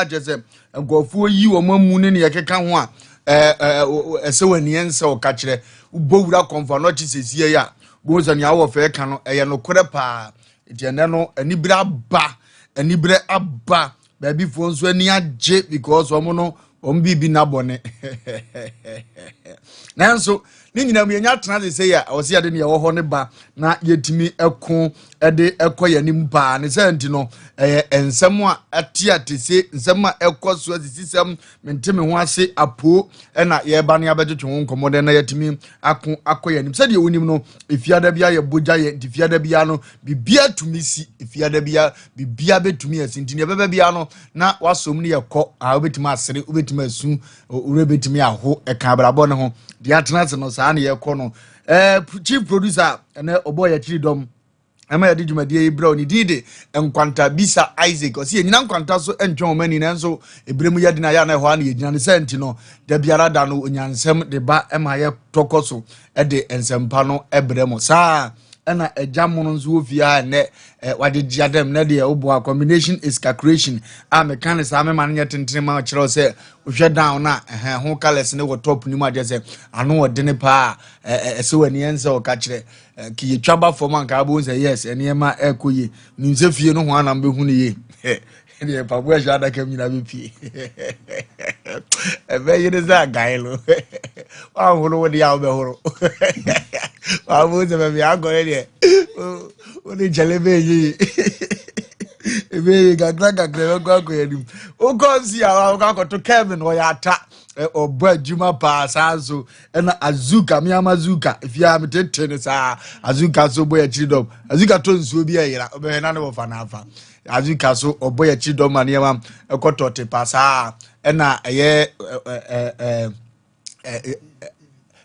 a kyerɛ sɛ nkurɔfoɔ yi wɔn amu ne nea ɛkeka ho a ɛɛ ɛsɛ wɔn ani nsɛ ɔka kyerɛ. Wobɔ wura Kɔmfo Anɔkye sɛsie yi a, bohu sɛ nea awɔ fɛ ka no ɛyɛ nokorɛ paa. Nti ɛnɛ no anibere aba, anibere aba. Baabifoɔ nso ani agye because wɔn no wɔn biribi na bɔne. Nanso ne nyinaa mu yɛnya tena ase sɛ yɛ ɔsɛ yɛde nea ɛwɔ hɔ ne ba na yɛtumi ɛko ɛde ɛkɔ yɛn anim paa. Ne sɛ nti no ɛyɛ nsɛm a ɛte ate se nsɛm a ɛkɔ so asisi sɛm mente me ho ase apoo ɛna yɛreba ne abɛtwetwe ho nkɔmmɔ dɛ na yɛtumi ako akɔ yɛn anim. Sɛdeɛ wonim no, efiada bi ayɛ bogya yɛ nti fiada bia no bibia tumi si, efiada bia bibia bɛtumi asi. Nti nea ɛbɛbɛ bia no na wasom ne yɛkɔ a, wobɛtumi asere, wobɛtumi asu, wura bɛtumi aho ɛka abrabɔ ne ho deɛ atena ase no saa ne yɛkɔ no. Chief producer ɛnɛ ɔbɔ yɛ akyiri dɔm ɛma yɛde dwumadie yi brɛ. Ne din de Nkwanta Bisa Isaac. Ɔsi yɛnyina nkwanta so ntwɛn wɔn ani, nanso ebire mu yɛde na yɛ ana ɛhɔ ana yɛgyina ne sɛ nti no da biara da no onyansɛm de ba ɛma yɛtɔkɔ so ɛde nsɛmpa no ɛbrɛ mo saa. Ɛna ɛgya mo no nso wɔ fie a ɛnɛ wagyegye adam na deɛ woboa combination is calculation a meka ne saa mema no nyɛ tentene ma kyerɛw sɛ wohwɛ down na ɛhɛn ho colours ne wɔ top no mu agyɛ sɛ ano ɔdene paa. Ɛsɛ wɔ ani ɛnsɛ ɔka kyerɛ ki yɛtwa ba fam anka abɛhu sɛ yes, nneɛma ɛkɔ yie. Nim sɛ fie no ho anam bɛhu no yie deɛ mpaboa ɛhyɛ adaka mu nyinaa bɛpie ɛbɛyere sɛ agae no woanhoro wo deɛ a wobɛhoro waabo sɛ baabi akɔ no deɛ wode nkyɛle bɛyɛ yie, ɛbɛyɛ kakra kakra bɛkɔ akɔ yɛ anim. Wokɔ nsi a wokɔ akɔto Kevin, ɔyɛ ata, ɔbɔ adwuma paa saa nso. Ɛna Azuka meama Azuka efia metete ne saa. Azuka so bɔ yɛ akyiri dɔm. Azuka tɔ nsuo bi ɛyera ɔbɛhwɛ na ne wɔfa n'afa. Azuka so ɔbɔ yɛ akyiri dɔm ma nneɛma ɛkɔtɔ te pa saa. Ɛna ɛyɛ ɛ ɛ ɛ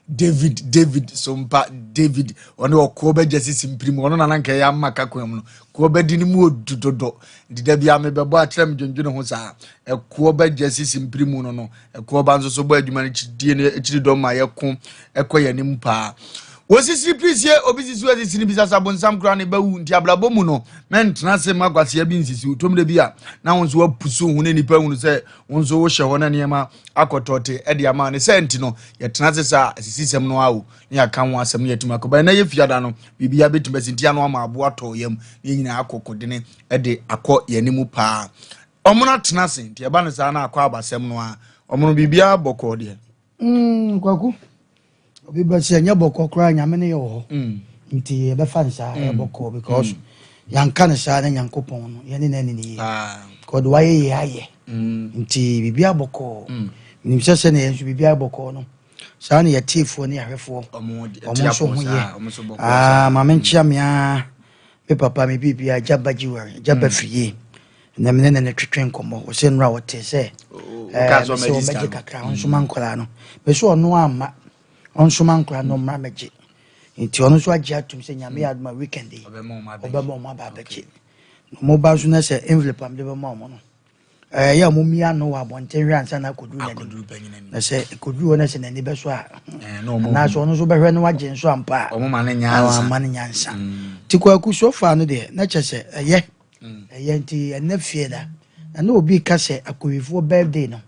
David Sompa David, ɔne ɔkoɔ bɛgya sisi mpirim. Ɔno nana nka ɛyɛ ama kakwan mu no koɔ bɛdi ne mu odu dodo dida bi a mebɛbɔ akyerɛ me dwendwene ho saa. Ɛkoɔ bɛgya sisi mpirim no ɛkoɔ ba nso so bɔ adwuma no kyidie no akyiri dɔm ma yɛko ɛkɔ yɛn anim paa. Wɔsisi pirisie obi sisi wɔsisi no bisasa bonsam koraa ne bɛwu. Nti abrabɔ mu no mɛntena se ma kwasea bi nsisi tom de bi a na wo nso wapusu ho ne nipa hunu sɛ wo nso wohyɛ hɔ na nneɛma akɔtɔte ɛde ama ne sɛ. Nti no yɛtena se saa asisi sɛm no awo ne yɛaka ho asɛm no yɛtumi akɔba. Ɛnɛ yɛ fiada no biribia bɛtumi asi nti ano ama aboa tɔ yam ne yɛn nyinaa akɔ kodene ɛde akɔ yɛn anim paa. Ɔmo no atena ase nti ɛba no saa na akɔ abasɛm no a ɔmo no biribiara bɔkɔɔ deɛ. Kwaku, obi bɛ sɛ ɛnyɛ bɔkɔ koraa, Nyame ne yɛ wɔ hɔ nti yɛbɛfa no saa. Ɛyɛ bɔkɔ because yɛnka no saa na Nyankopɔn no yɛne no ani ne yie kɔde wayɛ yɛ ayɛ nti biribia bɔkɔɔ. Menim sɛ sɛne yɛn nso biribia bɔkɔɔ no saa ne yɛtiefoɔ ne yɛahwɛfoɔ ɔmo ɔmo nso ho yɛ. Ah, ma menkyea me a me papa me biribia Gyaba Gyiware Gyaba firi yie na mene ne twetwe nkɔmmɔ. Wɔ sɛ nnora wɔte sɛ woka sɛ mesɛ ɔmɛgye sika ɔmɛgye no. Kakra ɔnsoma nkɔlaa no me so ɔno amma ɔnsoma nkɔlaa no ɔmmra mɛgye nti ɔno nso agye atom sɛ Nyame yɛ adoma weekend yi ɔbɛma ɔmo abɛgye. Ɔbɛma ɔmo aba abɛgye na ɔmo ba nso na sɛ envelope a mede bɛma ɔmo no ɛyɛ a ɔmo mia no wɔ abɔnten hwɛ ansa na akɔduru n'anim. Akɔduru panyin anim. Na sɛ ɛkɔduru hɔ na sɛ n'ani bɛso a na ɔmo anaasɛ ɔno nso bɛhwɛ no wagye nso ampa a ɔmo ma ne nyansa. Ama no nyansa. Nti Kwaku, so far no deɛ na kyerɛ sɛ ɛyɛ nti ɛnɛ fie da na obi ka sɛ akɔwifoɔ birthday no,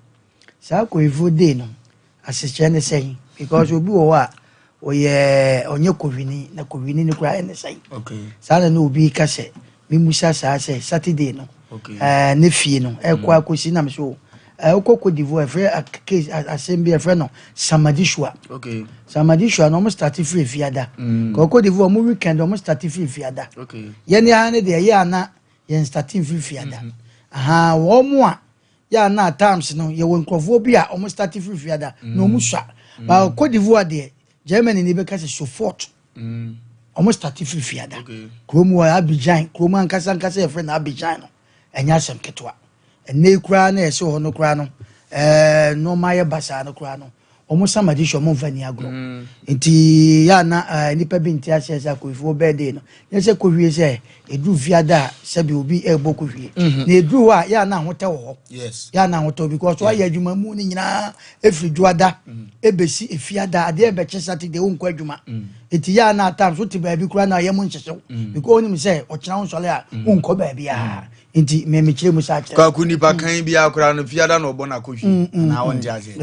saa akɔwifoɔ day no asekyerɛ ne sɛn? Because obi wɔ hɔ a ɔyɛ ɔnyɛ kɔwini na kɔwini no koraa ɛne sɛn? Saa na obi ka sɛ memusa saa sɛ Saturday no ne fie no ɛkɔ akɔsi nam so wokɔ Cote d'Ivoire ɛfrɛ case asɛm bi ɛfrɛ no Samadishua. Samadishua no ɔmo start firi fiada. Kɔ Cote d'Ivoire ɔmo weekend ɔmo start firi fiada. Yɛne ha ne deɛ ɛyɛ ana yɛn start firi fiada aha. Wɔn mo a yɛ ana at times no yɛwɔ nkurɔfoɔ bi a ɔmo start firi fiada na ɔmo sua ba Cote d'Ivoire deɛ Germany ni bɛka sɛ sofort ɔmo start firi fiada. Kurom wɔ Abidjan, kurom ankasa ankasa yɛfrɛ no Abidjan no ɛnyɛ asɛm ketewa. Ɛnɛ yi koraa na yɛsɛ hɔ no koraa no nneɛma ayɛ basaa no koraa no ɔmo samadi hyɛ ɔmo nfa ni agorɔ. Nti yɛ ana nipa bi nte aseɛ sɛ akɔwifoɔ birthday no nyɛ sɛ kɔhwie sɛ ɛduru fiada a sɛbi obi ɛrebɔ kɔhwie na ɛduru hɔ a yɛ ana ahotɛ wɔ hɔ. Yɛ ana ahotɛ because wayɛ adwuma mu no nyinaa ɛfiri dwoada ɛbɛsi efiada adeɛ ɛbɛkye Saturday wonkɔ adwuma nti yɛ ana atam so te baabi koraa na ɔyɛ mo nhyehyew because wonim sɛ ɔkyena wo nsɔre a wonkɔ baabiaa. Nti memekyerɛ mu saa kyerɛ. Kwaku nipa kan bi akora no fiada na ɔbɔ n'akɔhwi anaa ɔnte aseɛ.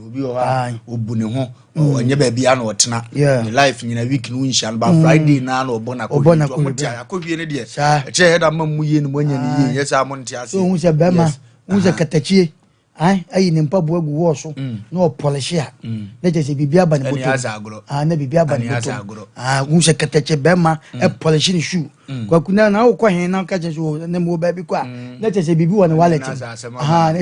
Obi wɔ hɔ a ɔbu ne ho, ɔnyɛ baabi a na ɔtena ne life nyina, week no nhyia no ba, Friday na na ɔbɔ n'akɔhwi. Nti ɔmo te akɔhwie no deɛ ɛkyerɛ yɛ da ma mu yie no, mo anya ne yie, nyɛ saa mo nte aseɛ. So ohun sɛ bɛrima ohun sɛ katakyie ayi ne mpaboa gu wɔɔ so na ɔpɔlehye a, na kyerɛ sɛ biribi aba ne bɔtɔm, na biribi aba ne bɔtɔm. Ohun sɛ katakyie bɛrima ɛpɔlehye ne shoe, Kwaku, na wokɔ he na ka kyerɛ sɛ ne mu wɔ baabi kɔ a, na kyerɛ sɛ biribi wɔ ne wallet mu. Na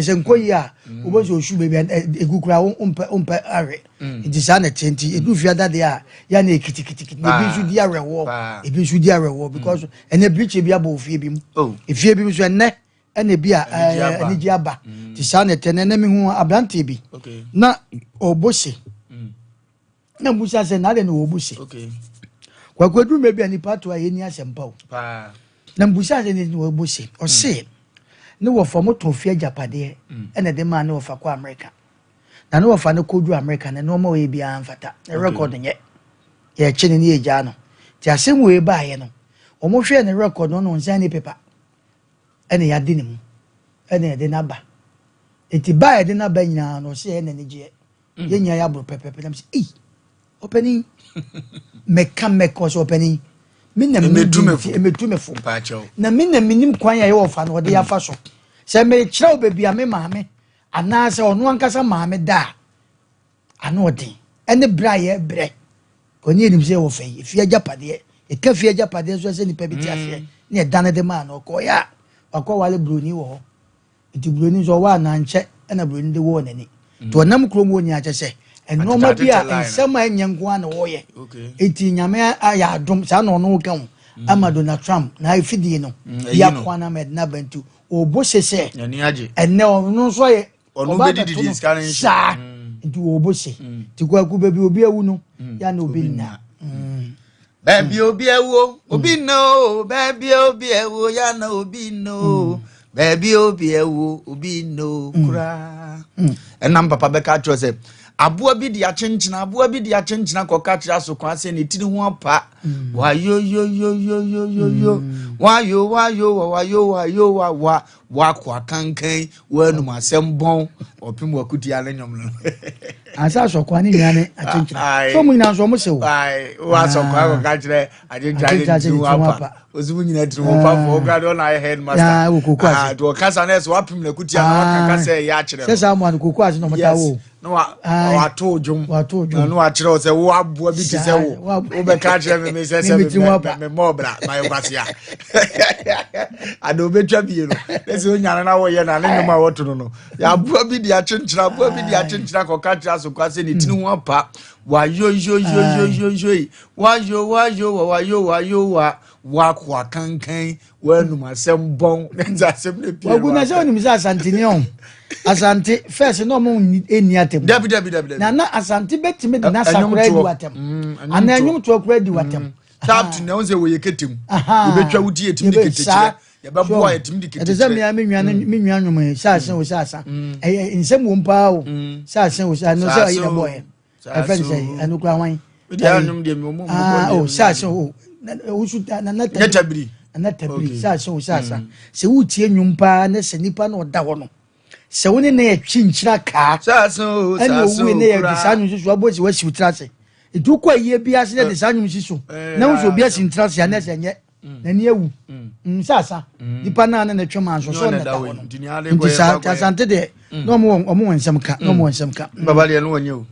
sɛ nkɔ yi a, wobɛhu sɛ ɔsu baabi a ɛgu koraa, wompɛ ahwɛ. Nti saa na ɛteɛ. Nti ɛdu fie adadeɛ a, yɛ na ɛkitikitikiti, na ebi nso di awerɛhoɔ, ebi nso di awerɛhoɔ because ɛnɛ birikyi bi abɔ ofie bi mu, efie bi mu nso ɛnɛ ɛna bi a anigye aba. Nti saa na ɛteɛ. Na ɛnɛ mehu aberanteɛ bi na ɔbɔ se na mbusa sɛ na adɛn na wɔbu se. Kwaku, aduru mmerɛ bi a nipa to a yɛni asɛmpa o. Na mbusa sɛ ne wɔbu se, ɔse ne wɔfa mo tɔn fie agyapadeɛ ɛna de maa ne wɔfa kɔ Amerika, na ne wɔfa no kɔduru Amerika na nneɛma ɔyɛ biara mfata ne record nyɛ, yɛkye ne ne yɛgyaa no. Nti asɛm wei baeɛ no, wɔn hwɛɛ ne record no, ɔno nsan ne paper ɛna yɛade ne mu ɛna yɛde n'aba. Nti baa yɛde n'aba nyinaa no, ɔsɛ yɛ n'ani gyeɛ, yɛn nyinaa yɛaboro pɛpɛpɛ. Nam sɛ ei, ɔpanin, mɛka mɛka, ɔsɛ ɔpanin, me na metu me fo na me na menim kwan a ɛyɛ ɔfa no ɔde afa so sɛ mekyerɛ wo baabi a me maame anaasɛ ɔno ankasa maame da a ano ɔden ɛne berɛ a yɛbrɛ ɔne yɛnim sɛ yɛwɔ fɛ yi efie agyapadeɛ, yɛka fie agyapadeɛ nso sɛ nipa bi te aseɛ ne yɛda de maa no, ɔkɔɔyɛ a wakɔ wale buroni wɔ hɔ. Nti buroni nso ɔwɔ anankyɛ ɛna buroni de wɔɔ n'ani nti ɔnam kurom wɔ nyinaa kyɛ sɛ nneɛma bi a nsɛm a ɛnyɛ nko ara na wɔyɛ. Nti Nyame ayɛ adom saa na ɔno ka ho ama Donald Trump na afidie no bi akoa no ama ɛde n'aba. Nti ɔbɔ se sɛ ɛnɛ ɔno nso ayɛ ɔba abɛto no saa. Nti ɔbɔ se nti Kwaku, baabi obi awu no yɛ na obi nna. Baabi obi awuo obi nna o, baabi obi awuo ya na obi nna o, baabi obi awuo obi nna o koraa. Ɛnam papa bɛka kyerɛ sɛ aboa bi de akyenkyena, aboa bi de akyenkyena kɔka kyerɛ asokwa sɛ ne tiri ho apa wayoyoyoyoyoyo wayo wayo wayo wayo wawa wakɔ akankan wanum asɛm bɔn ɔpem wakutia ne nwom no. Ansa asɔkwa ne nua ne akyenkyena so ɔmo nyinaa nso ɔmo se wo. Wo asɔkwa kɔka kyerɛ akyenkyena ne tiri ho apa, osi mu nyinaa tiri ho pa fo ɔkura de ɔna ayɛ headmaster. Wɔ koko ase. Nti ɔkasa na ɛsɛ wapem na kutia na waka kasa ɛyɛ akyerɛ. Sɛ saa mu ano koko ase na ɔmo ta wo. Na wato dwom. Wato dwom. Na wakyerɛ wo sɛ wo aboa bi te sɛ wo wobɛka akyerɛ me me sɛ sɛ me mɔ ɔbra mayɛ kwasea ade wobɛtwa bie no na sɛ onya no na wɔyɛ na ne nnwom a wɔto no aboa bi de akyenkyena, aboa bi de akyenkyena kɔka kyerɛ asokwa sɛ ne tiri ho apa wayoyoyoyoyoyoi wayo wayo wayo wayo wa wakɔ akankan wanum asɛm bɔn na nti asɛm no pie. Wagu na sɛ onim sɛ Asanteni ɔho Asante first na ɔmo nni atɛm. Dabi dabi dabi dabi. Na Asante bɛtumi de n'asa koraa adi w'atɛm anaa ɛnwom toɔ koraa adi w'atɛm. Saa to na ɛho sɛ wɔyɛ ketem, yɛbɛtwa wo ti, yɛtumi de kete kyerɛ, yɛbɛboa, yɛtumi de kete kyerɛ. Ɛte sɛ mmea me nua nwom yi sɛ asen o sɛ asa, ɛyɛ nsɛm wɔ mu paa o, sɛ asen o sɛ ɛno sɛ ɔyɛ na ɛbɔ yɛ ɛfɛ ne sɛ ɛno kura hwan o sɛ asen o wosu nana tabiri, nana tabiri sɛ asen o sɛ asa. Sɛ wotie nwom paa ne sɛ nipa na ɔda hɔ no sɛ wo ne ne yɛ twi nkyira kaa ɛna owu ne yɛ de saa nwom soso abɔ si wasi wo tiri ase. Nti wokɔ ayie bi ase ne de saa nwom si so na wo sɛ obi asi ntira ase anɛ sɛ nyɛ n'ani awu nsa asa nipa naa ne ne twɛ maa nso so ɔna da hɔ no. Nti saa Asante deɛ na ɔmo wɔ nsɛm ka, na ɔmo wɔ nsɛm ka. Baba deɛ no wɔnyɛ o,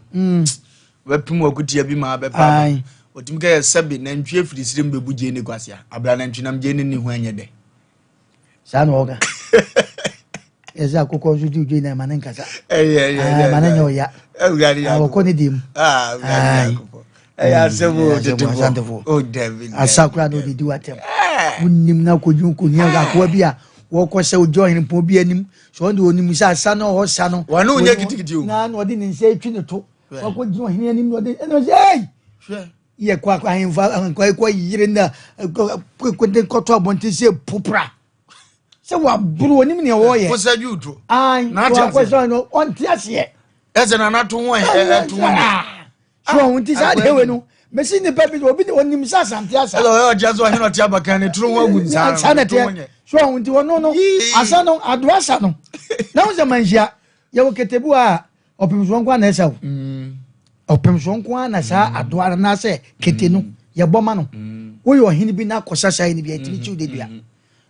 bɛpem wakutia bi ma bɛpa aba ɔtumi ka yɛ sɛbe nantwie firi sire mu bɛbu gye ne kwasea abra nantwi nam gye ne ne ho ɛnyɛ dɛ. Saa na ɔka yɛsɛ akokɔ nso di odwe na ɛma ne nkasa ɛma ne nyɛ ɔya ɔkɔ ne deɛ mu. Ɛyɛ asɛm o, tetefoɔ o, dabi. Asa koraa na ɔdedi w'atɛm, wonim na kɔdwu kɔhia akoa bi a wɔkɔ sɛ ogya ɔhene pɔn bi anim sɛ ɔno de ɔnim sɛ asa no ɔhɔ sa no. Wɔne wo nyɛ kitikiti o. Na ɔde ne nsa atwi ne to wakɔgyina ɔhene anim na ɔde ɛna ɔsɛ ei yɛ kɔ ahemfo nkɔ kɔ yere na kɔde kɔtɔ abɔnten sɛ popra sɛ waboro onim nea wɔyɛ. Kosɛ dwuto. Ayi wakɔsɛ no ɔnte aseɛ. Ɛsɛ na anato ho ɛto ho. So ɔho nti saa deɛ wei no. Mesi nipa bi obi onim sɛ Asante asa. Ɛsɛ ɔyɛ ɔkyɛ sɛ ɔhene ɔte abakan ne toro ho agu nsaa. Saa na ɛteɛ. So ɔho nti ɔno no asa no adoa asa no. Na wo sɛ manhyia yɛwɔ ketebu a ɔpemsoɔ nko ara na ɛsa o. Mm. Ɔpemsoɔ nko ara na saa adoa no anaasɛ kete no yɛbɔ ma no. Woyɛ ɔhene bi na akɔsa saa yi no bi a ɛtumi kyiw de dua.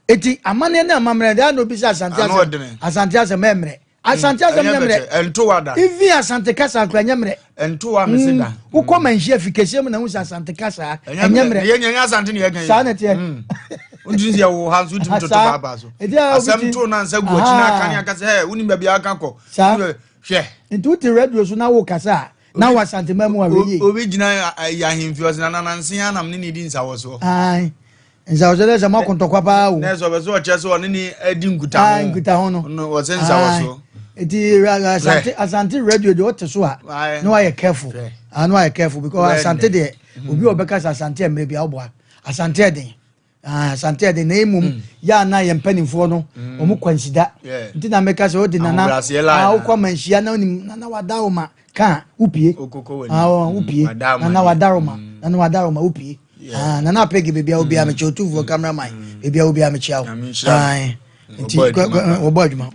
Eti amanneɛ ne amammerɛ deɛ na obi sɛ Asante asɛm Asante asɛm ɛmmerɛ. Asante asɛm nyɛ mmerɛ. Ɛntowa da. Even Asante kasa kura nyɛ mmerɛ. Ɛntowa mese da. Wokɔ manhyia fi kɛseɛ mu na wohu sɛ Asante kasa ɛnyɛ mmerɛ. Yɛ nyɛ Asante ne yɛka yi. Saa na ɛteɛ. Wontumi sɛ yɛwo ha nso wotumi toto paapaa so. Asɛm to na nsa gu akyi na aka ne aka sɛ hɛ wonim baabi aka kɔ. Saa. Hwɛ. Nti wote radio so na wo kasa a na wɔ Asante ma mu a wei yie. Obi gyina ahemfi ɔsɛ na nananse anam ne ne di nsawɔsoɔ. Ae. Nsawɔsoɔ dɛ sɛ mo ako ntɔkwa paa o. Na sɛ ɔbɛ sɛ ɔkyerɛ sɛ ɔne ne adi nkutaho. Ae nkutaho no. No ɔsɛ nsawɔsoɔ. Nti Asante Asante radio deɛ ɔte so a na wayɛ careful. Ah na wayɛ careful because Asante deɛ obi a ɔbɛka sɛ Asante mmerɛ bi a ɔboa. Asante ɛden. Ah, Asante ɛden na emom mm. yɛ ana yɛn mpanimfoɔ no mm. wɔn kwansida. Nti na mɛka sɛ ɔde nana ah wokɔ amanhyia na onim nana wada wo ma ka wopie. Ah wopie nana wada wo ma nana wada wo ma wopie. Ah, nana apɛge baabi a obiara mekyia otumfoɔ cameraman baabi a obiara mekyia wo. Nti wɔbɔ adwuma.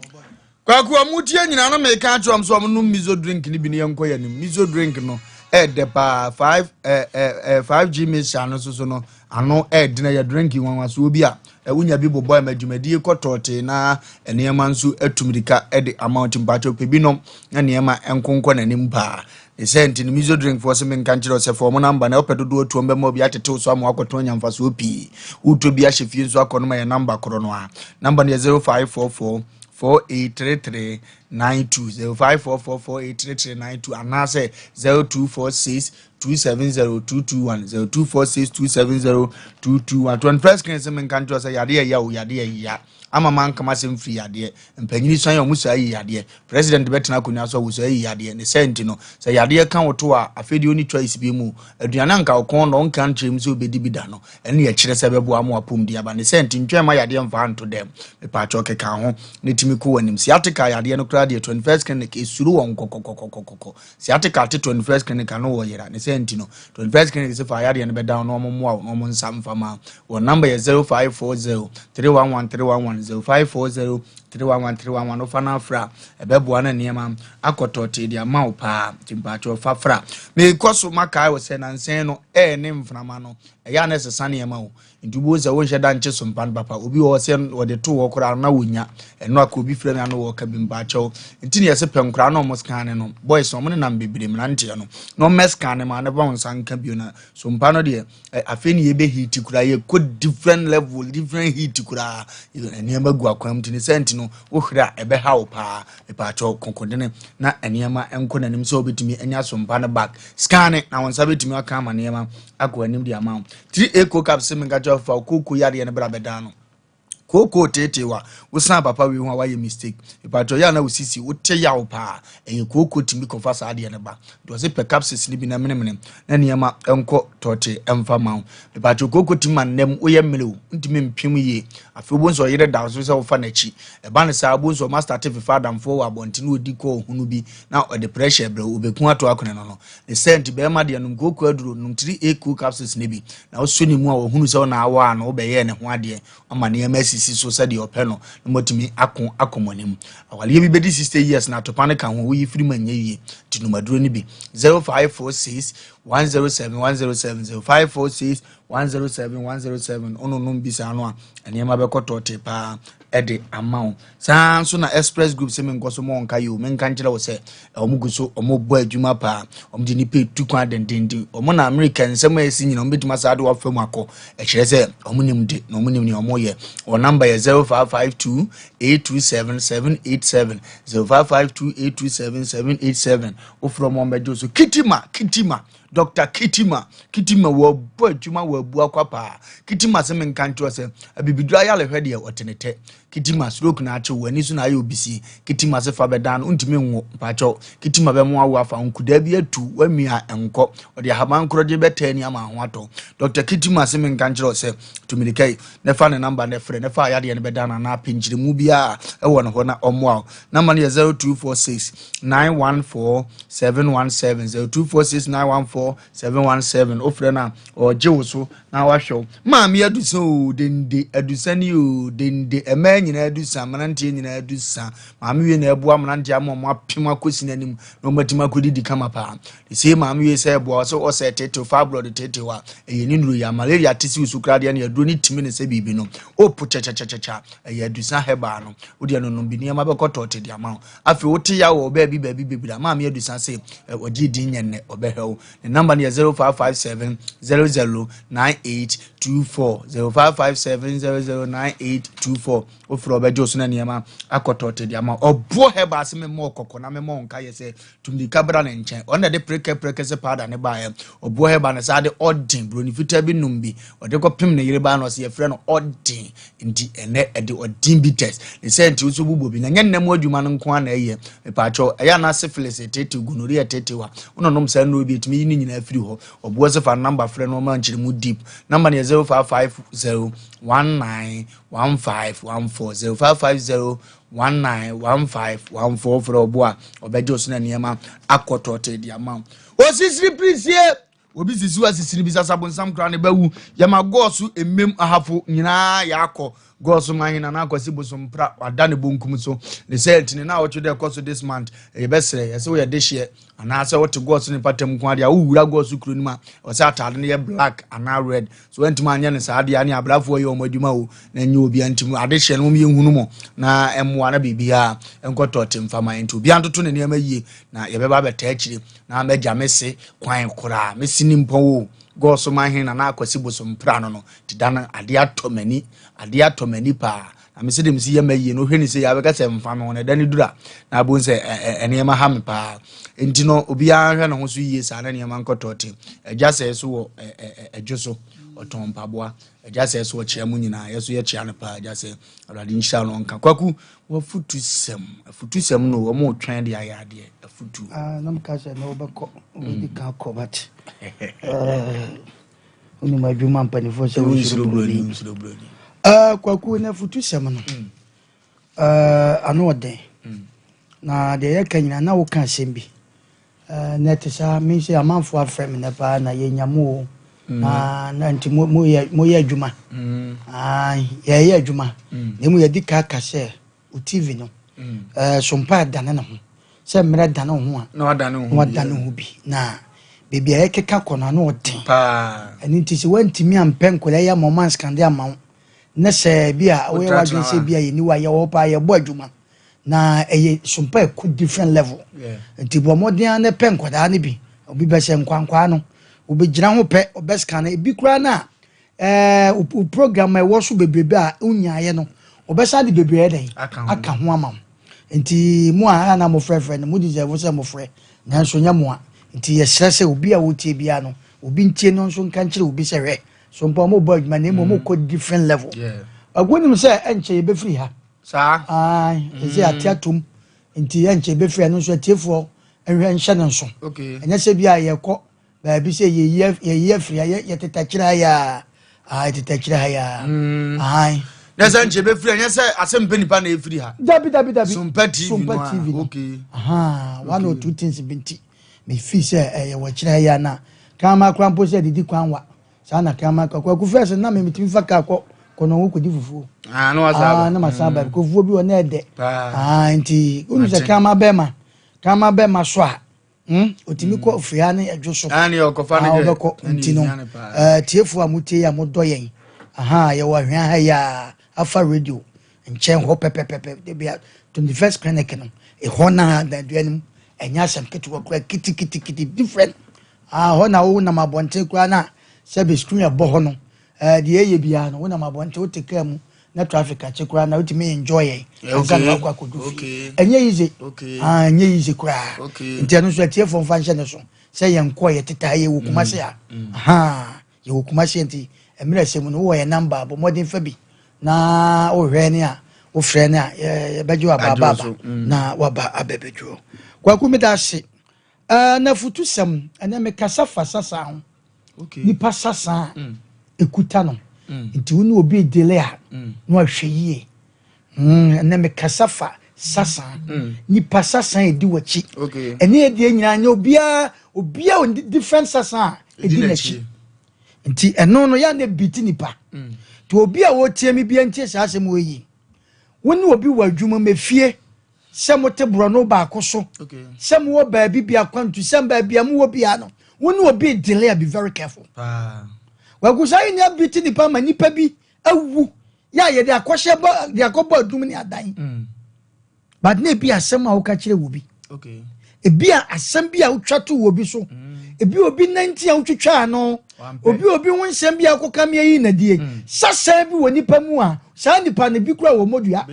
Kwaku ɔmo tie nyinaa na meka akyerɛ ɔmo sɛ ɔmo nom miso drink no bi ne yɛnkɔ yɛn anim. Miso drink no ɛɛdɛ paa 5 ɛɛ ɛɛ 5G mixture no soso no ano ɛɛdena yɛ drink nwanwasoɔ bi a wonya bi bobɔ ɛma dwumadie kɔ tɔɔtee na nneɛma nso atu mirika de ama wo nti mpakyɛw pɛ bi nom na nneɛma nkonkɔ n'anim paa. Ne sɛ nti no miso drink foɔ se menka nkyerɛ wo sɛ fa wɔn namba na wopɛ dodoɔ atu wɔn bɛma obi atetew so ama wakɔtɔn anya mfasoɔ pii. Wotɔ bi ahyɛ fie nso akɔ no ma yɛ namba korɔ no a. Namba no yɛ 0544 4833 92 0544 4833 92 anaasɛ 0246 270 221 0246 270 221 21st screen sɛ menka nkyerɛ sɛ yadeɛ ɛya o yadeɛ ɛya ama manka m'asɛm firi yadeɛ mpanyini suan a wɔn saa yi yadeɛ president bɛtena akonnwa so a wɔsaa yi yadeɛ ne sɛ nti no sɛ yadeɛ ka wo to a afei deɛ ɔni choice bi mu aduane anka wo kɔn na ɔnka nkyerɛ mu sɛ ɔbɛdi bi da no ɛne ɛkyerɛ sɛ bɛboa ma wapɔmuden aba ne sɛ nti ntwɛn ma yadeɛ mfa nto dɛm mepaakyɛw keka ho ne tumi kɔ w'anim sciatica yadeɛ no koraa deɛ 21st clinic ɛsuro wɔn kɔkɔkɔkɔkɔ sciatica te 21st clinic ano wɔ yera ne sɛ nti no 21st clinic sɛ fa yadeɛ no bɛda no ɔmo mmoa wo na ɔmo nsa mfa ma wɔn number yɛ 0540 311 311 0540 311 311 wofa no afra ɛbɛboa no nneɛma akɔtɔ tee de ama wo paa nti mpaakyɛw fa fra mekɔ so makae wɔ sɛ nansɛn no ɛɛ ne mframa no ɛyɛ a na ɛsesa nneɛma o Nti wobɛhu sɛ wonhyɛ da nkye so mpa no papa. Obi wɔ hɔ sɛ wɔde to hɔ koraa na wɔnya. Ɛno aka obi frɛ me ano wɔka bi mpaakyɛw. Nti ne yɛse pɛ nkoraa na ɔmo scan no. Boys no ɔmo nenam bebree mmeranteɛ no. Na ɔmmɛ scan ma ne ba wo nsa nka bio na so mpa no deɛ afei ne yɛbɛ heat koraa yɛkɔ different level different heat koraa. Nneɛma gu akwan mu nti ne sɛ nti no wohwere a ɛbɛha wo paa. Mepaakyɛw konkodene na nneɛma nkɔ n'anim sɛ wobɛtumi anya so mpa no back. Scan na wo nsa bɛtumi aka ama nneɛma akɔ anim de ama wo. Tiri a kookap se menka kyerɛ fa kooko yadeɛ no bra bɛdan no. Kooko teetee wa wosan papa wei ho a wayɛ mistake. Mepatwɔ yɛ a na wo sisi wote yaw paa. Ɛyɛ kooko tumi kɔfa saa adeɛ no ba. Nti ɔse pɛ capsules no bi na menemene na nneɛma nkɔ tɔɔte ɛmfa ma wo. Mepatwɔ kooko tumi ma nnam woyɛ mmerɛ o ntumi mpem yie. Afei wobɛhu sɛ ɔyere da so sɛ wofa n'akyi. Ɛba no saa wobɛhu sɛ ɔma starte fefa adamfoɔ wɔ abɔnten na ɔdi kɔɔ hunu bi na ɔde pressure brɛ wo ɔbɛku ato akone no no. Ne saa nti, barima deɛ nom kooko aduro, nom tiri A cool capsules no bi, na wosɔ ne mu a wahunu sɛ wo na awɔ ano, wobɛyɛɛ ne ho adeɛ, ama nneɛma asisi so sɛdeɛ ɔpɛ no, na moatumi ako akɔ mo anim. Awareɛ bi bɛdi 60 years na atopa no ka ho, woyi firi mu anyɛ yie, nti nom aduro no bi. 0546 107 107 0546 107 107 wononom bi saa no a, nneɛma bɛkɔ tɔɔtee paa de ama wo. Saa nso na Express Group sɛ menkɔ so ma wɔnka yi o, menka nkyerɛ wo sɛ wɔn gu so wɔn bɔ adwuma paa, wɔn de nipa etu kwan dendenden, wɔn na Amerika nsɛm a esi nyina wɔn betumi asa de wafa mu akɔ, ɛkyerɛ sɛ wɔn nim de na wɔn nim nea wɔn yɛ. Wɔn namba yɛ 0552 827 787 0552 827 787 wofrɛ wɔn bɛgye so. Kitima Kitima Dr. Kitima Kitima wɔabɔ adwuma wɔabu akwa paa. Kitima sɛ menka nkyerɛ sɛ abibiduro ayarehwɛ deɛ ɔtenetɛ. Kitima stroke na akyew w'ani so na ayɛ obisi. Kitima sɛ fa bɛdan no ntumi nwo mpakyɛw. Kitima bɛmo awo afa nkudaa bi atu wamia nkɔ. Ɔde ahaban korɔgye bɛtaa ani ama ho atɔ. Dr. Kitima sɛ menka nkyerɛ sɛ tumirika yi na fa ne namba na frɛ na fa ayadeɛ no bɛdan no anaa pɛnkyerɛmu biara ɛwɔ ne hɔ na ɔmmoa wo. Namba no yɛ 0246 914 717 0246 914 4 717. Wofrɛ no a, ɔgye wo so na wahwɛ wo. Maame Adusa o, dende Adusa ni o, dende mmaa nyinaa adusa, mmeranteɛ nyinaa adusa. Maame wie na ɛboa mmeranteɛ ama ɔmo apem akɔsi n'anim na ɔmo atumi akɔdidi kama paa. The same maame wie sɛ ɛboa sɛ ɔsɛ tetew, fibroid tetew a ɛyɛ ne nnuro yi a malaria te si wo so koraa deɛ, ne aduro ne timi ne sɛ biribi no ɔpo kyɛkyɛkyɛkyɛ. Ɛyɛ Adusa Herbal no, wodeɛ no nom bi, nneɛma bɛkɔ tɔɔte de ama wo. Afei wote ya wɔ baabi bebree a, Maame Adusa se ɔgye din nyɛ nnɛ, ɔbɛhwɛ wo. Ne number no yɛ 0557 00 9824, 0557 00 9824. Wofrɛ, ɔbɛgye wo so na nneɛma akɔtɔɔte de ama wo. Ɔboɔ Herbal ase memmɔ ɔkɔkɔ na memmɔ wo nka yɛ sɛ tumdika bra ne nkyɛn. Ɔno na de prekɛ sɛ powder ne baeɛ. Ɔboɔ Herbal no saa de ɔden buroni fitaa bi nom bi, ɔde kɔpem ne yere baa no, ɔsɛ yɛfrɛ no ɔden. Nti ɛnɛ ɛde ɔden bitters ne sɛ nti nso bobɔ bi na nyɛ nnam adwuma no nko a na ɛyɛ. Mepaakyɛw, ɛyɛ ana syphilis tete, gonorrhea tete wa wononom saa nnuro bi, ɛtumi yi ne nyinaa firi hɔ. Ɔboɔ sɛ fa number frɛ no ɔma nkyerɛmu deep. Number no yɛ 0550 19 15 14, 0550 19 15 14. Frɛ ɔbo a, ɔbɛgye wo so na nneɛma akɔtɔte de ama wo. Osisiri pirisie obi sisi wa sisiri bi sasa bonsam koraa ne bɛwu. Yɛma gɔɔso emem ahafo nyinaa yɛakɔ gɔɔso ma ahena na akɔsi bosompra wada ne bonkum so ne sɛ ntini na awɔtwe dɛ ɛkɔ so this month. Yɛbɛsrɛ yɛsɛ woyɛ dehyeɛ anaasɛ wote gɔɔso ne patam nko adeɛ a, wowura gɔɔso kuro no mu a, ɔsɛ atade no yɛ black anaa red so. Wɔntumi anyɛ no saa adeɛ ne abrafoɔ yɛ ɔmo adwuma o na nyɛ obia. Ntim adehyeɛ no mom yɛnhunu mo na ɛmmoa na biribiaa nkɔtɔ te mfama. Nti obia ntoto ne nneɛma yie na yɛbɛba abɛtaa akyire na mɛgya me se kwan koraa mesi ne mpɔn o. Gɔɔso ma ahene na akɔsi bosompra no nti da no adeɛ atɔ m'ani, adeɛ atɔ m'ani paa na mesi de mesi yɛ ma yie no. Wohwɛ ne sɛ yɛabɛka sɛ mfa me ho na ɛda ne dura na abom sɛ nneɛma ha me paa. Nti no obiara hwɛ ne ho so yie saa na nneɛma nkɔtɔ te. Agya sɛ so wɔ ɛdwo so ɔtɔn mpaboa. Agya sɛ so ɔkyea mu nyinaa, yɛ so yɛkyea no paa. Agya sɛ Awurade nhyira no. Ɔnka Kwaku wafutu sɛm, afutu sɛm no wɔn retwɛn de ayɛ adeɛ afutu. Ah, na meka sɛ na wobɛkɔ, wobɛdi kan kɔ, but wonim adwuma mpanimfoɔ sɛ wonsuro buroni. Nsuro buroni. Kwaku, na afutu sɛm no ano ɔden na deɛ yɛka nyinaa na woka asɛm bi. Na ɛte saa me sɛ amanfoɔ afrɛ me nɛ paa na yɛnya mu o na nti moyɛ adwuma. Ah, yɛyɛ adwuma na mu yɛdi ka ka sɛ wo TV no sompa dane ne ho sɛ mmerɛ dane wo ho a na wadane wo na ho. Wadane ho bi na baabi a yɛkeka kɔ no ano ɔden. Paa. Ɛno nti sɛ woantumi ampɛ nkɔla yi ama ɔma nskande ama wo ne sɛ bi a woyɛ Wotenatena w'adwene sɛ hɔ a. bi a yɛni wa yɛwɔ hɔ paa, yɛbɔ adwuma na ɛyɛ sompa ɛkɔ different level. Nti bɔ mmɔden a ne pɛ nkwadaa no bi, obi bɛhyɛ nkwankwaa no, wobɛgyina ho pɛ ɔbɛscan ebi koraa no a wo program a ɛwɔ so bebrebe a wonyaeɛ no, ɔbɛsa de bebree dɛn Aka ho. Aka ho ama wo. Nti mo a ana mofrɛfrɛ no, mo deserve sɛ mofrɛ, nanso nyɛ mo a. Nti yɛsrɛ sɛ obi a wotie biara no, obi ntie no nso nka nkyerɛ obi sɛ hwɛ so mpa ɔmo bɔ adwuma na mmom ɔmo kɔ different level. Ɔgo nim sɛ ɛnkyɛ yɛbɛfiri ha. Saa. Ɛsɛ ate atom nti ɛnkyɛ yɛbɛfiri ha no nso, atiefoɔ nhwɛ nhyɛ ne nso. Ɛnyɛ sɛ bi a yɛkɔ baabi sɛ yɛyi afiri ha, yɛteta kyerɛ ha yi a, yɛteta kyerɛ ha yi a. Ae. Na sɛ nkyɛ bɛfiri, ɛnyɛ sɛ asɛm pɛ nipa na ɛfiri ha. Dabi, dabi, dabi. Sompa TV no Sompa a, TV no. Aha, one or two things bi nti mefi sɛ ɛyɛ wɔ kyerɛ ha yi a na kraman kora mpo sɛ didi kwan wa saa na kraman kɔ. Kwaku, first na me metumi fa kaa kɔ kɔnɔngo kɔdi fufuo. Ah, na wasa Ah, aba. na ma san ba fufuo bi wɔ na ɛdɛ. Paa. Ah, nti wonu sɛ Mate. kraman bɛrima so a, otumi kɔ firi ha ne ɛdwo so. Ah, ne ɔkɔfa ne Ah, deɛ, ɔbɛkɔ ɛne nti no ɛhia ne paa. Tiefoɔ a motie yi a modɔ yɛn aha, yɛwɔ ahwea ha yi a afa radio nkyɛn hɔ pɛpɛpɛpɛ de bia 21st Clinic no ɛhɔ na dadua no mu. Ɛnyɛ asɛm ketewa koraa, kitikiti different. Ah, hɔ na wonam abɔnten koraa na sɛbi screen ɛbɔ hɔ no, deɛ ɛyɛ biara no, wonam abɔnten, wote kaa mu na traffic akye koraa na wotumi enjoy yɛn ansa na wakɔ akɔdu fie. Ɛnyɛ easy. Ah, ɛnyɛ easy koraa. Nti ɛno nso atiefoɔ mfa nhyɛ ne so sɛ yɛn kɔ yɛ teta yɛwɔ Kumase a, aha yɛwɔ Kumase. Nti mmerɛ sɛ mu no wowɔ yɛn number, bɔ mmɔden fa bi na wohwɛ ne a wofrɛ ne a yɛbɛgye wo Agye wo abaababa so. Na waba abɛbɛduro. Kwaku, meda ase. Na futusɛm ɛnɛ mekasa fa sasa ho. Nipa sasa a ekuta no nti wo ne obi dele a na wahwɛ yie. Ɛnɛ mekasa fa sasa, nipa sasa a ɛdi w'akyi. Ɛne yɛ deɛ nyinaa nyɛ obiara. Obiara wɔ different sasa a ɛdi n'akyi. Nti ɛno no yɛ na bi ti nipa. Nti obi a wɔtie mi bia ntie saa asɛm wɔ yi. Wo ne obi wɔ adwuma mu, efie, sɛ mote borɔno baako so, sɛ mowɔ baabi bi akwantu, sɛ baabi a mowɔ bia no, wo ne obi deal a, be very careful. Wagu saa yi ni abi ti nipa ma nipa bi awu yɛ a yɛde akɔhyɛ bɔ de akɔbɔ adum ne adan. But na ebi asɛm a woka kyerɛ wɔ bi, ebi a asɛm bi a wotwa to wɔ bi so, ebi obi nanti a wotwitwa ano, obi ho nsɛm bi a wokɔka mi ayi nadie. Sasan bi wɔ nipa mu a, saa nipa no bi kura wɔ modua,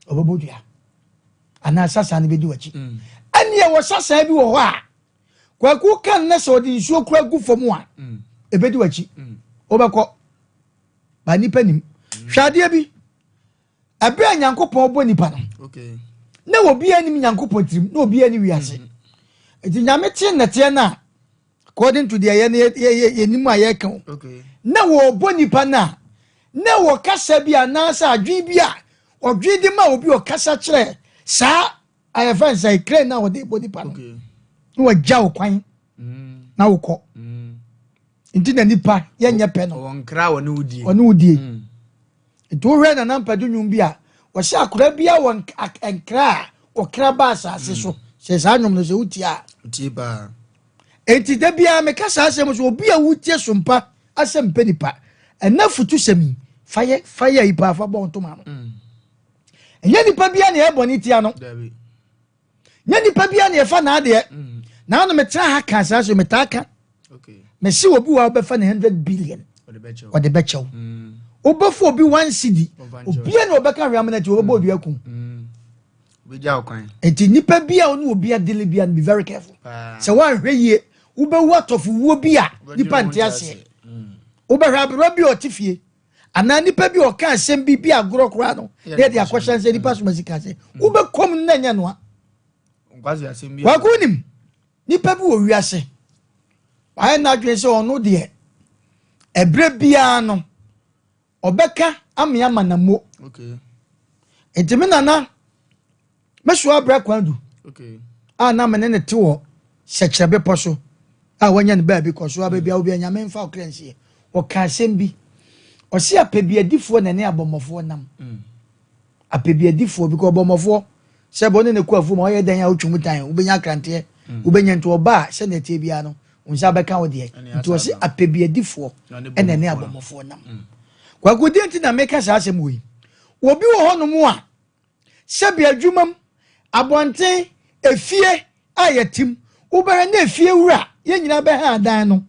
ɔbɛbɔ dua anaa sasan no bɛdi w'akyi. Ɛne ɛwɔ sasan bi wɔ hɔ a, Kwaku, kan ne sɛ ɔde nsuo kura gu fam a, ɛbɛdi w'akyi, wobɛkɔ ba. Nipa nim hwɛ adeɛ bi, ɛberɛ a Nyankopɔn bɔ nipa no, na obiara nim Nyankopɔn tirim, na obiara ni wiase. Nti Nyame te nnɛteɛ no a, according to deɛ yɛnim a yɛka o, na wɔbɔ nipa no a, na wɔ kasa bi anaasɛ adwene bi a ɔdwene de ma obi ɔkasa kyerɛ saa ayɛfɛ nsɛ kren na wɔde bɔ nipa no, na wɔgya wo kwan na wokɔ. Nti na nipa yɛnyɛ pɛ no. Ɔne wo die. Nti wohwɛ Nana Mpadu nnwom bi a wɔhyɛ akora bi a wɔ nkra a ɔkra ba asase so sɛ saa nnwom no sɛ wotie a. Enti da biara meka saa asɛm so, obi a wotie sompa asɛm mpɛ nipa ɛna futu sɛm yi, fa yɛ yi paa, fa bɔ ntoma no. Ɛnyɛ nipa bia na ɛbɔ ne tia no, nyɛ nipa bia na ɛfa n'adeɛ. Na ano metena ha ka saa so, metaa ka mesi obi wa wobɛfa ne 100 billion, ɔde bɛkyɛw. Wobɛfa obi 1 cedi, obia na ɔbɛka hwɛ amena ti wɔbɛbɔ odua kum. Nti nipa bi a ɔne obi adeal bi a, be very careful. Sɛ woanhwɛ yie, wobɛwu atɔfo wuo bi a nipa nte aseɛ. Wobɛhwɛ aberewa bi a ɔte fie anaa nipa bi a ɔka asɛm bi agorɔ koraa no, na yɛde akɔhyɛ nsɛ nipa soma sika sɛ wobɛkɔm no na nyɛ noa. Wako nim nipa bi wɔ wiase, wayɛ n'adwene sɛ ɔno deɛ, ɛberɛ biara no ɔbɛka ame ama na mo. Nti me nana mɛsoa abrɛ kwan du a na mene ne te wɔ Sɛkyerɛ bepɔ so a wanya ne baabi kɔ so a, baabi a obi anyame mfa ɔkra nsie, ɔka asɛm bi, ɔsi apɛbiadifoɔ na ne abɔmmɔfoɔ nam. Apɛbiadifoɔ bi kɔ ɔbɔmmɔfoɔ sɛ bɔ ne ne kɔ afuom a, ɔyɛ dan a wotwa mu tan, wobɛnya akranteɛ, wobɛnya. Nti ɔba a, sɛnea ɛteɛ biara no, wo nsa bɛka wo deɛ. Nti ɔsi apɛbiadifoɔ ɛna ne abɔmmɔfoɔ nam. Kwaku, deɛ nti na meka saa asɛm wɔ yi, obi wɔ hɔnom a, sɛbi, adwuma mu, abɔnten, efie a yɛtim, wobɛhwɛ na efie wura yɛn nyinaa bɛhɛ adan no,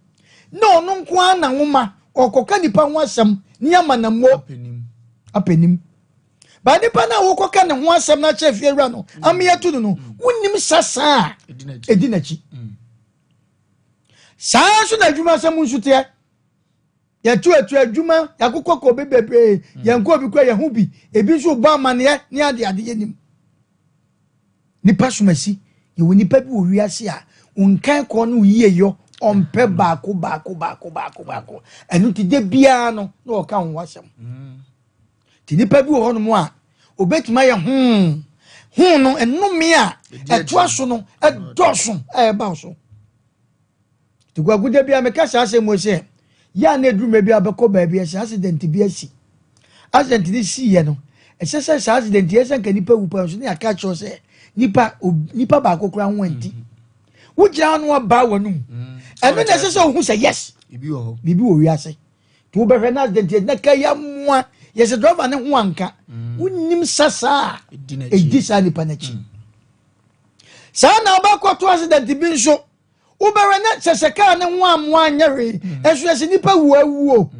na ɔno nko ara na nwoma ɔkɔka nipa ho asɛm ne ama na mo apɛnim ba. Nipa no a wokɔka ne ho asɛm no akyerɛ fie wura no ameyɛto no, wonim sasa a ɛdi n'akyi. Saa nso na adwuma asɛm nso teɛ. Yɛtu atu adwuma, yɛakokɔ kɔ obi bebree, yɛnkɔ obi kɔ yɛn ho bi, ebi nso bɔ amaneɛ ne ade ade. Yɛnim nipa somasi, yɛwɔ nipa bi wɔ wiase a nkan kɔ no yie yɔ, ɔmpɛ baako baako baako baako baako. Ɛno nti de biara no na ɔka ho asɛm. Nti nipa bi wɔ hɔnom a obetumi ayɛ hoo hoo no, nnome a ɛtoa so no ɛdɔɔso a ɛba so. Nti Kwaku, da bi a meka saa asɛm wɔ sɛ yɛ a, na eduru mmerɛ bi a bɛkɔ baabi ɛsɛ accident bi asi. Accident ne siiɛ no, ɛsɛ sɛ saa accident yɛ sɛ nka nipa wu pa nso ne yɛaka kyerɛ sɛ nipa baako koraa ho anti. Wogyina hɔ no wabaa w'anum, ɛno na ɛsɛ sɛ ohu sɛ yes, biribi wɔ wiase. Nti wobɛhwɛ na accident yɛ na ka yɛ mmoa yɛsɛ driver ne ho anka. Wonim sa saa a ɛdi saa nipa n'akyi. Saa na wobɛkɔto accident bi nso, wobɛhwɛ na sɛ kaa ne ho amoa anyɛ hwee, ɛso yɛsɛ nipa wu awuo.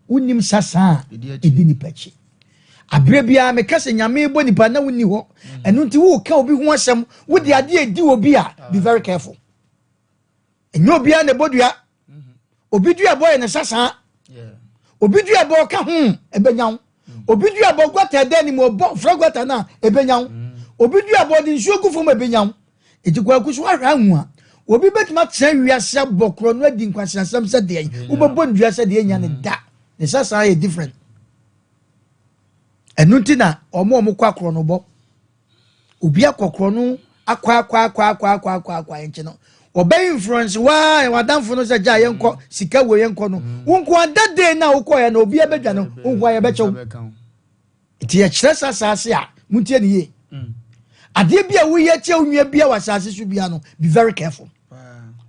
Wonim sasa a ɛdi nipa akyi. Aberɛ biara meka sɛ Nyame bɔ nipa na wonni hɔ. Ɛno nti woka obi ho asɛm, wode adeɛ ɛdi obi a, be very careful. Ɛnyɛ obiara na ɛbɔ dua. Obi dua bɔ yɛ ne sasaa, obi dua bɔ ɔka ho ɛbɛnya wo, obi dua bɔ guata ɛdɛ ne mu ɔbɔ frɛ guata no a ɛbɛnya wo, obi dua bɔ ɔde nsuo gu fam ɛbɛnya wo. Eti Kwaku, so ahwɛ ahu a, obi bɛtumi atena wiase abɔ korɔ no adi nkwaseasɛm sɛ deɛ wobɛbɔ ndua sɛ deɛ nya ne da ne sasaa yɛ different. Ɛno nti na ɔmo a ɔmo kɔ akorɔ no bɔ obi akɔkorɔ no. Akɔ akɔ akɔ akɔ akɔ akɔ akɔ yɛnkye no. Wɔbɛ influence waa wadamfo no sɛ gya yɛnkɔ sika wo yɛnkɔ no. Wo nko ada day na wokɔɛ na obi abɛdwa no wo nko a yɛbɛkyɛw. Nti yɛkyerɛ sɛ asase a montie ne yie. Adeɛ bi a woyɛ tia wo nua bia wɔ asase so bia no, be very careful.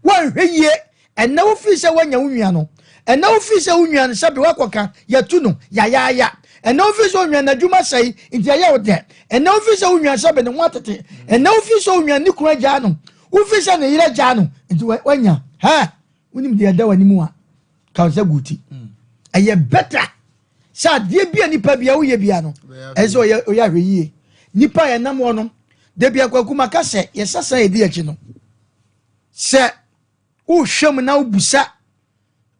Woanhwɛ yie, ɛnɛ wofiri sɛ woanya wo nua no, ɛnɛ wofiri sɛ wo nua no sɛbe woakɔka yɛtu no yayaaya, ɛnɛ wofiri sɛ wo nua n'adwuma sɛe nti ɛyɛ wo dɛ, ɛnɛ wofiri sɛ wo nua sɛbe ne ho atete, ɛnɛ wofiri sɛ wo nua ne kunu agyaa no, wofiri sɛ ne yere agyaa no nti woanya ha, wonim deɛ ɛda w'anim a ka wo sɛ gu ti. Ɛyɛ better sɛ adeɛ bi a nipa bia woyɛ bia no, ɛsɛ sɛ ɔyɛ ahwɛ yie. Nipa a yɛnam hɔ no da bi akwaku maka sɛ yɛsasa yɛdi akyi no, sɛ wohwɛ mu na wobusa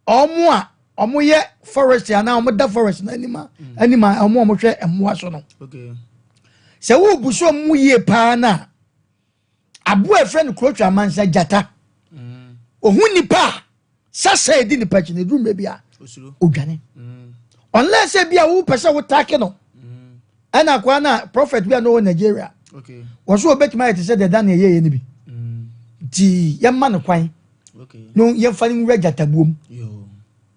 ɔmo a ɔmo yɛ forest anaa ɔmo da forest no anim a anim a ɔmo a ɔmo hwɛ mmoa so no, sɛ wobusa ɔmo yie paa na aboa a yɛfrɛ no kurotwa amansa gyata, ohun nipa a sasa yɛdi nipa akyi no, eduru mmerɛ bi a odwane, unless bi a wopɛ sɛ wotake no. Ɛna akoa na prophet bi a na ɔwɔ Nigeria wɔ so obetumi ayɛ te sɛ deɛ Daniel yɛyɛ no bi, nti yɛma no kwan no yɛmfa no nwura gyatabuom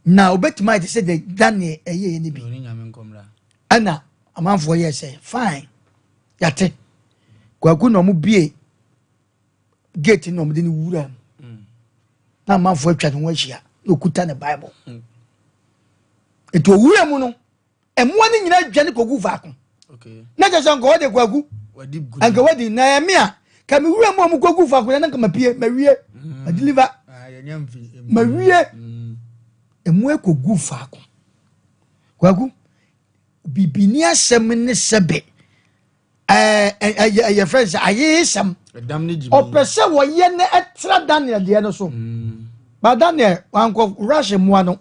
na obetumi ayɛ te sɛ deɛ Daniel ɛyɛyɛ no bi. Ɛna amanfoɔ yɛ sɛ fine, yate. Kwaku na ɔmo bie gate na ɔmo de no wura mu na amanfoɔ atwa ne ho ahyia na okuta ne Bible. Nti owura mu no, mmoa no nyinaa dwane kɔgu faako na kyɛ sɛ nka wɔde Kwaku anka wadi na ɛme a ka me wura mu a mokɔgu faako na nka mapie mawie madeliver mawie. Mmoa kɔgu faako. Kwaku, bibini asɛm ne sɛbe ɛyɛ fɛn sɛ ayeyesɛm, ɔpɛ sɛ wɔyɛ ne ɛtra Daniel deɛ no so ba. Daniel wankɔ rush mmoa no,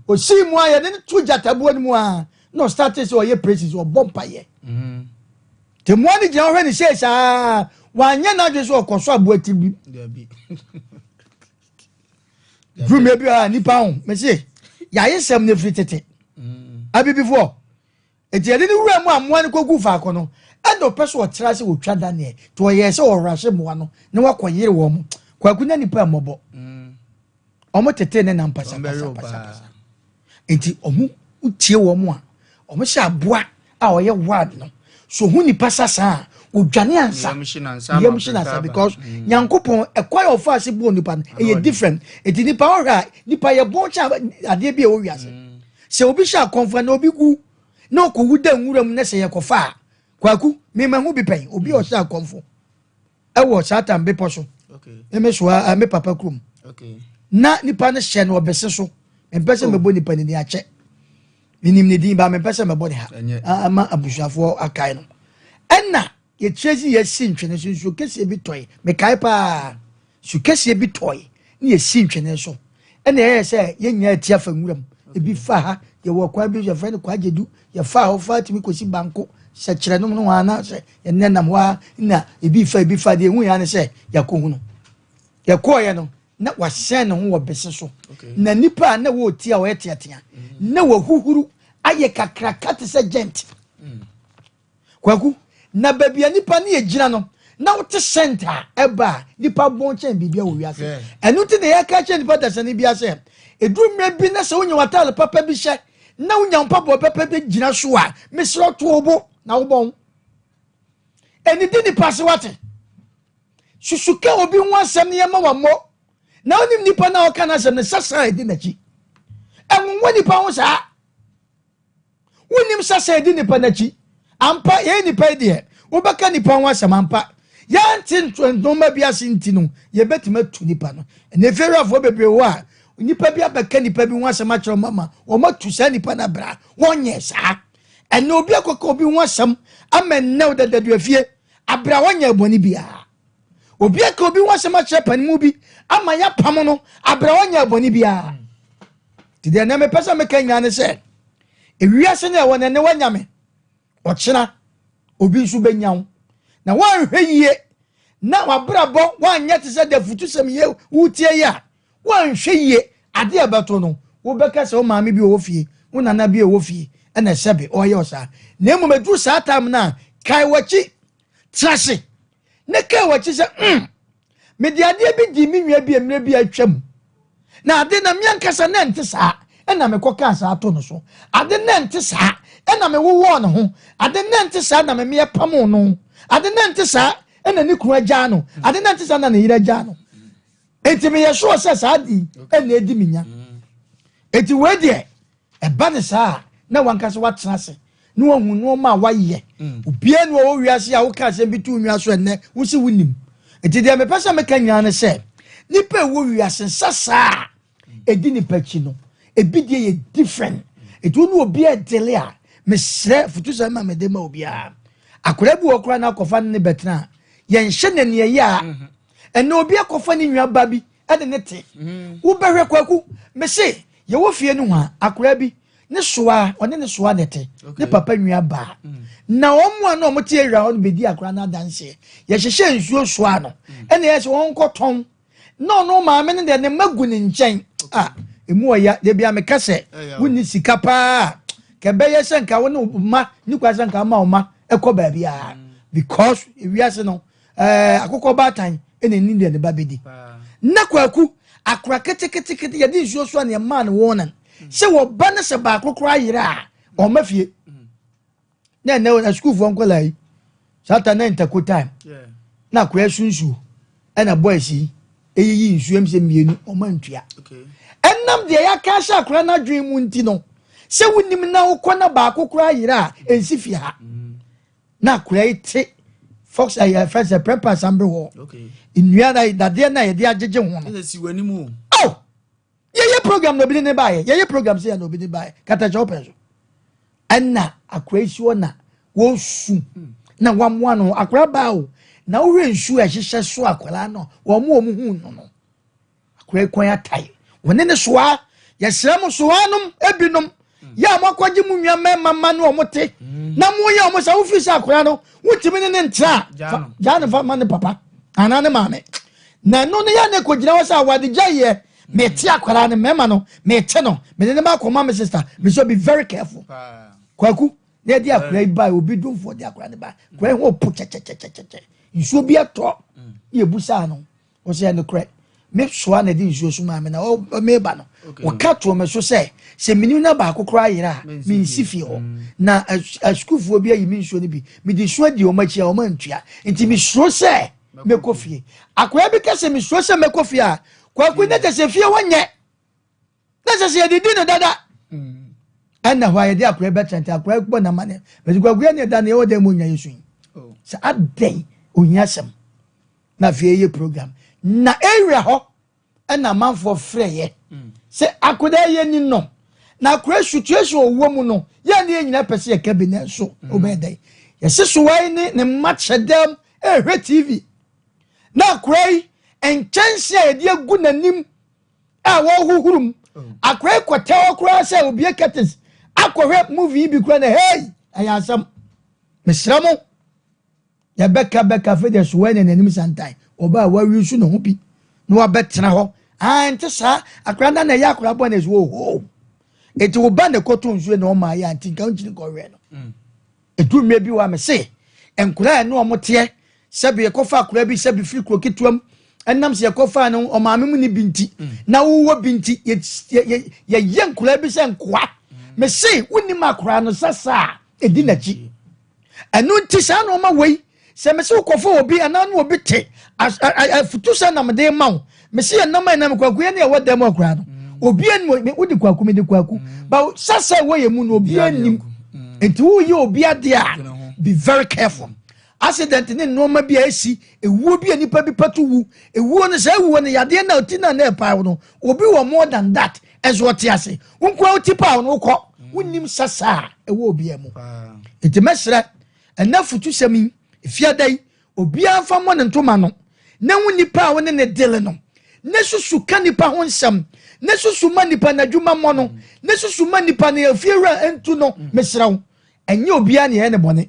osii mu a yɛde no to gyataboa no mu a na ɔstart sɛ ɔyɛ praises, ɔbɔ mpayɛ, nti mmoa no gyina hɔ hwɛ ne sei saa, wanyɛ n'adwene sɛ ɔkɔ so aboa ti bi dwuma bi a nipa ho mese yɛayɛ sɛm no firi tete abibifoɔ. Nti yɛde ne wura mu a mmoa no kɔgu faako no, ɛna ɔpɛ sɛ ɔtra sɛ wɔtwa Daniel, nti ɔyɛɛ sɛ ɔrahye mmoa no na wakɔyere wɔ mo. Kwaku, na nipa mmɔbɔ, ɔmo tete ne nam pasapasapasa, nti ɔmo tie wɔn a ɔmo hyɛ aboa a ɔyɛ wild no so hu nipa sasa a odwane ansa yam hye nansa, because Nyankopɔn ɛkwan a ɔfa ase bɔ nipa no ɛyɛ different. Nti nipa ɔhwɛ a nipa yɛ bɔn kyɛn adeɛ bi a ɛwɔ wiase. Sɛ obi hyɛ akɔnfo na obi gu na ɔkɔwu da nwura mu na sɛ yɛkɔfa a, Kwaku, mema ho bi pɛn obi a ɔhyɛ akɔnfo ɛwɔ Satan bepɔ so meme so a me papa kurom na nipa no hyɛ no ɔbɛse so. Mempɛ sɛ mɛbɔ nipa no ni akyɛ, menim ne din ba, mempɛ sɛ mɛbɔ ne ha ama abusuafoɔ akae no. Ɛna yɛkyerɛ si yɛsi ntwene so, nsuo kɛseɛ bi tɔe, mekae paa, nsuo kɛseɛ bi tɔe ne yɛsi ntwene so, ɛna ɛyɛ sɛ yɛn nyinaa ti afa nwura mu. Ebi fa ha, yɛwɔ kwan bi yɛfrɛ no Kwagyedu, yɛfa hɔ fa tumi kɔsi Banko sɛ kyerɛ nom no hɔ ana sɛ yɛnɛ nam hɔ a na ebi fa ebi fa deɛ ehu yɛn ano sɛ yɛakɔ no yɛkɔɔyɛ no na wasɛn ne ho wɔ bese so na nipa a na wɔɔti a ɔyɛ teatea na wahuhuru ayɛ kakraka te sɛ giant. Kwaku, na baabi a nipa ne yɛ no na wote scent a ɛba a nipa bɔn kyɛn biribi a wɔ wiase. Ɛno nti na yɛka kyerɛ nipa dasani bi asɛ eduru mmerɛ bi na sɛ wonya w'ataade papa bi hyɛ na wonya mpaboa papa bi gyina so a, mesrɛ, to wo bo na wobɔn ɛnidi nipa se wate susuka obi ho asɛm ne yɛma wammɔ na wonim nipa na ɔka no asɛm no sasa a ɛdi n'akyi. Ɛnwonwa nipa ho saa, wonim sasa ɛdi nipa n'akyi ampa. Yɛyɛ nipa yi deɛ, wobɛka nipa ho asɛm ampa, yɛnte ntoma bi ase nti no yɛbɛtumi atu nipa no. Ɛna efiewurafoɔ bebree wɔ a nipa bi abɛka nipa bi ho asɛm akyerɛ wɔn ama wɔn atu saa nipa no abra wɔnyɛ saa. Ɛna obi akɔka obi ho asɛm ama nnɛw dadadu afie abra wɔnyɛ bɔne biara. Obi aka obi ho asɛm akyerɛ panimu bi ama yɛapam no abra wɔnyɛ bɔne biara. Nti deɛ ɛnɛ mepɛ sɛ meka nyinaa ne sɛ ewiase no ɛwɔ no, ɛnɛ wanya me, ɔkyena obi nso bɛnya wo, na woanhwɛ yie na wabrabɔ woanyɛ te sɛ deɛ futusɛm yɛ wotie yi a, woanhwɛ yie adeɛ a ɛbɛto no, wobɛka sɛ wo maame bi wɔ fie, wo nana bi wɔ fie, ɛna ɛsɛbe ɔyɛ ɔsaa. Na mmom ɛduru saa time no a, kae w'akyi, tena ase. Ne kaa w'akyi sɛ, mede adeɛ bi dii me nua bi mmerɛ bi atwam. Na ade na me ankasa na ɛnte saa, ɛna mekɔkaa saa to no so. Ade na ɛnte saa, ɛna mewowɔɔ ne ho. Ade na ɛnte saa, na memeɛ pamoo no. Ade na ɛnte saa, ɛna ne kunu agyaa no. Ade na ɛnte saa, na ne yere agyaa no. Enti meyɛ sure sɛ saa ade yi ɛna edi me nya. Enti wei deɛ, ɛba ne saa a, na wankasa watena ase na wahu nneɛma a wayɛ. Obiara ni wɔwɔ wiase a woka asɛm bi to nwa so ɛnnɛ wosi wonim. Enti deɛ mepɛ sɛ meka nyinaa ne sɛ, nipa a ɛwɔ wiase nsa saa a ɛdi nipa akyi no, ebi deɛ yɛ different. Enti wo ne obi ɛdele a, mesrɛ futu sɛ ma mede ma obiara. Akwadaa bi wɔ koraa na akɔfa ne ne bɛtena a, yɛnhyɛ n'ani ɛyɛ a, ɛnna obi akɔfa ne nua ba bi ɛde ne te. Wobɛhwɛ, Kwaku, mese yɛwɔ fie no ho a, akwadaa bi ne soa, ɔne ne soa ne te ne papa nua baa. Na wɔn mu a na wɔn te awia hɔ no bɛdi akwadaa no adanseɛ. Yɛhyehyɛ nsuo soa no, ɛna yɛ sɛ wɔn nkɔtɔn, na ɔno maame no deɛ ne mma gu ne nkyɛn a emu ɔya. Debi a meka sɛ wonni sika paa kɛbɛyɛ sɛ nka wo ne wo mma ne kwa sɛ nka ama wo mma ɛkɔ baabi a, because ewiase no akokɔ baatan ɛna ɛni deɛ ne ba bɛdi. Na Kwaku, akora ketekete yɛde nsuo so a ne ɛmaa no wɔn nan sɛ wɔba ne sɛ baako koraa yere a ɔma fie. Na ɛnɛ asukuufoɔ nkɔla yi saa ta na ntako time na akora su nsuo, ɛna boys yi eyiyi nsuo sɛ mmienu ɔma ntua. Ɛnam deɛ yɛaka ahyɛ akora n'adwene mu nti no, sɛ wonim na wokɔ na baako koraa yere a ɛnsi fie ha. Na akora yi te fox ɛyɛ fɛ sɛ prɛpɛ asambe hɔ nnua na dadeɛ na yɛde agyegye ho no. Ɛsɛ si w'anim o. Oh, yɛyɛ program na obi ne ne baayɛ, yɛyɛ program sɛ yɛ na obi ne baayɛ katakyɛ ɔpɛ so, ɛna akora yi si hɔ na wɔsu na wamoa no. Akora baa o, na wohwɛ nsuo a ɛhyehyɛ so akwaraa no, wɔn mo wɔn hu no, akora yi kwan atae wɔne ne soa. Yɛsrɛ mo, soa nom ebinom yɛ a moakɔgye mo nua mmarima ma ne ɔmo te na moyɛ ɔmo sɛ wofiri sɛ akora no wotumi ne ne ntra a, gyaa no fa ma ne papa anaa ne maame. Na ɛno no yɛ ne kɔgyina hɔ sɛ awade gya yɛ mete akwaraa no mmarima no mete no mede ne ma akɔma me sister. Me so be very careful. Kwaku, na yɛde akwaraa yi ba, obi dumfoɔ de akwaraa no ba, akwaraa yi ho po kyɛkyɛkyɛkyɛkyɛ, nsuo bi atɔ ne yɛbusaa no, wɔsɛ ɛno korɛ me soa na ɛde nsuo so maa me na meba no. Wɔka toɔ me so sɛ menim na baako koraa yerɛ a mensi fie hɔ. Na asukuufoɔ bi ayi me nsuo no bi, mede nsuo adi wɔn akyi a wɔn antua, nti mesuro sɛ mɛkɔ fie. Akwaraa bi ka sɛ mesuro sɛ mɛkɔ fie a, Kwaku, ne kyɛ sɛ fie hɔ nyɛ na sɛ yɛdidi no dada. Ɛna hɔ a yɛde akwaraa bɛtena, nti akwaraa bɔ namane bɛsi. Kwaku, yɛ ne ɛda ne ɛwɔ dɛm mu nya yɛ yi sɛ adɛn ohia asɛm. Na afei ɛyɛ program na area hɔ, ɛna amanfoɔ frɛyɛ sɛ akwadaa yɛ ni no na akwadaa situation ɔwɔ mu no, yɛn ne yɛn nyinaa pɛ sɛ yɛka bi, nanso ɔbɛyɛ dɛn? Yɛsi so wɔn ne ne mma kyɛ dɛm ɛrehwɛ TV na akwadaa yi nkyɛnse a yɛde agu n'anim a wɔrehohoro mu. Akwadaa yi kɔtɛ hɔ koraa sɛ obie curtains akɔhwɛ movie yi bi koraa na hey, ɛyɛ asɛm. Mesrɛ mo, yɛbɛka bɛka afei deɛ so wɔn n'anim santan ɔbaa a wawi so ne ho bi na wabɛtena hɔ aa nte saa akwadaa na ɛyɛ akwadaa bɔ na ɛsɛ wɔ hoo. Eti wo ba na ɛkɔtɔ nsuo na ɔma ayɛ anti nka nkyini kɔhwɛ no. Edu mmerɛ bi wɔ a, mese nkwadaa a ɛne wɔn teɛ, sɛbi yɛkɔfa akwadaa bi sɛbi firi kuro ketewa mu, ɛnam sɛ yɛkɔfa no ɔmaame mu ne bi nti na wowɔ bi nti yɛyɛ nkwadaa bi sɛ nkoa. Mese wonim akwadaa no sasa a ɛdi n'akyi. Ɛno nti saa na ɔma wei sɛ mese wokɔfa obi anaa ne obi te afutu sɛ nam de ma wo. Mese yɛ nam a ɛnam, Kwaku, yɛ ne ɛwɔ dɛm akwadaa no obi anim. Wode Kwaku, mede Kwaku ba sasa ɛwɔ yɛ mu no, obi anim. Nti woyɛ obi adeɛ a, be very careful. Accident ne nneɛma bi a esi, ewuo bi a nipa bi pɛto wu, ewuo no sɛ ewuo no yadeɛ na ɔti na na ɛpaa no, obi wɔ more than that ɛnso ɔte ase. Nkoa oti paa no wokɔ wonim sasa a ɛwɔ obiara mu. Nti mɛsrɛ, ɛnɛ futu sɛm yi, efiada yi, obiara nfa mmɔ ne ntoma no na hu nipa a wɔne ne dele no, ne susu ka nipa ho nsɛm, ne susu ma nipa n'adwuma mmɔ no, ne susu ma nipa ne efiewura ntu no. Mesrɛ wo, ɛnyɛ obiara ne ɛyɛ ne bɔne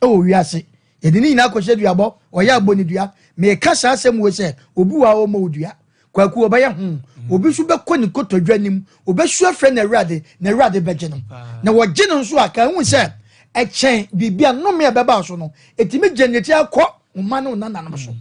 ɛwɔ wiase. Yɛde ne nyinaa kɔhyɛ duabɔ, ɔyɛ abɔ ne dua. Meka saa asɛm wo sɛ obi wɔ a ɔmmɔ wo dua, Kwaku, ɔbɛyɛ ho. Obi nso bɛkɔ ne kotodwe anim, obɛsu afrɛ na Awurade, na Awurade bɛgye no. Na wɔgye no nso a, ka ehu sɛ ɛkyɛn biribi a nnome a ɛbɛba so no, ɛtumi gye ne ti akɔ. wo mma ne wo nananom so.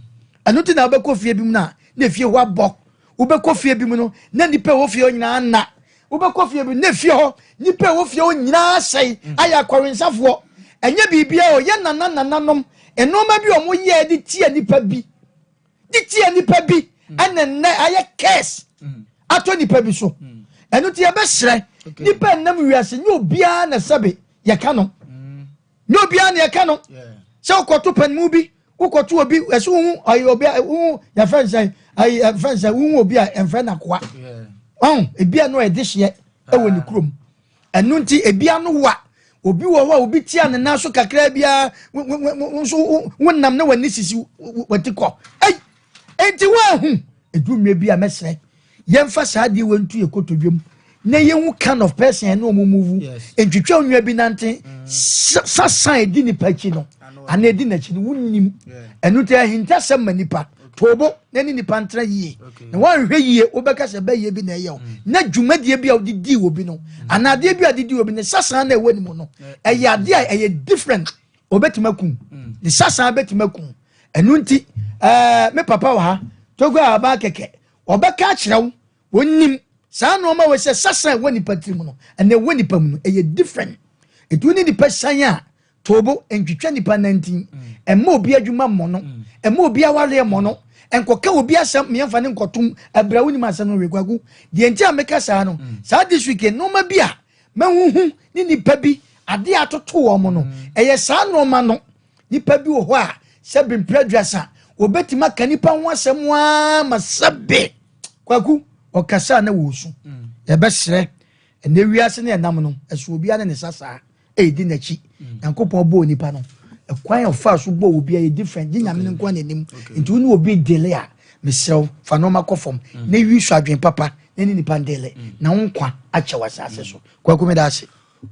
Ɛno nti na wobɛkɔ fie bi mu no a, na efie hɔ abɔ. Wobɛkɔ fie bi mu no, na nnipa a ɛwɔ fie hɔ nyinaa nna. Wobɛkɔ fie bi na fie hɔ nnipa a ɛwɔ fie hɔ nyinaa asɛe ayɛ akɔwensafoɔ. Ɛnyɛ biribiara o, yɛn nana nananom nneɛma bi a wɔyɛɛ de tia nnipa bi, de tia nnipa bi ɛna nnɛ ayɛ curse atɔ nnipa bi so. Ɛno nti yɛbɛsrɛ nnipa a ɛnam wiase, nyɛ obiara na sɛbe yɛka no. Nyɛ obiara na yɛka no. Sɛ wokɔto panimu bi, wokɔto obi, ɛsɛ wohu ɔyɛ obi a wohu yɛfrɛ no sɛ ayi yɛfrɛ no sɛ wohu obi a ɛmfrɛ no akoa. Ɔn ebi a no ɛde hyeɛ ɛwɔ ne kurom. Ɛno nti ebi ano wa obi wɔ hɔ a obi tia ne nan so kakra biara nso wonam na w'ani sisi w'ati kɔ. Ei Enti woahu? Ɛduru mmerɛ bi a mɛsrɛ yɛmfa saa adeɛ wei nto yɛ kotodwe mu na yɛhu kind of person ɛne ɔmo move. Ntwitwa onua bi nante sasa ɛdi nipa akyi no anaa ɛdi n'akyi no wonnim. Ɛno nti ahintasɛm ma nipa toobo na ne nipa ntena yie. Na woanhwɛ yie wobɛka sɛ bɛyɛ bi na ɛyɛ wo mm. na dwumadie bi a wode dii wɔ bi no mm. anaa adeɛ bi a wode dii wɔ bi no sasa na ɛwɔ ne mu no ɛyɛ adeɛ a ɛyɛ different. Obɛtumi akum mm. ne sasa bɛtumi akum. Ɛno nti ɛɛ me papa wɔ ha Togo a ɔbaa kɛkɛ ɔbɛka akyerɛ wo wɔnim saa nneɛma wɔ sɛ sasa ɛwɔ nipa tirim no ɛna ɛwɔ nipa mu no ɛyɛ different. Etu ne nipa san a toobo ntwitwa nipa nantin ɛma obi adwuma mmɔ no ɛma obi awareɛ mmɔ no nkɔka obi asɛm mmiɛnfa ne nkɔtom ɛbrɛ wo nim asɛm no wekwagu deɛ nti a meka saa no saa this week nneɛma bi a mahuhu ne nipa bi adeɛ atoto wɔn no ɛyɛ saa nneɛma no. Nipa bi wɔ hɔ a sɛbe mpere aduasa wɔbɛtumi aka nipa ho asɛm ara ma sɛbe kwaku ɔkasa na wɔresu. Mm. Yɛbɛsrɛ ɛnɛ wiase ne ɛnam no ɛso obiara ne ne sasaa ɛredi n'akyi. Mm. Nyankopɔn bɔɔ nipa no ɛkwan a ɔfaa so bɔɔ obiara yɛ different gye nyame no nko n'anim. Nti wo ne obi dele a mesrɛ wo fa nneɛma kɔ fam mm. na wi so adwene papa na ne nipa ndele na wo nkwa akyɛ wɔ asase so. Kwaku meda ase.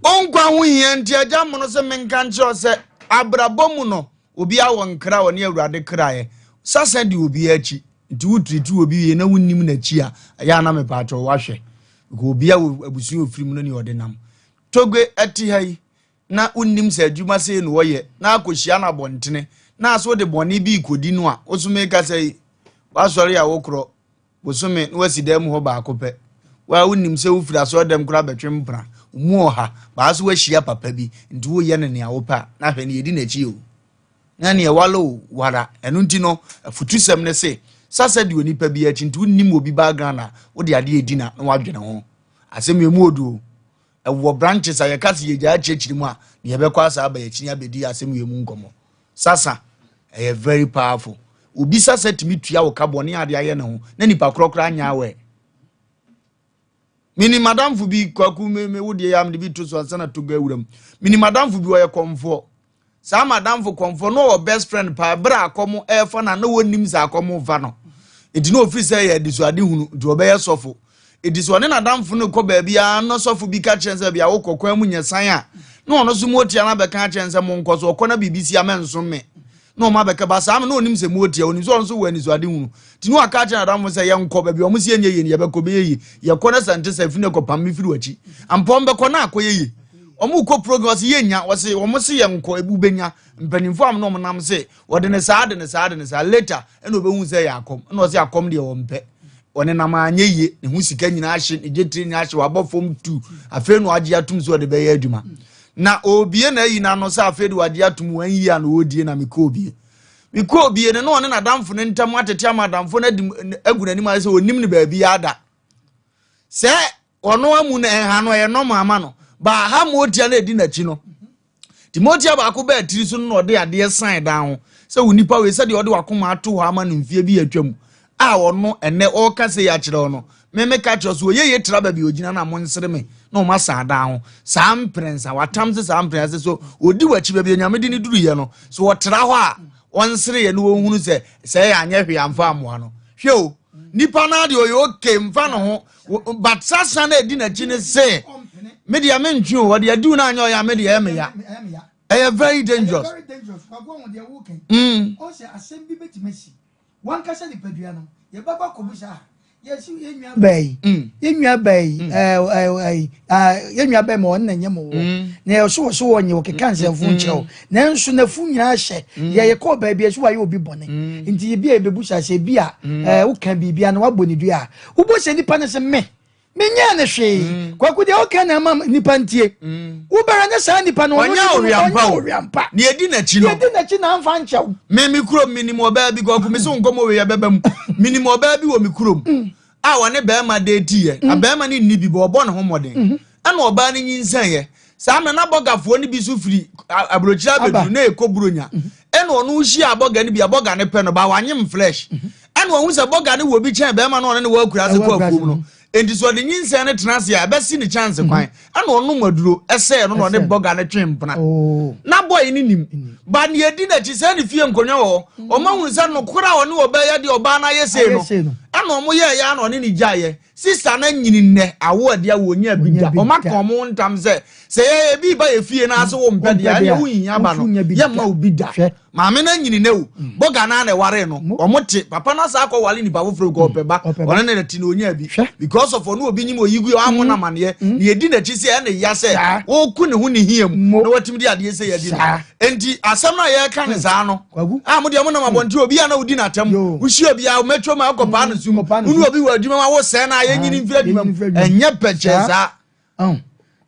Wo nkwa ho hia nti Agya mono sɛ menka nkyerɛ wo sɛ abrabɔ mu no obiara wɔ nkra a ɔne Awurade kraeɛ. Sasa di obiara akyi nti wo treat obi wie na wonnim n'akyi a ɛyɛ a na mepaakyɛw wahwɛ because obiara wɔ abusua ofiri mu no ne ɔde nam. Togbe ɛte ha yi na wonnim sɛ adwuma sei na ɔyɛ na akɔhyia no abɔntene na aso wode bɔne bi rekɔdi no a wo so meka sɛ yi wasɔre a wokorɔ Bosome na wasi dan mu hɔ baako pɛ. Wo a wonim sɛ wofiri asɔredɛm koraa bɛtwe mpena, wo mu ɔha, baa so woahyia papa bi, nti woyɛ no nea wopɛ a, na hwɛ nea ɛdi n'akyi o. Na nea ɛwale o, wara. Ɛno nti no, afutusɛm ne se, sasa di onipa bi akyi, nti wonim obi background a, wode adeɛ redi na na woadwene ho. Asɛm yi emu odu o. Ɛwɔ branches a yɛka sɛ yɛgyaa akyirikyiri mu a, na yɛbɛkɔ asa aba yɛkyini abɛdi asɛm wei mu nkɔmmɔ. Sasa, ɛyɛ very powerful. Obi sasa tumi tua wo ka bɔne a ade ayɛ ne ho na nipa korɔ koraa nyɛ awɛ. Menim madamfo bi kwaku me me wo deɛ yɛ a mede bi to so ansa na togo awura mu. Menim madamfo bi ɔyɛ kɔmfoɔ. Saa madamfo kɔmfoɔ no ɔwɔ best friend paa berɛ a akɔm ɛrefa no a na wɔnnim sɛ akɔm refa no. Nti na ɔfiri sɛ ɛyɛ adesuade hunu nti ɔbɛyɛ sɔfo. Enti sɛ ɔne n'adamfo no rekɔ baabi ara na sɔfo bi ka kyerɛ no sɛ baabi a wokɔ kwan mu nyɛ san a, na ɔno nso moatia no abɛka akyerɛ no sɛ monkɔ so ɔkɔ na biribi si a mɛnsom me. Na ɔma abɛka ba saa no na ɔnim sɛ moatia, ɔnim sɛ ɔno nso wɔ anisoade hunu. Nti na waka akyerɛ n'adamfo sɛ yɛnkɔ baabi a wɔn si ɛnyɛ yie no yɛbɛkɔ bɛyɛ yie. Yɛkɔ na sɛ nte sɛ firi no kɔpam me firi w'akyi. Ampa wɔn bɛkɔ na akɔyɛ yie. Wɔn rekɔ program wɔsi yɛnya wɔsi wɔn se yɛnkɔ ebu bɛnya mpanimfoɔ a wɔn na wɔn nam se wɔde ne saa de ne saa de ne saa later ɛna ɔbɛhu sɛ ɛyɛ akɔm ɛna ɔsɛ akɔm deɛ wɔmpɛ ɔnenam anyɛ yie ne ho sika nyinaa ahye ne dwetire nyinaa ahye wabɔ fam tu afei na wagye atum sɛ ɔde bɛyɛ adwuma na obie na ayi n'ano sɛ afei de wagye atum wɔn yie a na ɔredie na mekɔ obie mekɔ obie no na ɔne n'adamfo no ntam atete ama adamfo no adi agu n'anim ayɛ sɛ ɔnim no baabi ada sɛ Ɔno amu no ɛnha no ɛyɛ nɔma ama no baa ha motia no ɛdi n'akyi no nti motia baako bɛɛ tiri so no na ɔde adeɛ san dan ho sɛ wo nipa wei sɛdeɛ ɔde wakoma ato hɔ ama no mfie bi atwa mu a ɔno ɛnɛ ɔreka sɛ yɛ akyerɛ ɔno me meka kyerɛ so ɔyɛ yɛ tra baabi ɔgyina no a monsere me na ɔma san dan ho saa mprɛnsa watam sɛ saa mprɛnsa so ɔdi w'akyi baabi anyame de ne duruyɛ no so ɔtra hɔ a ɔnsere yɛ no wɔhunu sɛ sɛ yɛ anyɛ hwee amfa amoa no hwɛ o nipa no adeɛ ɔyɛ okay mfa ne ho but sasa na edi n'akyi ne se me deɛ me ntwe o ɔde adiw na anyɛ ɔyɛ a me deɛ ɛyɛ me ya ɛyɛ very dangerous. Mm. Wankasa nipadua no yɛbɛkɔ akɔbu saa. Yɛsi yɛn nua baa yi yɛn nua baa yi ɛɛ ɛɛ yɛn nua baa yi ma ɔne na nyɛ mo wɔ na yɛ so wɔ so wɔ nyɛ ɔkeka nsɛmfo nkyerɛ o, nanso n'afu nyinaa hyɛ yɛ yɛ kɔɔ baabi ɛso wayɛ obi bɔne, nti ebi a ebebu sa sɛ ebi a woka biribi a na wabɔ ne dua a wobɔ sɛ nipa ne sɛ me menyɛ ne hwee. Kwaku, deɛ woka na ama nipa ntie wobɛrɛ ne saa nipa no ɔno Ɔnyɛ ne mu no, ɔhweampa ɔnyɛ o. ɔhweampa. Nea edi n'akyi no Deɛ edi n'akyi na amfa nkyɛw. Me me kurom, minim ɔbaa bi. Kɔkɔ mi so nkɔmɔ wei ɛbɛba mu. Minim ɔbaa bi wɔ mi kurom a wɔne bɛrima deeti yɛ na bɛrima no nni bi bɔ, ɔbɔ ne ho mmɔden, ɛna ɔbaa no nyinsɛn yɛ saa mmerɛ na bɔgafoɔ no bi so firi aburokyire abɛduru Aba. na ɛkɔ Buronya, ɛna ɔno hyia abɔga no bi, abɔga no pɛ no ba wanyem fresh, ɛna ɔhu sɛ bɔga no wɔ bi kyɛn bɛrima no ɔne ne wɔ akura ase Ɛwɔ kɔ akura afuom ase. no. Enti sɛ ɔde nyinsɛn no tena ase a, ɛbɛsi ne chance kwan, ɛna ɔnom aduro ɛsɛɛ no na ɔne Ɛsɛɛ. bɔga no twe mpena Oh. na boy no nim ba nea edi n'akyi sɛ ne fie nkonnwa wɔ hɔ, ɔma hunu sɛ nokora a ɔne ɔbaa yɛ deɛ ɔbaa no ayɛ sei no Ayɛ sei no. ɛna ɔmo yɛ ɛyɛ na ɔne ne gyaeɛ. Sister no nyini nnɛ awo adi a wɔnya bi Wɔnya da bi ɔma da. ka ɔmo ntam sɛ yɛ ebi ba yɛ fie na ase wo mpɛ deɛ Wompɛ ɛne deɛ a, wohia ba no wo nso nya bi yɛmma da. obi da. Hwɛ. Maame no anyini ne o bɔga no na ɛware no, ɔmo te papa no asa akɔ wale nipa foforɔ kɔ ɔpɛ ba. Ɔpɛ ba. Ɔne ne te na onya bi Hwɛ. because of ɔno obi nyim oyi gu ɔamo na amaneɛ na yɛdi n'akyi sɛ ɛne ya sɛ Saa. wɔku ne ho ne hia mu Mo. na watumi de adeɛ sɛ yɛdi no. Saa. Enti asɛm no a yɛreka ne saa no Kwaku. a mo deɛ monam abɔnten, obi a na wodi n'atam Yo. wohyia obi a mɛtwa mu akɔ paa no sum Kɔpaa no wone sum. obi wɔ adwuma mu a wosɛe no a yɛnyini mfiri adwuma Yɛnyini mu mfiri adwuma mu. ɛnyɛ pɛkyɛ Saa. saa. Ɔn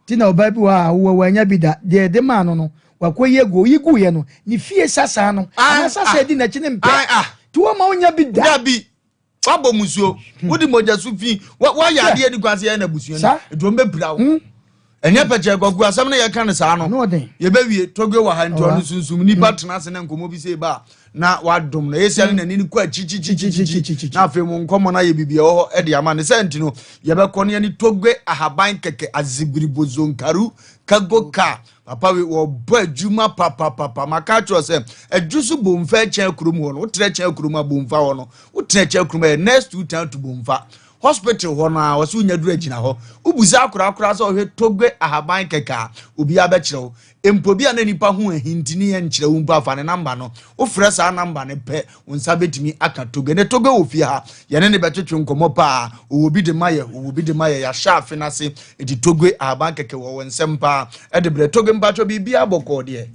ti na ɔbaa bi wɔ hɔ a wowɔ wanya bi da deɛ ɛde maa no, wakɔ yi egu oyi gu yɛ no ne fie sasa no Ah, ana sasa ah. edi n'akyi ne mpɛ Ah, ah. ti wɔn ma wonya bi da. Dabi, wabɔ musuo, wode mogya so fi woayɛ adeɛ ni kwan sɛ yɛyɛ no abusua Saa. no nti ɔmbɛpira wo. Ɛnyɛ pɛkyɛ, Kwaku, asɛm no yɛka no saa no. Ano ɔden. Yɛbɛwie Togbe wɔ ha nti Ɔwɔ ha. ɔno sunsum nipa tena ase na nkɔmmɔ bi sɛ ba a na wadom no ɛsia no n'ani no kɔ akyikyikyikyikyikyi na afei mu nkɔmmɔ no ayɛ biribi ɛwɔ hɔ ɛde ama ne sɛ nti no yɛbɛkɔ no yɛne Togbe Ahaban Kɛkɛ Azibiribozonkaru Kago ka papa wei wɔbɔ adwuma papapapa. Maka kyerɛ sɛ adwu so Bomfa kyɛn kurom hɔ no, wotrɛ kyɛn kurom a Bomfa hɔ no, wotrɛ kyɛn kurom a yɛ next two town to Bomfa Hospital hɔ no a wɔsɛ wonya duru agyina hɔ, wobusa akorakora sɛ ɔhwɛ Togbe Ahaban Kɛkɛ a, obiara bɛkyerɛ wo. Mpo bi a na nipa ho ahinti ne yɛ nkyerɛ wo mpo afa ne number no, wofrɛ saa number no pɛ, wo nsa bɛtumi aka Togbe. Ne Togbe wɔ fie ha, yɛne ne bɛtwetwe nkɔmmɔ paa. Ɔwɔ bi de ma yɛ, ɔwɔ bi de ma yɛ. Yɛahyɛ afe no ase ɛti Togbe Ahaban Kɛkɛ wɔ wɔ nsɛm paa ɛde brɛ. Togbe, mpatwɔ, biribiara bɔkɔɔ deɛ?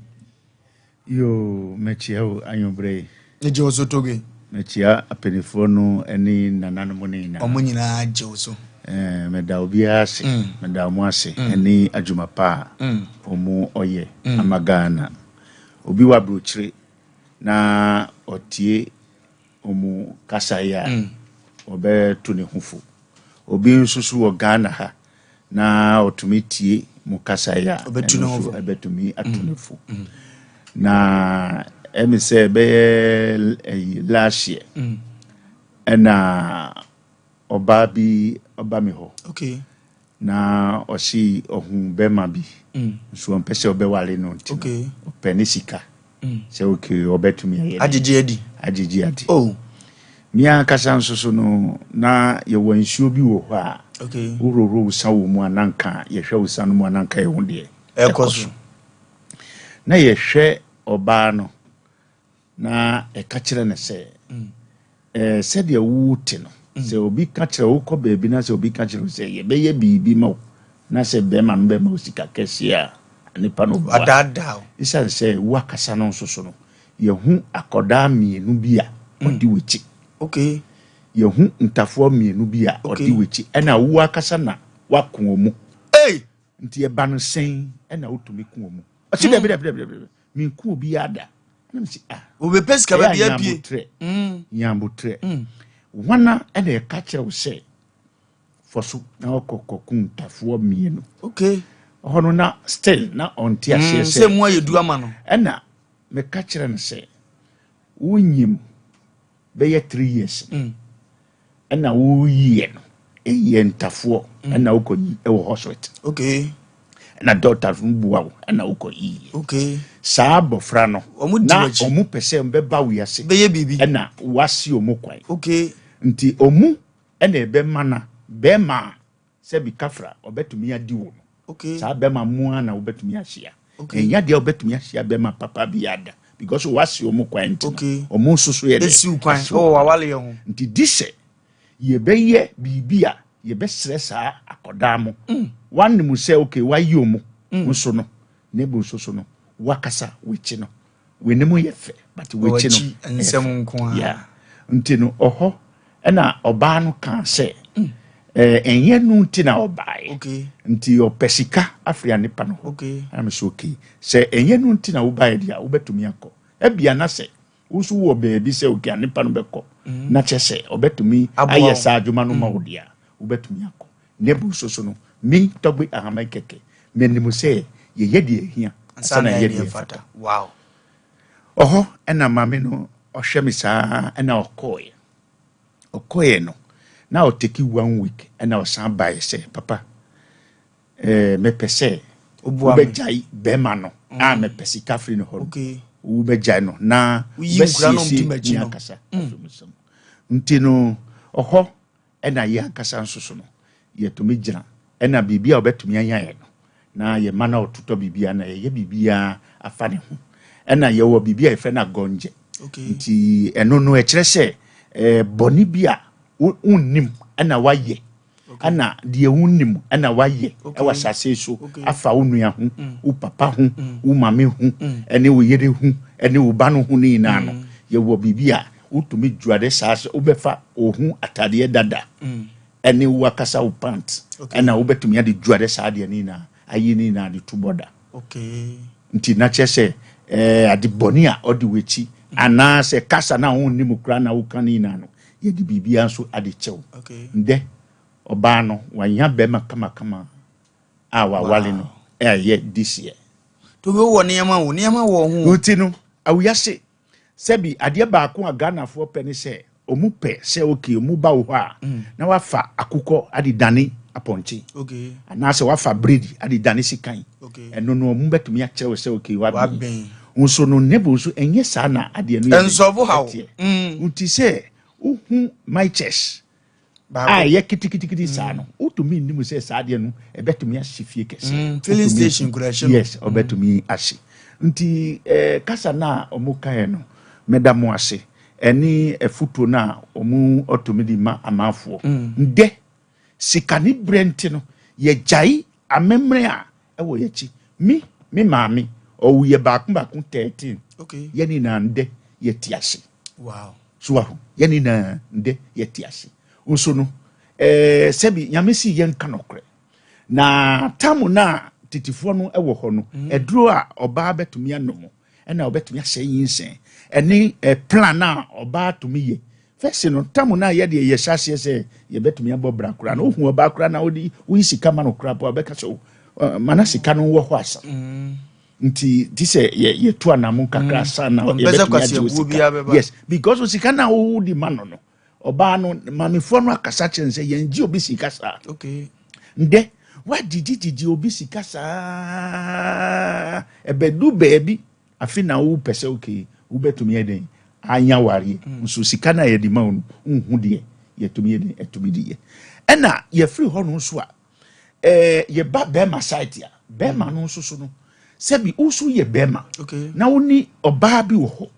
Yo, mɛkyia wo anwummerɛ yi. Ne gye wo so, Togbe. Mɛkyia apanifoɔ no ne nananom no nyinaa. Ɔmo nyinaa gye wo so. Meda obiara ase. Meda ɔmo ase ne adwuma pa a ɔmo ɔyɛ ama Ghana. Obi wɔ aburokyire na ɔtie ɔmo kasa yi a, ɔbɛto ne ho fo. Obi nso so wɔ Ghana ha na ɔtumi tie mo kasa yi a, Ɔbɛtu ɛno ne ho nso fo. ɛbɛtumi ato ne fo. Na ɛmi sɛ ɛbɛyɛ ɛyi last year ɛna ɔbaa bi ɔba mi hɔ na ɔsi ɔhu bɛrima bi nso ɔmpɛ sɛ ɔbɛware no nti no, ɔpɛ ne sika sɛ okay, ɔbɛtumi ayɛ dɛ Agyegye adi. Agyegye adi. Oh. Mmea ankasa nso so no, na yɛwɔ nsuo bi wɔ hɔ a wohorohoro wo sa wɔ mu a, na nka yɛhwɛ wo sa no mu a, na nka yɛho deɛ ɛkɔ so. Na yɛhwɛ ɔbaa no na ɛka kyerɛ no sɛ sɛdeɛ wote no, sɛ obi ka kyerɛ wo kɔ baabi na sɛ obi ka kyerɛ wo sɛ yɛbɛyɛ biribi ma wo na sɛ bɛrima no bɛma wo sika kɛseɛ a, nipa no boa. Adaadaa o. Ɛsiane sɛ wo akasa no nso so no, yɛhu akɔdaa mmienu bi a ɔdi w'akyi. Yɛhu ntafoɔ mmienu bi a ɔdi w'akyi, ɛna wo akasa na woako wɔ mu. Hey! Nti ɛba no sɛn ɛna wotumi ko wɔ mu? Ɔsi dɛbi dɛbi dɛbi dɛbi, menku obiara da. Ɛna mesi ah, Obɛpɛ sika ɛyɛ baabi a apue. Nyabotrɛ, nyabotrɛ wana ɛna ɛka kyerɛ wo sɛ fɔ so na ɔkɔ kɔko ntafoɔ mmienu ɔhɔ no, na still na ɔnte aseɛ sɛ sɛ mu ayɛ du ama no. Ɛna meka kyerɛ no sɛ wonyim bɛyɛ 3 years ɛna woyiɛ no, ɛyɛ ntafoɔ ɛna wokɔyi ɛwɔ hospital ɛna doctor no bua wo ɛna wokɔ yiɛ saa abɔfra no Ɔmo di na w'akyi. ɔmo pɛ sɛ ɔmbɛba wiase Bɛyɛ biribi. ɛna wasi ɔmo kwan. Nti ɔmo ɛna ɛbɛma na bɛrima a sɛbi kafra ɔbɛtumi adi wo no, saa bɛrima mu a na wobɛtumi ahyia. Ɛnya deɛ wobɛtumi ahyia bɛrima papa bi ada because wasi ɔmo kwan nti no, ɔmo nso so yɛ dɛ Esiw kwan asi ɛwɔ wɔn wawaleɛ ho. Nti di sɛ Yɛbɛyɛ biribi a yɛbɛsrɛ saa akɔdaa mo. Wanim sɛ okay, wayɛ ɔmo nso no, ne bu nso so no, wakasa w'akyi no, w'anim yɛ fɛ, but w'akyi no W'akyi nsɛm ɛyɛ fɛ. Nko ara. Yeah. Nti no ɔhɔ ɛna ɔbaa no kaa sɛ ɛnyɛ no nti na ɔbaeɛ. Nti ɔpɛ sika afiri anipa no hɔ. Ɛna me sɛ okay, sɛ ɛnyɛ no nti na wobaeɛ deɛ a, wobɛtumi akɔ. Ebia na sɛ wo nso wɔ baabi sɛ okay, anipa no bɛkɔ na kyɛ sɛ ɔbɛtumi Aboa ayɛ wo. saa adwuma no ma wo deɛ a, wobɛtumi akɔ. Ne bu nso so no, me Tɔgbe Ahaman kɛkɛ menim sɛ yɛyɛ deɛ ɛhia ansa ansa na na yɛ yɛyɛ deɛ deɛ ɛfata. ɛfata. Ɔhɔ ɛna maame no ɔhwɛ me saa, ɛna ɔkɔɔɛ. Ɔkɔɔɛ no na ɔtake one week, ɛna ɔsan baeɛ sɛ, papa, mepɛ sɛ Woboa me. wobɛgyae bɛrima no a mepɛ sika firi no hɔ no. Wobɛgyae no na Woyi nkura no wobɛsiesie ɔmte m'akyi ne no. ankasa afiri mu nsam. Nti no ɔhɔ ɛna yɛ ankasa nso so no yɛtumi gyina, ɛna biribi a ɔbɛtumi anya yɛ no na yɛma no ɔtotɔ biribi a na yɛyɛ biribiara afa ne ho. Ɛna yɛwɔ biribi a yɛfrɛ no agɔngyɛ. Nti ɛno no ɛkyerɛ sɛ bɔne bi a wonnim ɛna wayɛ, ɛna deɛ wonnim ɛna wayɛ ɛwɔ asase yi so afa wo nua ho, wo papa ho, wo maame ho, ɛne wo yere ho, ɛne wo ba no ho no nyinaa no, yɛwɔ biribi a wotumi dwuade saa sɛ wobɛfa wo ho atadeɛ dada ɛne wo akasa wo pant, ɛna wobɛtumi ade dwuade saa adeɛ no nyinaa, ayi no nyinaa de to bɔda. Nti na kyerɛ sɛ ade bɔne a ɔde w'akyi anaasɛ kasa na wonnim koraa na woka no nyinaa no, yɛde biribiara nso ade kyɛw. Ndɛ ɔbaa no wanya bɛrima kamakama a wawale no ɛyɛ this year. Tobi, wowɔ nneɛma o, nneɛma wɔ ho. Nti no awuyase sɛbi adeɛ baako a Ghanafoɔ pɛ ne sɛ ɔmu pɛ sɛ okay, ɔmu ba wo hɔ a na wafa akokɔ ade dane apɔnkye anaasɛ wafa bread ade dane sikan. Ɛno no ɔmu bɛtumi akyerɛ wo sɛ okay, wabɛn. Wabɛn. Nso no nebo nso ɛnyɛ saa na adeɛ no yɛ dɛn? Ɛnsɔfo haw. Ɛteɛ. Nti sɛ wohu my chest a Baako. ɛyɛ kitikiti saa no, wotumi nnim sɛ saa adeɛ no ɛbɛtumi ahye fie kɛse. Filling Wotumi station kura ɛhye no. Yes, ɔbɛtumi ahye. Nti kasa no a ɔmo kaeɛ no, meda mo ase, ɛne afutuo no a ɔmo ɔtumi de ma amanfoɔ. Ndɛ sikane berɛ nti no yɛgyae amemmerɛ a ɛwɔ yɛkyi. Me maame ɔwu yɛ baako baako 13. Yɛn nyinaa ndɛ yɛte ase. So aho yɛn nyinaa ndɛ yɛte ase nso no, sɛbi Nyame si yɛn ka nɔkorɛ na tamu na titifoɔ no ɛwɔ hɔ no, ɛduro a ɔbaa bɛtumi anom ɛna ɔbɛtumi ahyɛ nyinsɛn ɛne plan a ɔbaa tumi yɛ fɛsi no, tamu na yɛdeɛ yɛhyɛ aseɛ sɛ yɛbɛtumi abɔ bra koraa na ohu ɔbaa koraa na wode woyi sika ma no koraa po a, ɔbɛka sɛ o mana sika no wɔ hɔ asa. Nti ti sɛ yɛ yɛtu anamo kakra sa na Ɔmpɛ sɛ yɛbɛtumi agye wo kwasiabuo biara sika. bɛba. Yes, because o sika na wodi ma no, ɔbaa no maamefoɔ no akasa kyerɛ no sɛ yɛngye obi sika saa. Ndɛ wagyegye obi sika saa, ɛbɛdu baabi afi na wopɛ sɛ okay, wobɛtumi yɛ den anya wareɛ nso sika no a yɛde ma wo no, nhu deɛ yɛtumi yɛ den ɛtumi de yɛ. Ɛna yɛfiri hɔ no nso a, yɛba bɛrima site a, bɛrima no nso so no, sɛbi woso yɛ bɛrima na wo ne ɔbaa bi wɔ hɔ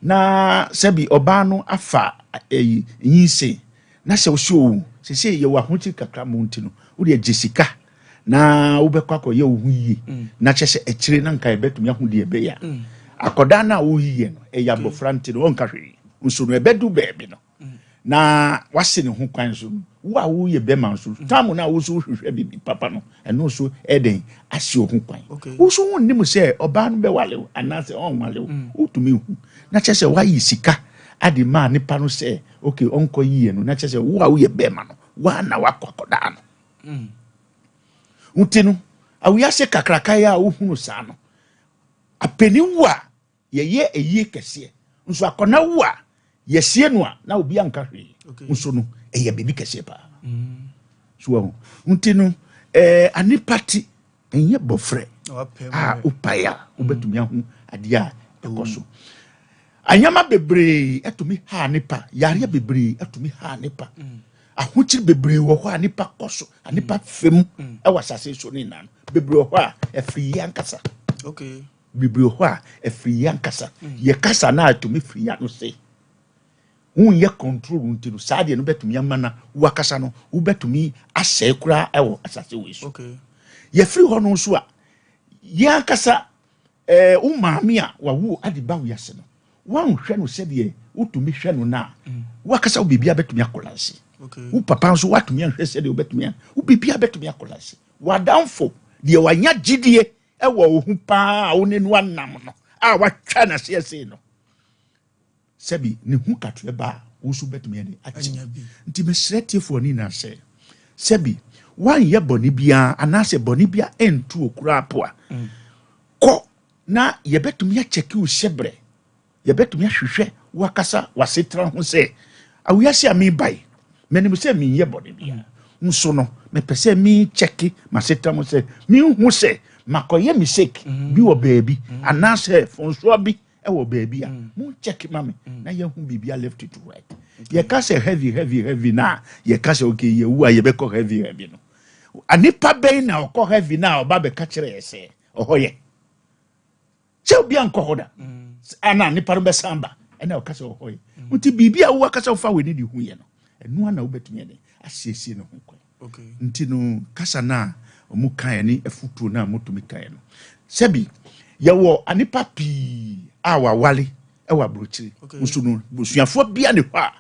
na sɛbi ɔbaa no afa ɛyi nyinsɛn na sɛ wosi owu sese yɛwɔ ahokyere kakra mu nti no, wode agye sika na wobɛkɔ akɔyɛ wo ho yie na kyɛ sɛ akyire na nka yɛbɛtumi aho deɛ ɛbɛyɛ a, akɔdaa no a woyiyɛ no ɛyɛ abɔfra nti no ɔnka hwee nso no, ɛbɛdu baabi no na wase ne ho kwan so no, wo a woyɛ bɛrima nso tam no a wo so wohwehwɛ biribi papa no, ɛno nso ɛdɛn ase wo ho kwan. Wo so wonnim sɛ ɔbaa no bɛwale wo anaasɛ ɔnwale wo. Wotumi hu na kyerɛ sɛ woayi sika ade maa nipa no sɛ okay, ɔnkɔ yie no, na kyerɛ sɛ wo a woyɛ bɛrima no woa na woakɔ akɔdaa no. Nti no awiase kakraka yi a wohunu saa no, apani wu a yɛyɛ eyie kɛseɛ nso, akɔna wu a yɛsie no a na obi anka hwee nso no, ɛyɛ biribi kɛseɛ paa so wahu. Nti no anipa ti ɛnyɛ bɔfrɛ a wopae a wobɛtumi ahu adeɛ a ɛkɔ so. Anyama bebree ɛtumi ha nipa, yareɛ bebree ɛtumi ha nipa, ahokyere bebree wɔ hɔ a nipa kɔ so a nipa fam ɛwɔ asase so ne nyinaa no, bebree wɔ hɔ a ɛfiri yɛ ankasa. Bebree wɔ hɔ a ɛfiri yɛ ankasa, yɛ kasa na ɛtumi firi yɛ ano se. Wonyɛ control nti no, saa deɛ no bɛtumi ama na wakasa no wobɛtumi asɛe koraa ɛwɔ asase wei so. Yɛfiri hɔ no nso a, yɛn ankasa wo maame a wawo ade ba wiase no, woanhwɛ no sɛdeɛ wotumi hwɛ no no a, wakasa wo biribia bɛtumi akɔlanse. Wo papa nso woatumi anhwɛ sɛdeɛ wobɛtumi a, wo biribia bɛtumi akɔlanse. Wadamfo deɛ wanya gyidie ɛwɔ wo ho paa a wo ne no anam no a watwa n'aseɛ sei no, sɛbi ne ho katoɛ ba a, wo nso bɛtumi ɛde akyi. Anya bi. Nti mesrɛ tiefoɔ ne nyinaa sɛ, sɛbi woanyɛ bɔne biara anaasɛ bɔne bia ɛntu wo koraa po a, kɔ na yɛbɛtumi akyɛke wo hyɛberɛ, yɛbɛtumi ahwehwɛ wakasa wasetena ho sɛ awiase a mebae, m'anim sɛ menyɛ bɔne biara nso no, mepɛ sɛ mekyɛke masetena ho sɛ menhu sɛ makɔyɛ mistake bi wɔ baabi anaasɛ fonsoɔ bi ɛwɔ baabi a, monkyɛke ma me na yɛhu biribia left to right. Yɛka sɛ heavy, heavy, heavy na yɛka sɛ okay, yɛwu a yɛbɛkɔ heavy, heavy no, anipa bɛn na ɔkɔ heavy na ɔba bɛka kyerɛ yɛ sɛ ɔhɔ yɛ sɛ obi ankɔ hɔ da ana nipa no bɛsan ba ɛna ɔka sɛ ɔhɔ yɛ? Nti biribi a wowɔ kasa wofa w'ani de hu yɛ no, ɛno ana wobɛtumi ɛde asiesie ne ho kwan. Nti no, kasa no a ɔmo kaeɛ ne afutuo no a motumi kaeɛ no, sɛbi yɛwɔ anipa pii a wawale ɛwɔ aburokyire nso no, busuafoɔ bia ne hɔ a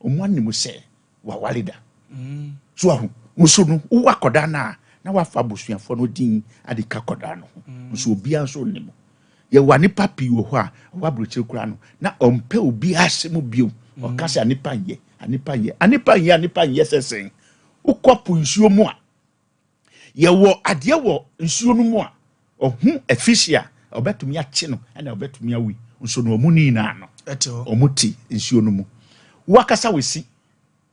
ɔmo anim sɛ wawale da so aho. Nso no, wowɔ akɔdaa no a, na wafa abusuafoɔ no din ade ka akɔdaa no ho nso, obiara nso nnim. Yɛwɔ anipa pii wɔ hɔ a ɔwɔ aburokyire koraa no na ɔmpɛ obiara asɛm bio. Ɔka sɛ anipa nyɛ, anipa nyɛ, anipa nyɛ, anipa nyɛ. Sɛ sɛn wokɔ po nsuo mu a, yɛwɔ adeɛ wɔ nsuo no mu a ɔho afisi a ɔbɛtumi akye no ɛna ɔbɛtumi awi nso no, ɔmo ne nyinaa no ɛte hɔ. Ɔmo te nsuo no mu. Wakasa wɔ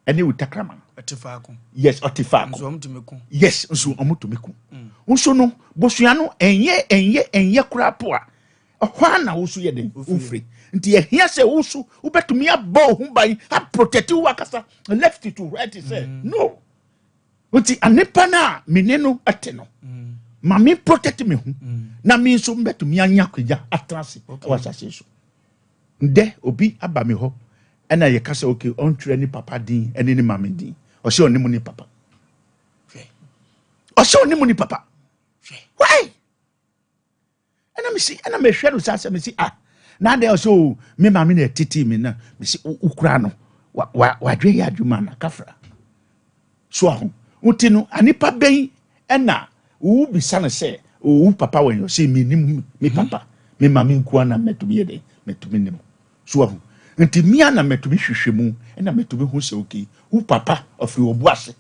ɛne wo takrama ɛte faako. Yes, ɔte faako. Nso ɔmo tumi ko. Yes, nso ɔmo tumi ko nso no, bosua no ɛnyɛ koraa po a, ɛhɔ a na woso yɛ den wofiri. Nti ɛhia sɛ woso wobɛtumi abɔ wo ho ban, aprotect wo akasa left to right sɛ no. Nti anipa no a mene no ɛte no, ma me protect me ho na me nso mbɛtumi anya akonnwa atena ase ɛwɔ asase so. Ndɛ obi aba me hɔ ɛna yɛka sɛ okay, ɔntwerɛ ne papa din ɛne ne maame din. Ɔsɛ ɔne mu ne papa. Hwɛ. Ɔsɛ ɔne mu ne papa. Hwɛ. Why? Ɛna mesi ɛna mehwɛ no saa sɛ mesi, ah, na adɛ ɔsɛ o, me maame na ɛtete me na mesi wokura no wa wa wadwe yɛ adwuma na kafra so aho. Nti no, anipa bɛn ɛna wo bisa no sɛ owu papa wɔ yɛn? Ɔsɛ mi nim me papa, me maame nkoa na mɛtumi yɛ dɛ mɛtumi nim so aho. Nti mia na mɛtumi hwehwɛ mu ɛna mɛtumi hu sɛ okay, wo papa ɔfiri ɔbu ase.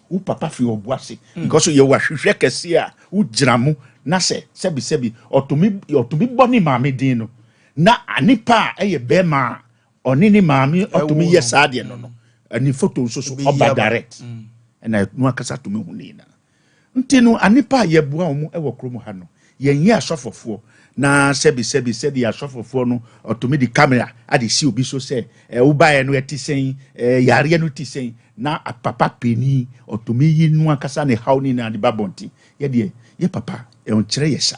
Wo papa firi ɔbo ase because yɛwɔ ahwehwɛ kɛseɛ a wogyina mu na sɛ sɛbisɛbi ɔtumi bɔ ne maame din no na anipa a ɛyɛ bɛrima a ɔne ne maame ɔtumi Ɛwo yɛ no. saa deɛ no, ɛne photo nso so Ɛbɛyi ɔba aba. direct ɛna ɛno akasa tumi hu ne nyinaa. Nti no, anipa a yɛboa wɔn wɔ kurom ha no, yɛnyɛ asɔfofoɔ na sɛbi sɛbi sɛbi asɔfofoɔ no ɔtumi de camera ade si obi so sɛ wobaeɛ no ɛte sɛn, yareɛ no te sɛn, na papa panin ɔtumi yi no ankasa ne haw ne na de ba bɔnten. Yɛdeɛ yɛ papa ɛnkyerɛ yɛ saa.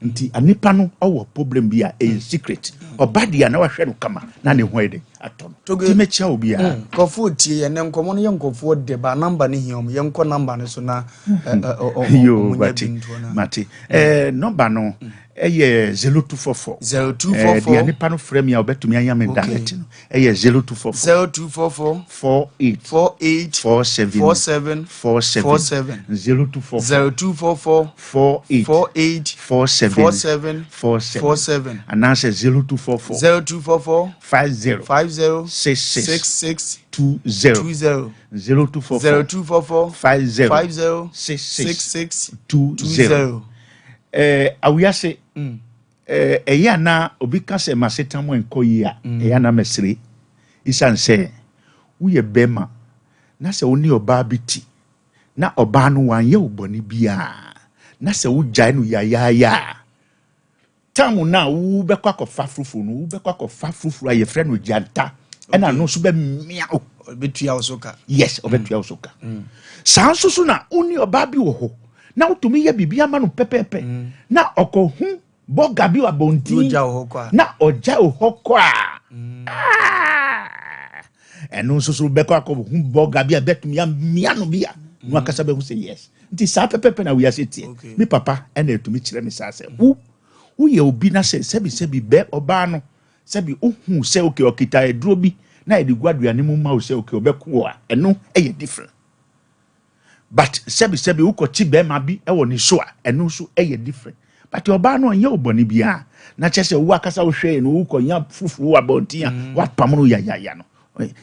Nti anipa no ɔwɔ problem bi a ɛyɛ secret, ɔba deɛ a na wahwɛ no kama na ne ho yɛ de atɔ no. Toge- Nti mɛkyia obiara. Nkɔfoɔ tie yɛn nɛ nkɔmmɔ no yɛ nkɔfoɔ de ba number no hia ɔmo, yɛnkɔ number no so na ɛ, ɛ, Yo, ɔmo nya mate. bi ntoɔ na Mate. Number no ɛyɛ 0244. 0244. Deɛ nipa no frɛ mi a ɔbɛtumi anya me direct no ɛyɛ 0244. 0244. 48. 48. 47. 47. 47. 47. 0244. 0244. 48. 48. 47. 47. 47. 47. Anaasɛ 0244. 0244. 50. 50. 66. 66. 20. 20. 0244. 0244. 50. 50. 66. 66. 20. 20. Awiase ɛyɛ ana obi ka sɛ masetam nkɔ yie a, ɛyɛ ana mɛsere esiane sɛ woyɛ bɛrima na sɛ wo ne ɔbaa bi ti na ɔbaa no wanyɛ wo bɔne biara na sɛ wogyae no yayaaya a, tam no a wobɛkɔ akɔfa fufuo no, wobɛkɔ akɔfa fufuo a yɛfrɛ no gyanta ɛna no nso bɛmia wo. Ɔbɛtua wo so ka. Yes, ɔbɛtua wo so ka. Saa nso so na wo ne ɔbaa bi wɔ hɔ na wotumi yɛ biribi ama no pɛpɛɛpɛ na ɔkɔhu bɔga bi wɔ abɔnten Na ɔgya wo hɔ kɔ a. Na ɔgya wo hɔ kɔ a. Ɛno nso so bɛkɔ akɔ hu bɔga bi a bɛtumi amia no bi a no akasa bɛhu sɛ yes. Nti saa pɛpɛpɛ na wiase teɛ. Me papa ɛna ɛtumi kyerɛ me saa sɛ wo woyɛ obi na sɛ sɛbi sɛbi bɛ ɔbaa no, sɛbi wohu sɛ okay, ɔkita aduro bi na yɛde gu aduane mu ma wo sɛ okay, ɔbɛko wɔ a, ɛno ɛyɛ different. But sɛbi sɛbi wokɔkye bɛrima bi ɛwɔ ne so a, ɛno nso ɛyɛ different. But ɔbaa no ɔnyɛ ɔbɔne biara na kyerɛ sɛ wo akasa wohwɛ no, wokɔnya fufuo wɔ abɔnten a woapam no yayaya no,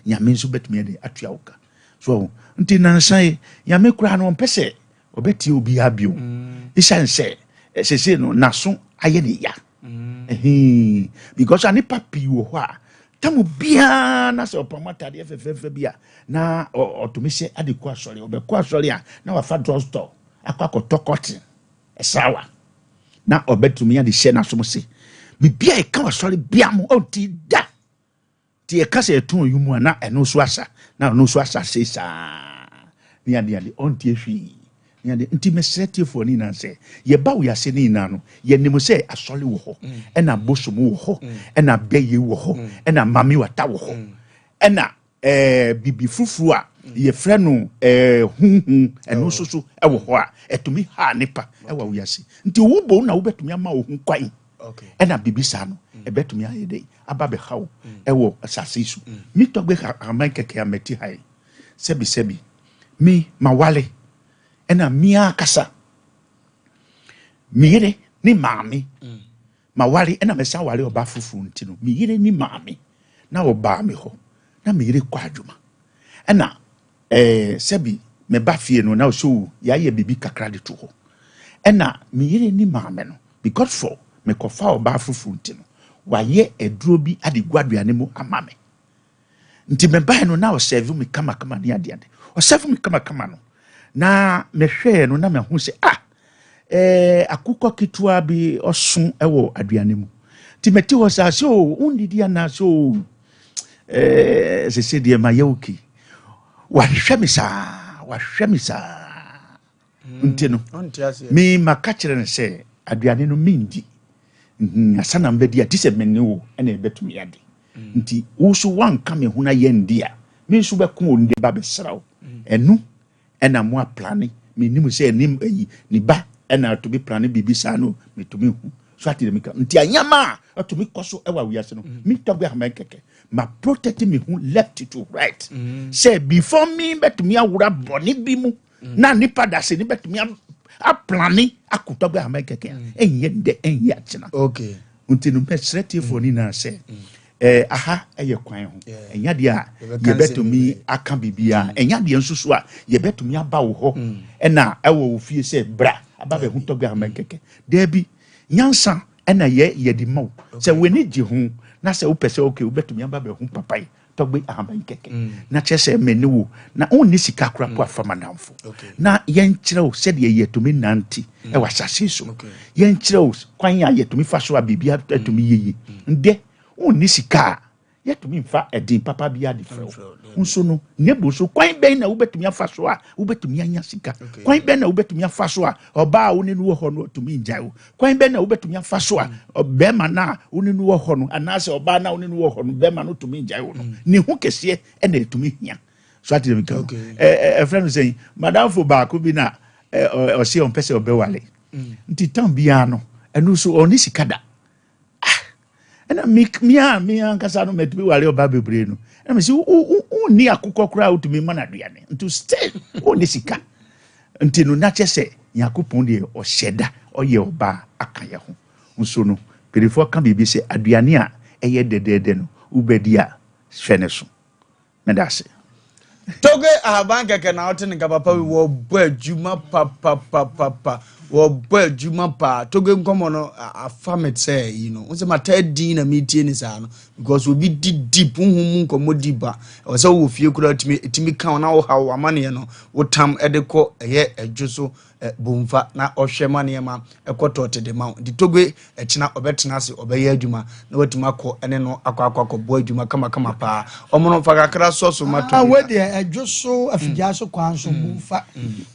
Nyame nso bɛtumi ɛde atua wo ka so. Nti nansa yi, Nyame koraa no ɔmpɛ sɛ ɔbɛtie obiara bio, ɛsiane sɛ sese no n'aso ayɛ ne ya. Ɛhìn, because a nipa pii wɔ hɔ a tamu biara na sɛ ɔpam atadeɛ fɛfɛɛfɛ bi a na ɔtumi hyɛ ade kɔ asɔre, ɔbɛkɔ asɔre a na wafa drugstore akɔ akɔtɔ cotton ɛsawa na ɔbɛtumi ade hyɛ n'asom se biribi a ɛka wɔ asɔre bia mo ɔnti da. Nti yɛka sɛ ɛtɔn yi mu a, na ɛno nso asa, na ɔno nso asa se saa ne ade ade, ɔntie hwee ne ade. Nti mesrɛ tiefoɔ ne nyinaa sɛ yɛba wiase ne nyinaa no, yɛnim sɛ asɔre wɔ hɔ, ɛna bosom wɔ hɔ, ɛna bɛyɛ wɔ hɔ, ɛna mame wata wɔ hɔ, ɛna bibi fufuo a yɛfrɛ no huhu, ɛno nso so ɛwɔ hɔ a ɛtumi ha nipa ɛwɔ wiase. Nti wo bo na wobɛtumi ama wo ho kwan ɛna biribi saa no ɛbɛtumi ayɛ dɛ aba bɛha wo ɛwɔ asase yi so. Mi tɔgbe ahaman kɛkɛ a mɛti ha yi, sɛbi sɛbi, mi ma wale ɛna mi akasa mi yere ne maame ma wale, ɛna mɛsan wale ɔba foforɔ. Nti no mi yere ne maame na ɔbaa mi hɔ na mi yere kɔ adwuma, ɛna sɛbi mɛba fie no na ɔsɛ o yɛayɛ biribi kakra de to hɔ, ɛna mi yere ne maame no, because for mekɔfa ɔbaa foforɔ nti no, wayɛ aduro bi ade gu aduane mu ama me. Nti mɛbae no na ɔserve me kamakama ne adeade, ɔserve me kamakama no na mehwɛɛ no na mehu sɛ ah, akokɔ ketewa bi ɔso ɛwɔ aduane mu. Nti mɛte hɔ saa sɛ o wondidi anaa sɛ o sese deɛ ma yɛ okay. Wahwɛ me saa, wahwɛ me saa. Nti no Ɔnte aseɛ. Me maka kyerɛ no sɛ aduane no mendi asa na mbɛdi a te sɛ mene wo ɛna ɛbɛtumi ade. Nti wo so woanka me ho na yɛndi a, me nso bɛko wo nde ba bɛsra wo. Ɛno ɛna mo aplan, menim sɛ ɛnim ayi ne ba ɛna atumi plan biribi saa no, metumi hu so ate dɛm ka. Nti anyama a atumi kɔ so ɛwɔ awiase no, me tɔgbe ahama kɛkɛ ma protect me ho left to right sɛ before me bɛtumi awura bɔne bi mu na nipa da se ne bɛtumi aplan akotɔgbe ahama kɛkɛ a, ɛnyɛ ndɛ, ɛnyɛ akyena. Nti no mɛsrɛ tiefoɔ no nyinaa sɛ aha ɛyɛ kwan ho. Ɛnya deɛ a Yɛbɛka nsɛm yɛbɛtumi bebree. aka biribiara, ɛnya deɛ nso so a yɛbɛtumi aba wo hɔ ɛna ɛwɔ wo fie sɛ bra aba bɛho tɔgbe ahama kɛkɛ. Daabi, nyansa ɛna yɛ yɛde ma wo sɛ w'ani gye ho na sɛ wopɛ sɛ okay, wobɛtumi aba bɛho papa yi tɔgbe ahaban kɛkɛ na kyerɛ sɛ mene wo na wonni sika kora po afa madamfo na yɛnkyerɛ wo sɛdeɛ yɛtumi nante ɛwɔ asase so. Yɛnkyerɛ wo kwan a yɛtumi fa so a biribi atumi yɛyi. Ndɛ wonni sika a yɛtumi mfa ɛden papa bi ade frɛ Mfrɛ wo wo, daabi. nso no nebo so, kwan bɛn na wobɛtumi afa so a wobɛtumi anya sika? Kwan bɛn na wobɛtumi afa so a ɔbaa a wo ne no wɔ hɔ no ɔtumi ngyae wo? Kwan bɛn na wobɛtumi afa so a bɛrima no a wo ne no wɔ hɔ no anaasɛ ɔbaa no a wo ne no wɔ hɔ no bɛrima no tumi ngyae wo no? Ne ho kɛseɛ ɛna ɛtumi hia so ate dɛm ka no. Ɛfrɛ no sɛn, madamfo baako bi na ɔse ɔmpɛ sɛ ɔbɛwale, nti tam biara no ɛno so ɔne sika da. Ɛna me me a me ankasa no mɛtumi ware ɔba bebree no, ɛna me sɛ wonni akokɔ koraa a wotumi ma no aduane, nti still wonni sika. Nti no na kyɛ sɛ Nyankopɔn deɛ ɔhyɛ da ɔyɛ ɔbaa aka yɛ ho nso no, mpanyinfoɔ ka biribi sɛ aduane a ɛyɛ dɛdɛɛdɛ no wobɛdi a hwɛ ne so. Mɛda ase. Toge ahaban kɛkɛ na ɔte ne nka papa bi wɔbɔ adwuma papapapapa, wɔbɔ adwuma paa. Toge nkɔmɔ no afa me sɛ yi no n sɛ mata din na metie ne saa no because obi di deep huhu mu nkɔmɔ deep a ɛwɔ sɛ wowɔ fie koraa tumi ka wo na wohaw w'amanneɛ no wotam de kɔ ɛyɛ ɛdwo so bomfa na ɔhwɛ ma nneɛma ɛkɔ tɔɔte de ma wo. Nti Toge ɛkyena ɔbɛtena ase ɔbɛyɛ adwuma na watumi akɔ ɛne no akɔ akɔ akɔbɔ adwuma kamakama paa. Ɔmo no fa kakra sɔ so ma Ah, Toge. wei deɛ ɛdwo so afidie so kwan so mbomfa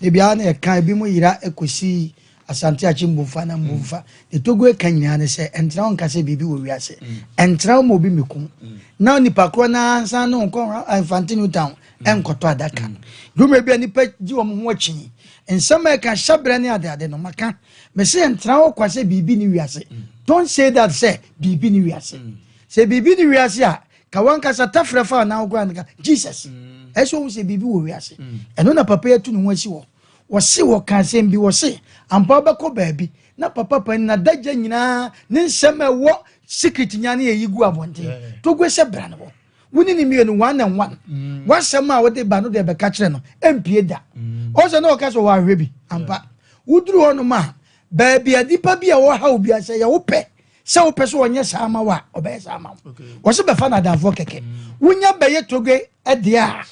ebiara na yɛka ebi mu yera ekosi Asante akyi mbomfa na mbomfa de Togo eka nyinaa ne sɛ ɛntena wo nka sɛ biribi wɔ wiase, ɛntena wo ma obi meku. Na nipa korɔ no ara nsan ne wo nkɔ Mfante New Town nkɔtɔ adaka. Dwuma bi a nipa gye wɔn ho akyi. Nsɛm a ɛka hyɛbrɛ ne adeade no maka. Mese ntra hɔ kwa sɛ biribi ne wiase. Don't say that sɛ biribi ne wiase. Sɛ biribi ne wiase a, ka wankasa tafrɛ fa anaa wokora no ka Jesus. Ɛsɛ ohun sɛ biribi wɔ wiase. Ɛno na papa yi atu ne ho asi hɔ. Wɔse wɔka asɛm bi, wɔse ampa wobɛkɔ baabi na papa panin n'adagya nyinaa ne nsɛm a ɛwɔ secret nyinaa ne yɛyi gu abɔnten. Togue sɛ bra ne hɔ. Wo ne ne mmienu one and one. W'asɛm a wode ba no deɛ bɛka kyerɛ no ɛmpie da. Ɔsɛ na ɔka sɛ ɔwɔ ahwɛ bi ampa. Woduru hɔnom a baabi a nipa bi a ɔha obi a sɛ yɛ wopɛ sɛ wopɛ sɛ ɔnyɛ saa ma wo a ɔbɛyɛ saa ma wo. Wɔse bɛfa no adamfoɔ kɛkɛ. Wonya bɛyɛ Togue deɛ a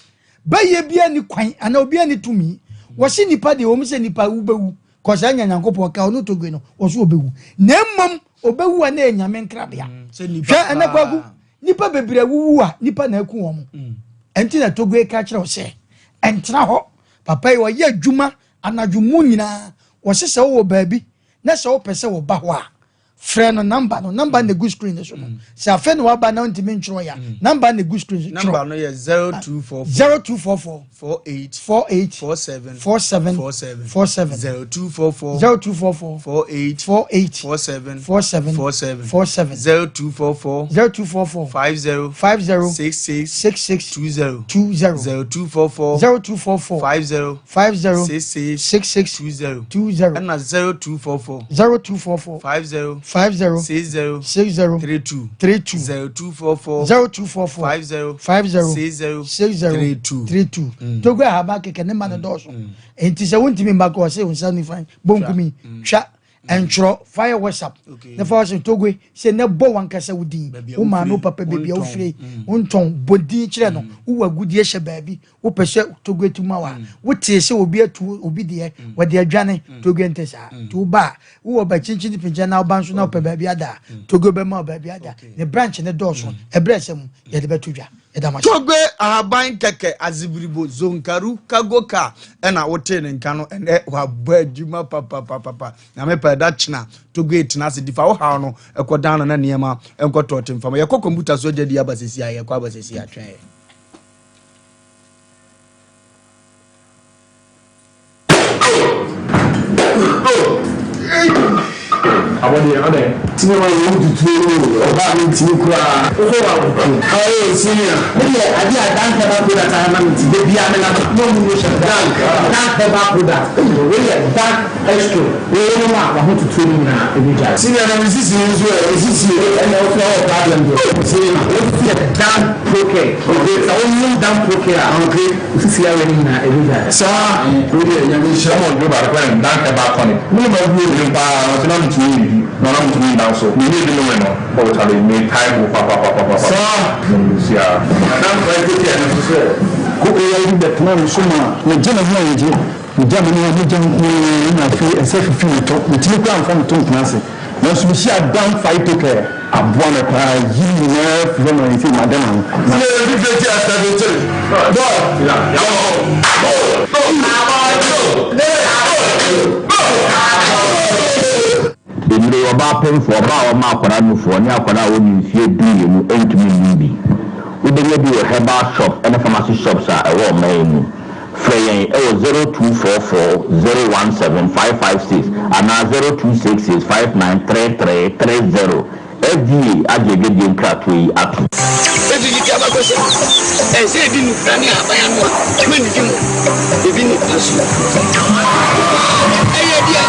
bɛyɛ biara ni kwan anaa obiara ni tumi. Wɔse nipa deɛ wɔn sɛ nipa wobɛwu kɔsɛ anya Nyankopɔn ka ɔno Togue no wɔso ɔbɛwu. Na mmom ɔbɛwu a na ɛyɛ Nyame nkrabea. Hwɛ ɛnɛ Kwaku Nnipa bebree awuwu a nnipa na aku wɔn. Ɛnti na Togoe ka kyerɛ wo sɛ ɛntena hɔ. Papa yi ɔyɛ adwuma anadwo mu nyinaa. Wɔse sɛ wowɔ baabi na sɛ wopɛ sɛ wɔba hɔ a, frɛ no namba no. Namba no na egu screen no so no. Sɛ afei na waba na wontumi ntwerɛ yɛ a, namba no na egu screen so. Twerɛ. Namba no yɛ 0244. 0244. 48. 48. 47. 47. 47. 47. 0244. 0244. 48. 48. 47. 47. 47. 47. 0244. 0244. 50. 50. 66. 66. 20. 20. 0244. 0244. 50. 50. 66. 66. 20. 20. Ɛna 0244. 0244. 50. 50. 60. 60. 32. 32. 0244. 0244. 50. 50. 60. 60. 32. 32. Togo ahaba kɛkɛ ne ma no dɔɔso. Nti sɛ wontumi mma kɔ ɔsɛ nsa nifa bonkum yi twa ntwerɛ fa yɛ WhatsApp na fa wɔsɛ Togo sɛ na bɔ wankasa wo din wo maame wo papa baabi a wofire wontɔn bɔ din kyerɛ no wowɔ agudeɛ hyɛ baabi wopɛ sɛ Togo tu ma wa wotee sɛ obi atu obi deɛ wɔde adwane Togo nte saa nti woba a wowɔ ba kyinkyin pinkyɛn na woba nso na wopɛ baabi ada a Togo bɛma wo baabi ada ne branch ne dɔɔso ɛberɛ sɛ mu yɛde bɛto dwa. Yɛda mo ase. Togbe ahaban kɛkɛ azibiribo zonkaru cargo car ɛna wotee ne nka no ɛnɛ wabɔ adwuma papapapapa nyame pɛ da kyena Togbe tena ase difa wo haw no ɛkɔ dan no na nneɛma ɛnkɔ tɔɔte mfama yɛkɔ kɔmputa so agya di aba sɛsi a yɛkɔ aba sɛsi a twɛn yɛ. Abɔdeɛ ɔdɛn. Tini ma yɛn tutuo no o ɔbaa mi ntumi koraa. Wokɔ wa nko. Ayo senior. Me deɛ adeɛ a dank herbal product ayɛ ma me nti da biara me nam na ɔmo no hyɛ dank dank herbal product wei yɛ dank extra wei wo nom a wahotutuo no nyinaa ɛbɛ gyae. Senior na me sisi no nso ɛ me sisi o. Ɛnna wo nso wowɔ problem deɛ. Senior wei nso yɛ dank pro care okay sɛ wo nom dank pro care a okay. Wo sisi yareɛ no nyinaa ɛbɛ gyae. Saa wei deɛ nyame nhyira. Ɛma ɔduro baako frɛ no dank herbal tonic. Me ne m'aguo dwen paa na ɔse na mentumi nnidi na na mentumi nna nso. Me ne ebi nomee no oh chale me tae bo papapapapa. Saa. Na me use a. Na dank phyto care no nso sɛ. Ko AI bi bɛtenaa me so maa megye me ho anngye. Megya me ne a megya nko ara na afei ɛsɛ fifi me to. Metumi koraa mfa me to ntena ase. Nanso mehyiaa Dan Phytocare aboa me paa yi ne nyinaa afiri hɔ ma seesei mada m'ano. Na. Mmere yi ɔbaa pemfoɔ, ɔbaa a ɔma akwadaa nufoɔ ne akwadaa a ɔnni mfeɛ dumienu ntumi nnom bi. Wobɛnya bi wɔ herbal shops ne pharmacy shops a ɛwɔ ɔman yi mu. Frɛ yɛn wɔ 0244 017 556 anaa 0266 5933 30. FDA agye adwadie nkratoɔ yi atom. Enti tete abakɔsɛm, ɛnsɛ ebi nnubra ne ahaban ano a, mannidi mu, ebi ne asu. Ɛyɛ deɛ.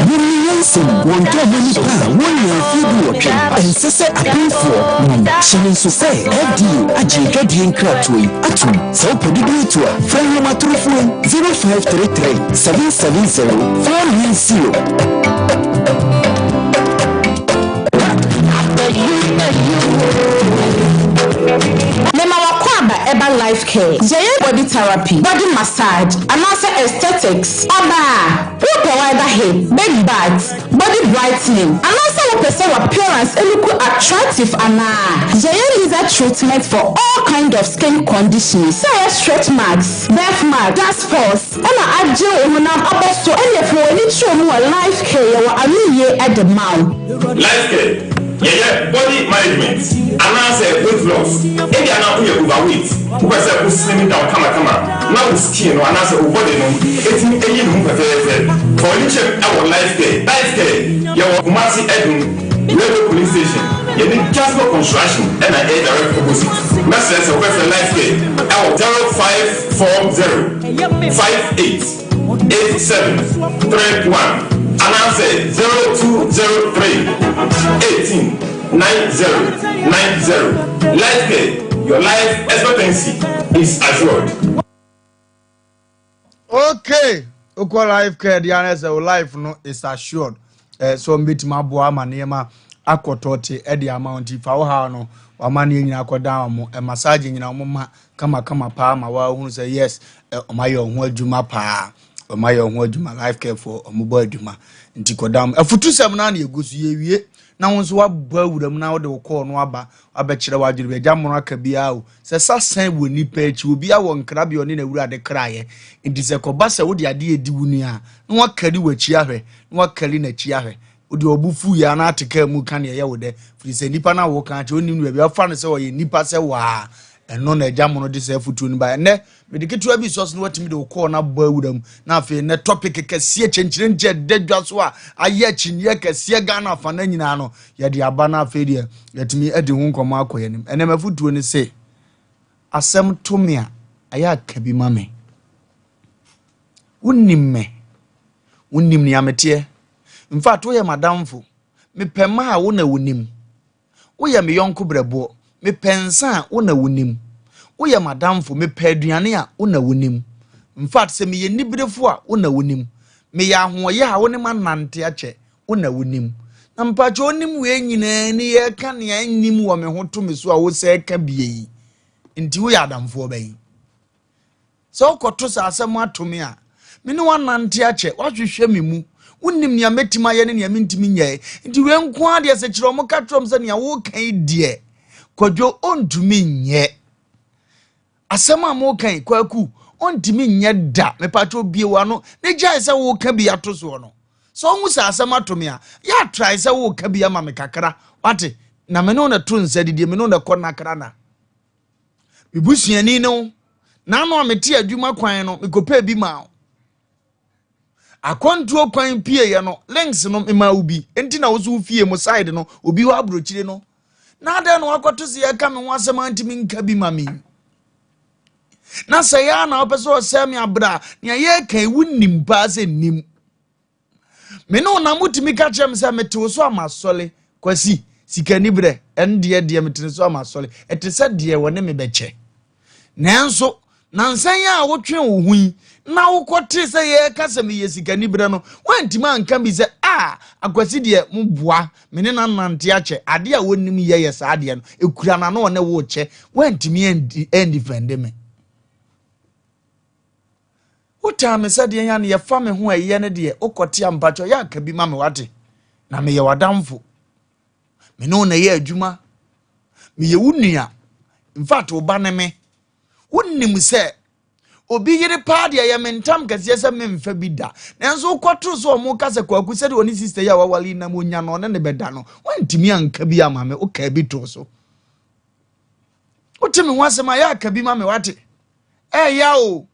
Wɔnni nyansa mu, wɔntɔ mma nnipa a wɔnnya mfeɛ duwɔtwe. Ɛnsɛ sɛ apemfoɔ nom. Hyɛ no nso sɛ FDA agye adwadie nkratoɔ yi atom. Sɛ wopɛ dodoɔ tu a, frɛ nhomatorofoɔ yi, 0533 770 490. Mema w'akwaaba ɛba life care, yɛyɛ body therapy, body massage anaasɛ aesthetics. Ɔbaa, wopɛ wider hip, big butt, body brightening anaasɛ wopɛ sɛ w'appearance look attractive anaa? Yɛyɛ laser treatment for all kind of skin conditions sɛ ɛyɛ stretch marks, birth mark, dark spots ɛna agye wo honam abɔ so ɛneɛ fa w'ani kyerɛ mu wɔ life care yɛwɔ anoyie de ma wo. Life care, Yɛyɛ body management anaasɛ weight loss. Ebia na woyɛ overweight, wopɛ sɛ wo slim down kamakama na wo skin no anaasɛ wo body no tumi yi ne ho fɛfɛɛfɛ. Fa w'ani kyerɛ wɔ Life Care. Life Care, yɛwɔ Kumasi Adum, Railway Police Station, yɛne Jasco Construction na ɛyɛ direct opposite. Mɛsrɛ sɛ wobɛfrɛ Life Care wɔ 0540 58. 8731 anaasɛ 0203 18 9090. Lifecare, your life expectancy is assured. Okay, wokɔ life care deɛ anɛ sɛ wo life no is assured. Eh, sɛ ɔmbɛtumi aboa ama nneɛma akɔtɔ te ɛde ama wo nti fa wo haw no wama neɛ nyina akɔdan wɔn eh, massage nyina wɔn ma kamakama paa ma wahunu sɛ yes eh, wɔn ayɛ wɔn ho adwuma paa wɔn ayɛ wɔn ho adwuma life care for wɔn bɔ adwuma nti kɔdan afutusɛm no na egu so yɛwie na wɔn nso wabɔ awura mu na wɔde wo kɔɔ no aba abɛkyerɛ w'adwene bi agya mmono aka biara o sɛ sasan wɔ nipa akyi obi awɔ nkrabea ɔne n'awurade kraeɛ nti sɛ kɔba sɛ wode adeɛ edi wo nua na wakari w'akyi ahwɛ na wakari n'akyi ahwɛ wode ɔbo fu yɛ ana ate kaa mu ka nea ɛyɛ wo dɛ firi sɛ nipa no a woka akyɛ ɔnim no baabi afa no sɛ ɔyɛ nipa sɛ waa ɛno na agya mono de saa afutuo no ba ɛnɛ mede ketewa bi sɔ so na watumi de wo kɔɔ no abɔ awura mu na afei nɛ topic kɛseɛ kyɛnkyerɛnkyɛ ɛda dwa so a ayɛ akyinneɛ kɛseɛ Ghana afa no nyinaa no yɛde aba no afei deɛ yɛtumi adi ho nkɔmmɔ akɔ yɛn anim ɛnɛ mafutuo no se asɛm to me a ɛyɛ aka bi ma me wonim me wonim nea meteɛ in fact woyɛ madamfo mepɛ mma a wo na wonim Woyɛ me yɔnko berɛboɔ, mepɛ nsa a, wo na wonim. Woyɛ m'adamfo, mepɛ aduane a, wo na wonim. Infact, sɛ meyɛ niberefo a, wo na wonim. Meyɛ ahoɔyɛ a, wo ne m'anante akyɛ, wo na wonim. Na mpakyɛ wonim wei nyinaa ni yɛreka nea nnim wɔ me ho to me so a wosɛ ka bie yi. Nti woyɛ adamfoɔ bɛn? Sɛ wokɔto saa asɛm ato me a, me ne wo anante akyɛ, woahwehwɛ me mu. Wonim nea mɛtumi ayɛ ne nea mentumi nyɛe. Nti wei nko ara deɛ sɛ kyerɛ wɔn ka kyerɛ wɔn sɛ nea woka yi deɛ, Kwadwo ɔntumi nyɛ. Asɛm a moka yi, Kwaku, ɔntumi nyɛ da. Mepatwɛ bie w'ano ne gyae sɛ woka bi ato soɔ no. Sɛ ɔhu sɛ asɛm ato me a, yɛ atrae sɛ woka bi ama me kakra. Wate? Na me ne wo na to nsa didie, me ne wo na kɔ nakra na. Me busuani ne wo. N'ano a mete adwuma kwan no, mekɔpɛɛ bi maa wo. Akwantuo kwan pieeɛ no, links no memaa wo bi. Enti na wo so wo fie mo side no, obi hɔ aburokyire no. Na adɛn na wakɔto sɛ yɛka me ho asɛm a ntumi nka bi ma me? Na sɛ yɛ a na wopɛ sɛ ɔsɛe me abra, nea yɛreka yi wonim paa sɛ nnim. Me ne wo nam wotumi ka kyerɛ me sɛ mete wo so a masɔle kwasi sikani berɛ ɛndeɛ deɛ mete ne so a masɔle ɛte sɛ deɛ wɔne me bɛkyɛ nanso nansa yi a wotwe wo ho yi na wokɔte sɛ yɛreka sɛ meyɛ sikani berɛ no woantumi anka bi sɛ a akwasi deɛ moboa me ne no anante akyɛ adeɛ a wɔnim yɛ yɛ saa adeɛ no ɛkura no ano ɔne wokyɛ woantumi andifɛnde me Wotaa me sɛ deɛn a na yɛfa me ho a ɛyɛ no deɛ wokɔte a mpakyɛ yɛ aka bi ma me wate na meyɛ w'adamfo me ne wo na ɛyɛ adwuma meyɛ wo nua infact wo ba ne me wonim sɛ obi yere paa deɛ yɛ me ntam kɛseɛ sɛ memfa bi da nanso wokɔto sɛ ɔmo ka sɛ kwaku sɛdeɛ ɔne sister yi a wawale nam onya no ɔne ne bɛda no woantumi anka bi ama me wokaa bi too so wote me ho asɛm a yɛ aka bi ma me wate Ɛyɛ o,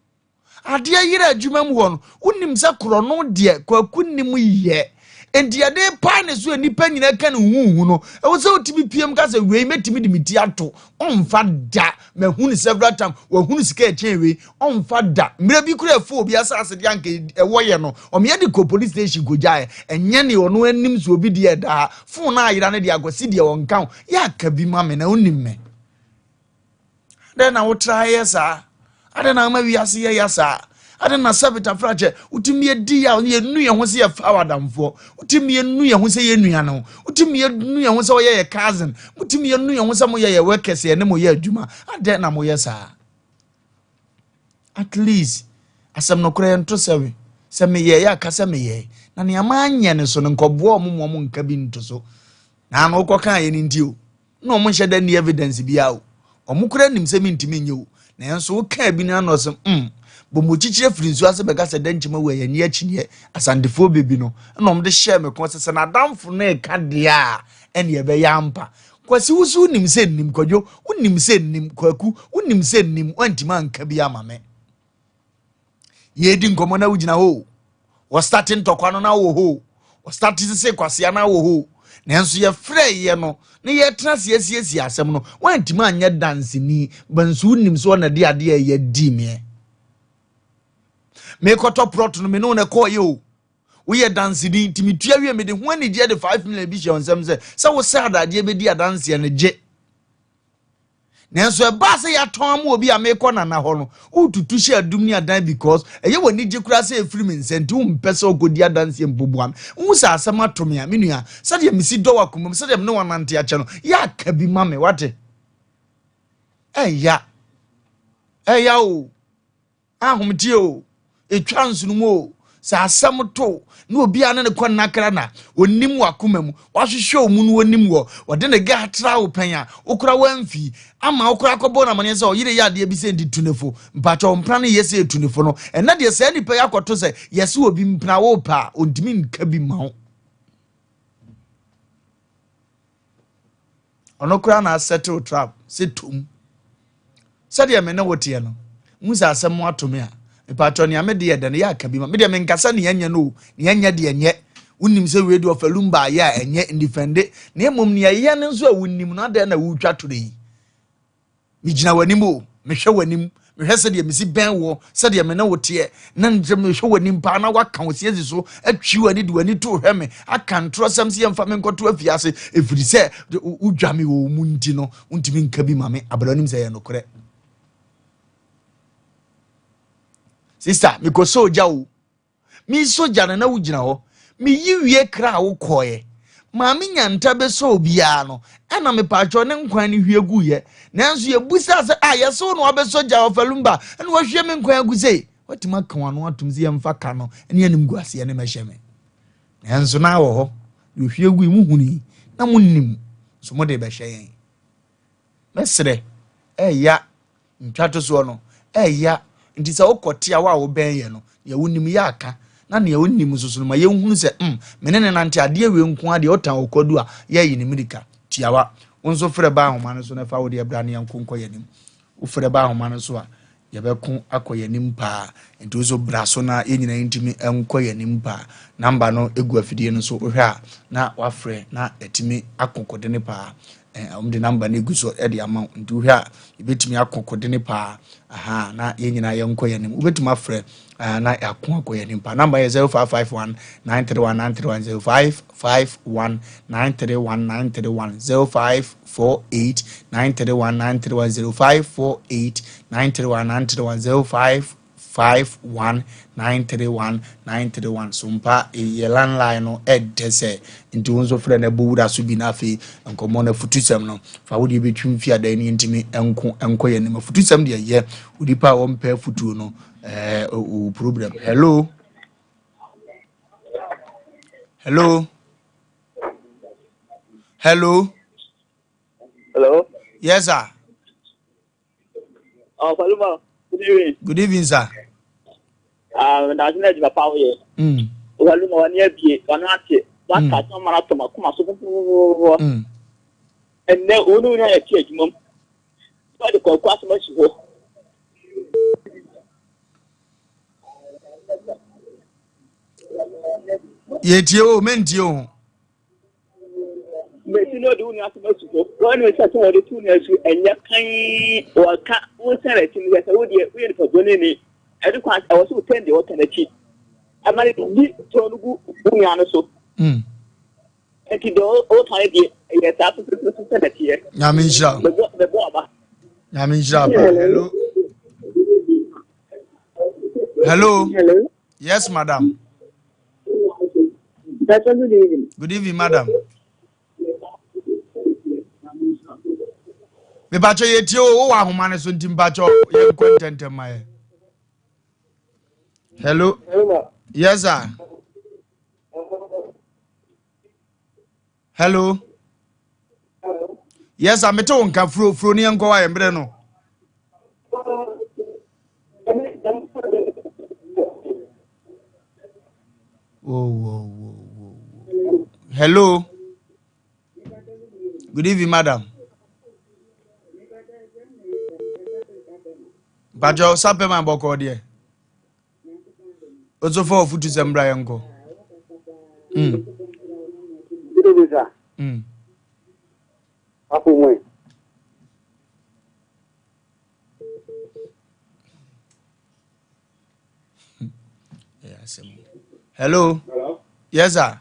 adeɛ yera adwuma mu hɔ no, wonim sɛ korɔno deɛ kwaku nim yɛ. Enti yɛde pae ne so a nnipa nyinaa ka ne huhu no, ɛwɔ sɛ wotumi piem ka sɛ wei mɛtumi de me ti ato, ɔmfa da. Mahunu several times, wahunu sika ɛkyɛn wei, ɔmfa da. Mmerɛ bi koraa ɛfo obi asase deɛ anka ɛwɔ yɛ no, ɔmo yɛde kɔ police station kɔgyaeɛ. Ɛnyɛ ne ɔno anim sɛ obi deɛ ɛda ha. Phone no ayera no deɛ akwasi deɛ ɔnka ho. Yɛ aka bi ma me na wonim me. Adɛn na wotra yɛ saa? Adɛn na woma wiase yɛ ya saa? Adɛn na sɛ Betafrakyɛ wotumi adi yaw ne yɛnu yɛn ho sɛ yɛfa wɔ adamfoɔ, wotumi yɛnu yɛn ho sɛ yɛn nua no, wotumi yɛnu yɛn ho sɛ wɔyɛ yɛ cousin, wotumi yɛnu yɛn ho sɛ moyɛ yɛ workers yɛne mo yɛ adwuma. Adɛn na moyɛ saa? At least asɛm nokorɛ yɛnto sɛ we sɛ meyɛɛ yɛ aka sɛ meyɛɛ na nea manyɛ no so no nkɔboa ɔmo ma ɔmo nka bi nto so. Na ano wokɔkaa yɛ no nti o na ɔmo nhyɛ da nni evidence biara o. Ɔmo koraa nim sɛ mentumi nyɛ o. Nanso wokaa bi no ano ɔsɛ mm bɔmmɔkyikyiri afiri nsuo ase bɛka sɛ dɛnkyɛm awu a yɛnyɛ akyinnyeɛ Asantefoɔ bɛbi no ɛna ɔmo de hyɛɛ me kɔn sɛ sɛ n'adamfo no reka deɛ a ɛne ɛbɛyɛ ampa. Kwasi wo so wonim sɛ nnim Kwadwo wonim sɛ nnim Kwaku wonim sɛ nnim woantumi anka bi ama me. Yɛredi nkɔmmɔ na wogyina hɔ o. Wɔstate ntɔkwa no na wowɔ hɔ o. Wɔstate sese kwasea na wowɔ hɔ o. Nanso yɛfrɛeɛ no na yɛtena ase asiesie asɛm no, woantumi anyɛ danseni, ba nso wonim sɛ ɔna de adeɛ a ɛyɛ dii meɛ. Mekɔtɔ prɔto no me ne wo na ɛkɔɔyɛ o. Woyɛ danseni nti metua wie mede ho anigyeɛ de 5 million bi hyɛ wo nsɛm sɛ sɛ wo sɛ adadeɛ bɛdi adanseɛ no gye. Nanso ɛbaa sɛ yɛatɔn ama obi a mekɔ nana hɔ no, wotutu hyɛ adum ne adan because ɛyɛ w'ani gye koraa sɛ ɛfiri me nsa nti wompɛ sɛ wokɔdi adanseɛ mpo boa me. Wohu sɛ asɛm ato me a, me nua, sɛdeɛ mesi dɔ w'akoma mu, sɛdeɛ me ne wanante akyɛ no, yɛ aka bi ma me, wate? Ɛya. Ɛya o. Ahomegye o, etwa nsono mu o, sɛ asɛm to wo na obiara ne ne kɔ nnakra na onim w'akoma mu, wahwehwɛ wo mu na onim wɔ, ɔde ne ga atra wo pɛn a, wokora wamfi, ama wokora akɔbɔ no amaneɛ sɛ ɔyere yɛ adeɛ bi sɛ nti tu ne fo, mpakyɛ wo mpena no yɛ sɛ etu ne fo no, ɛnɛ deɛ saa nipa yi akɔto sɛ yɛse obi mpena wo pɛ a, ontumi nka bi ma wo. Ɔno koraa na asɛtew trap sɛ tom. Sɛdeɛ me ne wo teɛ no, wohu sɛ asɛm ato me a, mepatwɔ nea me deɛ dɛ no yɛ aka bi ma. Me deɛ menkasa nea ɛnyɛ no o, nea ɛnyɛ deɛ nyɛ. Wonim sɛ wei deɛ ɔfa lumba ayɛ a ɛnyɛ ndifɛnde. Na mmom nea ɛyɛ no nso a wonim no adɛn na wotwa toro yi? Megyina w'anim o, mehwɛ w'anim, mehwɛ sɛdeɛ mesi bɛn woɔ, sɛdeɛ me ne wo teɛ, na nkyɛ mehwɛ w'anim paa na woaka wo siasi so, atwi w'ani de w'ani to hwɛ me, aka ntorɔsɛm sɛ yɛmfa me nkɔto afiase, ɛfiri sɛ wodwa me wɔ wo mu nti no, wontumi nka bi ma me, abala nim sɛ ɛyɛ nokorɛ. Sista, mekɔsɔ ogya o. Mesɔ gya no na wogyina hɔ. Meyi wie kra a wokɔeɛ. Maame Nyanta bɛsɔ obiara no, ɛna mepaakyɛw ne nkwan no hwie guiɛ. Nanso yɛbusaa sɛ, ah, yɛse wo na wabɛsɔ gya wɔ Falumba, ɛna wahwie me nkwan agu sei. Watumi aka w'ano atom sɛ yɛmfa ka no ne animguaseɛ no mmɛhyɛ me. Nanso na wɔ hɔ, deɛ ɔhwie gui mohunui, na monim, nso mode rebɛhyɛ yɛn. Mɛsrɛ, ɛya. Ntwatosoɔ no, ɛya. Nti sɛ wokɔ tea wo a wobɛn yɛ no, nea wonim yɛ aka, na nea wonnim nso so no, ma yɛnhunu sɛ, mm, me ne no nante adeɛ wei nko ara deɛ, wotan ɔkwadu a, yɛayi ne mmirika. Tiawa, wo nso frɛ ba ahoma no so na fa wo deɛ bra na yɛnko nkɔ yɛn anim. Wofrɛ ba ahoma no so a, yɛbɛko akɔ yɛn anim paa. Nti wo nso bra so na yɛn nyinaa ntumi nkɔ yɛn anim paa. Namba no gu afidie no so, wohwɛ a na wafrɛ na yɛatumi ako kodene paa. Eh, wɔn de namba no egu so de ama wo nti wohwɛ a ebetumi akɔ kodene paa aha na yɛn nyinaa yɛnkɔ yɛn anim wobɛtumi afrɛ ah, na yɛako akɔ yɛn anim paa namba yɛ 0551 931 931 0551 931 931 0548 931 931 0548 931 931 05 5 1 9 3 1 9 3 1 so mpa yɛ landline no ɛdɛ sɛ nti wo nso frɛ no ɛbɔ wura so bi na afei nkɔmmɔ no afutusɛm no fa wo deɛ bɛtwi mfi adan no ntumi nko nkɔ yɛ anim afutusɛm deɛ yɛ onipa a wɔmpɛ afutuo no ɛɛ o problem. Hello, hello, hello. Hello. Yes sir. Oh, Paluma, good evening. Good evening, sir. Ah, that's not the power here. Paluma, one year be one ate. One cat, no man, to my come so. And then, we know a church, mum. But the call quite much. Yɛtie o, mentie o. Mesi na ɔde wo nua asɛm asu hɔ. Wɔn ne nsa sɛ wɔde to nua su ɛnyɛ kan wɔka wo nsa na akyi no sɛ wo deɛ woyɛ nipa bɔne ni. Ɛde kwan ɛwɔ sɛ wotɛn deɛ wɔka n'akyi. Ɛma no di torɔ no gu wo nua no so. Mm. Nti deɛ wɔka no deɛ ɛyɛ saa pɛpɛpɛ sɛ na ɛteɛ. Nyame nhyira wo. Mebɔ mebɔ aba. Nyame nhyira pa. Hello. Hello. Hello. Yes, madam. Pastor, good evening. Good evening, madam. Mepakyɛ yɛtie o wowɔ ahoma no so nti mpakyɛ yɛnkɔ ntɛntɛm ma yɛ. Hello. Yes, sir. Hello. Yes, sir. Mete wo nka furo furo ne yɛnkɔ wa yɛ mmerɛ no. Whoa, whoa, whoa, whoa. Hello. Good evening, madam. Mpakyɛ sapɛma bɔkɔɔ deɛ. Oso fa ɔfutu sɛ mbra yɛn kɔ. Mm. Good evening, sir. Apo mwe. Hello. Hello. Yes, sir.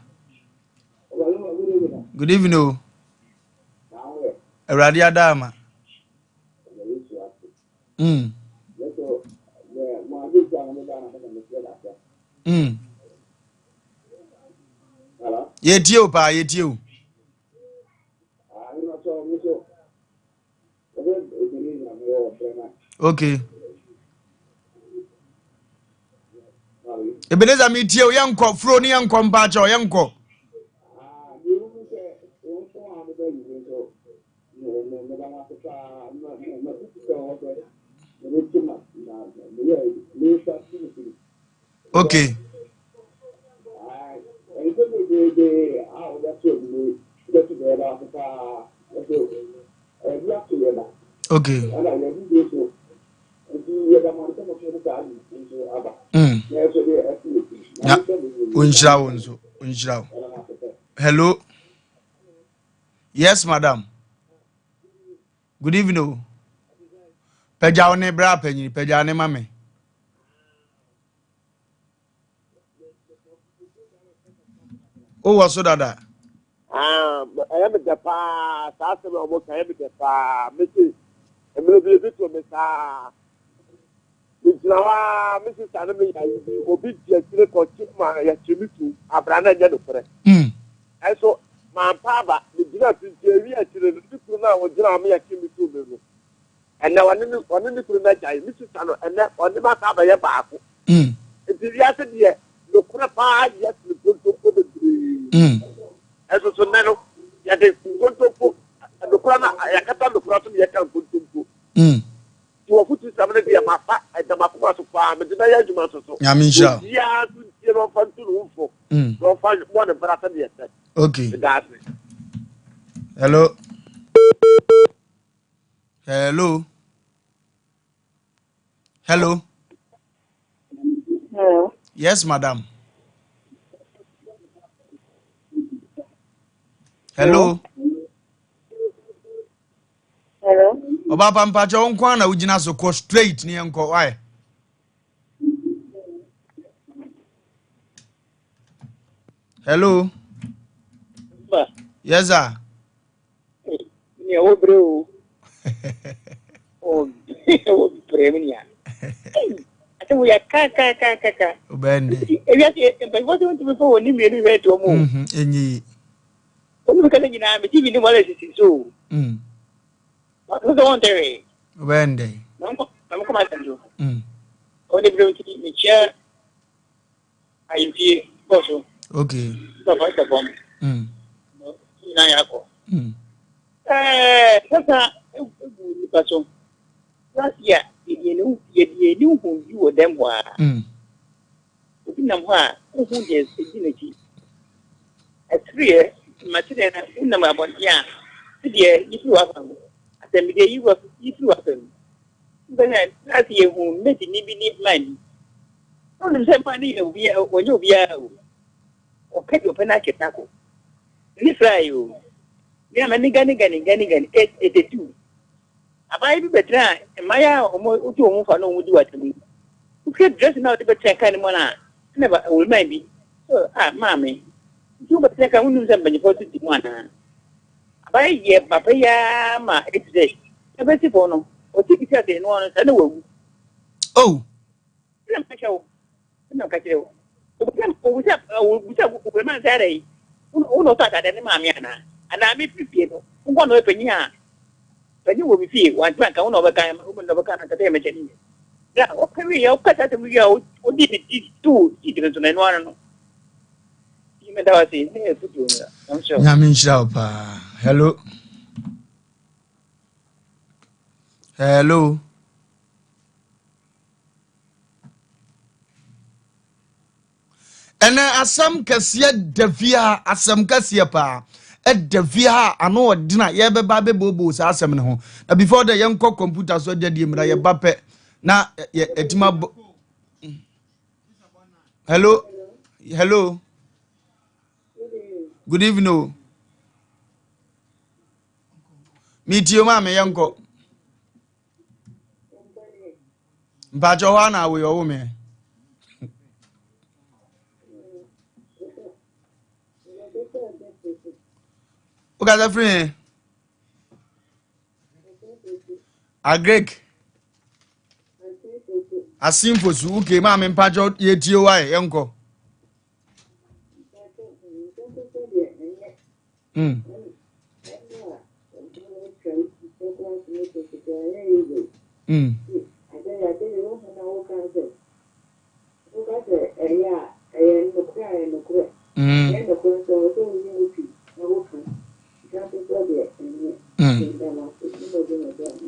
Good evening. O. Awurade adaama. Yɛtie o paa, yɛtie o. Okay. Ebenezer metie o, yɛnkɔ furo ne yɛnkɔ mpaakyɛw yɛnkɔ. Okay. Okay. Na onhyira wo nso onhyira wo. Hello. Yes, madam. Good evening. O. Pagya wo ne bra panyin, pagya ne ma me. Wowɔ so dada. Ah, ɛyɛ me dɛ paa saa asɛm a wɔka ɛyɛ me dɛ paa mese mmerɛ bi ebi to me saa megyina hɔ a me sista ne me yayi bi obi di akyire kɔkye ma yɛkye me tu abra na ɛnyɛ nokorɛ ɛnso mampa aba megyina so nti awi akyire no ne kunu no a ɔgyina hɔ ma yɛkye me tu me no ɛnɛ ɔne ne ɔne ne kunu no agyae me sista no ɛnɛ ɔne ma saa bɛyɛ baako nti wiase deɛ nokorɛ paa yɛ sene nkontompo bebree ɛnso so nnɛ no yɛde nkontompo nokorɛ no yɛakata nokorɛ so na yɛka nkontompo nti wɔfotu sɛm no deɛ mafa ɛda makoma so paa mede bɛyɛ adwuma nso so Nyame nhyira wo. obiara nso ntie na ɔmfa ntu ne ho fo na ɔmfa bɔ ne bra sɛdeɛ ɛsɛ Okay. meda ase. Hello. Hello. Hello. Hello. Yes, madam. Hello. Hello. Ɔba pampakyɛ wo nko ara na wogyina so kɔ straight ne yɛnkɔ why? Hello. Ba. Yes, sir. Nea wo brɛ o. O wo brɛ me nea. Ate wo ya ka ka ka ka ka. Obɛn de. Ewiase mpanyinfoɔ sɛ wontumi fa wɔn ni mmienu hwɛ toɔ mu o. Enyi yi. Wɔn mu kasa nyinaa me TV ne mu ala sisi so o. Wɔn sɛ wɔn ntɛ hwee. Obɛn de. Na nkɔ na nkɔ ma asɛm so. Wɔn de brɛ nti mekyia ahemfie kɔ so. Okay. Papa hyɛ fam. Nyinaa yɛ akɔ. Ɛɛ sasa egu nipa so. Last year yɛde yɛn yɛde yɛn ani hu bi wɔ dɛm hɔ a. Obi nam hɔ a wohu deɛ edi n'akyi. Ɛsereɛ mmatereɛ na wonam abɔnten a sedeɛ yi firi w'afa mu. Asɛmdeɛ yi wɔ yi firi w'afa mu. Mbɛn last year hu mmɛdini bi ne man bi. Wonim sɛ man no yɛ obi wɔnyɛ obiara o. Ɔka deɛ ɔpɛ no akyɛ tako. Ne fry o. Me ama ne gani gani gani gani 82. Abaayewa bi bɛtena mmayewa a wɔn wotu wɔn fa na wɔn di w'atam yi. Wohwɛ dress na wɔde bɛtena kaa no mu a ɛna ba owuruma bi. So ah maame. Nti wobɛtena kaa wonim sɛ mpanyinfoɔ so di mu anaa? Abaayewa yɛ papa yi ara ma eti sɛ ɛbɛsi fam no ɔsi bi sɛ no ɔno sɛ na wawu. Oh. Ɛna mɛhwɛ wo. Ɛna ɔka kyerɛ wɔn. Obisa obisa obisa owura sɛ adɛn wo na ɔtɔ atade ne maame anaa? Anaa me firi fie no wo nkɔ na ɔyɛ panyin a panyin wɔ me fie wantumi anka wo na ɔbɛka wo na ɔbɛka na nkata yɛ mɛkyɛ ne yɛ. Na ɔka wie yɛ ɔka saa asɛm wie a ɔdi ne ti too seat no so na ɛno ano no. Meda wo ase ne afutuo no. Nyame nhyira wo paa. Hello. Hello. Ɛnɛ asɛm kɛseɛ da fie ha, asɛm kɛseɛ paa ɛda fie ha ano ɔdena yɛbɛba bɛbooboo saa asɛm no ho. Na before dɛ yɛnkɔ kɔmputa so adwadie mmra yɛba pɛ na yɛtumi abɔ. Hello, hello. Good evening o. Metie o maame yɛnkɔ. Mpakyɛ hɔ ana awoyɛ ɔwo me. Wokasa firi he? Agric. Asimfosu, okay, maame mpakyɛ yɛtie wo ayɛ yɛnkɔ. Mm. Mm. Mm. Mm.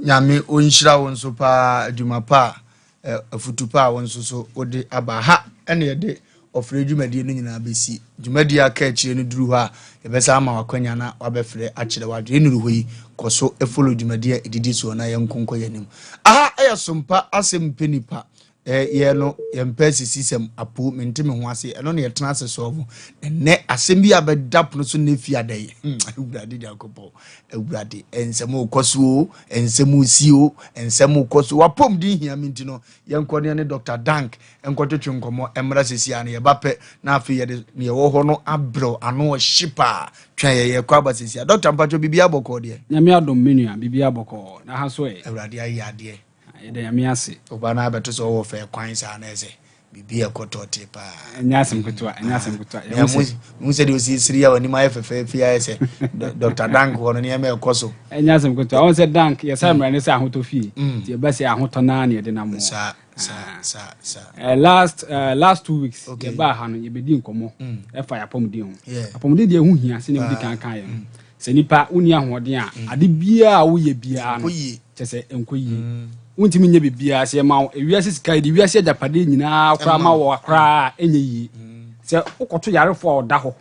Nyame ɔnhyira wo nso paa adwuma pa a afutu pa a wo nso so wode aba ha ɛne yɛde ɔfrɛ dwumadie no nyinaa bɛsi. Dwumadie a aka akyire no duru hɔ a, yɛbɛsan ama w'akwanya na wabɛfrɛ akyerɛ w'adwene. Nnuru hɔ yi, kɔ so follow dwumadie a ɛdidi soɔ na yɛnko nkɔ yɛn anim. Aha yɛ Sompa Asɛm Mpɛ Nipa. Eh, yɛ no, yɛmpɛ asisisɛm, apo, mente me ho ase, ɛno na yɛtena ase sɔɔvo. Ɛnnɛ, asɛm bi a bɛda pono so nnɛ fi ada yi, hmm, Awurade Nyankopɔn, Awurade, nsɛm rekɔ so o, nsɛm resi o, nsɛm rekɔ so. W'apɔmuden hia me nti no, yɛnkɔ ne yɛne Dr. Dank nkɔtwetwe nkɔmmɔ mmra seesei ara no yɛba pɛ na afei yɛde nea ɛwɔ hɔ no abrɛw ano ɔhye paa twɛn yɛ yɛkɔ aba seesei ara dɔkta mpakyɛw biribiara bɔkɔɔ deɛ. Nyame adom me nua biribiara bɔkɔɔ na ha nso ɛ. Awurade ayɛ adeɛ. Yɛda Nyame ase. Woba na abɛto sɛ ɔwɔ fɛɛ kwan saa na ɛsɛ biribi ɛkɔ tɔɔtee paa. Ɛnyɛ asɛm ketewa ɛnyɛ asɛm ketewa. Yɛhu sɛ. Mehu sɛ deɛ osi siri a w'anim ayɛ fɛfɛɛfɛ ayɛ sɛ Dr. Dank hɔ no nneɛma ɛkɔ so. Ɛnyɛ asɛm ketewa wɔn sɛ Dank yɛsa mmara ne sɛ ahotɔ fie nti ɛba sɛ ahotɔ naa na yɛde nam hɔ. Saa. Saa saa saa. Eh, last eh, last 2 weeks yɛbaa ha no yɛbɛdi nkɔmmɔ mm. ɛfa yɛ apɔmuden ho apɔmuden deɛ ɛho hia sɛnea wodi kan kan yɛ no mm. sɛ nipa wonni ahoɔden a mm. ade biara a woyɛ biara no kyɛ sɛ ɛnkɔ yie wontumi nyɛ biribiara sɛ yɛma wo ewiase sika yɛde wiase agyapadeɛ nyinaa koraa ma wɔ koraa ɛnyɛ yie sɛ wokɔto yarefoɔ a ɔda hɔ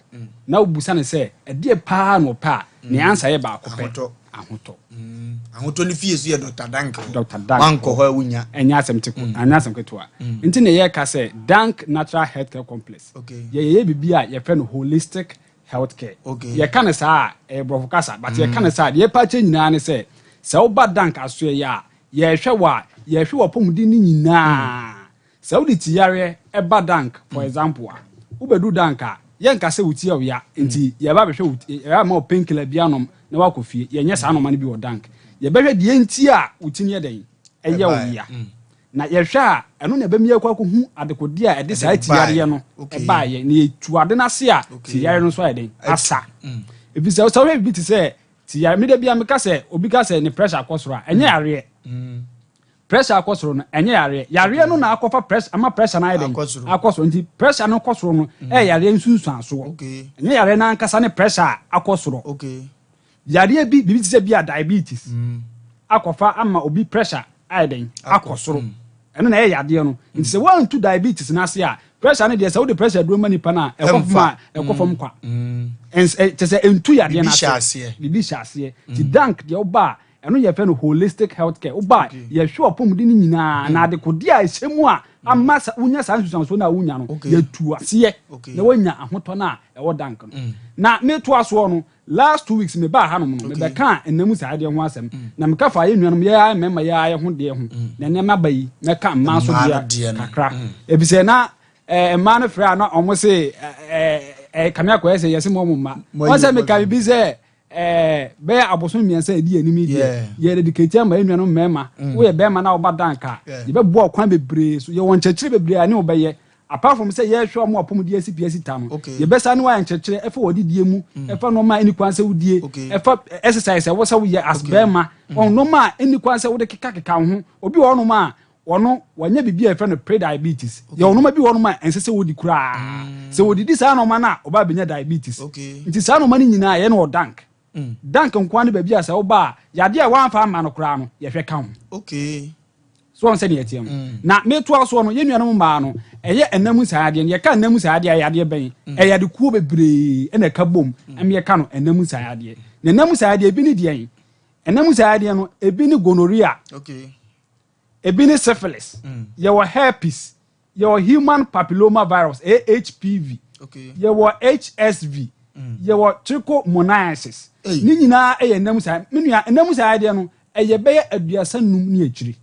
na wobusa no sɛ ɛdeɛ paa na ɔpɛ a ne ansa yɛ baako pɛ ahotɔ. Mm. Ahotɔ ne fie so yɛ Dr. Dank hɔ. Dr. Dank. Wankɔ hɔ a wonya. Ɛnyɛ asɛm te mm. ɛnyɛ asɛm ketewa. Mm. Nti na yɛka sɛ Dank Natural Healthcare Complex. Okay. Yɛyɛ biribi a yɛfrɛ no holistic healthcare. Okay. Yɛka no saa a ɛyɛ borɔfo kasa but yɛka no saa deɛ yɛpa kyɛ nyinaa ne sɛ sɛ woba Dank asoɛ yɛ a yɛhwɛ wɔ a yɛhwɛ wɔ apɔmuden no nyinaa. Sɛ wode ti yareɛ ba dank for example a, wobɛdu dank a, yɛnka sɛ wo ti yɛ wo ya nti yɛba abɛhwɛ wo ti, yɛba abɛma wo pain killer bi anom na woakɔ fie. Yɛnyɛ saa nnoɔma no bi wɔ dank. Yɛbɛhwɛ deɛ nti a wo ti no yɛ dɛn? Ɛyɛ wo ya. Na yɛhwɛ a, ɛno na ɛbɛma yɛakɔ akɔhu adekodeɛ a ɛde saa ti yareɛ no baeɛ. Na yɛtu ade no ase a, ti yareɛ no nso ayɛ dɛn? Asa. Ɛfiri sɛ, sɛ wohwɛ biribi te sɛ ti yareɛ, me da biara meka sɛ, obi ka sɛ ne pressure kɔ soro a, ɛnyɛ yareɛ. Pressure akɔ soro no, ɛnyɛ yareɛ. Yareɛ no na akɔfa pressure, ama pressure no ayɛ dɛn? Akɔ soro. Nti pressure no kɔ soro no, mm. ɛyɛ yareɛ nsunsuansoɔ. Ɛnyɛ yareɛ no ankasa ne pressure a akɔ soro. Yareɛ bi, biribi te sɛ bi a diabetes, mm. akɔfa ama obi pressure ayɛ dɛn? Akɔ soro. Mm. Ɛno na ɛyɛ yadeɛ no. Nti sɛ woantu diabetes no ase a, pressure no deɛ sɛ wode pressure aduro ma nipa no a, ɛkɔ fam a, ɛkɔ fam kwa. Kyɛ sɛ ɛntu yadeɛ no ase. Biribi hyɛ aseɛ. Nti dank deɛ woba a, Ɛno yɛfrɛ no holistic health care. Woba a, yɛhwɛ w'apɔmuden no nyinaa na adekodeɛ a ɛhyɛ mu a ama wonya saa nsusuansoɔ no a wonya no, yɛtu aseɛ na woanya ahotɔ no a ɛwɔ dank no. Na metoa soɔ no, last 2 weeks mebaa hanom no, mebɛkaa nna mu saa adeɛ ho asɛm. Na meka faa yɛn nuanom, yɛn ara mmarima yɛn ara ho deɛ ho. Na nneɛma ba yi, mɛka mmaa nso deɛ kakra. Efisɛ na mmaa no frɛ a na wɔn se kame akɔyɛ sɛ yɛse mo mma. Wɔn sɛ meka biribi sɛ Ɛɛ, bɛyɛ abosom 3 a ɛdi anim yi deɛ, yɛ dedicate ama yɛn nuanom mmarima. Woyɛ barima na woba dank a, yɛbɛboa wo kwan bebree so. Yɛwɔ nkyerɛkyerɛ bebree a ɛne wo bɛyɛ. Apart from sɛ yɛhwɛ wɔn apɔmuden asi pi asi ta no, yɛbɛsa ne wɔayɛ nkyerɛkyerɛ ɛfa wɔn adidie mu, ɛfa nneɛma a ɛni kwan sɛ wodie, ɛfa exercise a ɛwɔ sɛ woyɛ as bɛrima, wɔn nneɛma a ɛni kwan sɛ wode kekakeka wo ho. Obi wɔ hɔnom a ɔno wanya biribi a yɛfrɛ no pre-diabetes. Yɛwɔ nneɛma bi wɔ hɔnom a ɛnsɛ sɛ wodi koraa. Sɛ wɔdidi saa nneɛma no a, ɔba abɛnya diabetes. Nti saa nneɛma no nyinaa yɛne wɔ dank. Dank nko ara ne baabi a sɛ woba a, yadeɛ a wɔamfa amma no koraa no, yɛhwɛ ka ho. So wɔn sɛdeɛ ɛteɛ no. Na metoa soɔ no, yɛn nuanom mmaa no, ɛyɛ ɛnam saa adeɛ no. Yɛka ɛnam saa adeɛ a, ɛyɛ adeɛ bɛn? Ɛyɛ ade kuo bebree ɛna ɛka bom ɛma yɛka no ɛnam saa adeɛ. Na ɛnam saa adeɛ, ebi ne deɛn? Ɛnam saa adeɛ no, ebi ne gonorrhea. Ebi ne syphilis. Yɛwɔ herpes. Yɛwɔ human papilloma virus, ɛyɛ HPV. Yɛwɔ HSV. Yɛwɔ trichomoniasis. Ne nyinaa yɛ ɛnam saa. Me nua, ɛnam saa adeɛ no, ɛyɛ bɛyɛ 35 ne akyiri.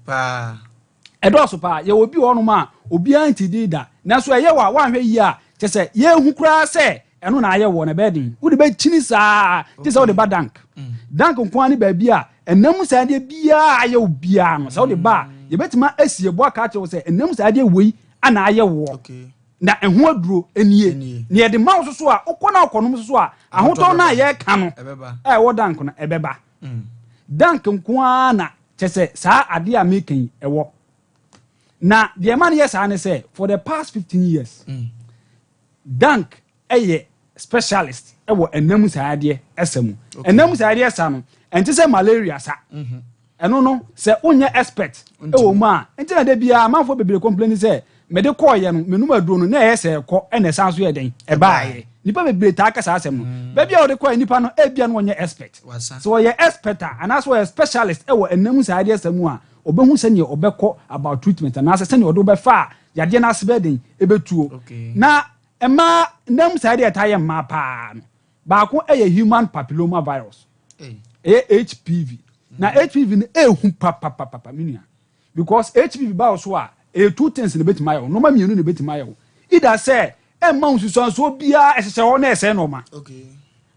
Ɛdɔɔso paa. Yɛwɔ obi wɔ hɔnom a, obiara nti din da. Nanso ɛyɛ wɔ a, woanhwɛ yie a, kyɛ sɛ yɛnhu koraa sɛ ɛno na ayɛ wɔ no, ɛbɛyɛ den. Wode bɛkyini saa, gye sɛ wode ba dank. Dank nko ara ne baabi a ɛnam saa adeɛ biara ayɛ wo biara no, sɛ wode ba a, yɛbɛtumi asi ɛbo aka akyerɛ wo sɛ ɛnam saa adeɛ wei ana ayɛ woɔ. Na ɛho aduro nie. Na yɛde ma wo soso a, wokɔ na wokɔnom soso a, ahotɔ no a yɛreka no a ɛwɔ dank no, ɛbɛba. Dank nko ara na kyɛ sɛ saa adeɛ a meka yi ɛwɔ. Na deɛ ɛma no yɛ saa ne sɛ, for the past 15 years, Dank yɛ specialist wɔ ɛnam saa adeɛ ɛsa mu. Ɛnam saa adeɛ sa no, ɛnte sɛ malaria sa. Ɛno no, sɛ wonyɛ expert wɔ mu a, nti na da biara amanfoɔ bebree complain sɛ mede kɔɔyɛ no, menom aduro no, na ɛyɛ sɛ ɛkɔ ɛna ɛsan so yɛ dɛn? Ɛbaayɛ. Nnipa bebree taa ka saa asɛm no. Baabi a wɔde kɔɛ nipa no, ebia no ɔnyɛ expert. Sɛ ɔyɛ expert a, anaasɛ ɔyɛ specialist wɔ ɛnam saa adeɛ sa mu a, ɔbɛhu sɛdeɛ ɔbɛkɔ about treatment anaasɛ sɛdeɛ ɔde wobɛfa a yadeɛ no ase bɛyɛ den ɛbɛtuo. Na mmaa nam saa deɛ ɛtaa yɛ mmaa paa no, baako yɛ human papilloma virus, ɛyɛ HPV. Na HPV no ɛhu papapapa me nua, because HPV ba wo so a, ɛyɛ two things na ɛbɛtumi ayɛ wo, nnoɔma mmienu na ɛbɛtumi ayɛ wo. Either sɛ ɛmma wo nsusuansoɔ biara, ɛhyehyɛ hɔ na ɛsɛe nnoɔma,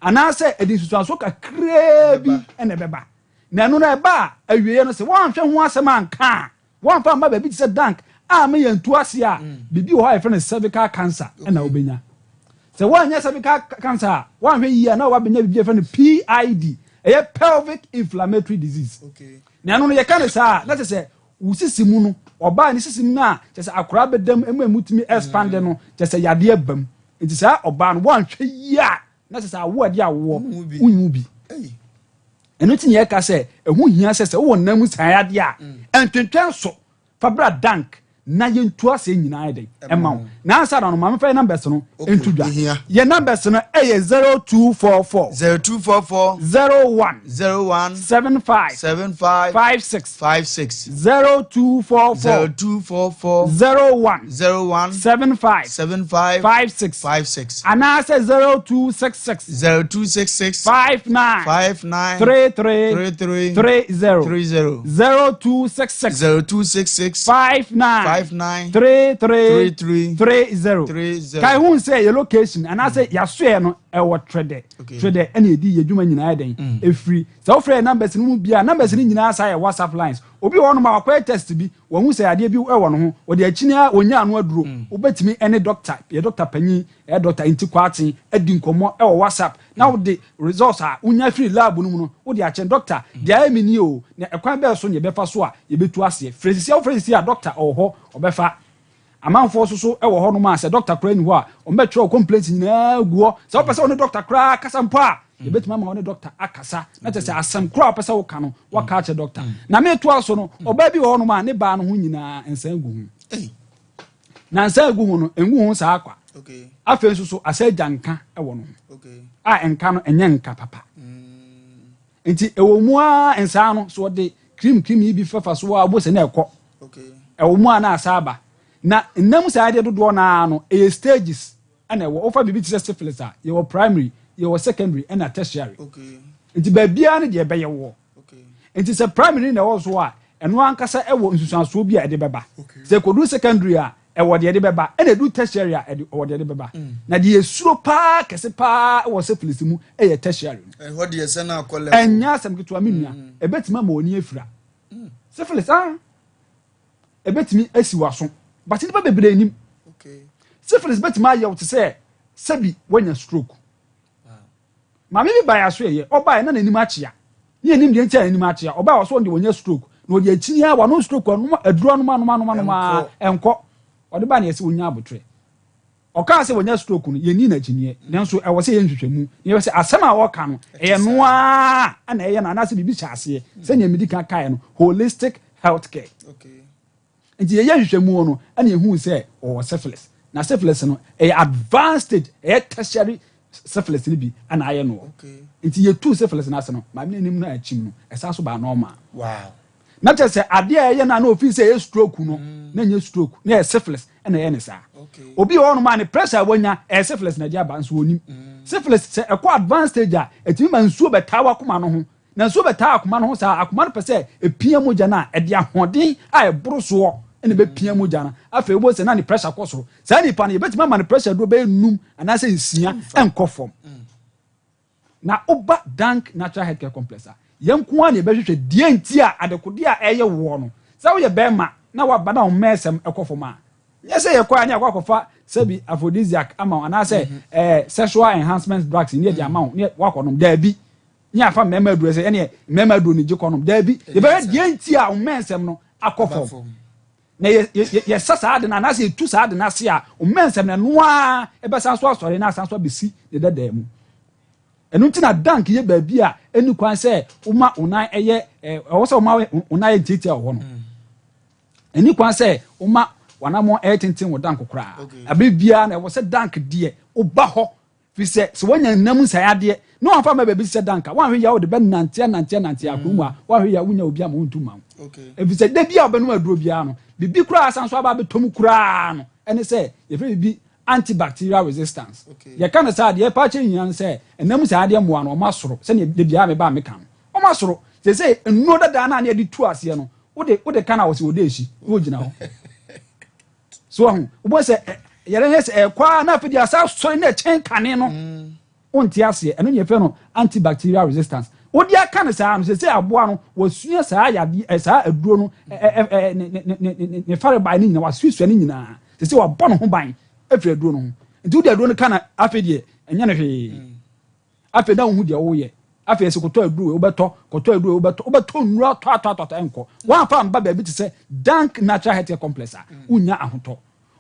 anaasɛ ɛde nsusuansoɔ kakraa bi na ɛbɛba. Na ɛno no ɛba a, awieɛ no sɛ woanhwɛ ho asɛm anka a, woamfa amma baabi te sɛ dank a ma yɛntu ase a, biribi wɔ hɔ a yɛfrɛ no cervical cancer na wobɛnya. Sɛ woannya cervical cancer a, woanhwɛ yie a na woabɛnya biribi a yɛfrɛ no PID, ɛyɛ pelvic inflammatory disease. Na ɛno no yɛka no saa a, na kyerɛ sɛ wo sisi mu no, ɔbaa ne sisi mu no a, kyerɛ sɛ akoraa bɛda mu, ɛmu a ɛmu tumi expand no, kyerɛ sɛ yadeɛ ba mu. Nti saa ɔbaa no, woanhwɛ yie a, na kyerɛ sɛ awoɔ a ɛde awoɔ, wonwu bi. Ɛno nti na yɛka sɛ ɛho hia sɛ sɛ wowɔ nna mu saa adeɛ a, ɛntwentwɛn so fa bra dank na yɛntu aseɛ nyinaa yɛ dɛn ɛma wo. Na ansa na no ma mefa yɛ numbers no nto dwa. Yɛ numbers no ɛyɛ 0244 0244 01 01 75 75 56 56 0244 0244 01 01 75 75 56 56 anaasɛ 0266 0266 59 59 33 33 30 30 0266 0266 59 59 33 33 30 30. Kae hu sɛ yɛ location anaasɛ yɛasoɛ no ɛwɔ Trɛdɛ. Trɛdɛ ɛna yɛdi yɛ adwuma nyinaa yɛ dɛn ɛfiri. Sɛ wofrɛ yɛ numbers no mu biara, numbers no nyinaa saa yɛ WhatsApp lines. Obi wɔ hɔnom a wakɔyɛ test bi, wahu sɛ adeɛ bi wɔ ne ho, ɔde akyini ara ɔnya ano aduro. Wobɛtumi ɛne doctor, yɛ doctor panyin, ɛyɛ Doctor Nti Kwarteng adi nkɔmmɔ wɔ WhatsApp na wode results a wonya firi lab no mu no wode akyɛ no, Doctor, deɛ ayɛ me nie o, na ɛkwan bɛn so na yɛbɛfa so a yɛbɛtu aseɛ? Frɛ sisi a, wofrɛ sisi a doctor ɔwɔ hɔ, ɔbɛfa. Amanfoɔ nso so wɔ hɔnom a sɛ doctor koraa nni hɔ a, wɔbɛtwerɛ wo complaints nyinaa agu hɔ. Sɛ wopɛ sɛ wo ne doctor koraa kasa mpo a, yɛbɛtumi ama wo ne doctor akasa na kyerɛ sɛ asɛm koraa a wopɛ sɛ woka no, woaka akyerɛ doctor. Na metoa so no, ɔbaa bi wɔ hɔnom a ne baa no ho nyinaa nsa gu ho. Na nsa egu ho no, engu ho saa kwa. Afei nso so asa agya nka wɔ no ho. A nka no ɛnyɛ nka papa. Nti ɛwɔ mu ara nsaa no so ɔde cream cream yi bi fɛfa so a wobɔ sɛ na ɛkɔ. Ɛwɔ mu a na asa aba. Na nnam saa adeɛ dodoɔ no ara no ɛyɛ stages ɛna ɛwɔ. Wofa biribi te sɛ syphilis a, yɛwɔ primary, yɛwɔ secondary ɛna tertiary. Nti baabiara ne deɛ ɛbɛyɛ woɔ. Nti sɛ primary na ɛwɔ so a, ɛno ankasa ɛwɔ nsusuansoɔ bi a ɛde bɛba. Sɛ ɛkɔduru secondary a, ɛwɔ deɛ ɛde bɛba. Ɛna ɛduru tertiary a, ɛde ɛwɔ deɛ ɛde bɛba. Na deɛ ɛsuro paa kɛse paa wɔ syphilis mu ɛyɛ tertiary no. Ɛhɔ deɛ sɛ na akɔ level. Ɛnyɛ asɛm ketewa me nua. Ɛbɛtumi ama w'ani afira. Syphilis ah, ɛbɛtumi asi w'aso. But nnipa bebree nim. Syphilis bɛtumi ayɛ wo te sɛ sɛbi woanya stroke. Maame bi baeɛ aso ɛyɛ, ɔbaeɛ na n'anim akyea. Ne yɛnim deɛ nti a n'anim akyea. Ɔbaeɛ ɔsɛ ɔno deɛ wanya stroke. Na ɔde akyini ara, wanom stroke, ɔnom aduro anom anom anom anom ara, ɛnkɔ. Ɔde baeɛ na yɛsɛ ɔnya abotrɛ. Ɔkaa sɛ wanya stroke no, yɛnni no akyinnyeɛ. Nanso ɛwɔ sɛ yɛyɛ nhwehwɛmu na yɛhwɛ sɛ asɛm a ɔreka no, ɛyɛ no ara na ɛyɛ no anaasɛ biribi hyɛ aseɛ. Sɛdeɛ medi kan kaeɛ no, holistic health care. Nti yɛyɛ nhwehwɛmu no, ɛna yɛhuu sɛ ɔwɔ syphilis. Na syphilis no, ɛyɛ advanced stage, ɛyɛ tertiary syphilis no bi na ayɛ noɔ. Nti yɛtuu syphilis no ase no, maame no anim no akyim no, ɛsan so baa normal. Wow. Na kyerɛ sɛ adeɛ a ɛyɛ no a na ofii sɛ ɛyɛ stroke no, na ɛnyɛ stroke, na ɛyɛ syphilis na ɛyɛ ne saa. Obi wɔ hɔnom a ne pressure a wanya ɛyɛ syphilis na ɛde aba nso onim. Syphilis sɛ ɛkɔ advanced stage a, ɛtumi ma nsuo bɛtaa w'akoma no ho. Na nsuo bɛtaa akoma no ho saa a, akoma no pɛ sɛ ɛpia mogya no a, ɛde ahoɔden a ɛboro soɔ na ɛbɛpia mogya no. Afei wobɛhu sɛ na ne pressure kɔ soro. Saa nipa no, yɛbɛtumi ama no pressure aduro bɛyɛ num anaasɛ nsia ɛnkɔ fam. Na woba Dank Natural Healthcare Complex a, yɛn nko ara na yɛbɛhwehwɛ deɛ nti a adekodeɛ a ɛyɛ woɔ no. Sɛ woyɛ bɛrima na woaba na wo mmɛɛsɛm kɔ fam a, nyɛ sɛ yɛkɔ a ne yɛakɔ akɔfa sɛbi aphrodisiac ama wo anaasɛ mm-hmm. eh, sexual enhancement drugs ne yɛde ama wo ne woakɔnom. Daabi. Ne yɛafa mmarima aduro sɛ ɛneɛ mmarima aduro ne gye kɔnom. Daabi. Yɛbɛhwɛ deɛ nti a wo mmɛɛsɛm no akɔ fam. Na yɛ, yɛ, yɛ, yɛsa saa ade no anaasɛ yɛtu saa ade no ase a, ɔmmɛ nsɛm no ɛno ara ɛbɛsan so asɔre na asan so abɛsi ne dadaa mu. Ɛno nti na dank yɛ baabi a ɛni kwan sɛ woma wo nan ɛyɛ, ɛwɔ sɛ woma wo nan yɛ ntiatia wɔ hɔ no. Ɛni kwan sɛ woma w'anammɔn ɛyɛ tenten wɔ dank koraa. Abere biara na ɛwɔ sɛ dank deɛ woba hɔ. Firi sɛ, sɛ woanya nna mu nsaeɛ adeɛ, na wɔamfa amma baabi te sɛ danka, woanhwɛ yie a wode bɛnante anante anante akuro mu a, woanhwɛ yie a wonnya obi ama wontu mma wo. Ɛfiri sɛ, da bi a wobɛnom aduro biara no, biribi koraa a asan so aba abɛtɔ mu koraa no, ɛne sɛ yɛfrɛ biribi antibacterial resistance. Yɛka no saa a, deɛ ɛpa akyerɛ nyinaa ne sɛ, nna mu nsaeɛ adeɛ mmoa no, wɔasoro, sɛdeɛ da biara meba a meka no, wɔasoro. Seesei nnuro dadaa no a na yɛde tu aseɛ no, wode wode ka no a, wɔse wɔda akyi na wɔgyina hɔ. So wahu? Wobɛhu sɛ yɛrɛ yɛ sɛ ɛkɔ a na afei deɛ asa asɔre na ɛkyɛn kane no. Mm. Wonte aseɛ. Ɛno ne yɛfrɛ no antibacterial resistance. Wode aka no saa no sɛ sɛ aboa no wasua saa yadeɛ ɛ saa aduro no ɛ ɛ ne ne ne ne ne farebae no nyinaa wasuasua ne nyinaa. Sɛ sɛ wabɔ ne ho ban afiri aduro no ho. Nti wode aduro no ka na afei deɛ ɛnyɛ no hwee. Mm. Afei na wohu deɛ woyɛ. Afei ɛsɛ kɔtɔ aduro wei wobɛtɔ, kɔtɔ aduro wei wobɛtɔ, wobɛtɔ nnuro atɔ atɔ atɔ atɔ ɛnkɔ. Woamfa amba baabi te sɛ Dank Natural Healthcare Complex a, wonnya ahotɔ.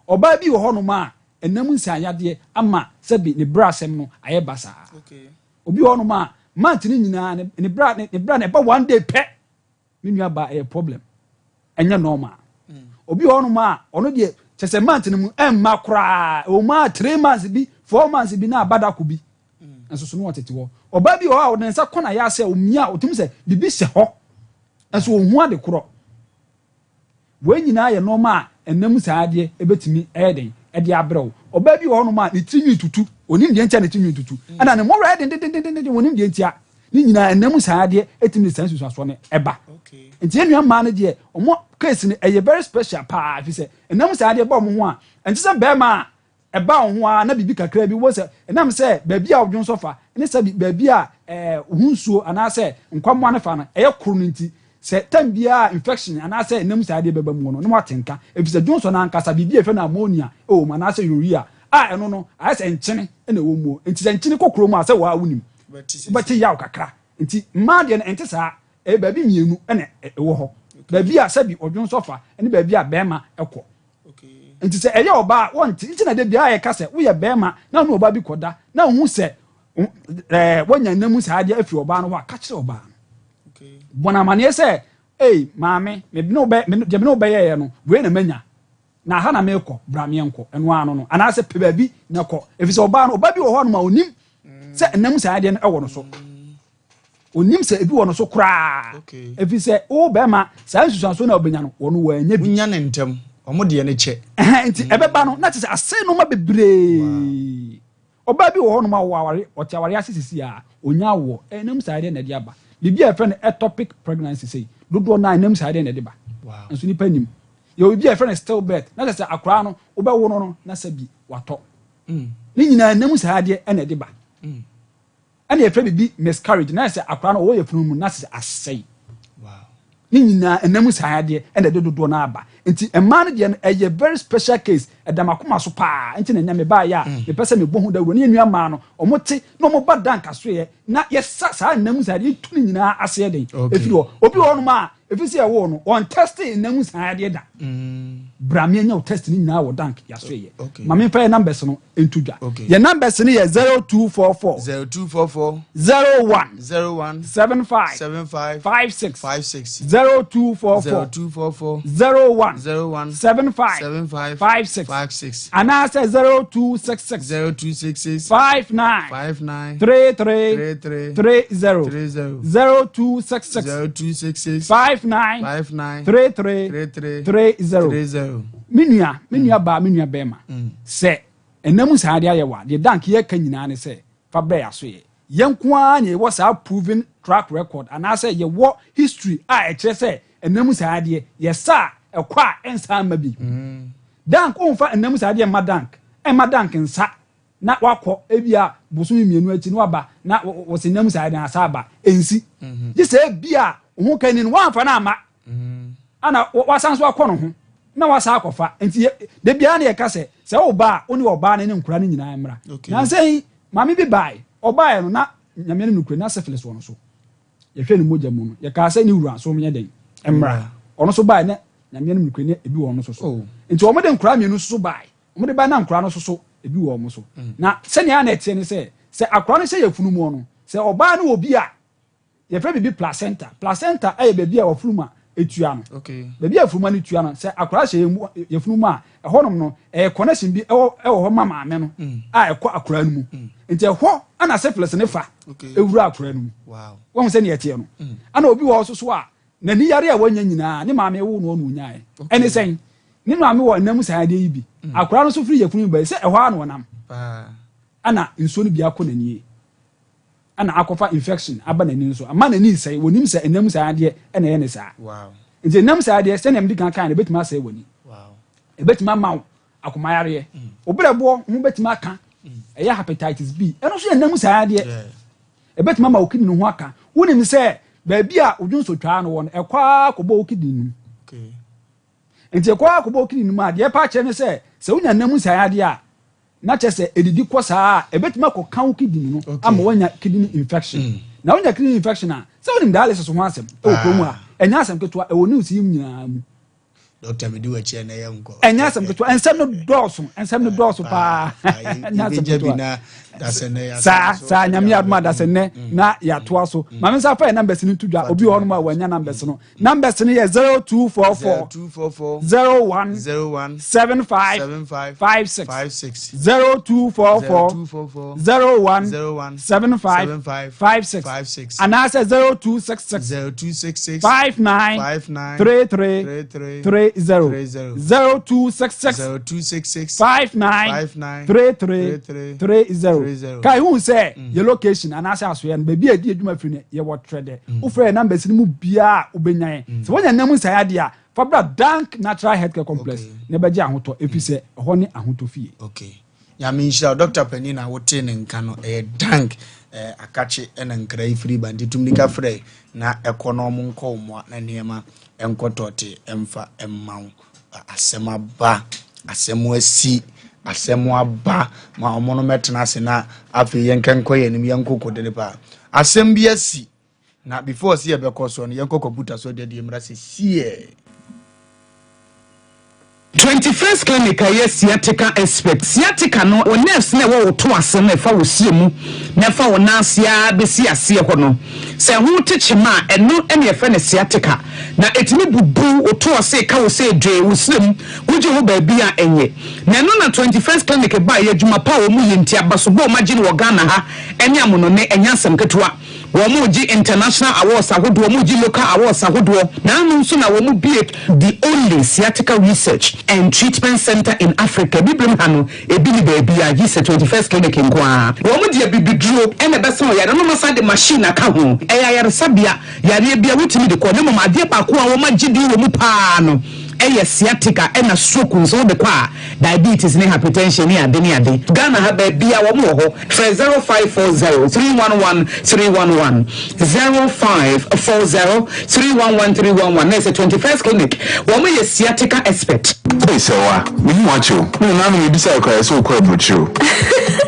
Ɔbaa bi wɔ hɔnom a ɛnam nsanyadeɛ ama sɛbi ne brasɛm no ayɛ basaa. Obi wɔ hɔnom a month no nyinaa ne bra ne bra no ɛba one day pɛ. Me nua baa ɛyɛ problem ɛnyɛ normal obi wɔ hɔnom a ɔno deɛ kyɛ sɛ month no mu ɛmma koraa ɛwɔ mu a 3 months bi, 4 months bi na aba dako bi nso so no ɔtete hɔ. Ɔbaa bi wɔ hɔ a ɔde ne nsa kɔ na yɛ asɛ omia a ɔtumi sɛ biribi hyɛ hɔ nso ɔhu ade korɔ. Wei nyinaa yɛ nneɛma a ɛnam saa adeɛ ɛbɛtumi ɛyɛ den ɛde abrɛ wo. Ɔbaa bi wɔ hɔnom a ne tiri nwi tutu, onim deɛ ntia ne tiri nwi tutu, ɛna ne mmɔwerɛ ayɛ dendendendenden, onim deɛ ntia. Ne nyinaa ɛnam saa adeɛ ɛtumi de saa nsusuasoɔ no ɛba. Nti yɛn nua mmaa no deɛ wɔn case no ɛyɛ very special paa, ɛfiri sɛ ɛnam saa adeɛ ba wɔn ho a, ɛnte sɛ bɛrima a ɛba wo ho ara na biribi kakra bi wɔ sɛ ɛnam sɛ baabi a wodwonsɔ fa ne sɛ baabi a ɛɛ wo ho nsuo anaasɛ nkwammoa no fa no ɛyɛ koro no nti, sɛ tam biara infection anaasɛ ɛnam saa adeɛ bɛba mu no na wate nka, ɛfiri sɛ dwonsɔ no ankasa biribi a yɛfrɛ no ammonia wɔ mu anaasɛ urea a ɛno no ayɛ sɛ nkyene na ɛwɔ mu. Nti sɛ nkyene kɔ kuro mu a, sɛ waa wonim wobɛte yaw kakra. Nti mmaa deɛ no ɛnte saa, ɛyɛ baabi mmienu na ɛwɔ hɔ, baabi a sɛbi ɔdwonsɔ fa ne baabi a bɛrima kɔ. Nti sɛ ɛyɛ ɔbaa a wɔnte nti na da biara yɛka sɛ woyɛ bɛrima na wo ne ɔbaa bi kɔda na wohu sɛ ɛɛ woanya nna mu saa adeɛ afiri ɔbaa no hɔ a, ka kyerɛ ɔbaa no. Bɔ no amaneɛ sɛ, ei maame, me ne wo bɛ, me deɛ me ne wo bɛyɛeɛ no, wei na manya. Na ha na merekɔ, bra meɛnkɔ. Ɛno ara no no. Anaasɛ pɛ baabi na kɔ. Ɛfiri sɛ ɔbaa no, ɔbaa bi wɔ hɔ nom a ɔnim sɛ nna mu saa adeɛ no ɛwɔ no so. Onim sɛ ebi wɔ no so koraa. Ɛfiri sɛ wo bɛrima saa nsusuansoɔ no a wobɛnya no, wɔn wɔanya bi. Wonya no ntɛm, wɔn deɛ no kyɛ. Ɛhɛn, nti ɛbɛba no na kyerɛ sɛ asɛe nneɛma bebree. Ɔbaa bi wɔ hɔnom a ɔwɔ aware, ɔte aware ase sisi a, ɔnya awoɔ. Ɛnam saa deɛ na ɛde aba. Biribi a yɛfrɛ no ectopic pregnancy sei, dodoɔ no ara ɛnam saa deɛ na ɛde ba. Nso nipa nim. Yɛwɔ biribi a yɛfrɛ no stillbirth, na kyerɛ sɛ akwaraa no wobɛwo no no na sɛ bi watɔ. Ne nyinaa ɛnam saa deɛ na ɛde ba. Ɛna yɛfrɛ biribi miscarriage, na sɛ akwaraa no ɔwɔ yafunu mu na sɛ asɛe. Ne nyinaa ɛnam saa adeɛ ɛna ɛde dodoɔ no aba. Nti mmaa no deɛ no ɛyɛ very special case, ɛda m'akoma so paa. Nti na ɛnɛ mebaeɛ a mepɛ sɛ mebɔ ho dawuro ne yɛn nua mmaa no, wɔn te na wɔn ba da nkasoeɛ na yɛsa saa nna mu saa adeɛ yɛtu ne nyinaa aseɛ den ɛfiri hɔ. Obi wɔ hɔnom a ɛfiri sɛ yɛwoo no wɔn teste nna mu saa adeɛ da. Bra me anya wo test ne nyinaa wɔ dank yɛasoeɛ. Ma memfa yɛ numbers no nto dwa. Yɛ numbers no yɛ 0244 0244 01 01 75 75 56 56 0244 0244 01 01 75 75 56 56 anaasɛ 0266 0266 59 59 33 33 30 30 0266 0266 59 59 33 33 30. 30. Me nua baa, me nua bɛrima, sɛ ɛnam saa adeɛ ayɛ wa deɛ dank yɛka nyinaa ne sɛ fa brɛ yɛ aso yɛ yɛn nko ara na yɛwɔ saa proven track record anaasɛ yɛwɔ history a ɛkyerɛ sɛ ɛnam saa adeɛ yɛsa a ɛkɔ a ɛnsa mma bi. Dank ɔnfa ɛnam saa adeɛ mma dank, ɛmma dank nsa na wakɔ ebi a bosom 2 akyi na waba na wɔsi nam saa adeɛ asa aba ɛnsi gye sɛ ebi a ho ka ni no wɔamfa no ama ana wasan so akɔ no ho na wasa akɔfa. Nti de biara ne yɛka sɛ sɛ woba a, wo ne ɔbaa no ne nkora no nyinaa mmra. Nansɛ maame bi bae, ɔbaeɛ no na Nyame no nokure na syphilis wɔ no so. Yɛhwɛ ne mogya mu no, yɛkaa sɛ ne wura nso nyɛ den mmra. Ɔno nso bae na Nyame no nokure ne ebi wɔ ɔno nso so. Nti wɔn de nkora 2 nso so bae. Wɔn de bae na nkora no nso so ebi wɔ wɔn so. Na sɛnea na ɛteɛ ne sɛ sɛ akora no hyɛ yɛfunu mu no, sɛ ɔbaa no wɔ bi a yɛfrɛ biribi placenta. Placenta ɛyɛ baabi a wɔfunu a etua no. Baabi a funuma no tua no, sɛ akwaraa hyɛ yɛfunu mu a, ɛhɔnom no ɛyɛ connection bi ɛwɔ hɔ ma maame no a ɛkɔ akwaraa no mu. Nti ɛhɔ ɛna syphilis ne fa ewura akwaraa no mu. Wɔn sɛ nea ɛteɛ no, ɛna obi wɔ hɔ soso a n'ani yare a wɔanya nyinaa ne maame ewu no ɔno onyae. Ɛne sɛn ne maame wɔ ɛnam saa adeɛ yi bi, akwaraa no nso firi yɛfunu mu ba yi sɛ ɛhɔ ara na ɔnam ɛna nsuo no bi akɔ n'anie ɛna akɔfa infection aba n'ani nso ama n'ani nsɛe. Wɔnim sɛ ɛnam saa adeɛ ɛna ɛyɛ ne saa. Nti ɛnam saa adeɛ, sɛnea mede kan kan no, ɛbɛtumi asɛe w'ani, ɛbɛtumi ama wo akomayareɛ, obrɛboɔ ho bɛtumi aka, ɛyɛ hepatitis B, ɛno nso yɛ nam saa adeɛ. Ɛbɛtumi ama wo kidney ho aka. Wonim sɛ baabi a odwonsotwaa no wɔ no, ɛkɔ ara kɔbɔ wo kidney no mu. Nti ɛkɔ ara kɔbɔ wo kidney no mu a, deɛ ɛpa akyerɛ ne sɛ sɛ wonya nam saa adeɛ a, na kyerɛ sɛ ɛdidi kɔ saa a, ɛbɛtumi akɔka wo kidney no ama woanya kidney infection. Na wonya kidney infection a, sɛ wonim dialysis ho asɛm ɛwɔ kurom a, ɛnyɛ asɛm ketewa. Ɛwɔ news yi mu nyinaa mu. Dɔkta, mede w'akyi ɛnɛ yɛ nkɔ. Ɛnyɛ asɛm ketewa. Nsɛm no dɔɔso, nsɛm no dɔɔso paa, ɛnyɛ asɛm ketewa. Saa saa, Nyame adom adasɛ nnɛ na yɛatoa so. Maame nsa fa yɛ numbers no nto dwa. Obi wɔ hɔnom a wanya numbers no, numbers no yɛ 0244 01 75 56, 0244 01 75 56 anaasɛ 0266 59 33 30, 0266 59 33 30. Ka ihu sɛ yɛ location anaasɛ asoɛ no, baabi a yɛdi adwuma firi no, yɛwɔ Trɛdɛ. Wofrɛ yɛ numbers no mu biara a, wobɛnya yɛn. Sɛ woanya nam nsaeɛ adeɛ a, fa bra Dank Natural Healthcare Complex na ɛbɛgye ahotɔ, ɛfiri sɛ ɛhɔ ne ahotɔ fie. Okay. Nyame nhyira wo, Dɔkta panin na wotee ne nka no. Ɛyɛ Dank akakye ɛna nkra yi firi ba nti tumnika frɛ na ɛkɔ na ɔmo nkɔ wo mmoa na nneɛma nkɔ tɔɔte ɛmfa ɛmma wo. Asɛm aba, asɛm asi, asɛm aba ma ɔmo no mɛtena ase na afei yɛnkɛnkɔ yɛn anim, yɛnkɔ kodere paa. Asɛm bi asi na before sɛ yɛbɛkɔ soɔ no, yɛnkɔ kɔmputa so deɛ mmra sɛ siɛ. 21st Clinic a ɛyɛ sciatica expert. Sciatica no, wo nerves na ɛwɔ wo to ase no, ɛfa wo sie mu na ɛfa wo nan ase ara bɛsi aseɛ hɔ no, sɛ ɛho te kyema a, ɛno na yɛfrɛ no sciatica. Na ɛtumi bubu wo to ase, ka wo sɛ dwee wo serɛ mu, wogye ho baabi a ɛnyɛ. Na ɛno na 21st Clinic baeɛ. Adwuma pa a wɔn yɛ nti, abasobɔ a wɔagye no wɔ Ghana ha ne amonɔne, ɛnyɛ asɛm ketewa. Wɔn gye international awards ahodoɔ, wɔn gye local awards ahodoɔ. Na ano nso na wɔn bue the only sciatica research and treatment center in Africa. Bibirem ha no, ebi ni baabi a gye sɛ 21st Clinic nko ara. Wɔn de abibiduro ɛna ɛbɛsa ɔyare no, wɔn asan de machine aka ho. Ɛyɛ ayaresabea, yareɛ bi a wotumi de kɔ. Ne mmom adeɛ baako a wɔn agye din wɔ mu paa no, Ɛyɛ sciatica ɛna stroke nso wode kɔ a diabetes ne hypertension ne ade ne ade. Ghana ha baabia wɔn wɔ hɔ. Frɛ 0540 311 311, 0540 311 311 na ɛsɛ 21st Clinic wɔn yɛ sciatica expert. Ei Sɛwa, mehu wo akyɛ o. Me nana no mebisa wo koraa ɛsɛ wokɔ aburokyire o.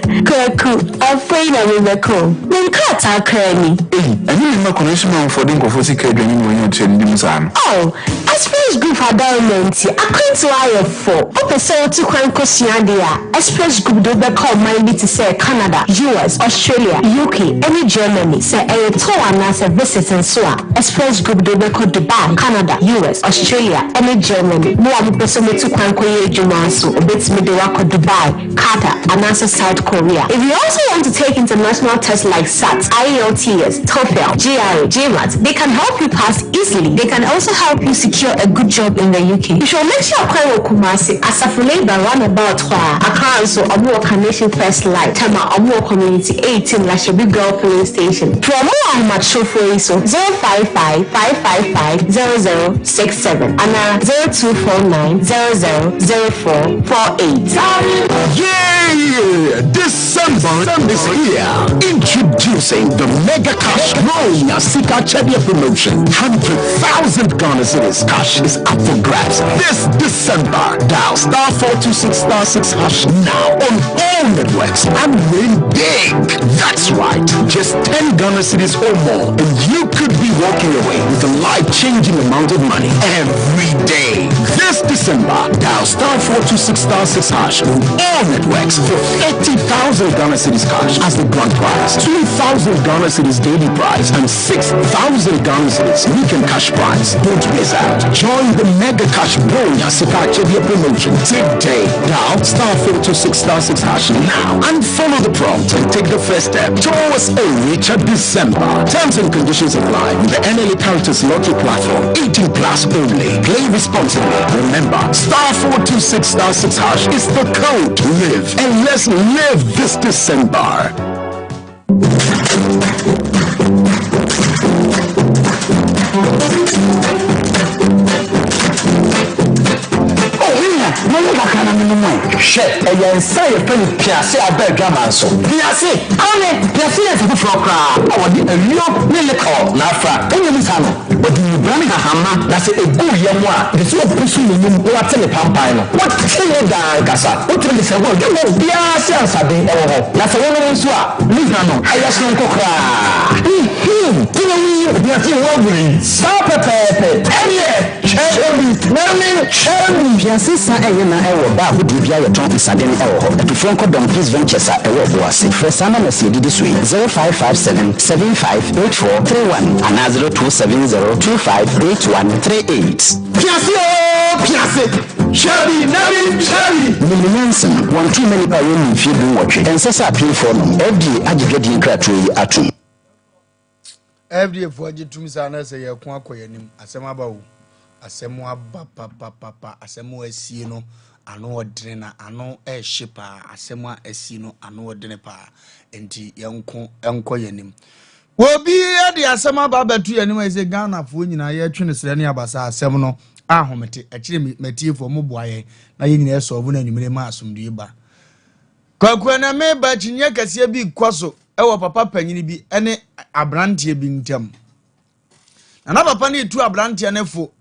Kwaku, afei na mebɛkɔ o. Me nkrataa koraa ni. Ei, ɛne me mma kɔnɛhye manfoɔ de nkurɔfoɔ sika aduane na wɔanya ɔkyerɛ didi mu saa no. Oh, Express Group adaworoma nti, akwantuo ayɛ fɔ. Wopɛ sɛ wotu kwan kɔsua adeɛ a, Express Group de wo bɛkɔ ɔman bi te sɛ Canada, US, Australia, UK, ne Germany. Sɛ ɛyɛ tour anaasɛ visit nso a, Express Group de wo bɛkɔ Dubai, Canada, US, Australia, ne Germany. Mo a mopɛ sɛ motu kwan kɔyɛ adwuma nso, wɔbɛtumi de wo akɔ Dubai, Qatar, anaasɛ South Korea. If you also want to take international tests like SAT, IELTS, TOEFL, GRE, GMAT, they can help you pass easily. They can also help you secure a good job in the UK. Hwehwɛ wɔn akyi akwan wɔ Kumasi, Asafo Labour roundabout hɔ ara. Accra nso, wɔn wɔ Carnation First Light, Tema, wɔn wɔ Community 18, Lashibi Girl Filling Station. Frɛ wɔn wɔ ahomatrofoɔ yi so, 055 555 0067 anaa 0249 00 04 48. Yay! December is here. Introducing the Mega Cash Bronya Sika Akyɛdeɛ Promotion. 100,000 Ghana cedis cash is up for grabs this December. Dial star 426 star 6 hash now on all networks and win big. That's right, just 10 Ghana cedis or more, and you could be walking away with a life-changing amount of money every day. This December, dial star 426 star 6 hash on all networks for 30,000 Ghana cedis cash as the grand prize, 2,000 Ghana cedis daily prize, and 6,000 Ghana cedis weekend cash prize. Don't miss out. Join the Mega Cash Bronya Sika Akyɛdeɛ promotion today. Dial star 426 star 6 hash now and follow the prompt and take the first step towards a richer December. Terms and conditions apply with the NLA Caritas Lottery Platform. 18 plus only. Play responsibly. Remember, star 426 star 6 hash is the code. Live and let's live this December. Monyɛ kakra na menom ɛ. Hwɛ, ɛyɛ nsa a yɛfrɛ no piase a aba adwaman so. Piase! Aane, piase yɛ nsa foforɔ koraa a wɔde ayuo ne liquor na afra. Wonyɛ mu saa no, wɔde nnubra ne nhahamma na sɛ ɛgu wo yam a, gye sɛ wopusu ne mum na woate ne pampan no. Wote ne daa ankasa. Wotumi de sɛ hɔ dwuma biara ase ansaden wɔ hɔ. Na sɛ wonom nso a, ne hwa no, ɛyɛ soronko koraa. Nhim! Tena mu yi piase ho agorɔ yi. Saa pɛpɛɛpɛ. Ɛnneɛ, twɛn bi na mentwɛn bi. Piase sa ɛnyɛ na ɛwɔ bar ahodoɔ bi a yɛtɔn nsaden wɔ hɔ. Atufoɔ nkɔ Don Peace Ventures a ɛwɔ Obuasi. Frɛ saa numbers yi ɛdidi so yi, 0557 7584 31 anaa 0270 2581 38. Piase oo piase, hwɛ bi na bi hwɛ bi. Nim nyansa, wɔnto mma nnipa a wɔnni mfeɛ dunwɔtwe. Ɛnsɛ sɛ apemfoɔ nom. FDA agye dwadie nkratoɔ yi atom. FDA foɔ gye tum saa na sɛ yɛko akɔ yɛn anim. Asɛm aba o. Asɛm aba papapapa. Asɛm a asie no ano ɔdene na ano ɛhye paa. Asɛm a asie no ano ɔdene paa. Nti yɛnko nkɔ yɛn anim. Obi de asɛm aba abɛto yɛn anim a ɛsɛ Ghanafoɔ nyinaa yɛtwe no serɛ ne abasa asɛm no ahomete. Akyire matiefoɔ mo boa yɛn na yɛn nyinaa sɔɔbo no anwummere ma asomdue ba. Kwaku ɛnɛ meba akyinnyeɛ kɛseɛ bi rekɔ so wɔ papa panyini bi ne aberanteɛ bi ntam. Na na papa no retu aberanteɛ no fo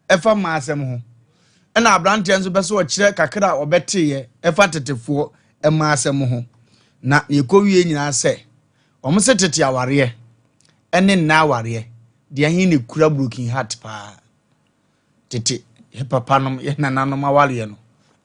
ɛfa mmaa asɛm ho. Ɛna aberanteɛ nso pɛ sɛ ɔkyerɛ kakra a ɔbɛteeɛ ɛfa tetefoɔ mmaa asɛm ho. Na deɛ ɛkɔwie nyinaa sɛ, wɔn se tete awareɛ ɛne nnɛ awareɛ, deɛ he na ɛkura broken heart paa. Tete yɛ papanom, yɛ nananom awareɛ no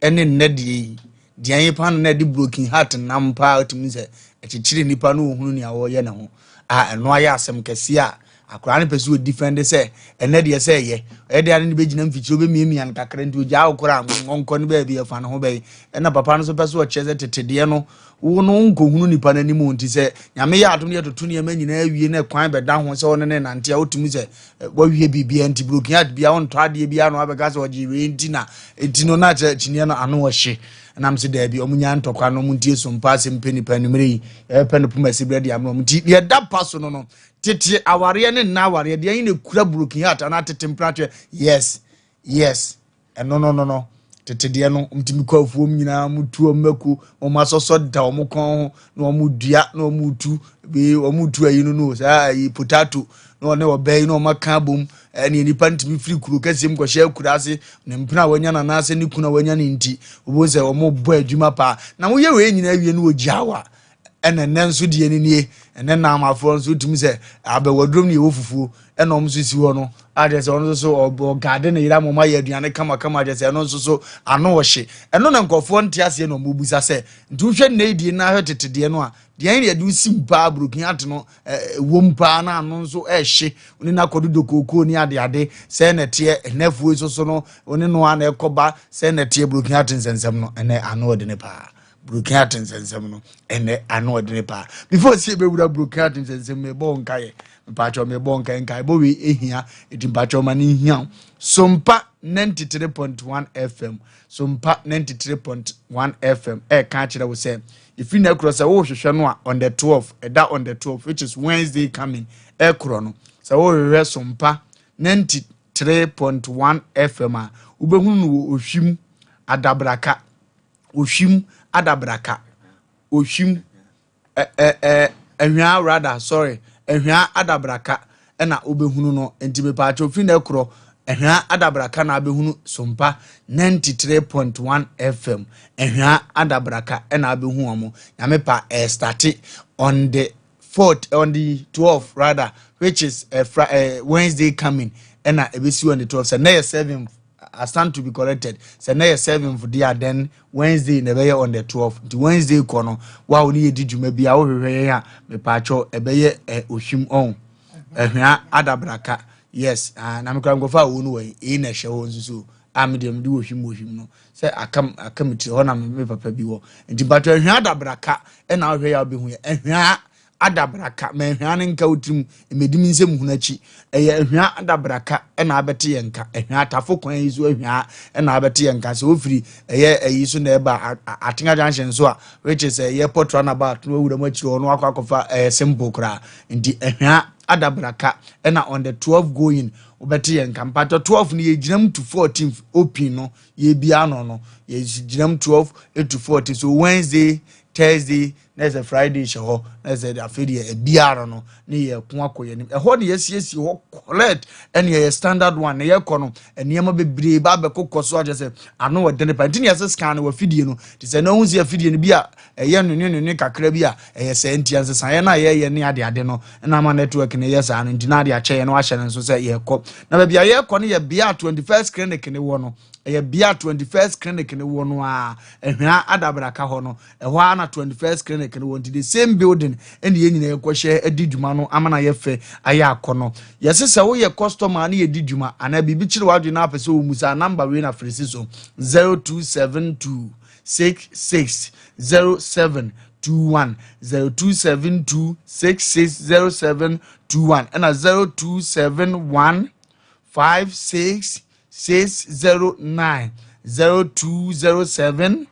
ɛne nnɛ deɛ yi, deɛ yɛ paa no na ɛde broken heart nam paa wotumi sɛ ɛkyekyere nipa no ohunu nea wɔreyɛ ne ho a ɛno ayɛ asɛm kɛseɛ a akwaraa no pɛ sɛ ɔdi fɛn de sɛ ɛnɛ deɛ sɛ ɛyɛ ɛyɛ deɛ ne bɛgyina mfikyire wobɛmiamia no kakra nti ogyaa wo koraa ɔnkɔ no baabi ɛfa ne ho bɛyi ɛna papa no nso pɛ sɛ ɔkyerɛ sɛ tete deɛ no Wo no wonkɔhunu nipa no anim nti sɛ Nyame yɛ adom ne yɛtoto nneɛma nyinaa wie na kwan bɛda ho sɛ wo ne ne nante a wotumi sɛ wawie biribiara nti broken heart biara wontɔ adeɛ biara na wabɛka sɛ ɔgye wei nti na nti no na kyerɛ kyiniɛ no ano ɔhye nam sɛ daabi ɔmo nya ntɔkwa no ɔmo ntie so mpa asɛm pɛ nipa anwummerɛ yi ɛpɛ no poma si berɛ de amena ɔmo nti deɛ ɛda pa so no no tete awareɛ ne nna awareɛ deɛ ɛyi na ekura broken heart anaa tete mpratoɛ yes yes. Ɛno no no no, tete deɛ no, wɔtumi kɔ afuom nyinaa, wɔtu wɔn mako, wɔn asɔsɔ da wɔn kɔn ho, na wɔn dua, na wɔn tu, bi wɔn tu ayi no no, saa ayi potato, na wɔne ɔbɛ yi na wɔn aka abom, ɛne nipa ntumi firi kuro kɛseɛ mu kɔhyɛ akura ase, ne mpena a wanya no anaasɛ ne kunu a wanya no nti, wɔbɛhu sɛ wɔn bɔ adwuma paa. Na woyɛ wei nyinaa wie no wɔgya wa. Ɛna ɛnɛ nso deɛ no nie, ɛnɛ naamafoɔ nso wotumi sɛ abɛwaduro no yɛwɔ fufuo ɛna wɔn nso si hɔ no akyerɛ sɛ ɔno nso so ɔgaade ne yere ama wɔn ayɛ aduane kamakama akyerɛ sɛ ɛno nso so ano ɔhye. Ɛno na nkurɔfoɔ nte aseɛ na wɔn bisa sɛ nti wohwɛ nnɛ yi deɛ na ahwɛ tete deɛ no a deɛ ɛyɛ deɛ wosi mu paa brokin ate no ɛwom paa na ano nso ɛhye ne na akɔdodɔ kookoo ne adeade sɛ na ɛteɛ ɛnɛ fuo nso so no ne no a na ɛkɔba sɛ na ɛteɛ brokin ate nsɛnsɛm no ɛnɛ ano ɔdene paa. Broken heart nsɛnsɛm no ɛnɛ ano ɔdene paa. Before sɛ yɛbɛwura broken heart nsɛnsɛm mebɔ wo nkaeɛ. Mpakyɛw mebɔ nkaeɛ nkaebɔ wei ehia eti mpakyɛw ma ne nhia wo. Sompa 93.1 FM Sompa 93.1 FM ɛka akyerɛ wo sɛ ɛfiri na ɛkorɔ sɛ wohwehwɛ no a on the 12 ɛda on the 12 which is Wednesday coming ɛkorɔ no sɛ wohwehwɛ Sompa 93.1 FM a wobɛhunu no wɔ Ohwim Adabraka Ohwim adabraka, ohwim ɛ ɛ ɛ ahwaa rather sorry ahwaa adabraka ɛna wobɛhunu no nti mepaakyɛw firi na ɛkorɔ ahwaa adabraka na abɛhunu sompa 93.1 fm ahwaa adabraka ɛna abɛhu wɔn nyame pa ɛstate on the fourth on the 12 rather which is uh, Fri uh, Wednesday coming ɛna ɛbɛsi on the 12 sɛ na yɛ 7 I stand to be corrected sɛ na yɛ 7th deɛ a then Wednesday na ɛbɛyɛ on the 12 nti Wednesday kɔ no wo a wo ne yɛdi dwuma bi a wohwehwɛ yɛn a mepaakyɛw ɛbɛyɛ ɛ ohwim ɔn ɛhwea adabraka yes ah, na mekora nkɔfa a wo no wɔ yi eyi na ɛhyɛ hɔ nso so a me deɛ mede wɔ hwim wɔ hwim no sɛ aka aka me tiri hɔ na me papa bi wɔ nti mpatwa ɛhwea adabraka ɛna wohwɛ yɛ a wobɛhu yɛ ɛhwea adabraka ma ɛhwea no nka wo tirim mmɛdi me nsɛm hunu akyi ɛyɛ ɛhwea adabraka ɛna abɛte yɛn nka ɛhwea atafo kwan yi so ɛhwea ɛna abɛte yɛn nka sɛ wofiri ɛyɛ ɛyi so na ɛba atenga junction so a which is ɛyɛ port runabout na wawura mu akyiri hɔ no wakɔ akɔfa ɛyɛ simple koraa nti ɛhwea adabraka ɛna on the 12 going wobɛte yɛn nka mpatɔ 12 no yɛgyina mu to 14 open no yɛbia no no yɛgyina mu 12 to 14 so Wednesday Thursday na ɛsɛ Friday hyɛ hɔ na ɛsɛ afei deɛ ɛbiara no ne yɛ ko akɔ yɛn anim ɛhɔ ne yɛsiesie hɔ correct ɛne yɛyɛ standard one na yɛkɔ no nneɛma bebree ba abɛkokɔ so akyɛ sɛ ano wɔ dene pa nti ne yɛsɛ scan no wɔ afidie no te sɛ na ohun sɛ afidie no bi a ɛyɛ none none kakra bi a ɛyɛ sɛ nti nsesaeɛ no a yɛyɛ ne ade ade no ɛna ama network no yɛ saa no nti na ade akyɛ yɛn no ahyɛ no nso sɛ yɛkɔ na baabi a yɛkɔ no yɛ bea 21st clinic ne wɔ no ɛyɛ bea 21st clinic ne wɔ no a ɛhwea adabraka hɔ no ɛhɔ ara na 21st clinic no wɔ nti the same building ɛne yɛn nyinaa yɛkɔhyɛ adi dwuma no ama no ayɛ fɛ ayɛ akɔnɔ yɛse sɛ woyɛ customer ne yɛdi dwuma anaa biribi kyerɛ w'adwene na apɛ sɛ wɔmu saa number wei na frɛ si so 0272 66 07 21 0272 66 07 21 ɛna 0271 56 609 0207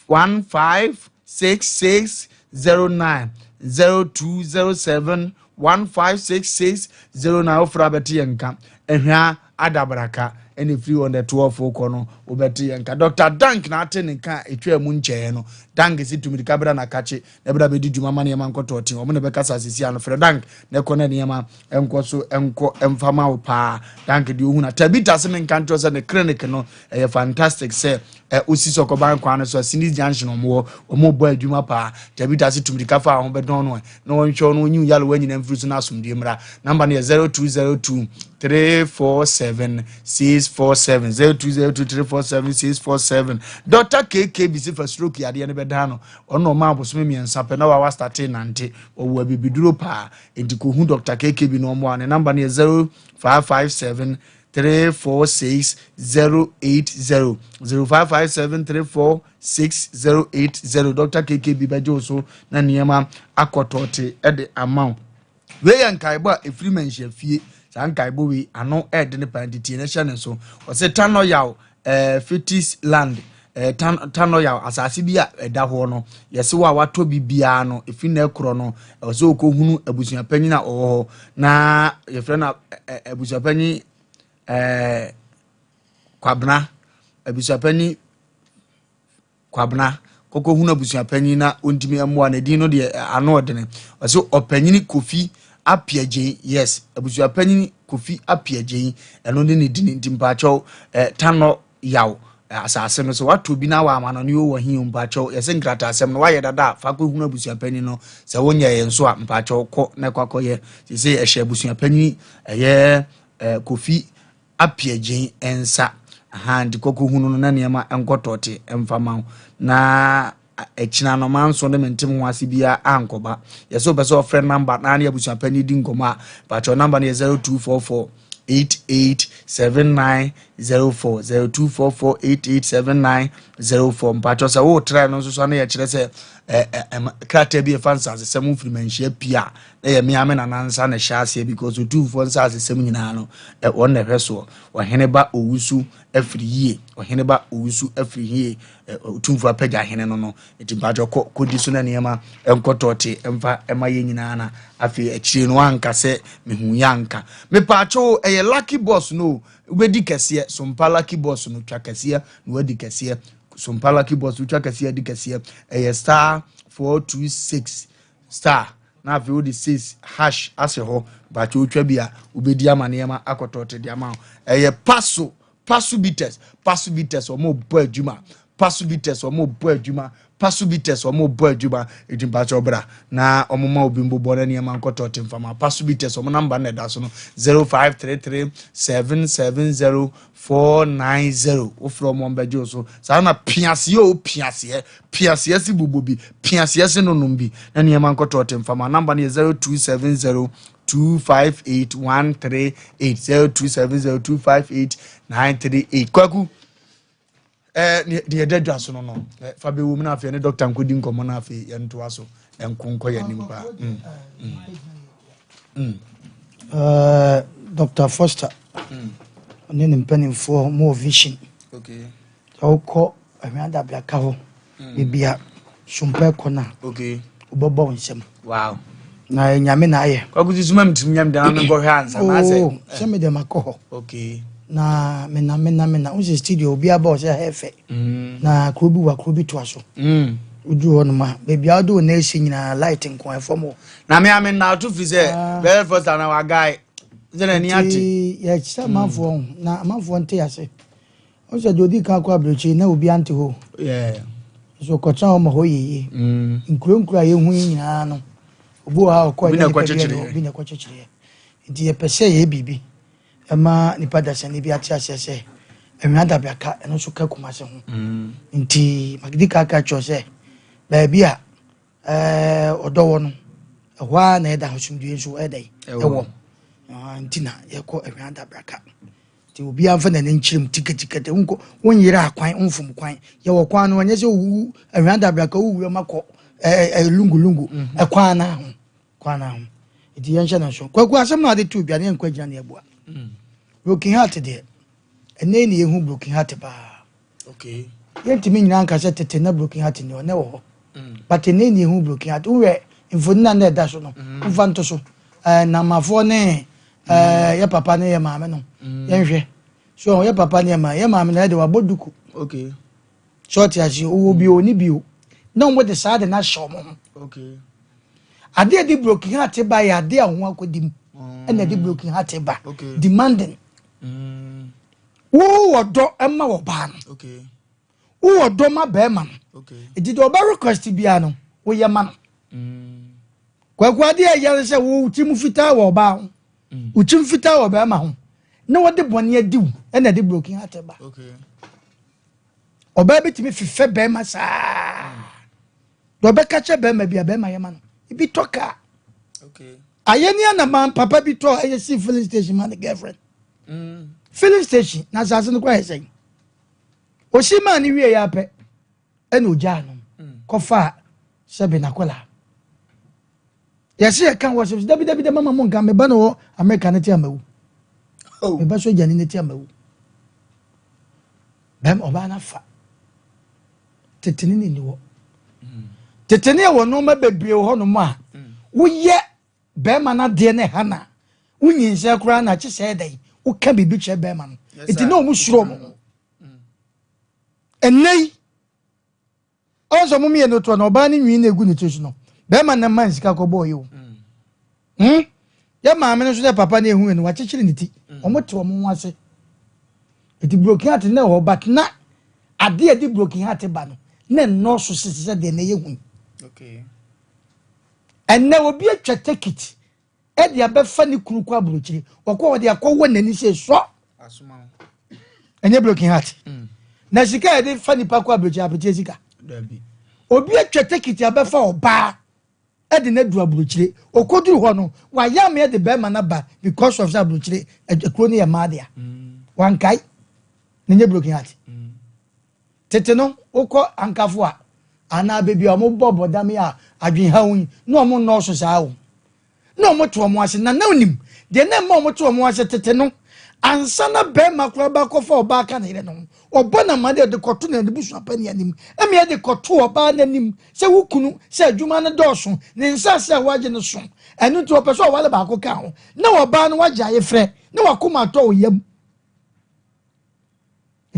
15 6609 0207 1566 09 wofrɛ abɛte yɛn nka ahwia adabraka ɛna ɛfiri on the 12 kɔ no wobɛte yɛn nka Dr. Dank na ate ne nka ɛtwa mu nkyɛɛ no Dank si tumirika bra na kakye na bra bɛdi dwuma ma nneɛma nkɔtɔ ɔte wɔn na bɛkasa sisi ano frɛ Dank na ɛkɔ na nneɛma nkɔ so nkɔ mfa ma wo paa Dank deɛ ohun na Tabita se menka nkyerɛ sɛ ne clinic no ɛyɛ fantastic sɛ ɛ osi sɔkɔban kwan no so Sinis junction wɔn wɔ wɔn bɔ adwuma paa Tabita se tumirika fa ho bɛdɔn no na wɔnhwɛ no onyi yale wɔn nyinaa mfiri so na asomdue mmra namba no yɛ 0202 347 647 0202 347 647 Dr. KK bisi fa stroke yadeɛ no bɛdan no ɔno ɔma abosome mmiɛnsa pɛ na wawa starte nante ɔwɔ abibiduro paa nti kɔhu Dr. KK bi na ɔmmoa ne namba no yɛ 0557 346 080 0557 346 080 Dr. KK bi bɛgye wo so na nneɛma akɔtɔɔte de ama wo wei yɛ nkaebɔ a ɛfiri manhyia fie saa nkaebɔ wei ano ɛɛde ne paa nti tie ne hyɛ ne so ɔsɛ tanɔyaw ɛɛ fitis land ɛɛ tan tanɔyaw asase bi a ɛda hɔ no yɛsɛ wo a watɔ bi biara no ɛfiri na ɛkorɔ no ɛwɔ sɛ ɔkɔhunu abusuapanyin a ɔwɔ hɔ na yɛfrɛ no abusuapanyin ɛɛ kwabena Abusuapanin Kwabena kɔkɔ hunu abusuapanyin na ɔntumi mmoa no din no deɛ ano ɔdene ɔsɛ ɔpanyini Kofi Appiagyei yes abusuapanyin Kofi Appiagyei ɛno ne ne dini nti mpaakyɛw eh, tanɔ yaw asase no so wato bi na wama no ne wɔ he mpaakyɛw yɛsɛ nkrataasɛm no wayɛ dada a fa kɔhunu abusuapanyin no sɛ wonyɛ yɛn nso a mpaakyɛw kɔ na kɔ akɔyɛ sɛ ɛhyɛ abusuapanyin ɛyɛ eh, Kofi Appiah-Gyen nsa ahaa nti kɔ kɔhunu no na nneɛma nkɔ tɔɔte mfa ma wo na akyina no manso ne mente ho ase biara ankɔba yɛsɛ wopɛ sɛ ɔfrɛ namba na ne abusuapani di nkɔmmɔ a pakyɛ namba no yɛ 0244 887904 0244 887904 mpakyɛ sɛ wotrɛ no nso so ano yɛkyerɛ sɛ krataa bi ɛfa nsasesɛm mfiri manhyia pii a na yɛ mea me nana nsa na ɛhyɛ aseɛ because otumfoɔ nsasesɛm nyinaa no wɔn na ɛhwɛ soɔ. Ɔhene ba owusu afiri yie, ɔhene ba owusu afiri yie, otumfoɔ apagya hene no no. Nti mpakyɛ kɔ kɔdi so na nneɛma nkɔtɔɔte mfa ɛma yɛ nyinaa na afei akyire no anka sɛ mehu yɛ anka. Mepaakyɛw ɛyɛ lucky boss no wobɛdi kɛseɛ sompa lucky boss no twa kɛseɛ na wadi kɛseɛ sompa lucky boss wotwa kɛseɛ adi kɛseɛ ɛyɛ star 426 star na afei wode 6 hash ahyɛ hɔ bakyɛ wotwa bi a wobɛdi ama nneɛma akɔtɔ te de ama wo ɛyɛ paso paso bitters paso bitters ɔmo bɔ adwuma paso bitters ɔmo bɔ adwuma paso bitters ɔmo bɔ adwuma eti mpakyɛ ɔbra na ɔmo ma obi mbobɔ na nneɛma nkɔtɔ te mfama paso bitters ɔmo namba na ɛda so no 0533 770 490 wofrɛ ɔmo ɔmbɛgye wo so saa na piaseɛ o piaseɛ piaseɛ si bobɔ bi piaseɛ si nonom bi na nneɛma nkɔtɔ te mfama namba no yɛ 0270 258 138 0270 258 938 kwaku ɛɛ deɛ ɛda dwa so no no fa bɛwɔ mu no afei ne dɔkta nkɔdi nkɔmmɔ no afei yɛntoa so ɛnko nkɔ yɛn anim paa Dr. Foster ɔne ne mpanimfoɔ mo wɔ vision sɛ wokɔ Ahwea Dabraka hɔ baabi a sompa ɛkɔ no a wobɛbɔ wo nsam na Nyame na ayɛ. Kwaku ti suma mi tirim nyam dana mi nkɔhwɛ ansa na asɛ. Oh, sɛ me deɛ makɔ hɔ. Na mena mena mena wo sɛ studio obi aba ɔsɛ ha ɛfɛ. Na kuro bi wa kuro bi toa so. Woduru hɔ nom a baabi a wode wo nan asi nyinaa light nko ɛfam hɔ. Na me ame na ato firi sɛ bɛyɛ first time na wagae sɛ n'ani ate. Nti yɛkyerɛ amanfoɔ ho na amanfoɔ nte ase. Wo sɛ deɛ odi kan kɔ aburokyire na obi ante hɔ. So kɔtena hɔ ma hɔ yɛ yie. Nkuro nkuro a yɛhu yi nyinaa no obi wɔ ha ɔkɔ ɛnyɛ nipa bi ɛna obi na ɛkɔkyekyereɛ. Nti yɛpɛ sɛ yɛyɛ biribi ɛma nipa dasani bi ate aseɛ sɛ Awia Dabraka ɛno nso ka Kumase ho. Nti madi kan ka kyerɛ sɛ baabi a ɔdɔ wɔ no ɛhɔ ara na ɛda asomdwoe nso ɛda yi ɛwɔ nti na yɛkɔ Awia Dabraka. Nti obiara mfa n'ani nkyerɛ mu tikatikata nkɔ wonyere akwan mfom kwan yɛwɔ kwan no ɛnyɛ sɛ owu Awia Dabraka wowura mu akɔ ɛɛ lungu lungu ɛkwan na ho kwan na ho nti yɛnhyɛ no nso. Kwaku asɛm na ade to dwa ne yɛnkɔ agyina ne abua broken heart deɛ ɛnɛ ne yɛhu broken heart paa. Yɛntumi nyinaa nka sɛ tete na broken heart ni ɔnɛ wɔ hɔ but ɛnɛ ne yɛhu broken heart. Wohwɛ mfoni na na ɛda so no mfa nto so ɛɛ namafoɔ ne ɛɛ yɛ papa ne yɛ maame no yɛnhwɛ so yɛ papa ne yɛ maame yɛ maame na yɛde wabɔ duku so ɔte ase owó bi o ni bi o na wɔn de saa de na ahyɛ wɔn ho. Adeɛ de broken heart ba yɛ adeɛ a wɔn akɔdi mu ɛna de broken heart ba demanding wo wɔ dɔ ɛma wɔ baa no wo wɔ dɔ ma bɛrima no eti deɛ ɔbɛ request bia no woyɛ ma no. Kwaku adeɛ a ɛyɛ sɛ wo ti mu fitaa wɔ ɔbaa ho wo ti mu fitaa wɔ bɛrima ho na wɔde bɔnne adi wo ɛna de broken heart ba. Ɔbaa bi tumi fifɛ bɛrima saa deɛ ɔbɛka kyɛ bɛrima bi a bɛrima yɛ ma no ebi tɔ kaa ayɛ ni anama papa bi tɔ ɛyɛ si filling station ma ne girlfriend filling station na asase no kɔ ayɛ sɛn osi maa ne wie yɛ apɛ ɛna ogyaa no kɔfa sɛbi n'akɔla yɛsi yɛ kan wɔ sɛ dabi dabi dɛ mama mo nka meba na wɔ America ne ti amawu meba sogyani ne ti amawu bɛm ɔbaa n'afa tetene ne ni hɔ tetene wɔ nneɛma bebree wɔ hɔnom a woyɛ bɛrima n'adeɛ ne ha na wonyinsɛn koraa na akye sɛ ɛdɛn woka biribi kyerɛ bɛrima no eti na ɔmo suro ɔmo ho. Ɛnnɛ yi, ɔn sɛ ɔmo mmienu toɔ no, ɔbaa no nwi na egu ne tiri so no, bɛrima no ma nsika kɔbɔɔ yi o. Hmm? Yɛ maame no nso sɛ papa no ehu no, wakyekyere ne ti. Ɔmo te ɔmo ho ase. Eti broken heart na ɛwɔ but na ade a ɛde broken heart ba no, na ɛnnɔɔso sese sɛ deɛ na ɛyɛ hu. Ɛnnɛ obi atwa tekit ɛde abɛfa ne kunu kɔ aburokyire ɔkɔ ɔde akɔwɔ n'ani sɛ sɔ ɛnyɛ broken heart mm. na sika a yɛde fa nipa kɔ aburokyire aburokyire sika obi atwa tekiti abɛfa ɔbaa ɛde no adu aburokyire okoduru hɔ no wayɛ ameɛ de bɛrima no ba because of sɛ aburokyire ekuro no yɛ mmaa dea mm. wankae na ɛnyɛ broken heart. Mm. Tete no, wokɔ Ankafo a, anaa baabi a wɔbɔ bɔdam yi a adwenhaw yi, na wɔn nnɔɔso saa o. Na wɔte wɔn ase, na na onim deɛ na ɛma wɔte wɔn ase tete no, ansa na barima koraa ba kɔfa ɔbaa ka ne yere no ho, ɔbɔ no amaneɛ de kɔto n'abusuapanin anim, ɛma ɛde kɔto ɔbaa no anim sɛ wo kunu sɛ adwuma no dɔɔso, ne nsaase a wagye no so, ɛno nti ɔpɛ sɛ ɔware baako ka ho, na ɔbaa no wagye ayefrɛ, na wakoma atɔ wo yam.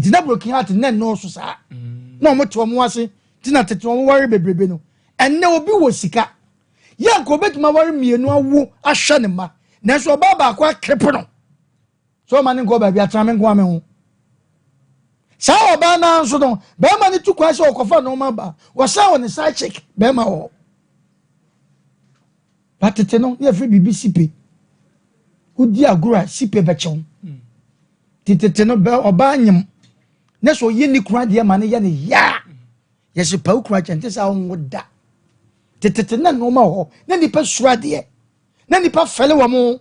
Nti na broken heart na nnɔɔso saa. Mm. Na wɔn te wɔn ase nti na tete wɔn ware bebrebe no. Ɛnnɛ obi wɔ sika. Yɛ nka obetumi aware mmienu awo ahwɛ ne mma. Nanso ɔbaa baako akrepo no. So ɔma ne nkɔ baabi atena me nko ame ho. Saa ɔbaa naa nso no, bɛrima no tu kwan sɛ ɔkɔfa nneɛma ba. Wɔsan wɔ ne side chick bɛrima wɔ hɔ. Ba tete no, ne yɛfrɛ biribi sipe. Wodi agorɔ a sipe bɛkyɛw. Nti tete no bɛ ɔbaa nyem ne sɛ ɔyɛ ne kunu adeɛ ma no yɛ ne yaa yɛsi pa wo kunu akyɛ nte sɛ ɔnwo da tetete na nneɛma wɔ hɔ na nipa suro adeɛ na nipa fɛle wɔn ho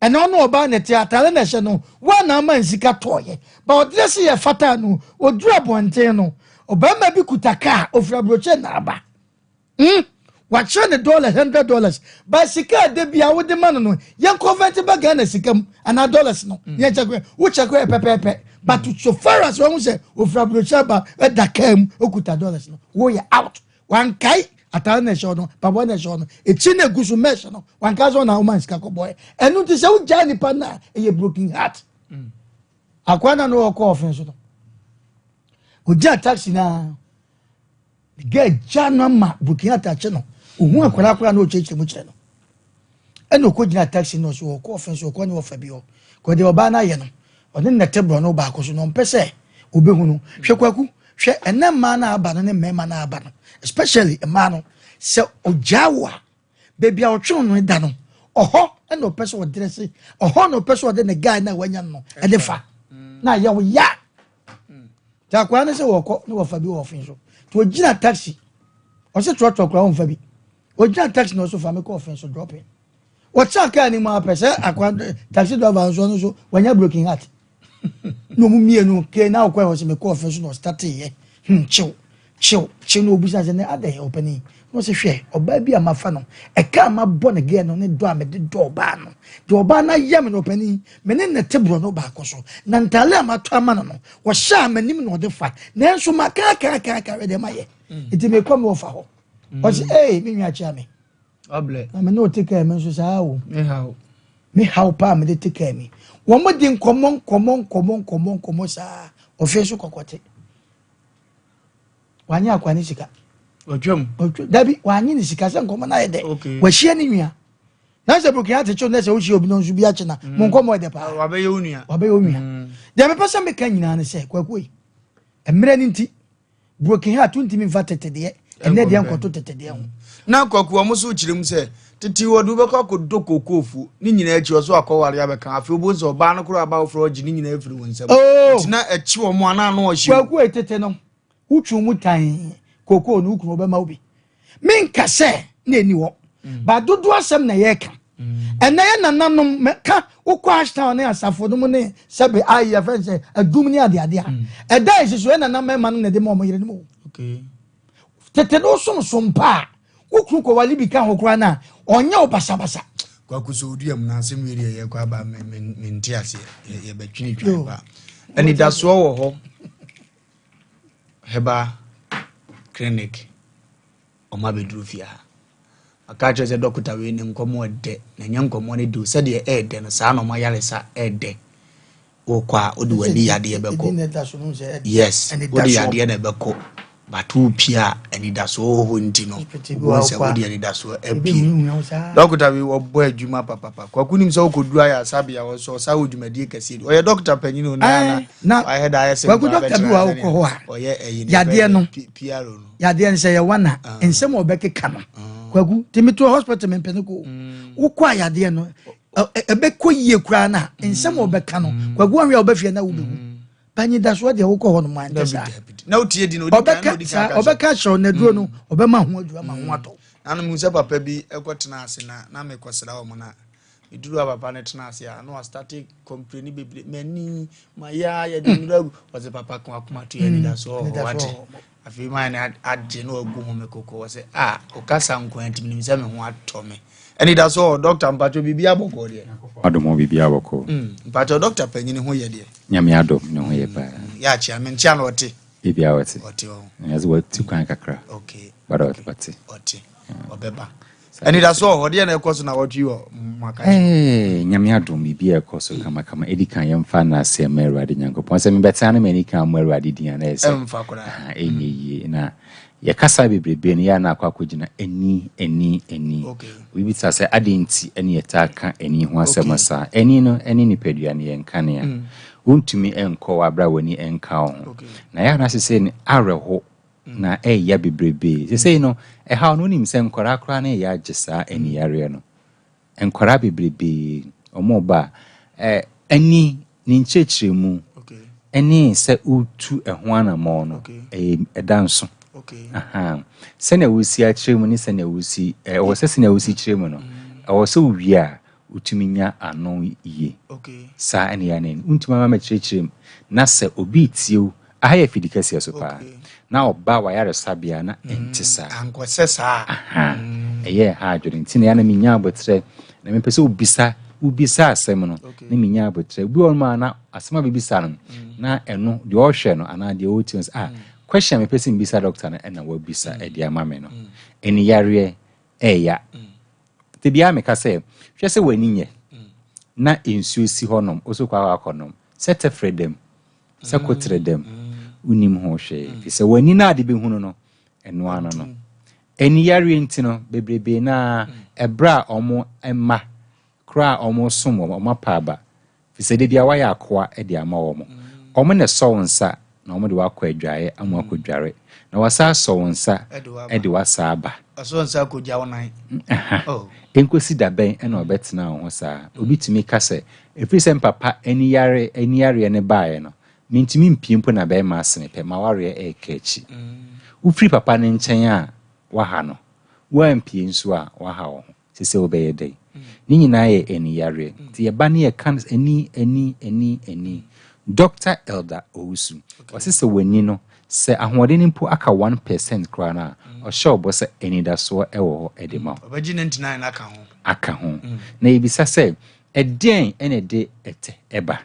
ɛna ɔno ɔbaa na ɛte ataare na ɛhyɛ no wɔn na ama nsika tɔɔyɛ ba ɔdeɛ se yɛ fata no oduru abɔnten no ɔbarima bi kuta kaa ofiri aburokyɛ na aba Hmm wakyerɛ ne dollars $100 but sika a da bia wode ma no no yɛn convert ba Ghana sika mu anaa dollars no mm. yɛn kyɛkɛ wo kyɛkɛ yɛ pɛpɛɛpɛ but mm. so far as wɔn sɛ ofura aburokyerɛ ba ɛda kaa mu okuta dollars no woyɛ out wankae ataare na ɛhyɛ no paboa na ɛhyɛ no ekyi na egu so mɛhyɛ no wankae sɛ ɔna ɔma sika kɔbɔɛ ɛno ti sɛ wogyaa nipa na ɛyɛ broken heart mm. akwa na no ɔkɔ ɔfin so no ogyaa taxi naa. Girl gya no ama Burkina atakye no. Ohun akwadaa koraa na ɔkyerɛkyerɛ mu kyerɛ no. Ɛna ɔkɔgyina taxi no so ɔkɔ ɔfe so ɔkɔ ne ɔfa bi hɔ. Kɔ deɛ ɔbaa no ayɛ no, ɔne nnɛte borɔ no baako so na ɔmpɛ sɛ ɔbɛhu no. Hwɛ Kwaku, hwɛ ɛnɛ mmaa no aba no ne mmarima no aba no, especially mmaa no, sɛ ɔgyaa wo a, baabi a ɔtwe no da no, ɔhɔ na ɔpɛ sɛ ɔdrɛse, ɔhɔ na ɔpɛ sɛ ɔde ne guy no a wanya no ɛde fa na ayɛ wo ya. Nti akwadaa no sɛ wɔkɔ ne wɔfa bi wɔ ɔfe so. Nti ɔgyina taxi. Ɔsɛ trɔtrɔ koraa ɔmfa bi. Ɔgyina taxi na ɔso fa me kɔ ɔfe so dropping. Wɔtena kaa no mu apɛ sɛ akwadaa taxi driver nso ɔno nso wanya broken heart. Na ɔmu mmienu kee na ɔkɔ ɔsɛ mekɔ ɔfe so na ɔstate yɛ. Hmm kyew kyew kyew na ɔbusa sɛ ne adɛn ɔpanin. Na ɔsɛ hwɛ ɔbaa bi a mafa no ɛka a mabɔ ne gɛɛ no ne dɔ a mede dɔ ɔbaa no. Deɛ ɔbaa no ayɛ me no ɔpanin Me ne no te borɔno baako so, na ntaade a matɔ ama no no, ɔhyɛ a m'anim na ɔde fa. Nanso maka aka aka aka hwɛ deɛ mayɛ. Mm. Nti mekɔ me wɔfa hɔ. Mm. Ɔse, ee, me nua kyea me. Na me ne ɔte kaa mi nso saa o. Me haw paa mede te kaa mi. Wɔn de nkɔmmɔ nkɔmmɔ nkɔmmɔ nkɔmmɔ nkɔmmɔ saa. Ɔfei so kɔkɔte. Wanye akwa ne sika. Ɔtwam. Dabi, wanye ne sika sɛ nkɔmmɔ no ayɛ dɛ. Wahyia ne nua. Na sɛ burokina akyekyew na sɛ wohyia obi no nso bi akye na mm. mo nkɔmmɔ yɛ dɛ paa. Wabɛyɛ wo nua. Wabɛyɛ wo nua. Mm. Deɛ mepɛ sɛ meka nyinaa ne sɛ kwakuo yi mmerɛ no nti broken heart wontumi mfa tete deɛ ɛnɛ deɛ nkɔto tete deɛ ho. Na kwaku wɔn nso kyerɛ mu sɛ tete wɔde wobɛkɔ akɔdɔ kookoofuo ne nyinaa akyi ɔso akɔware abɛka afei wobɛhu sɛ ɔbaa no koraa aba woforɔ ɔgye ne nyinaa afiri wo nsam oh! nti na ɛkye wɔn anaa na ɔhye kwaku yi tete no wotwe mu tan kookoo no wo kunu ɔbɛma wo bi Menka sɛ na ɛni hɔ mm. ba dodoɔ asɛm na yɛreka mm. ɛnɛ yɛ nananom ka wokɔ ashtown ne asafo no mu ne sɛbe ayi yɛfrɛ no sɛ adum ne adeade a mm. ɛda ɛsi so yɛ nana mmarima no na ɛde ma ɔmo yere no mu tete no somsom pa a wo kunu kɔwale bi ka ho koraa no a ɔnyɛ wo basabasa kwaku so odua mu na asɛm wei deɛ yɛkɔ aba mente aseɛ yɛbɛtwene twan paa anidasoɔ wɔ hɔ Herbal clinic wɔn abɛduru fie ha. Maka akyerɛ sɛ dɔkota wei ne nkɔmmɔ ɛdɛ na ɛnyɛ nkɔmmɔ no de o sɛdeɛ ɛɛdɛ no saa na wɔn ayaresa ɛɛdɛ. Wokɔ a wode w'ani yadeɛ bɛkɔ. Yes, wode yadeɛ na ɛbɛkɔ. But wopie a anidasoɔ wɔ hɔ nti no, wobɛhu sɛ wode anidasoɔ apue. Dɔkota bi wɔbɔ adwuma papapa. Kwaku nim sɛ wokɔduru ayaresabea hɔ nso ɔsa wɔ dwumadie kɛseɛ bi. Ɔyɛ dɔkota panyin o, na na wayɛ da ayɛ sɛ Kwaku dɔkota bi wɔ a wokɔ hɔ a ɔyɛ ɛyi ne yadeɛ no PRO no. Yadeɛ no sɛ yɛ wana ah. nsɛm a ɔbɛkeka no. Ah. Kwaku tèmi to hospital mi mpɛ no ko. Mm. Wokɔ a yadeɛ no ɛbɛkɔ yie koraa na nsɛm a ɔbɛka no mm. Kwaku ahwɛ a ɔbɛfie na wobɛwu. Mm. Banyidasoɔ deɛ wokɔ hɔ nom anyɛ saa. Na wotie di na odi kan na odi kan ɔbɛka saa ɔbɛka kyerɛw na aduro no mm. ɔbɛma ho aduro ama ho mm. atɔ. Nanu mu sɛ papa bi ɛkɔ tena ase na na mekɔsra wɔn na meduru a papa no tena ase a na wastate kɔmpleni bebree m'ani ma yɛ a yɛde mm. nnuro agu ɔsɛ papa ko akoma to yɛ anidasoɔ wɔ hɔ wate Afei maa ne agye na wagu ho me koko wɔ sɛ a ɔkasa nko nti menim sɛ me ho atɔ me. Anidaso wɔ dɔkta mpakyɛ biribi abɔkɔ deɛ. Adom o biribi abɔkɔ. Mm, mpakyɛ dɔkta panyin ho yɛ deɛ. Nyame adom ne ho yɛ paa. Mm, yɛ akyea me nkyea na ɔte. Biribi a ɔte. Ɔte ɔ. Ɛyɛ sɛ watu kwan kakra. Okay. But ɔte. Ɔte. Ɔbɛba. Anidaso wɔ hɔ, deɛ na ɛkɔ so na wɔtwe wɔ maka. Hey, Nyame adom biribi a ɛkɔ so kamakama. Edi kan yɛmfa nnaase mma Awurade Nyankopɔn. Sɛ mebɛtena na m'ani kan mmɔ Awurade din a na ɛyɛ sɛ ɛmfa koraa. Ɛnyɛ yie. Na yɛkasa bebrebe no yɛ a na akɔ akɔgyina ani, ani, ani. Obi bisa sɛ adɛn nti ɛne yɛtaa ka ani ho asɛm saa. Ani no ɛne nipadua no yɛ nkanea. Mm. Wontumi nkɔ wɔ abere a w'ani nka wo ho. Na yɛ a na sese no awerɛho na ɛyɛ bebrebe. Sesei no, ɛhaw no, wonim sɛ nkwadaa koraa no reyɛ agye saa aniyareɛ no. Nkwadaa bebrebe, wɔn reba a, ani, ne nkyerɛkyerɛmu, ɛne sɛ wotu ɛho anammɔn no, ɛyɛ ɛda nso. Aha. Sɛnea wosi akyerɛ mu ne sɛnea wosi, ɛwɔ sɛ sɛnea wosi kyerɛ mu no, ɛwɔ sɛ wowie a, wotumi nya ano yie. Saa ɛna yɛ anan. Wontumi ama mɛkyerɛkyerɛ mu na sɛ obi retie wo, aha yɛ afidi kɛseɛ so paa, na ɔba w'ayaresabea na ɛnte saa. Ankɔsɛ saa. Aha. Ɛyɛ ɛha adwene nti na yɛ na menya abotrɛ na mepɛ sɛ wobisa wobisa asɛm no na menya abotrɛ. Obi wɔ hɔ a na asɛm a bɛbisa no na ɛno deɛ ɔhwɛ no anaa deɛ ɔretie no sɛ ah question a mepɛ sɛ mebisa doctor no ɛna wabisa ɛde ama me no. Ɛne yareɛ ɛɛya. Da biara meka sɛ, hwɛ sɛ w'ani nyɛ na nsuo si hɔnom, wo so kɔ akɔ akɔnom, sɛ tɛfrɛ dam, sɛ koterɛ dam, wonnim ho hwee, ɛfiri sɛ w'ani no a ade bɛhunu no, ɛno ano no. Ani yareɛ nti no, bebrebe no ara, ɛberɛ a wɔn mma koraa a wɔresom wɔn, wɔapa aba, Ɛfiri sɛ da biara woayɛ akoa de ama wɔn. Wɔn na ɛsɔ wo nsa na wɔde wo akɔ adwaeɛ ama woakɔdware, na wɔasan asɔ wo nsa de wo asan aba. Wɔasɔ wo nsa akɔgya wo nan. Aha. Ɛnkɔsi da bɛn na wɔbɛtena wo ho saa? Obi tumi ka sɛ, Ɛfiri sɛ me papa ani yare ani yareɛ no baeɛ no, mentumi mpue mpo na barima asene pɛ, m'awareɛ reka akyi. Wofiri papa no nkyɛn a, woaha no. Woampue nso a, woaha wo ho. Te sɛ wobɛyɛ dɛn? Ne nyinaa yɛ ani yareɛ. Nti yɛba ne yɛka no ani, ani, ani, ani. Doctor Elder Owusu, ɔse sɛ w'ani no, sɛ ahoɔden no mpo aka 1% koraa no a, ɔhyɛ wo bɔ sɛ anidasoɔ wɔ hɔ de ma wo. Ɔbɛgye 99 aka ho. Aka ho. Na yɛbisa sɛ, ɛdeɛn na ɛde ɛtɛ ba?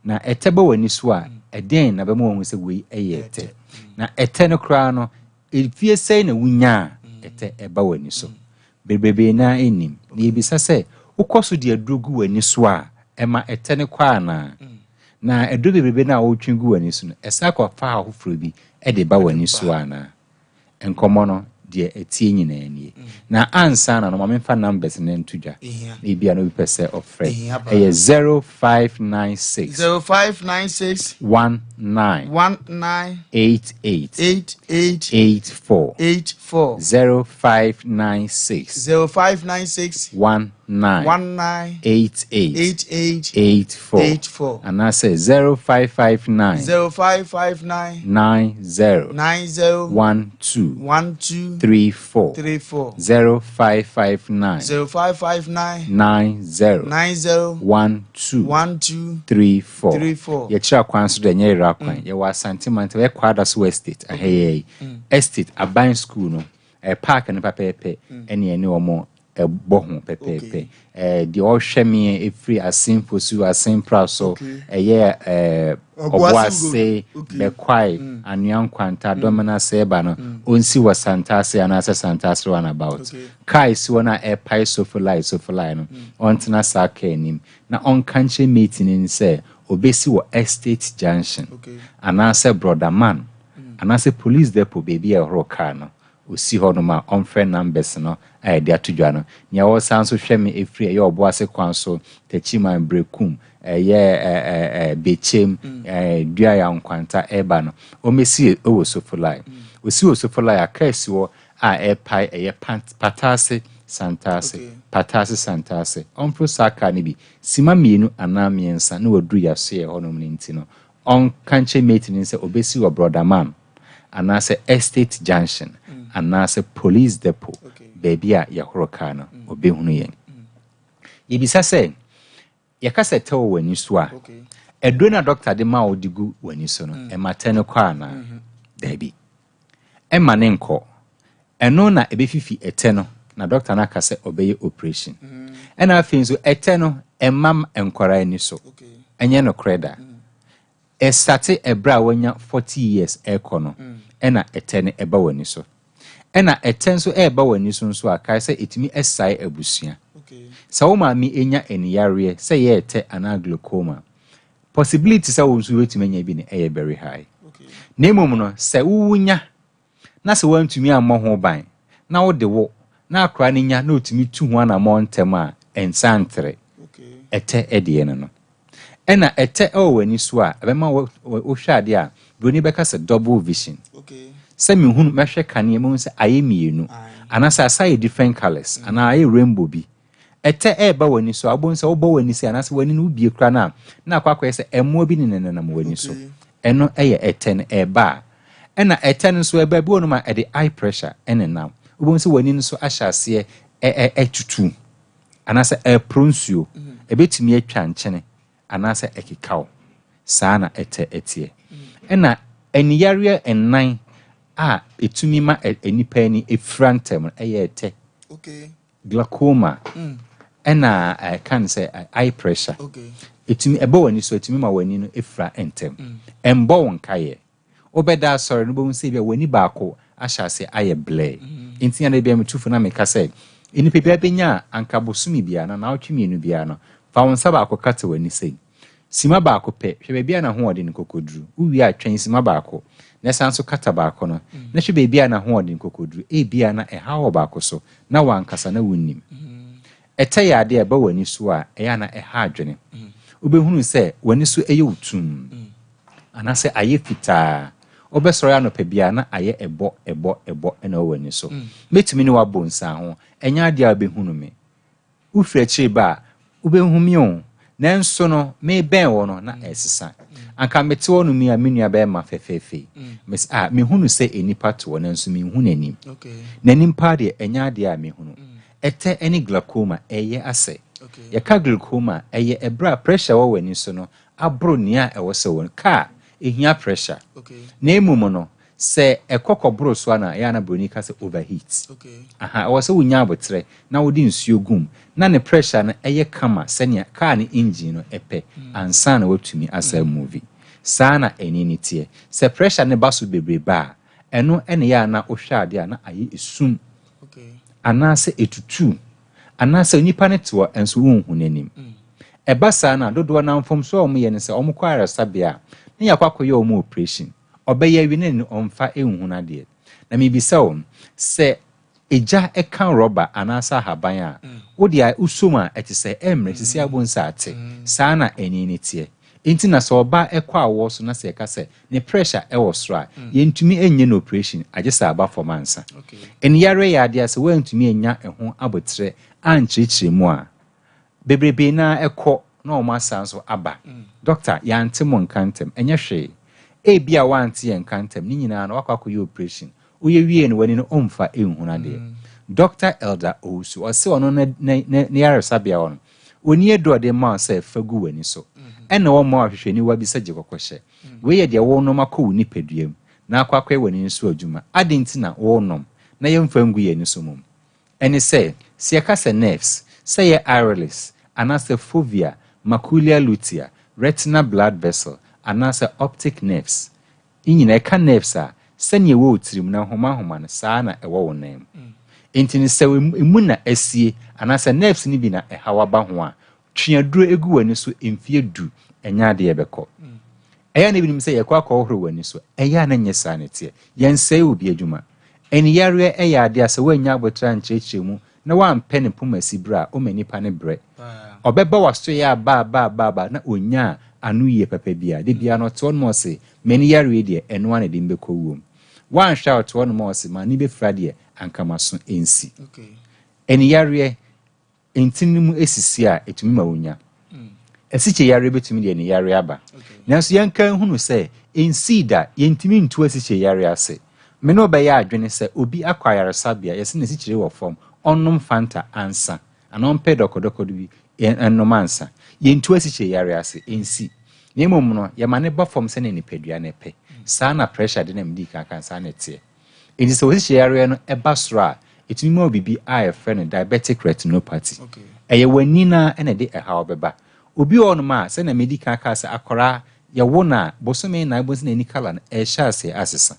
Na ɛtɛ ba w'ani so a, ɛdeɛn na bɛma wahu sɛ wei yɛ ɛtɛ? Na ɛtɛ no koraa no, Mfie sɛn na wunya a ɛtɛ ba w'ani so? Bebrebe no ara nnim. Na yebisa sɛ, wokɔ so de aduro gu w'ani so a, ɛma ɛtɛ no kɔ anaa? Na aduro bebrebe no a wotwe gu w'ani so no, ɛsan kɔfa haw foforɔ bi de ba w'ani so anaa? Nkɔmmɔ no, deɛ ɛteɛ nyinaa nie. Na ansa na no, ma memfa numbers no nto dwa. Na ebia na obi pɛ sɛ ɔfrɛ. Ɛyɛ 0596. 0596. 19. 19. 88. 88. 84. 84. 0596. 0596. 19. 19. 88. 88. 84. 84. Anaasɛ 0559. 0559. 90. 90. 12. 12. 34. 34. 0559. 0559. 90. 90. 12. 12. 34. 34. Yɛkyerɛ akwan so dɛ ɛnyɛ yera kwan. Yɛwɔ Asante Mantam, ɛyɛ Kwadaso Estate, ahɛyɛ yi. Estate, aban school no, ɛyɛ park no pɛpɛɛpɛ ɛne ɛne wɔn ɛbɔ ho pɛpɛɛpɛ. Ɛɛ deɛ ɔhwɛ me ɛfiri Asen Fosu, Asen Praso, ɛyɛ ɛɛ Ɔboase, Bɛkwae, Anwea Nkwanta, Dɔmenase ɛba no, ɔnsi wɔ Santase anaasɛ Santase runabout. Kaa ɛsi hɔ no a ɛrepae Sofolai Sofolai no, ɔntena saa kaa anim na ɔnka nkyerɛ mate no sɛ ɔbɛsi wɔ Estate Junction anaasɛ Brɔdaman anaasɛ Police Depot baabi a ɛhoro kaa no. Ɔsi hɔnom a, ɔmfrɛ numbers no a yɛde ato dwa no. Nea ɔresan nso hwɛ me ɛfiri ɛyɛ Ɔboase kwan so, Techiman, Berekum, ɛyɛ Bekyem, Duaya Nkwanta ɛreba no, ɔmmɛsi wɔ Sofolai. Ɔsi wɔ Sofolai a, kaa si hɔ a ɛrepae ɛyɛ Pataase Santaase, Pataase Santaase. Ɔmforo saa kaa no bi, sima mmienu anaa mmiɛnsa na waduru Yasoɛ hɔnom no nti no, ɔnka nkyerɛ mate no sɛ ɔbɛsi wɔ Brɔdaman anaasɛ Estate Junction anaasɛ Police Depot, baabi a yɛhoro kaa no, ɔbɛhunu yɛn. Yɛbisa sɛ, yɛka sɛ tɛ wɔ w'ani so a, aduro no a dɔkta de ma wo de gu w'ani so no, ɛma tɛ no kɔ anaa? Daabi. Ɛmma no nkɔ. Ɛno na ɛbɛfifi ɛtɛ no na dɔkta no aka sɛ ɔbɛyɛ operation. Ɛna afei nso ɛtɛ no ɛmma nkwadaa ani so. Ɛnyɛ nokorɛ da. Ɛstate ɛberɛ a wanya 40 years ɛrekɔ no ɛna ɛtɛ no ɛba w'ani so. Ɛna ɛtɛ nso ɛreba w'ani so nso a, kae sɛ ɛtumi ɛsae abusua. Sɛ wo maame ɛnya aniyareɛ sɛ ɛyɛ ɛtɛ anaa glaucoma, possibility sɛ wo nso wobɛtumi anya bi no ɛyɛ very high. Na mmom no, sɛ wowunya na sɛ woantumi ammɔ ho ban na wode wo na akwadaa no nya na ɔtumi tu ho anammɔn ntɛm a, ɛnsa ntere. Ɛtɛ deɛ no no. Ɛna ɛtɛ ɛwɔ w'ani so a, ɛbɛma wohwɛ adeɛ a, buroni bɛka sɛ double vision. Sɛ mehunu mɛhwɛ kanea mehu sɛ ayɛ mmienu anaasɛ asa yɛ different colours anaa ayɛ rainbow bi. Ɛtɛ ɛreba w'ani so a, wobɛhu sɛ wobɔ w'ani sei anaasɛ w'ani no wobie koraa no a, na akɔ akɔyɛ sɛ ɛmmoa bi nenenam w'ani so. Ɛno ɛyɛ ɛtɛ no ɛreba a. Ɛna ɛtɛ no nso ɛba bi wɔ nom a ɛde eye pressure ɛnenam. Wobɛhu sɛ w'ani no so ahyɛ aseɛ ɛtutu anaasɛ ɛreporo nsuo. Ɛbɛtumi atwa nkyene anaasɛ ɛkekaw. Saa na ɛtɛ ɛteɛ. Ɛna aniyareɛ nnan a ɛtumi ma nipa ani ɛfira ntɛm no ɛyɛ ɛtɛ. Glaucoma ɛna ɛka no sɛ eye pressure. Ɛtumi ɛbɔ w'ani so, ɛtumi ma w'ani no ɛfira ntɛm. Ɛmbɔ wo nkaeɛ. Wobɛda asɔre no wobɛhu sɛ ebia w'ani baako ahyɛ ase ayɛ blur. Nti na ebia metu fo na meka sɛ nnipa biara bɛnya a anka bosome biara na naawɔtwe mmienu biara no, fa wo nsa baako kata w'ani sei. Sima baako pɛ, hwɛ baabi a n'ahoɔden kɔkɔduru. Wowie a twɛn sima baako na san so kata baako no na hwɛ baabi a n'ahoɔden kɔkɔduru. Ebia na ɛhaw wɔ baako so na wankasa na wonnim. Ɛtɛ yɛ adeɛ a ɛba w'ani so a ɛyɛ a na ɛha adwene. Wobɛhunu sɛ w'ani so ɛyɛ wo tumm anaasɛ ayɛ fitaa. Wobɛsɔre anɔpa biara na ayɛ ɛbɔ ɛbɔ ɛbɔ ɛna ɛwɔ w'ani so. Mɛtumi ne wo abɔ nsaho, ɛnyɛ adeɛ a wobɛhunu me. Wofiri akyire ba a, wobɛhu me o. Nanso no, mebɛn wɔ no na ɛsesa. Anka mete hɔ nom yi a me nua bɛrima fɛfɛɛfɛ yi. Mese, ah, mehunu sɛ nnipa te hɔ nanso menhu n'anim. N'anim paa deɛ, ɛnyɛ adeɛ a mehunu. Ɛtɛ ne glaucoma ɛyɛ asɛ. Yɛka glaucoma a, ɛyɛ ɛberɛ a pressure wɔ w'ani so no aboro nea ɛwɔ sɛ wɔ no. Kaa, ɛhia pressure. Na mmom no, sɛ ɛkɔ kɔboro so a na ɛyɛ a na buroni ka sɛ overheat. Aha, ɛwɔ sɛ wonya abotrɛ na wode nsuo gum na ne pressure no ɛyɛ kama sɛnea kaa ne engine no ɛpɛ ansa na watumi asa move. Saa na ɛni ne teɛ. Sɛ pressure no ba so bebree ba a, ɛno ɛna ɛyɛ a na wohwɛ adeɛ a na ayɛ esum anaasɛ etutu anaasɛ onipa no te hɔ nso wonhu n'anim. Ɛba saa na dodoɔ na mfomsoɔ a wɔyɛ no sɛ wɔkɔ ayaresabea a na yɛakɔ akɔyɛ wɔn operation. Ɔbɛyɛ awie na n'ani ɔmfa nhu n'adeɛ. Na mebisa wo sɛ egya ɛka rɔba anaasɛ ahaban a wode a wosom a ɛte sɛ ɛmmerɛ sisi abo nsa ate. Saa na ani ne teɛ. Nti na sɛ ɔba ɛkɔ awoɔ so na sɛ yɛka sɛ ne pressure ɛwɔ soro a yɛntumi nyɛ no operation agye sɛ aba fam ansa. Aniyareɛ yɛ adeɛ a sɛ woantumi anya ɛho abotrɛ ankyerɛkyerɛ mu a bebrebe na ɛkɔ na wɔn asan so aba. Doctor, yɛante mo nka ntɛm, ɛnyɛ hwee. Ebi a woante yɛn nka ntɛm, ne nyinaa no wakɔ akɔyɛ operation. Woyɛ wie no w'ani no ɔmfa nhunu adeɛ. Dr. Elder Owusu, ɔse ɔno ne ne ne yaresabea hɔ no, oni aduro a ɔde ma wo sɛ fa gu w'ani so. Ɛna wɔma wo ahwehwɛniwa bi sɛ gye kɔkɔhyɛ. Wei yɛ deɛ wɔnom akɔ wo nipadua mu na akɔ akɔyɛ w'ani no so adwuma. Adɛn nti na wɔnom na yɛmfa ngu yɛn ani so mmom? Ɛne sɛ, sɛ yɛka sɛ nerves, sɛ yɛ iris anaasɛ fovea, macula lutea, retina blood vessel, anaasɛ optic nerves, ne nyinaa ɛka nerves a, sɛnea ɛwɔ wo tirim na nhoma no saa na ɛwɔ wo nan mu. Nti no sɛ emu na asie anaasɛ nerves no bi na ɛhaw aba ho a, twe aduro egu w'ani so mfeɛ 10. Ɛnyɛ adeɛ a ɛbɛkɔ. Ɛyɛ a na ebinom sɛ yɛkɔ akɔhohoro w'ani so. Ɛyɛ a na ɛnyɛ saa na ɛteɛ. Yɛnsɛe obi adwuma. Aniyareɛ yɛ adeɛ a sɛ woannya aboterɛ ankyerɛkyerɛ mu na woampɛ ne pomasi berɛ a, woma nipa no brɛ. Ɔbɛba w'asoɛeɛ aba aba aba aba na ɔnnya anoyie papa biara. Da biara no ɔte hɔ nom a ɔse, m'ani yareɛ yi deɛ, ɛno ara na ɛde me bɛkɔ wuom. Woanhwɛ a ɔte hɔ nom a ɔse, m'ani bɛfira deɛ, anka m'aso nsi. Aniyareɛ, ntini no mu sisi a, ɛtumi ma wonya. Asikye yareɛ bɛtumi de aniyareɛ aba. Nanso yɛnka nhunu sɛ, ɛnsii da, yɛntumi ntu asikye yareɛ ase. Me ne wo bɛyɛ adwene sɛ obi akɔ ayaresabea, yɛse n'asikyire wɔ fam, ɔnnom Fanta ansa, anaa ɔmpɛ dɔkɔdɔkɔ bi nnom ansa. Yɛntu asikyire yareɛ ase, ɛnsi. Na mmom no, yɛma no ba fam sɛdeɛ nipadua no pɛ. Saa na pressure de no a medii kan aka no, saa na ɛteɛ. Enti sɛ w'asikyire yareɛ no ba soro a, ɛtumi ma wo biribi a yɛfrɛ no diabetic retinopathy. Ɛyɛ w'ani no ara na ɛde ɛhaw bɛba. Obi wɔ hɔnom a, sɛdeɛ medi kan kaa sɛ akwadaa, yɛwo no a, bosome nnan wobɛhu sɛ n'ani colour no ɛrehyɛ aseɛ asesa.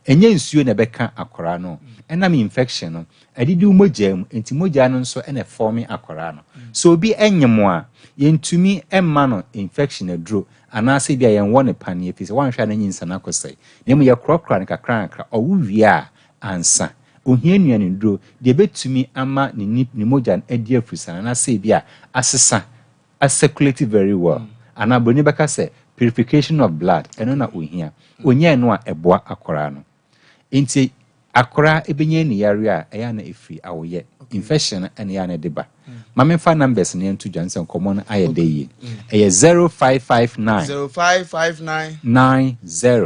Ɛnyɛ nsuo na ɛbɛka akwadaa no, ɛnam infection no, adidi wo mogya mu, enti mogya no nso na ɛfɔɔme akwadaa no. Sɛ obi nyem a, yɛntumi mma no infection aduro Anaasɛ ebia yɛnwɔ no paneɛ ɛfiri sɛ woanhwɛ a na nyinsɛn akɔsɛe. Na mmom yɛkorɔkorɔ no kakrankakra, ɔwo wie a ansa. Ɔhia nnuaneduro, deɛ ɛbɛtumi ama ne ni ne mogya no adi afurusane anaasɛ ebia asesa, a circulate very well. Anaa buroni bɛka sɛ purification of blood, ɛno na ɔhia. Ɔnya ɛno a, ɛboa akwadaa no. Enti akora bɛnya aniyareɛ a, ɛyɛ a na ɛfiri awoyɛ, infection no na ɛyɛ a na ɛde ba. Ma memfa numbers no yɛnto dwa sɛ nkɔmmɔ no ayɛ dɛ yie. Ɛyɛ 0559 0559 90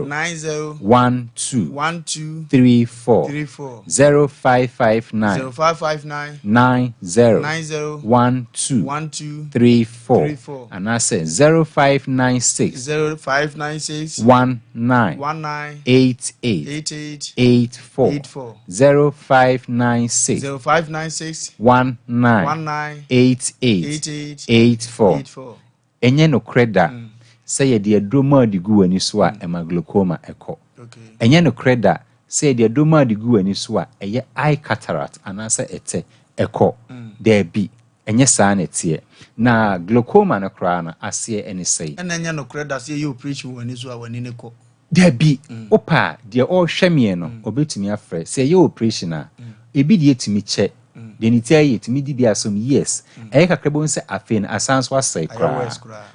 90 12 12 34 34 0559 0559 90 90 12 12 34 34 anaasɛ 0596 0596 19 19 88 88 84 84 0596 0596 19 19 88 88 84 84. Ɛnyɛ nokorɛ da sɛ yɛde aduro mild gu w'ani so a ɛma glaucoma kɔ. Ɛnyɛ nokorɛ da sɛ yɛde aduro mild gu w'ani so a ɛyɛ eye cataract anaasɛ ɛtɛ kɔ. Daabi, ɛnyɛ saa na ɛteɛ. Na glaucoma no koraa no, aseɛ ne sɛn? Ɛna ɛnyɛ nokorɛ da sɛ yɛyɛ operation wɔ w'ani so a w'ani no kɔ. Dabi, wopɛ a, deɛ ɔrehwɛ meɛ no, ɔbɛtumi afrɛ. Sɛ yɛyɛ operation a, ebi deɛ tumi kyɛ. Deɛ ne ti ayɛ yie, tumi di bi a some years. Ɛyɛ kakra bɛhu sɛ afei no, asan nso asɛe koraa.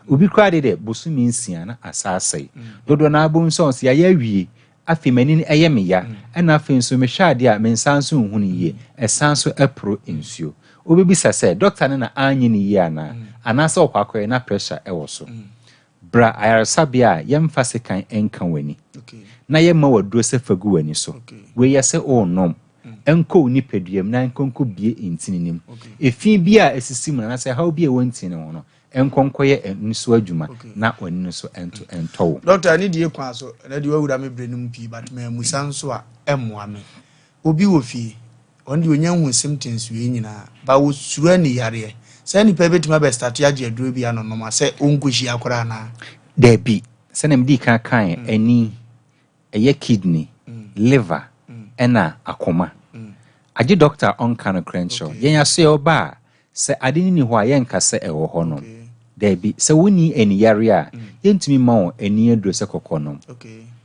Obi koraa deɛ deɛ, bosome nsia na asan asɛe. Dodoɔ no ara bɛhu sɛ ɔse yɛayɛ awie, afei m'ani no ɛyɛ me ya, ɛna afei nso mehwɛ adeɛ a, me nsa nso nhu no yie, ɛsan nso ɛporo nsuo. Wobɛbisa sɛ, dɔkta no na anyɛ no yie anaa? Anaasɛ ɔkɔ akɔyɛ na pressure wɔ so? Bra ayaresabea a yɛmfa sekan nka w'ani, na yɛmma wo aduro sɛ fa gu w'ani so. Wei yɛ sɛ worenom. Ɛnkɔ wo nipadua mu na ɛnkɔ nkɔbue ntini no mu. Efi bi a asisi mu no anaasɛ ɛhaw bi a ɛwɔ ntini no ho no, ɛnkɔ nkɔyɛ ɛno so adwuma na w'ani no so nto ntɔ wo. Doctor, ɛne deɛ kwan so, ɛnɛ deɛ wawura me berɛ no mu pii but mammusa nso a, ɛmmoa me. Obi wɔ fie, Ɔno deɛ ɔnya hu symptoms wei nyinaa but ɔsuro ani yareɛ. Saa nipa yi bɛtumi abɛ starte agye aduro bi anonom a sɛ ɔnkɔhyia koraa anaa? Dabi, sɛdeɛ medii kan kaeɛ, ani, ɛyɛ kidney, liver, ɛna akoma. Agye doctor a ɔnka nokorɛ nkyerɛ wo. Yɛn asoɛeɛ ɔba a, Sɛ ade no nni hɔ a, yɛnka sɛ ɛwɔ hɔnom. Dabi, sɛ wonni ani yare a, yentumi mma wɔn ani aduro sɛ kɔkɔ nom.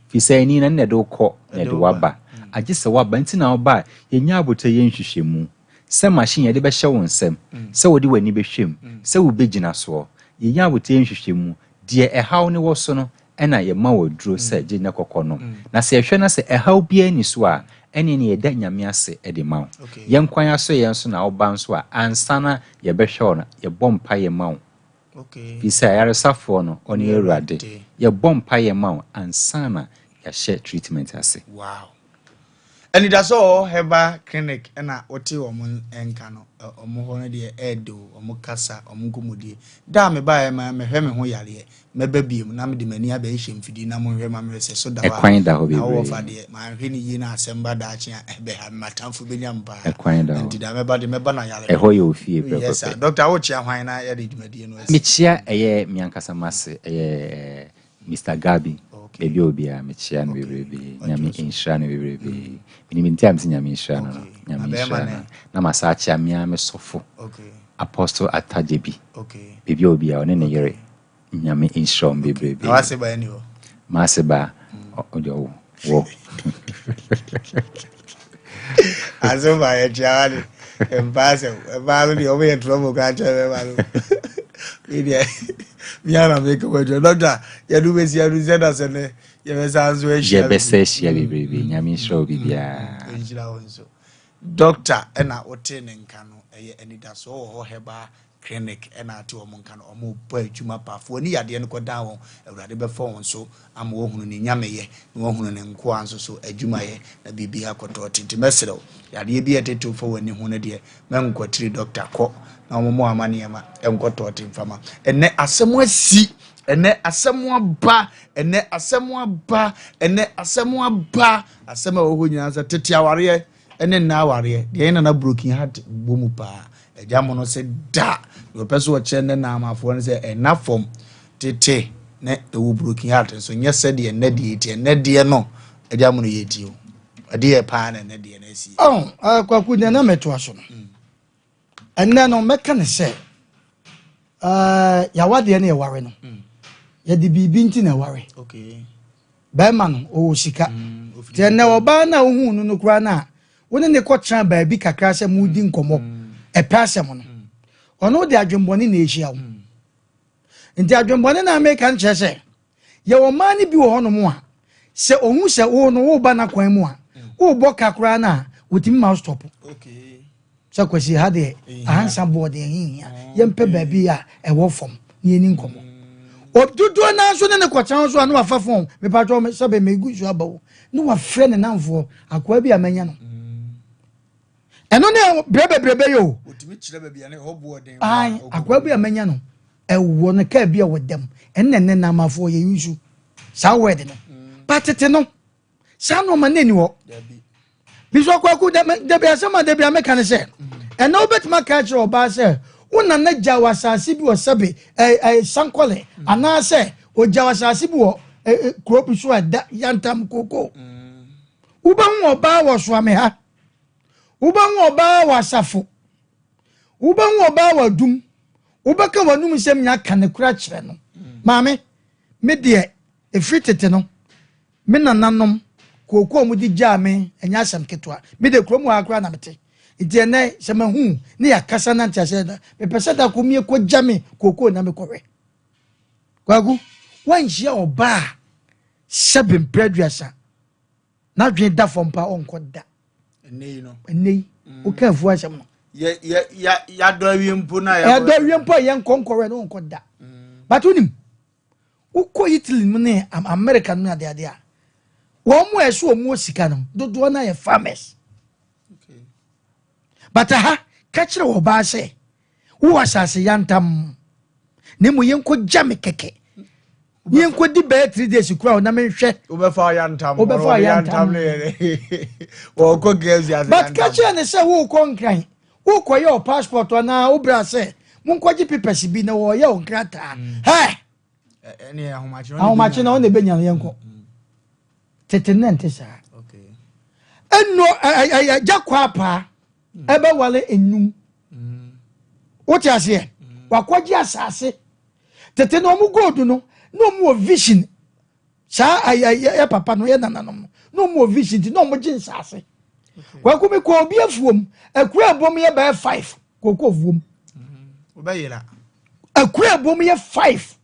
Efisɛ ani no, ɛno na ɛde wo kɔ na ɛde wo aba. Agye sɛ woaba. Nti na woba a, yɛnya abotire yɛ nhwehwɛmu. Sɛ machine yɛde bɛhyɛ wo nsam, sɛ wode w'ani bɛhwɛ mu, sɛ wobɛgyina soɔ. Yɛnya abotire yɛ nhwehwɛmu. Deɛ ɛhaw no wɔ so no, ɛna yɛma wo aduro sɛ gye na kɔkɔ nom. Na sɛ yɛhwɛ na sɛ ɛhaw biara nni so a, ɛneɛ na yɛda Nyame ase de ma wo. Yɛn kwan asoɛeɛ nso na woba nso a, ansa na yɛbɛhwɛ wo no, yɛbɔ mpaeɛ ma wo. Firi sɛ ayaresafoɔ no, ɔne Awurade. Yɛbɔ mpaeɛ ma wo ansa na yɛahyɛ treatment ase. Wow. Anidaso wɔ hɔ Herbal clinic na wote wɔn nka no wɔn hɔ no deɛ ɛɛdɛ o wɔn kasa wɔn nkɔmmɔdie da a mebaeɛ ma mehwɛ me ho yareɛ mɛba biom na mede m'ani abɛhyehyɛ mfidie na monhwɛ ma mehwɛ sɛ so da hɔ a Ɛkwan da hɔ na wowɔ bebree. fa deɛ manhwɛ no yie na asɛm ba daakye a ɛbɛha me m'atamfo bɛnya me paa Ɛkwan da hɔ. nti da mɛba deɛ mɛba na yare Ɛhɔ yɛ ofie prɛko yes sir pɛ. doctor wokyea hwan na yɛde dwumadie no asi Mekyea ɛyɛ me ankasa m'ase ɛyɛ Mister Gabi, baabi a ɔwɔ biara mekyea no bebrebe. Nyame nhyira no bebrebe. Menim nti a mese Nyame nhyira no no. Nyame nhyira no. Na masa akyea me ara me sɔfo, Apostle Atta Gyebi. Baabi a ɔwɔ biara, ɔne ne yere. Nyame nhyira wɔn bebrebe. Na w'ase ba ɛni hɔ? M'ase ba ɔde ɔwɔ wɔ. Ase ba yɛ tia wa de mpa asɛm mmaa no deɛ ɔmo yɛ trɔbɔ koraa kyɛn mɛma no. Mi deɛ mi ara mi kɔ adwuma dɔkta yɛde wobɛsi anu sɛ na sɛ nɛ yɛbɛsa nso ahyia. Yɛbɛsɛ ahyia bebrebe. Nyame nhyira wo biribiara. Nhyira wo nso. Doctor ɛna wotee ne nka no ɛyɛ anidasoɔ wɔ hɔ herbal clinic ɛna ate wɔn nka no wɔn bɔ adwuma pa fo ani yadeɛ no kɔdan wɔn awurade bɛfa wɔn so ama wɔhunu ne nyameyɛ na wɔhunu ne nkoa nso so adwumayɛ na biribi akɔtɔ tete mɛsrɛ wo yadeɛ bi a ɛtete fa w'ani ho no deɛ mɛnkwatiri doctor kɔ na wɔn mo ama nneɛma ɛnkɔtɔ te mfama ɛnɛ asɛm asi ɛnɛ asɛm aba ɛnɛ asɛm aba ɛnɛ asɛm aba Asɛm a ɛwɔ hɔ nyinaa sɛ tete awareɛ ne nnɛ awareɛ deɛ yɛn nana broken heart bɔ mu paa. Agya mo no sɛ da deɛ ɔpɛ sɛ ɔkyerɛ nnɛ naamafoɔ no sɛ ɛna fam tete ne ɛwɔ broken heart nso nyɛ sɛdeɛ nnɛ deɛ ɛti ɛnnɛ deɛ no agya mo no yɛ ti o ɛdeɛ paa na ɛnnɛ deɛ no asi. Oh, uh, kwaku deɛ na mɛtoa so no ɛnnɛ no mɛka ne sɛ uh, yɛawadeɛ no yɛware no mm. yɛde biribi nti na ɛware okay. Bɛrima no, ɔwɔ sika. Nti ɛnnɛ ɔbaa no a wohuu no no koraa no a, wo ne ne kɔtena baabi kakra sɛ moredi nkɔmmɔ, ɛpɛ asɛm no, ɔno de adwemmɔne na ɛhyia wo. Nti adwemmɔne no a meka no kyerɛ sɛ, yɛwɔ mmaa no bi wɔ hɔnom a, sɛ ɔhu sɛ wo no woreba n'akwan mu a, worebɔ ka koraa no a, wɔtumi ma wo stop. Sɛ Kwasi ha deɛ ahansa boɔ deɛ ɛho nhia yɛmpɛ baabi a ɛwɔ fam na yɛni nkɔmmɔ. Dodoɔ no ara nso ne ne kɔtena hɔ nso a na wafa fon mepatwɔ me sɛbe megu nsuo aba o na wafrɛ ne namfoɔ akoa bi a manya no. Ɛno ne berɛ bebrebe yɛ o. Ae akoa bi a manya no ɛwɔ no kaa bi a wɔda mu ɛnna ɛnɛ namafoɔ yɛ yusu saa word no. Ba tete no saa nneɛma no nni hɔ bisɔ kwaku dabi asɛm a dabi a meka ne sɛ ɛnna wobɛtumi aka akyerɛ ɔbaa sɛ wo nana gya wɔ asase bi wɔ sɛbe ɛɛ sankɔle mm. anaasɛ ogya wɔ asase bi wɔ kuro bi so a ɛda yantam koko mm. wobɛhu ɔbaa wɔ soame ha wobɛhu ɔbaa wɔ asafo wobɛhu ɔbaa wɔ adum wobɛka w'anum nsɛm nyinaa ka ne kora kyerɛ no mm. maame me deɛ ɛfiri tete no Me nananom, kooko a wɔde gyaa me, ɛnyɛ asɛm ketewa. Me de, kurom ha koraa na mete. Nti ɛnnɛ, sɛ mahu wo ne yɛakasa na nteaseɛ da, mepɛ sɛ da koro mie kɔgya me kooko na mekɔhwɛ. Kwaku, woanhyia ɔbaa a sɛbe mprɛ aduasa n'adwene da fam paa ɔnkɔ da. Ɛnnɛ yi no. Ɛnnɛ yi, woka afuo asɛm no. Yɛ yɛ yɛ yɛadɔ awie mpo na yɛadɔ awie mpo a yɛnkɔ nkɔhwɛ no ɔnkɔ da. But wonim, Wokɔ Italy nom ne America nom ne adeade a, wɔn a ɛso wɔn wɔ sika no dodoɔ no yɛ farmers. But ha ka kyerɛ wɔ baa sɛ wowɔ asase yantam na mmom yɛnkɔ gya me kɛkɛ ne yɛnkɔ di bɛyɛ three days kura na menhwɛ. Wobɛfa yantam. Wobɛfa yantam. Wɔkɔ girls ase yantam. But ka kyerɛ ne sɛ wokɔ nkran wokɔyɛ wɔ passport anaa wo bra sɛ monkɔgye papers bi na wɔyɛ wo nkrataa mm. hɛ ahomakye na ɔna ɛbɛnya no yɛnkɔ mm, mm. tete nnɛ nte saa ɛno ɛgya kɔ apaa ɛbɛwale enum wote aseɛ wakɔgye asase tete na ɔmo gold no na ɔmo wɔ vision Saa ayɛ yɛ papa no yɛ nananom no na ɔmo wɔ vision ti na ɔmo gye nsaase. Kwaku mi kɔ obi afuom akura ebom yɛ bɛyɛ five koko afuom. Wobɛyera. Akura ebom yɛ five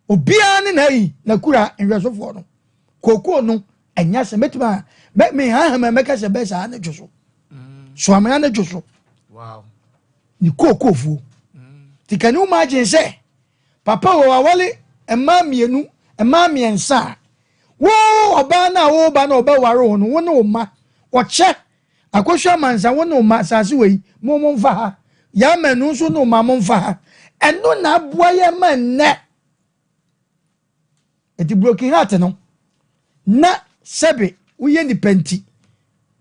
obiara ne n'ayi n'akura nhwɛsofoɔ no koko no ɛnya sɛ mɛtumi a mɛ mi hahama mɛka sɛ bɛyɛ saa ne dwo so mm. soamena ne dwo so ne koko fuo mm. ti can you imagine sɛ. Papa o, wawale mmaa mmienu, mmaa mmiɛnsa a, wo ɔbaa no a woreba na ɔbɛware wo no, wo ne wo mma, ɔkyɛ, akɔhwɛ amansa, wo ne wo mma, asase wei, mo momfa ha, yɛn amanu nso ne wo mma momfa ha. Ɛno na aboa yɛn ma nnɛ. Eti broken heart no, na sɛbe woyɛ nipa nti,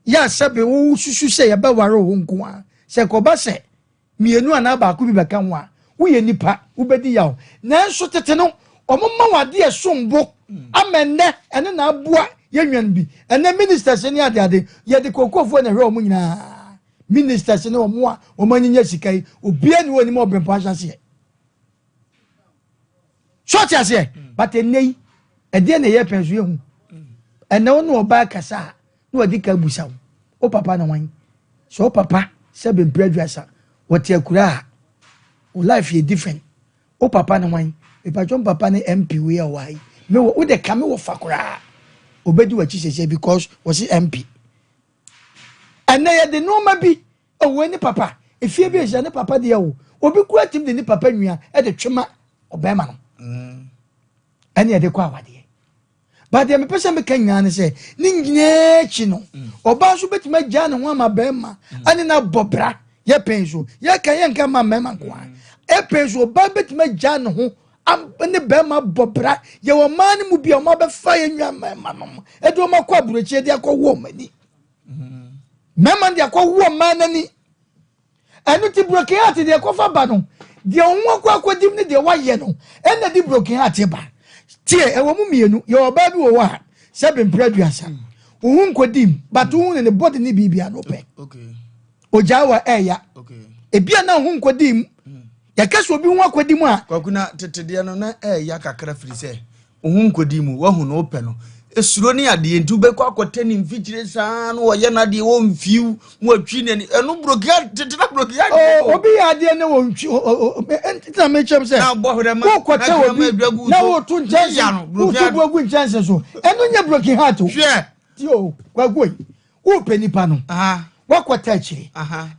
yɛ a sɛbe wosusu sɛ yɛbɛware wo nko a, sɛ kɔba sɛ mmienu anaa baako bi bɛka ho a, woyɛ nipa, wobɛdi yaw. Nanso tete no, wɔma wo adeɛ a ɛsom bo ama ɛnnɛ, ɛno na aboa yɛn nwan bi. Ɛnnɛ ministers ne adeade, yɛde kookoofoɔ na ɛhwɛ wɔn nyinaa. Ministers ne wɔn a wɔn anyinya sika yi, obiara ni hɔ a onim ɔbrɛmpɔn ahyɛaseɛ. So ɔte aseɛ? But ɛnɛ yi, ɛdeɛ na ɛyɛ pɛn so yɛhu. Ɛnɛ wo ne ɔbaa kasa a, na wadi ka abusa wo. Wo papa ne wan? Sɛ wo papa sɛ bempere aduasa, wɔte akura a, wo life yɛ different. Wo papa ne hwan? Mepatwɔ me papa ne MP wei a ɔwɔ ha yi. Me wɔ wo de ka me wɔ fa koraa. Obedi w'akyi sɛsɛ because wɔsi MP. Ɛnɛ yɛde nneɛma bi ɔwɔ ne papa. Efie bi ehyia ne papa deɛ o. Obi kura tim de ne papa nua de twema ɔbɛrima no. Ɛne yɛde kɔ awadeɛ. But deɛ mepɛ sɛ meka nyinaa ne sɛ ne nyinaa akyi no ɔbaa nso bɛtumi agyaa ne ho ama bɛrima ɛne no abɔ bra yɛ pɛn so yɛka yɛnka ma mmarima nko a ɛpɛn so ɔbaa bɛtumi agyaa ne ho ne bɛrima bɔ bra. Yɛwɔ mmaa no mu bi a wɔn abɛfa yɛn nua mmarima nom ɛde wɔn akɔ aburokyire de akɔ wɔ wɔn ani mmarima de akɔ wɔ mmaa n'ani. Ɛno nti broken heart deɛ ɛkɔfa ba no, deɛ ɔho akɔ akɔdim ne deɛ wayɛ no ɛna de broken heart ba. Tie, ɛwɔ mu mmienu, yɛwɔ ɔbaa bi wɔ hɔ a sɛ bempere 30, wo ho nkɔdim but wo ne ne body ne biribia no pɛ. Ogyaa wa ɛɛya. Ebia na ho nkɔdim. Yɛka sɛ obi ho akɔdim a. Kwaku na tete deɛ no na ɛɛya kakra firi sɛ Wo ho nkɔdi mu, woahu no, wopɛ no. Suro ne adeɛ nti wobɛkɔ akɔtɛ ne mfikyire saa na wɔyɛ no adeɛ wɔmfiw na watwi n'ani. Ɛno brokia tete na brokia. Oh, obi yɛ adeɛ ne wɔntwi nti na mekyɛm sɛ wokɔtɛ obi na woto nkyɛnse woto bu agu nkyɛnse so ɛno nyɛ broken heart o. Hwɛ. Ti o kwaku yi wopɛ nipa no wakɔtɛ akyire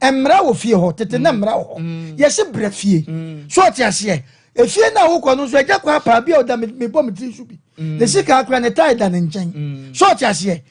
mmara wɔ fie hɔ tete na mmara wɔ hɔ yɛsi brɛ fie so ɔte aseɛ. Efie no a wokɔ no nso, agya kɔ apaa bi a ɔda mebɔ me tiri so bi. Ne sika akora ne tae da ne nkyɛn. So ɔte aseɛ.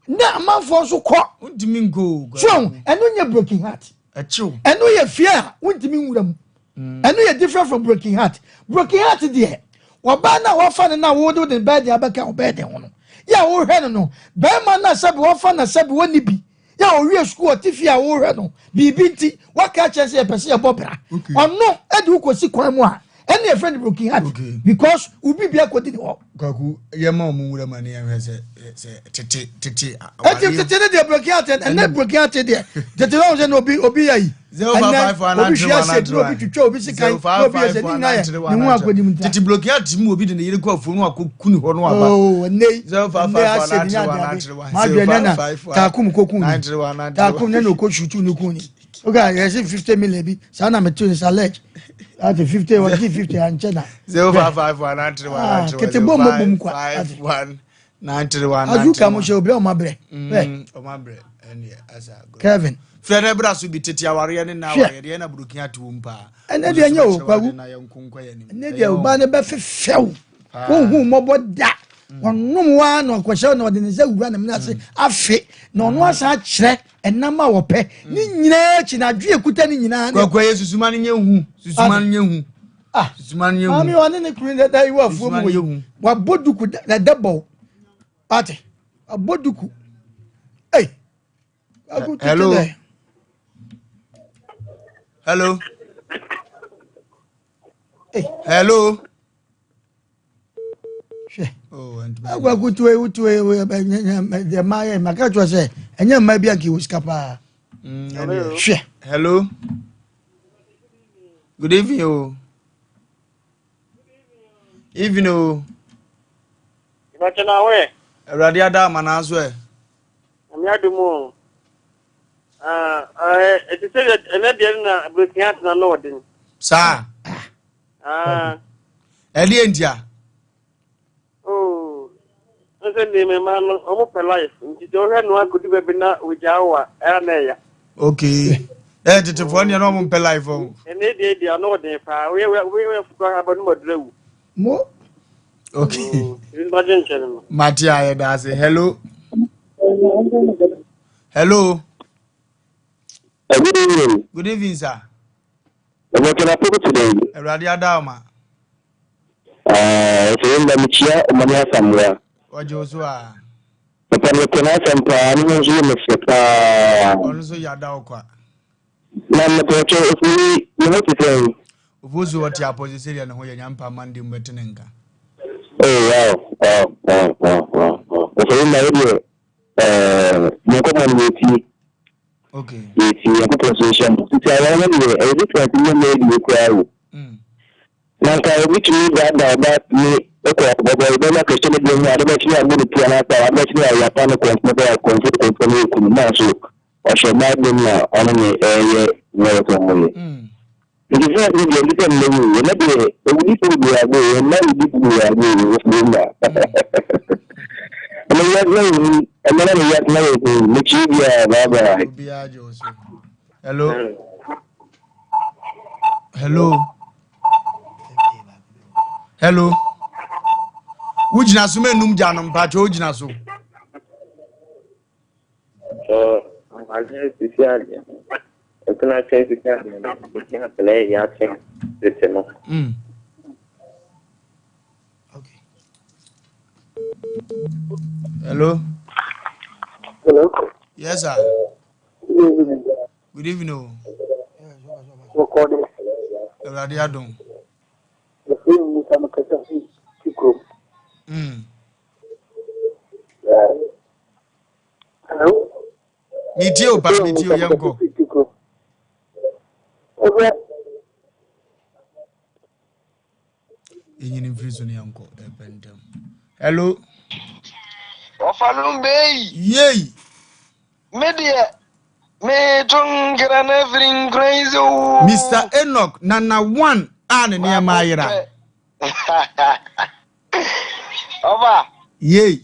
Na amanfoɔ nso kɔ. Wontumi nkɔ o. So ɛno nyɛ broken heart. Ɛkyew. Ɛno yɛ fie a wontumi nwura mu. Ɛno yɛ different from broken heart. Broken heart deɛ, ɔbaa no a wafa no no a wode wode bɛɛden abɛka wo bɛɛden ho no, yɛ a wohwɛ no no, bɛrima no a sɛbi wafa no sɛbi wɔnni bi, yɛ a ɔwie sukuu ɔte fie a wohwɛ no biribi nti waka akyerɛ sɛ yɛpɛ sɛ yɛbɔ bra ɔno de wokɔsi kwan mu a ɛne yɛfrɛ no broken heart because wo biribi akɔdi ne hɔ. Kwaku yɛma ɔmo nwura mu ani yɛnhwɛ sɛ sɛ tete tete ɛti tete ne deɛ broken heart ɛnɛ broken heart deɛ tete na ɔsɛ na obi obi yɛ yi ɛnɛ obi hwɛ ase na obi twitwa obi sikan na obi yɛ sɛ ne nyinaa yɛ ne ho akɔdi mu nta tete broken heart mu obi de ne yere kɔ afuo no akɔ ku ne hɔ no aba oh ɛnɛ yi ɛnɛ ase ne ade ade Madwene ne na taakum kokum ni taakum ne na oko shutu ne kun ni oka yɛsi 50 million bi saa na metu ne sa lɛg ati 50 wɔgye 50 ankyɛ na 0551 931 ah, kete bom mo bom kwa ati 931 azuka mo hyɛ obi a ɔma brɛ ɔma brɛ ɛneɛ asa Kevin frɛ no bra so bi tete awareɛ ne na awareɛ deɛ na burokin ate wom paa ɛnɛ deɛ nyɛ o kwaku ɛnɛ deɛ ɔbaa no bɛfefɛw wohu mmɔbɔ da ɔnom waa na ɔkɔhyɛ na ɔde ne nsa wura ne mene ase afe na ɔno asan akyerɛ ɛnam a wɔpɛ ne nyinaa akyi na adwe ekuta ne nyinaa. Kwaku ɛyɛ susuma no nyɛ hu susuma no nyɛ hu. Ah susuma no nyɛ hu. Maame ɔne ne kunu dada yi wɔ afuo mu wɔ yi wabɔ duku na ɛdɛ bɔw ate wabɔ duku ei. Hello. Hello. Hello. Hwɛ. Agwa kutuo yi wotuo yi deɛ mmaa yɛ maka kyerɛ sɛ ɛnyɛ mmaa bi anka wɔ sika paa. Hwɛ. Hello. Good evening o. Evening o. Ìbàkyẹ̀ náà wẹ̀. Awurade ada ama naa so ɛ. Nyame adom o. Ah, ɛte sɛ ɛnɛ deɛ no na abirɛsia atena no ɔden. Saa. Ah. Ɛdeɛ ntia. Oh. N sɛ nneɛma mmaa no ɔmo pɛ life nti sɛ ɔhwɛ no akɔdu baabi na ogyaa wo a ɛyɛ na ɛya. Okay. Ɛyɛ tetefoɔ neɛ na ɔmo mpɛ life ɔmo. Ɛnɛ deɛ deɛ ano ɔden paa woyɛ woyɛ futu aba no ma duru awu. Mo. Okay. Mate a yɛda ase. Hello. Hello. Good evening. Good evening, sir. Awurade ada ɔma. Ɛsɛ nda mekyia ɔmane asamoa. Ɔgye wo so a. Papa mepɛ n'asɛm paa ne ho nso yɛ me fɛ paa. Ɔno nso yɛ ada wo kwa. Na mepɛkyɛ ofiri ne ho te sɛn? Ofosu ɔte apɔse sɛdeɛ ne ho yɛ nyampa Monday mu bɛte ne nka. Oh wow wow wow wow wow wow. Ofiri na wo deɛ ɛɛ mo nkɔmɔ no yɛtie. Okay. Yɛtie Nyankopɔn so nhyɛ mo. Tete aware no deɛ ɛyɛ different nyɛ mmaa die koraa o. Na nka obi tumi daadaa ɔbaa tumi kɔ ɔbɔ ɔbɛma kɛse no bi ho ade bɛkye ne abɔ ne ti anaasɛ ade bɛkye ne ayapa no kɔnfo bɛ kɔnfo kɔnfo no yɛ kunu nanso ɔhyɛ ɔbaa dɛm na ɔne ne ɛyɛ nea ɔsɛ ɔmo yɛ. Nti sɛ ne deɛ nti sɛ nnɛ yi ɛnɛ deɛ owudifo bebree ago ɛnna owudifo bebree ago wɔ ma. Ɛnɛ wiase na yɛ hu ɛnɛ na wiase na yɛ hu mekyi biara bye bye. Hello. Hello. Hello. Wogyina so mɛnum gya no mpakyɛ wogyina so. Adwene sisi adeɛ no. Ɛtena twɛn sisi adeɛ no. Ɛtena tena yɛ atwɛn tete no. Hello. Hello. Yes, sir. Good evening. Good evening. O. Recording. Awurade adom. Yɛfrɛ me Musa mekasa fi Tikrom. Hello. Metie o paa, metie o, yɛnkɔ. Yɛnyini mfiri so ne yɛnkɔ ɛpɛ ntɛm. Hello. Ɔfa no mbɛyi. Yei. Me deɛ meto nkra no afiri nkran yi sɛ oo. Mr Enoch Nana one a ne nneɛma ayera. Ɔfa. Yei.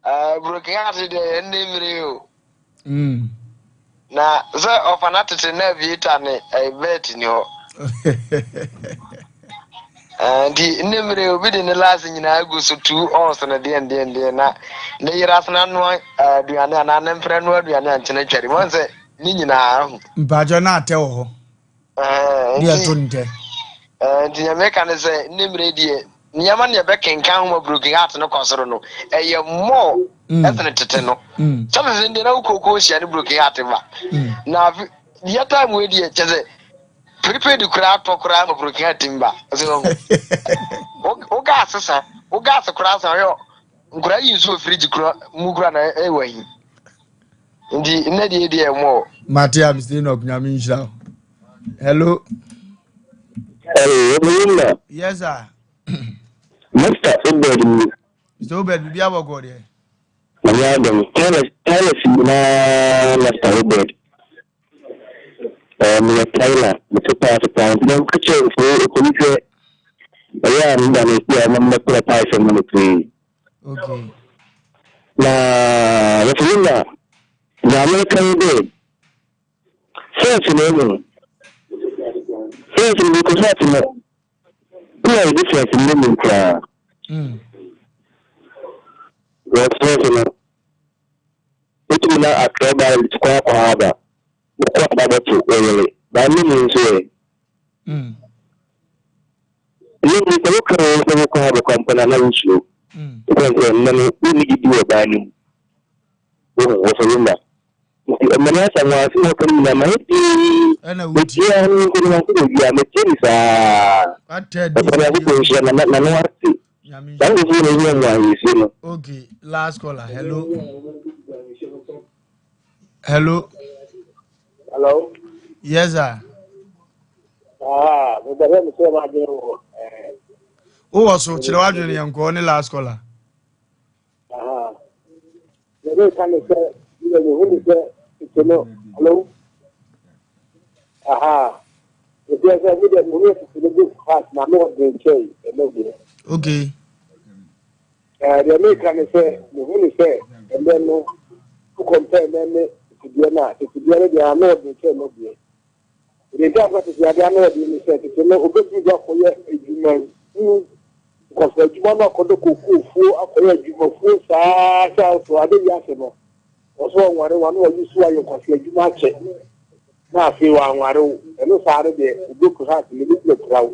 Uh, broken heart deɛ yɛn ne mmiri o. Mm. Na sɛ ɔfa na tete na aviator ne eh, bet ni hɔ. Eh, nti ne mmiri obi de ne last nyinaa gu so two ons no deɛ deɛ deɛ na ne yere asena noa eh, aduane anaa ne mpena noa aduane a nkyene twɛre wɔn sɛ ne nyinaa ho. Mpakyɛ na atɛ wɔ hɔ. Ne ɛto ntɛ. Nti nea meka ne sɛ ne mmerɛ deɛ nneɛma ne ɛbɛkenkan ho ma broken heart no kɔ soro no ɛyɛ more mm. ɛsene tete no mm. sɛ tete deɛ na wokoko hyia ne broken heart ba mm. na deɛ time wei deɛ kyɛ sɛ prepaid koraa tɔ koraa ma broken heart ba sɛ wo gas sa wo gas koraa sa ɔyɛ nkora yi nsuo firigye kora mu kora na ɛwɔ ahi nti nnɛ deɛ deɛ ɛmɔ mate a mr enoch nyame nhyira wo hello Hello, yes sir Mr. Obed ni. Mr. Obed biribi abɔkɔ deɛ Nyame adom Tyler Tyler si nyinaa Mr. Obed. Ɛɛ meyɛ Tyler mete paase paa nti na nka kyerɛ mfo okoni hwɛ ɛyɛ a meda no si a ɔma mmɛkora paase ma no pii. Okay. Na wɔfo na nea meka ne dɛ First no emu no first no because heart no na yɛ difference no mu koraa. Wɔ first no wotumi na atwerɛ ba kɔ akɔ aba wokɔ aba bɛto wɔyere ba ne mu nso ɛ. Ne mu sɛ woka wo sɛ wokɔ ha bɛkɔ mpo na na wosuro. Wokɔ sɛ nnɛ no wonni gyidi wɔ baa no mu. Wohu wɔfɛ ma. Nti ɔma no asɛm a ɔse wɔka no nyinaa mayɛ dinn. Metie no nko no manko baabi a metie no saa. Papa Nyankopɔn nhyira na n'ano ase. Saa nkurɔfoɔ na ɛhia mu ahemfie no. Okay, last caller. Hello. Hello. Hello. Yes, sir. Ah, me bɛhwɛ me sɛ m'adwene wɔ. Wowɔ so kyerɛ w'adwene yɛn nkɔɔ ne last caller. Deɛ meka ne sɛ, deɛ mehu ne sɛ tete no, hello? Aha. Ɛdeɛ sɛ me deɛ mehu ne tete no bi fast na me ɔden kyɛn ɛnɛ deɛ. Okay. Ɛɛ deɛ meka ne sɛ mehu ne sɛ ɛnɛ no, wo compare ɛnɛ ne tete deɛ no a, tete deɛ no deɛ ano ɔden kyɛn ɛnɛ deɛ. Deɛ nti a meka tete adeɛ ano ɔden ne sɛ tete no obetumi de akɔyɛ adwuma hunu nkɔsɔ adwuma no akɔdɔ kookoofuo akɔyɛ adwumafuo saa saa so ade wiase no ɔsɛ ɔnware wa na ɔyi so ayɛ nkwasi adwuma akyɛ na afei wanware wo ɛno saa no deɛ oboku ha ase ne bi pira wo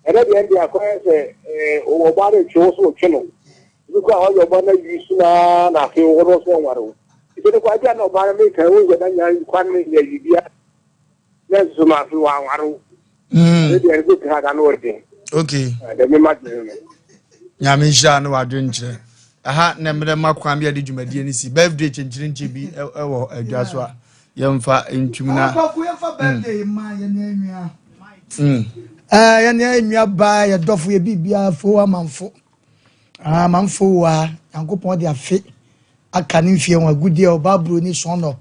ɛnɛ deɛ ɛndeɛ akɔyɛ sɛ ɛɛ ɔbaa no retwe wo so ɔtwe no ebi kɔ a ɔyɛ ɔbaa no ayi so naa na afei wɔn nso ɔnware wo ebi no kɔ agya na ɔbaa no meka wo yɛ na nya kwan ne yɛ biribiara na nso ma afei wanware wo ɛne deɛ ɛne bɛpira da no ɔden okay dɛ mema dwene no nyame nhyira ne wadwenkyerɛ ɛha na mmerɛ ma kwan bi a de dwumadie no si birthday kyenkyerenkye bi ɛwɔ adwa so a yɛmfa ntwim na Kwaku yɛmfa birthday ma yɛn nua. Eh, yɛne yɛ nua baa yɛ dɔfo yɛ biribiara fo amanfo. Ah, amanfo wa Nyankopɔn de afe aka ne mfie ho agudeɛ ɔbaa buroni sɔn nɔ.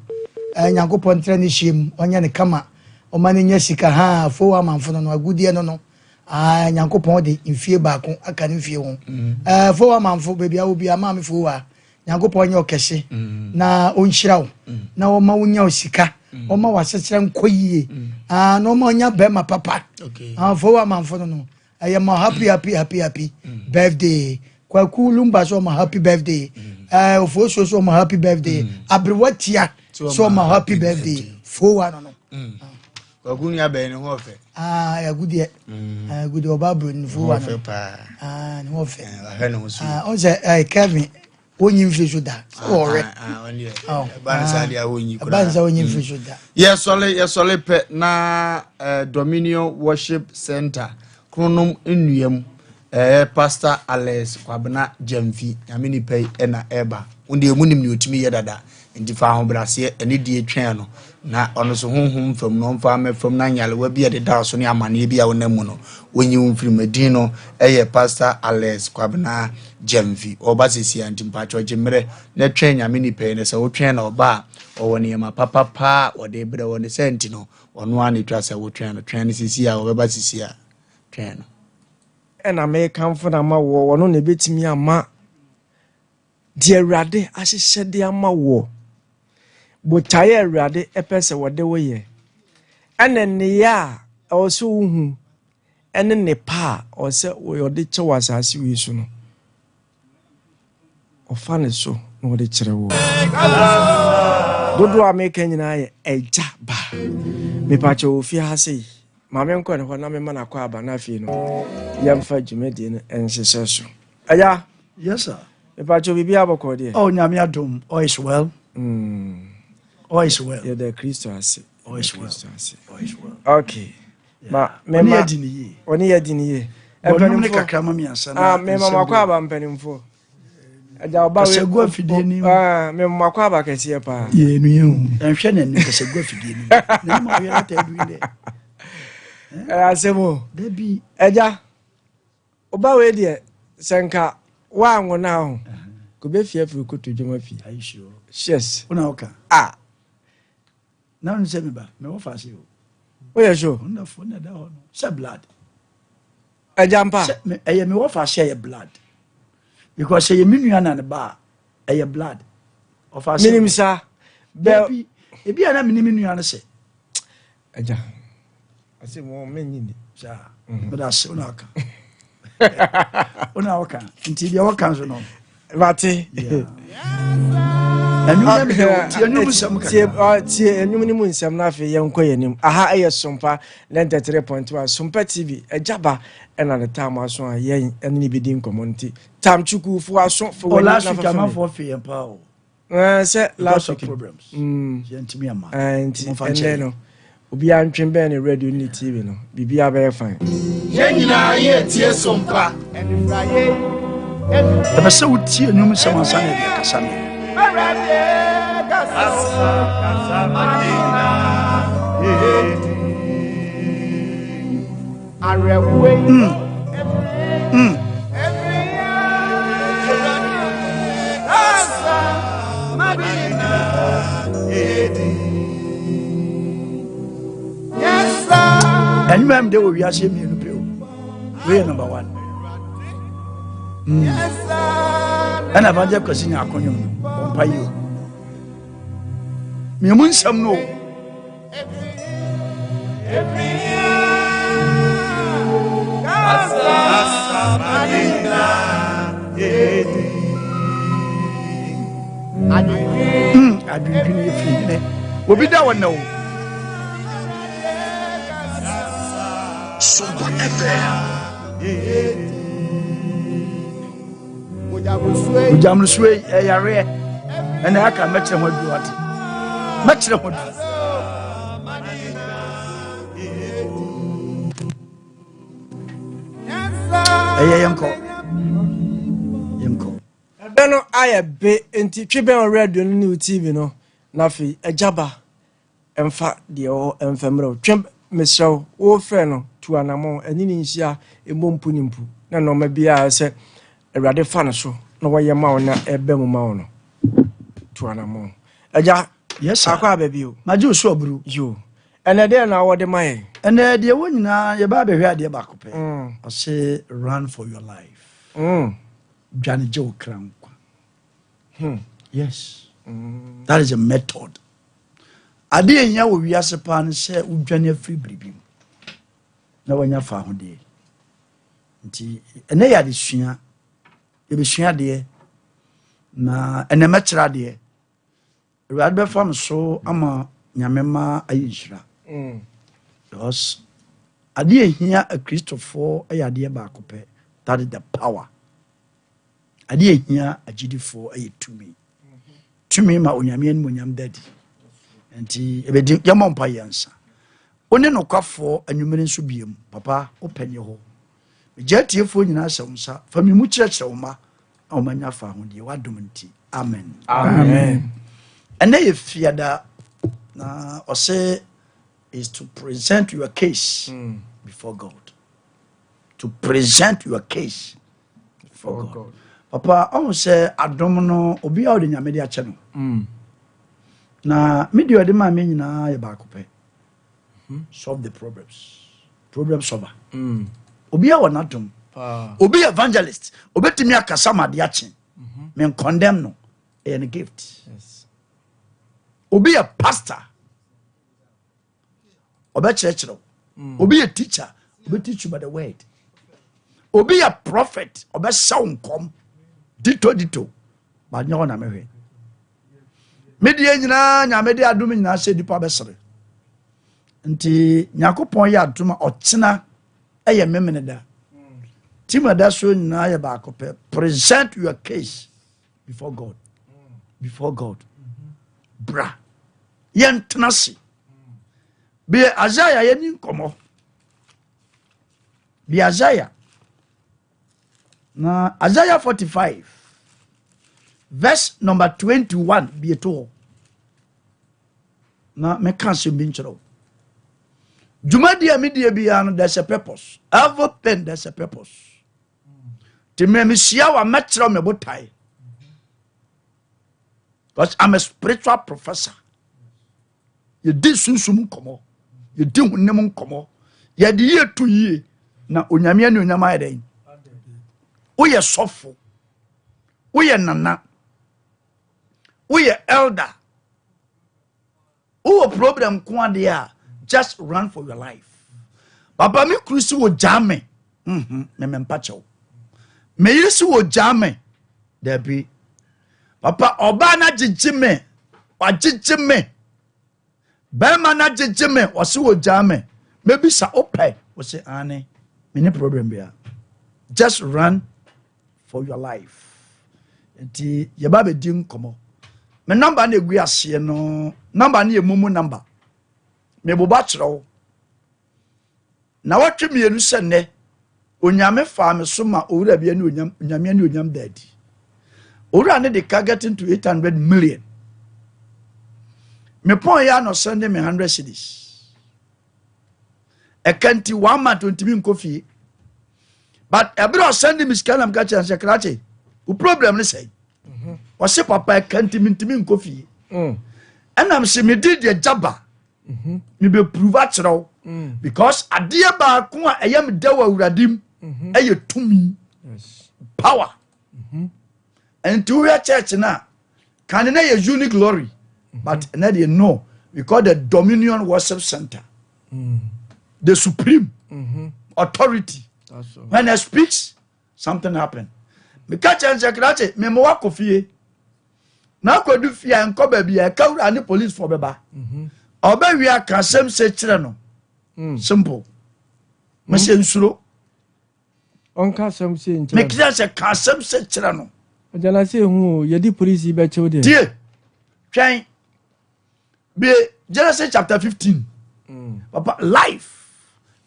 Eh, Nyankopɔn ntrɛ ne hyɛ mu, ɔnyɛ ne kama, ɔma ne nya sika ha fo amanfo no no agudeɛ no no. Ah, Nyankopɔn de mfie baako aka ne mfie ho. Eh, fo amanfo baabi a wo bi ama me fo wa. Nyankopɔn nyɛ ɔkɛse na ɔnhyira wo na ɔma wo nya sika ɔma w'asekyerɛ nkɔ yie ah, na ɔma ɔnya bɛrima papa ah, fo amanfo no no ɛyɛ ma happy happy happy happy birthday. Kwaku Lumba so ɔma happy birthday, eh, Ofosuo so ɔma happy birthday, Aberewa Tia so ɔma happy birthday fo wa no no. Kwaku nua bɛn ne ho ɔfɛ. Ah, agudeɛ agudeɛ ɔba buroni fo wa no. Paa. Ah, ne ho ɔfɛ. Wahwɛ ne ho so. Ah, ɔn sɛ eh, Kevin wonyi mfiri so da sɛ wɔhwɛ. Ɛba ne saa deɛ wonyi koraa. Ɛba ne sɛ wonyi mfiri so da. Yɛsɔle yɛsɔle pɛ na eh, Dominion Worship Center kronom nnua mu eh, Pastor Alex Kwabena Gyamfi nyame nipa yi ɛna ɛba. Wo deɛ mu nim nea otumi yɛ dada nti fa ahobrɛaseɛ ɛne die twɛn no na ɔno nso honhom fam no ɔmfa mmɛfam na nyarewa bi a ɛdeda so ne amanneɛ bi a wonam mu no wɔnyi wo mfiri mu. Edin no ɛyɛ Pastor Alex Kwabena Gyamfi. Ɔba sɛsi a nti mpakyɛ gye mmerɛ na twɛn nyame nipa yi na sɛ wotwɛn na ɔba a ɔwɔ nneɛma papa paa ɔde brɛ wɔ ne sɛ nti no ɔno ara na ɛtwa sɛ wotwɛn no. Twɛn no sɛsi a ɔbɛba sɛsi a twɛn no. Ɛna mekamfo no ama woɔ, ɔno na ɛbɛtumi ama deɛ Awurade ahyehyɛ de ama woɔ, botaeɛ a Awurade pɛ sɛ wɔde wo yɛ, ɛna nneyɛɛ a ɛwɔ sɛ wohu ɛne nnepa a ɔwɔ sɛ wɔde kyɛ wɔ asase wei so no, ɔfa ne so na ɔde kyerɛ wo. Dodoɔ a meka nyinaa yɛ agya ba. Mepakyɛ wɔ fie ha sei, ma menkɔ ne hɔ na mema no akɔ aba na afei no yɛmfa dwumadie no nhyehyɛ so. Agya. Yes sir. Mepakyɛ biribi abɔkɔ deɛ. Oh, Nyame adom, all is well. All is well. Yɛda Kristo ase. All is well. All is well. Okay. Ma me ma. Ɔne yɛ di ne yie. Ɔne yɛ di ne yie. Bɔnum ne kakra ma mi ansa na. Ah, me ma makɔ aba mpanimfoɔ. Agya ɔba wei. Kasagu afidie ni. Ah, me ma makɔ aba kɛseɛ paa. Yɛ enu yɛ hu. Ɛnhwɛ n'anim kasagu afidie ni. N'anim a ɔyɛ lata edu yi dɛ. Ɛyɛ asɛm o. Dabi. Agya. Ɔba wei deɛ sɛ nka woanwo no a ho kò bɛ fie afiri koto dwom afi. Are you sure? Yes. Wona woka? Ah. Na ɔno sɛ me ba, me wɔ faase o. Woyɛ sure? Ɔno fo na ɛda hɔ no. Sɛ blood. Ɛgya mpa. Sɛ me ɛyɛ me wɔ faase ɛyɛ blood. Because ɛyɛ me nua na ne ba a ɛyɛ blood. Ɔfaase. Minim saa. Bɛ ebi a na me ne me nua no sɛ. Agya, ɔse mo menye ni. Saa, meda ase, wo na ɔka. Wo na ɔka, nti deɛ ɔka nso no. Mate. Ɛnwom yɛ mede o, tie ɛnwom nsɛm kakra. Tie ɛnwom no mu nsɛm no afei yɛnkɔ yɛn anim. Aha ɛyɛ Sompa 93.1 Sompa TV, agya ba ɛna ne tam aso a yɛn ɛne ne bɛdi nkɔmmɔ nti. Tam Chukwu fo aso fo w'ani na last week fa fa mi. amanfoɔ fe yɛn paa o. Sɛ last week programs. Yɛntumi ama. Nti ɛnɛ no obiara ntwe bɛn ne radio ne TV no biribiara bɛyɛ fine. Yɛn nyinaa yɛretie Sompa. Ɛpɛ sɛ wotie nnwom nsɛm ansa na ɛde akasa no. Mm. Ɛnwuma m de wɔ wiase mmienu pɛ o. Wei yɛ number one. Ɛna Evangelist Kwasi nya akɔnwom no, ɔmpa yi o. Mmienu nsɛm no o. Adwendwene yɛ firi hene obi da wɔ nɛ o. Sompa FM. Ogyammurusuo yi ɛyareɛ ɛna aka mɛkyerɛ ho aduro ate mɛkyerɛ ho aduro. Ɛyɛ yɛnkɔ yɛnkɔ. Ɛbɛ no ayɛ be nti twe bɛn wo radio no ne wo TV no na afei agya ba mfa deɛ ɛwɔ hɔ mfa mmerɛ wo. Twe mesrɛ wo wofrɛ no Tu anammɔn, ɛne no nhyia, mmɔ mpu ne mpu, na nnoɔma biara a ɛsɛ sɛ Awurade fa no so na wɔyɛ ma wo na ɛba mu ma wo no, tu anammɔn. Agya, Yes, sir. akɔ aba bio. Magye wo so aburu. Yo. Ɛnɛ deɛ na wɔde ma yɛn? Ɛnɛ deɛ wɔ nyinaa yɛba abɛhwɛ adeɛ baako pɛ. Ɔse run for your life. Dwane gye wo kra nkwa. Yes. That is a method. Adeɛ ehia wɔ wiase paa ne sɛ wodwane afiri biribi mu na wanya fa ahodeɛ. Nti ɛnɛ yɛ adesua, yɛbɛsua adeɛ na ɛnɛ mɛkyerɛ adeɛ. Awurade bɛfa me so ama Nyame ma ayɛ nhyira. Because adeɛ ehia akristofoɔ yɛ adeɛ baako pɛ, that is the power. Adeɛ ehia agyidifoɔ yɛ tumi. Tumi ma Onyame animuonyam da adi. Nti ebedi yɛmmɔ mpa yɛn nsa. Wo ne nokwafoɔ anwummere nso biem, papa wopɛ ne hɔ. Megya atiefoɔ nyinaa hyɛ wo nsa, fa me mu kyerɛkyerɛ wo mma na wɔn anya fa ahodeɛ w'adom nti. Amen. Amen. Ɛnɛ yɛ fiada na ɔsɛ is to present your case before God. To present your case before God. God. Papa, ɔhu sɛ adom no obi a ɔde Nyame de akyɛ no. Na me deɛ ɔde maa me nyinaa yɛ baako pɛ. Solve the problems. Problem solver. Obi a wɔ n'adom. Obi yɛ evangelist. Obetumi akasa ma adeɛ akye. Me condemn no. Ɛyɛ ne gift. Obi yɛ pastor. Ɔbɛkyerɛkyerɛ wo. Obi yɛ teacher. Obi teach you by the word. Obi yɛ prophet. Ɔbɛhyɛ wo nkɔm. Dito dito. Ba nyɛ hɔ na mehwɛ. Me deɛ nyinaa Nyame de adom nyinaa sɛ nipa bɛsere. Nti Nyankopɔn yɛ adom a ɔkyena ɛyɛ memene da. Team a ɛda so nyinaa yɛ baako pɛ. Present your case before God. Before God. Bra. Yɛntena se. Bie Isaiah yɛni nkɔmmɔ. Bi Isaiah. Na Isaiah 45 verse number 21 bie to hɔ. Na meka asɛm bi nkyerɛ wo. Dwumadi a medie biara no, there's a purpose. Everything, there's a purpose. Nti mmerɛ mehyia wa mɛkyerɛ wo me botae. Because I'm a spiritual professor. Yɛdi sunsum nkɔmmɔ, yɛdi honam nkɔmmɔ, yɛde yie to yie na Onyame ne onyam ayɛ dɛn. Woyɛ sɔfo, woyɛ nana, woyɛ elder, wowɔ problem ko adeɛ a, just run for your life. Papa, me kuru si wɔ gyaa me, meme mpa kyɛw. Me yere si wɔ gyaa me, dabi. Papa, ɔbaa no agyegye me, wagyegye me. Bɛrima no agyegye me, ɔse wɔ gyaa me. Mebisa wopɛ, wɔse ane, me ne problem bia. Just run for your life. Nti yɛba bɛdi nkɔmmɔ. Me number no egu aseɛ no, number no yɛ momo number. Meboba kyerɛ wo. Na wɔtwe mmienu sɛ nnɛ, Onyame faa me so ma owura bi ne onyam, Onyame ne onyam da adi. Owura ne de ka getting to 800 million. Me pɔn yɛ ano send me 100 cedis. Ɛka nti one month ontumi nkɔ fie. But ɛberɛ a ɔsend me sika na meka kyerɛ no sɛ krakye, wo problem ne sɛn? Ɔse papa ɛka nti mentumi nkɔ fie. Ɛnam sɛ mede deɛ gyaba mebɛprove akyerɛ wo because adeɛ baako a ɛyɛ me dɛ wɔ Awurade mu ɛyɛ tumi, power. Nti wohwɛ church no a, kane na yɛ Unique Glory, but ɛnɛ deɛ no, we call the Dominion Worship Center, the supreme authority. When I speaks, something happen. Meka kyerɛ sɛ krakye mema wakɔ fie na akɔdu fie a nkɔ baabi a ɛka wura ne policefoɔ bɛba. Ɔbɛwie aka asɛm sɛ kyerɛ no simple. Mesɛ nsuro. Ɔnka asɛm sɛ nkyerɛ. Mekira sɛ ka asɛm sɛ kyerɛ no. Agyana sɛ ehu o, yɛde polisi bɛkyew deɛ. Tie, twɛn bie Genesis chapter 15. Papa, life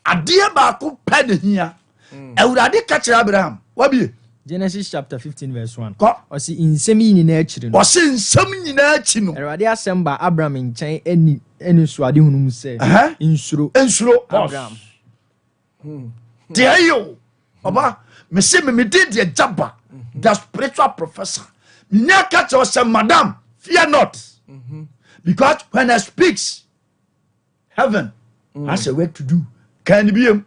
adeɛ baako pɛ ne hia. Awurade ka kyerɛ Abraham wabie. Genesis chapter 15 verse 1. Kɔ. Ɔsi nsɛm yi nyinaa akyiri no. Ɔsi nsɛm nyinaa akyi no. Awurade asɛm ba Abraham nkyɛn ɛni ɛni suadehunu mu sɛ. Nsuro. Nsuro. Abraham. Deɛ ɛyɛ o ɔba mese me mede deɛ gyaba the spiritual professor menya ka kyerɛ sɛ madam fear not because when I speaks heaven has a work to do. Kan ne biem.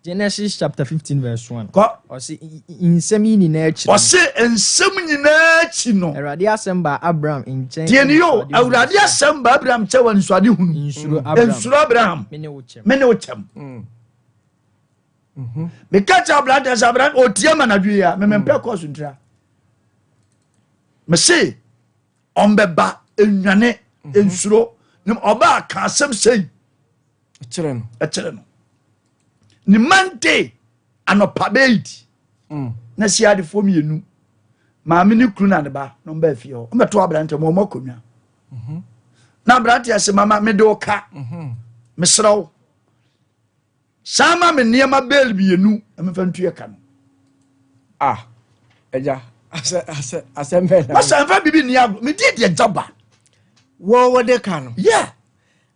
Genesis chapter 15 verse 1. Kɔ. Ɔse nsɛm yi nyinaa akyi no. Ɔse nsɛm nyinaa akyi no. Awurade asɛm baa Abraham nkyɛn. Tie ni o, Awurade asɛm baa Abraham nkyɛn wɔ anisoade hunu. Nsuro Abraham. Nsuro Abraham. Mene wo kyɛm. Mene wo kyɛm. Meka kyerɛ aberante sɛ aberante ɔtie ma nadwo yi a memempɛ mm. kɔɔso ntira. Mese ɔmbɛba enwane mhm. nsuro ne ɔbaa ka asɛm sei. Ɛkyerɛ no. Ɛkyerɛ no. Ne Monday anɔpa bɛyɛ di. Mm. Na si adefoɔ mmienu maame ne kunu na ne ba na ɔmbaa fie hɔ ɔmbɛto aberante ma ɔmɔ akonnwa. Mhm. Na aberante ase mama mede wo ka. Mhm. Mesrɛ wo. San ma me nneɛma bale mmienu na memfa ntua ka no. Ah, agya, asɛ asɛ asɛm bɛn na. Masa nfa biribi nni agorɔ. Medi deɛ gya ba. Wo wo de ka no. Yeah.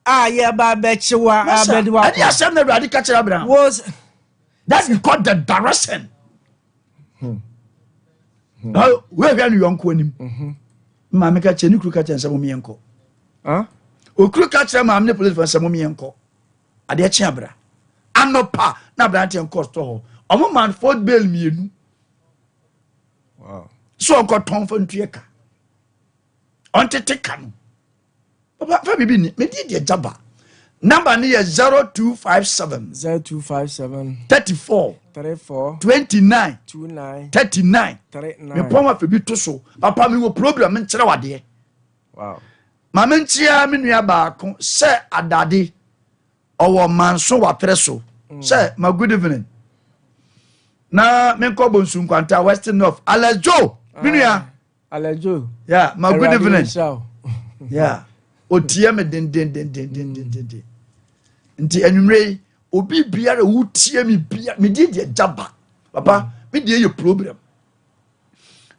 A yɛ ba bɛkye wa abɛde wa. Ɛne asɛm na Awurade ka kyerɛ Abraham. Wo. That's because the direction. Hmm. Wehwɛ ne yɔnko anim. Mhm. Maame ka kyerɛ ne kuru ka kyerɛ nsɛm mmiɛnkɔ. Okuru ka kyerɛ maame ne polisi fo nsɛm mmiɛnkɔ. Adeɛ kye abra. Anɔpa na aberanteɛ nkɔ store hɔ. Ɔmo man ford bail mmienu. So ɔnkɔ tɔn fa ntua ka. Ɔntete ka no. Papa fa biribi ni. Medi deɛ gyaba. Number no yɛ 0257. 0257. 34. 34. 29. 29. 39. 39. Mepɔn afɛ bi to so. Papa mi wɔ program nkyerɛ wadeɛ. Wow. Ma menkyea me nua baako sɛ adade ɔwɔ manso watrɛ so mm. sɛ ma good evening na menkɔ bonsu nkwanta western north Alex Joe me nua ah, Alex Joe yeah ma good evening yeah otie me dendendendendendenden nti anwummerɛ yi obi biara wotie me bia medi deɛ gyaba papa mm. me deɛ yɛ problem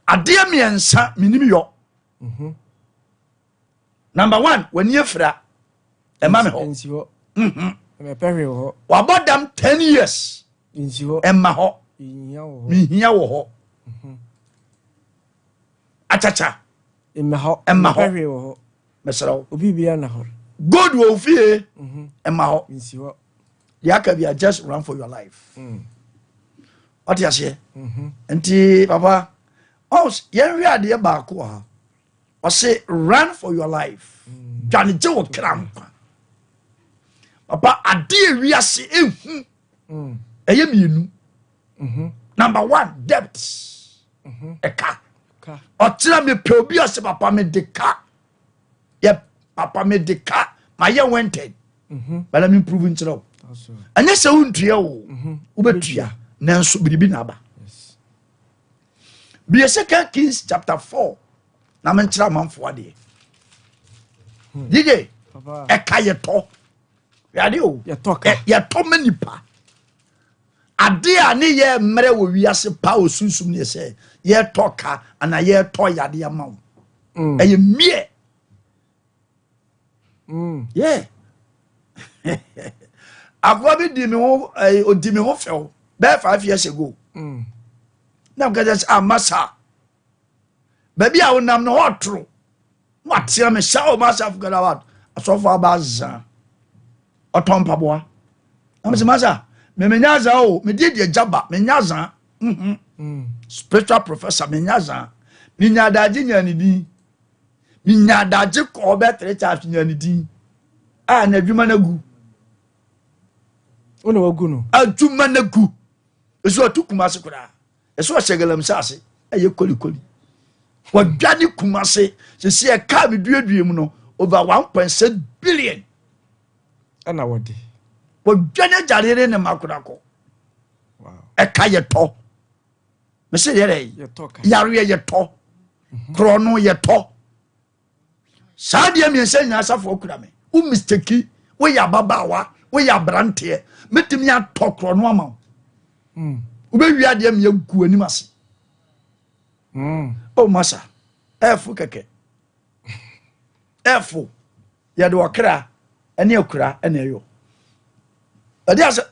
adeɛ mmiɛnsa menim yɔ Mhm. Number one, w'ani afira. Ɛma me hɔ. Nsi hɔ. Mhm. Mɛpɛ hwee wɔ hɔ. Wabɔ dam ten years. Nsi hɔ. Ɛma hɔ. Mehia wɔ hɔ. Mehia wɔ hɔ. Mhm. Akyakya. Ɛma hɔ. Ɛma hɔ. Mɛpɛ hwee wɔ hɔ. Mesrɛ wo. Obi bia na hɔ. Gold wɔ ofie. Mhm. Ɛma hɔ. Nsi hɔ. Deɛ aka bia just run for your life. Mm. Ɔte aseɛ. Mhm. Nti papa. Ɔs yɛnhwɛ adeɛ baako wɔ ha. Ɔse run for your life. Dwane gye wo kra nkwa. Papa adeɛ wiase ehu mm. ɛyɛ mmienu. Mm-hmm. Number one debt. Mm-hmm. Ɛka. Ɔkyerɛ mepɛ obi ɔse papa mede ka. Yɛ papa mede ka mayɛ wanted. Mm-hmm. But let me prove nkyerɛ wo. Ɛnyɛ sɛ wontua o. Wobɛtua nanso biribi na aba. Bie Second Kings chapter 4 na menkyerɛ amanfoɔ adeɛ. Hmm. Yeye ɛka yɛtɔ yɛade o yɛtɔ ma nipa adeɛ a ne yɛ mmerɛ wɔ wiase pa wɔ sunsum ne yɛ sɛ yɛtɔ ka anaa yɛtɔ yadeɛ ama wo hmm. ɛyɛ mmiɛ Mm. Yeah. Akoa bi di me ho eh, odi me ho fɛw bɛyɛ 5 years ago. Na mka kyerɛ sɛ ama ah, saa. Baabi a wonam no hɔ toro. Na watea me hyɛ o masa forget about asɔfo aba azaa. Ɔtɔn mpaboa. Na mese masa, me menya azaa o, me die deɛ gyaba, menya azaa. Mm -hmm. Spiritual professor menya azaa. Menya adagye nya ne din. Menya adagye kɔɔ bɛ three times nya ne din a na adwuma no agu. Wo na wagu no. Adwuma no agu. Ɛso atu Kumase koraa. Ɛso ɔhyɛ galamsey ase ɛyɛ kolikoli. Wadwa ne Kumase sisi ɛka me duadua mu no over 1.6 billion. Ɛna wɔde. Wadwa ne agyare ne ne mma koraa kɔ. Ɛka yɛ tɔ. Mese yɛ dɛ yareɛ yɛtɔ mhm. korɔ no yɛtɔ saa deɛ mmiɛnsa nyinaa asafoɔ kura me wo mistake woyɛ ababaawa woyɛ aberanteɛ mɛtumi atɔ korɔ no ama wo mm. wobɛwie adeɛ meyɛ gu anim ase mm. o oh, masa ɛfo kɛkɛ ɛfo yɛde ɔkra ɛne akura ɛna ɛyɔ ɛde asɛ.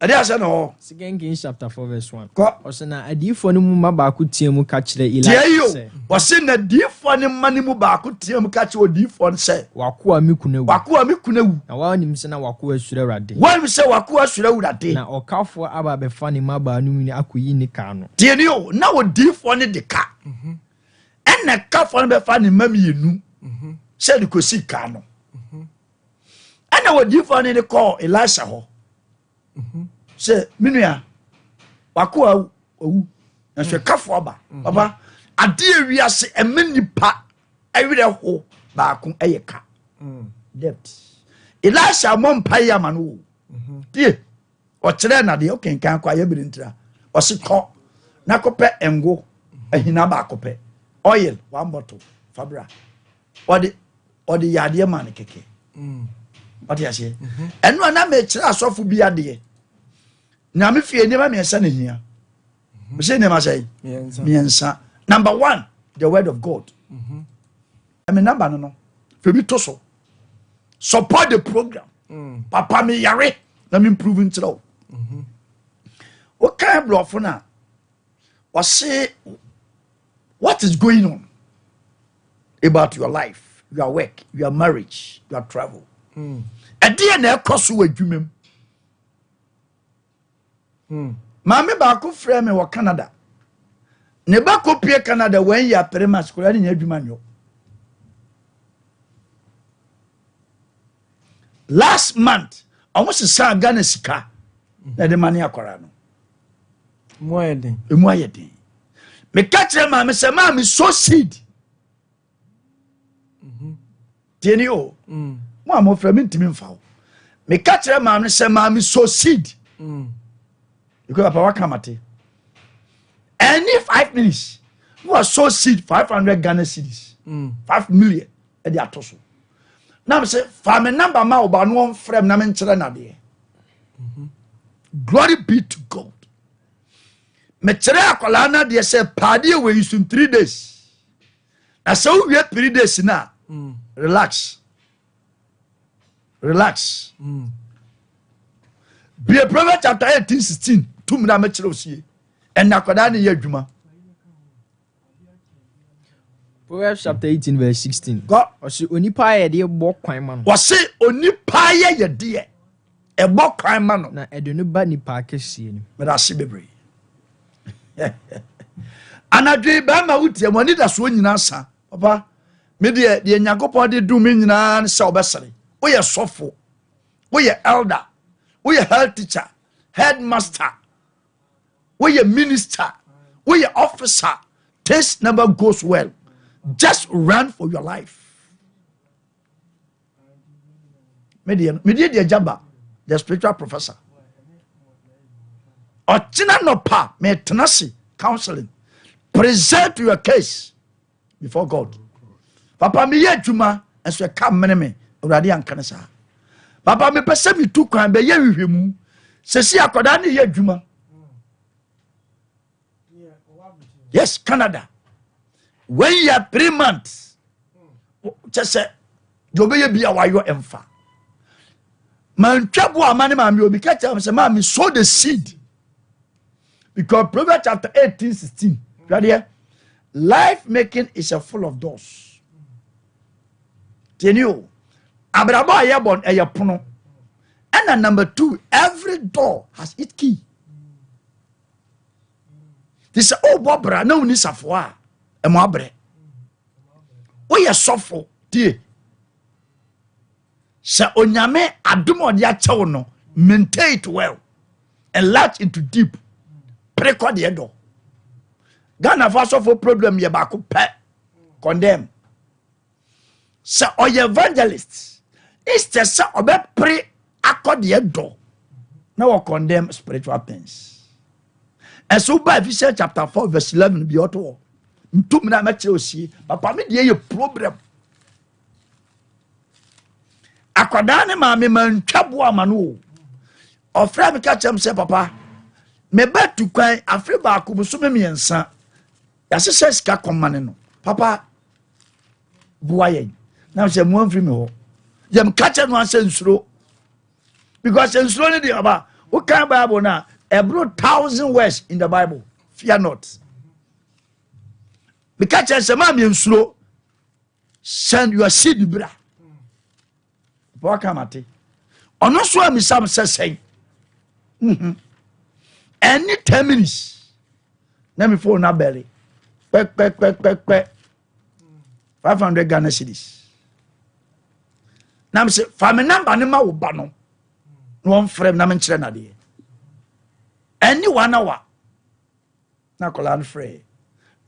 Ɛde asɛ na ɔwɔ. Second Kings chapter 4 verse 1. Kɔ. Ɔsɛ na adiyifoɔ no mu mma baako teɛ mu ka kyerɛ Eli Tie yi o. sɛ. Ɔsɛ na adiyifoɔ no mma no mu baako teɛ mu ka kyerɛ odiyifoɔ no sɛ. W'akoa me kunu awu. W'akoa me kunu awu. Na woanim sɛ na w'akoa suro Awurade. Woanim sɛ w'akoa suro Awurade. Na ɔkafoɔ aba abɛfa ne mmabaa no mu akɔyi ne ka ano. Tie ni o, na odiyifoɔ no de ka. Ɛna kafoɔ no bɛfa ne mma mmienu sɛ de kɔsi ka no. Ɛna odiyifoɔ no de kɔɔ Elisha hɔ. Sɛ me nua wakoa owu nanso ɛkafo aba. Papa, adeɛ wiase ɛmɛ nipa ɛwerɛ ho baako ɛyɛ ka. Debt. Elisha mmɔ mpa yi ama no o. Tie, ɔkyerɛ na deɛ ɔkenkan kɔ ayɛ bere ntira. Ɔsi kɔ na kɔpɛ ngo ahina baako pɛ. Oil one bottle fabra. Ɔde ɔde yɛ adeɛ ma no kɛkɛ. Ɔte aseɛ. Ɛno a na mekyerɛ asɔfo bi adeɛ. Nyame fie nneɛma mmiɛnsa na hia. Mesɛ nneɛma sɛ mmiɛnsa. Number one, the word of God. Ɛmi number no fɛmi to so. Support the program. Papa mi yare na mi improve nkyerɛ o. Wokan borɔfo no a ɔse what is going on about your life, your work, your marriage, your travel. Ɛdeɛ na ɛkɔ so wɔ adwuma mu. Maame baako frɛ me wɔ Canada. Ne ba kɔpie Canada wɔn yɛ apere ma sukuu ne nyɛ adwuma nyɔ. Last month wɔn sesa Ghana sika na ɛde ma ne akwaraa no. Emu ayɛ den. Emu ayɛ den. Meka kyerɛ maame sɛ maame sow seed. Tie ni o. Mo a mofrɛ me ntumi mfa wo. Meka kyerɛ maame sɛ maame sow seed. Because papa waka mate. Any 5 minutes na wa sow seed 500 Ghana cedis. 5 million ɛde ato so. Na me sɛ fa me number ma wo ba no ɔmfrɛ me na menkyerɛ no adeɛ. Glory be to God. Mekyerɛ akwadaa no adeɛ sɛ paadeɛ wɔ yi so in 3 days. Na sɛ wowie 3 days no a, relax. Relax. Bie Proverbs chapter 18 16 tum na mekyerɛ osie. Ɛna akwadaa no yɛ adwuma. Proverbs chapter 18 verse 16. Go. Ɔse onipa ayɛdeɛ bɔ kwan ma no. Ɔse onipa ayɛyɛdeɛ ɛbɔ kwan ma no. Na ɛde no ba nipa akɛseɛ no. Meda ase bebree. Anadwo yi bɛrima wotie mo anidasoɔ nyinaa sa. Papa, me deɛ deɛ Nyankopɔn de dum me nyinaa ne sɛ wobɛsere. Woyɛ sɔfo, woyɛ elder, woyɛ health teacher, headmaster, woyɛ minister, woyɛ officer. This never goes well. Just run for your life. Me deɛ, me deɛ deɛ jaba, the spiritual professor. Ɔkyena nɔpa, me tena se counseling. Present your case before God. Papa, me yɛ adwuma, nso ɛka mene me. Awurade anka ne saa. Papa, me pɛ sɛ me tu kwan bɛyɛ nhwehwɛmu. Sɛsi akwadaa ne yɛ adwuma. Yes, Canada. When you are 3 months, kyɛ sɛ deɛ ɔbɛyɛ bi a wayɔ ɛmfa. Mantwa bo ama ne maame obi ka kyerɛ me sɛ maame sow the seed. Because Proverbs chapter 18 16. Hwɛdeɛ, life making is a full of doors. Tieni o, abrabɔ a yɛbɔ no ɛyɛ pono. Ɛna number 2, every door has its key. Ti sɛ ɔbɔ bra na woni safoa a ɛmo abrɛ. Woyɛ sɔfo tie. Sɛ onyame adom a ɔde akyɛ wo no, maintain it well. Enlarge into deep. Pere kɔ deɛ dɔ. Ghana fo asɔfo problem yɛ baako pɛ. Condemn. Sɛ ɔyɛ evangelist, instead sɛ ɔbɛpere akɔ deɛ dɔ, na wɔ condemn spiritual things. Ɛsɛ woba Ephesians chapter 4 verse 11 bi ɔto hɔ. Ntum na mɛkyerɛ osie. Papa me deɛ yɛ problem. Akwadaa ne maame mantwa bo ama no o. Ɔfrɛ me ka kyerɛ me sɛ papa, meba tu kwan afe baako bosome mmiɛnsa. Yɛahyehyɛ sika kɔma ne no. Papa, boa yɛn. Na sɛ mo amfiri me hɔ. Yɛm ka kyerɛ no asɛ nsuro. Because nsuro ne deɛ ɔba. Wokan Bible no a, ɛboro thousand words in the Bible. Fear not. Meka kyerɛ sɛ maa miensuro. Send your seed bra. Papa waka mate. Ɔno nso a misam sɛ sɛn. Mhm. Ɛne 10 minutes. Na mi phone abɛle. Kpɛkpɛkpɛkpɛ. 500 Ghana cedis. Na mesɛ fa me number ne ma wo ba no. Na wɔmfrɛ me na menkyerɛ no adeɛ. Ɛne one hour. Na akwadaa no frɛ.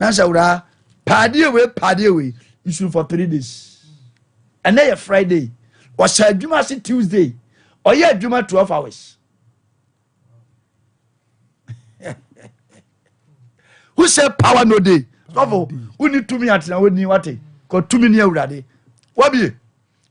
Na sɛ wura paadeɛ wei paadeɛ wei nsu for 3 days. Ɛnɛ yɛ Friday. Ɔhyɛ adwuma ase Tuesday. Ɔyɛ adwuma 12 hours. Who say power no dey? Sɔfo, wonni tumi atena wonni wate. Kɔ tumi ni awurade. Wabie.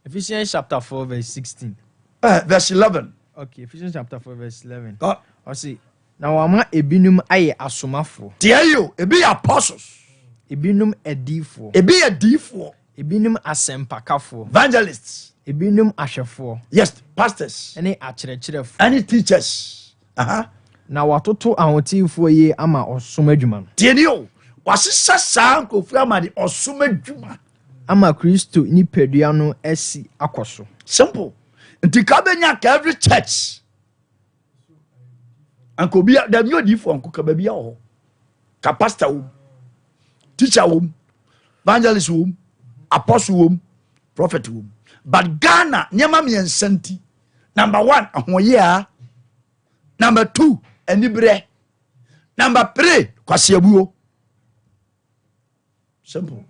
Ephesians chapter 4 verse 16. Verse 11. Okay, Ephesians chapter 4 verse 11. Ɔse, na wama ebinom ayɛ asomafoɔ. Tiɛ yi o, ebi yɛ apostles. Ebinom adiyifoɔ. Ebi yɛ diyifoɔ. Ebinom asɛmpakafoɔ. Evangelists. Ebinom ahwɛfoɔ. Yes, pastors. Ɛne akyerɛkyerɛfoɔ. Ɛne teachers. Aha. Na watoto ahoteefoɔ yi ama ɔsom adwuma no. Tiɛ ni o, wasesa saa nkurɔfoɔ ama de ɔsom adwuma. Ama Kristo nipadua no asi akɔ so. Simple. Nti ka bɛnya ka every church. Anka obi dabi odiifoɔ nko ka baabi wɔ hɔ. Ka pastor wom, teacher wom, evangelist wom, apostle wom, prophet wom. But Ghana nneɛma mmiɛnsa nti. Number one, ahoɔyɛ Number two, aniberɛ. Number three, kwasiabuo. Simple.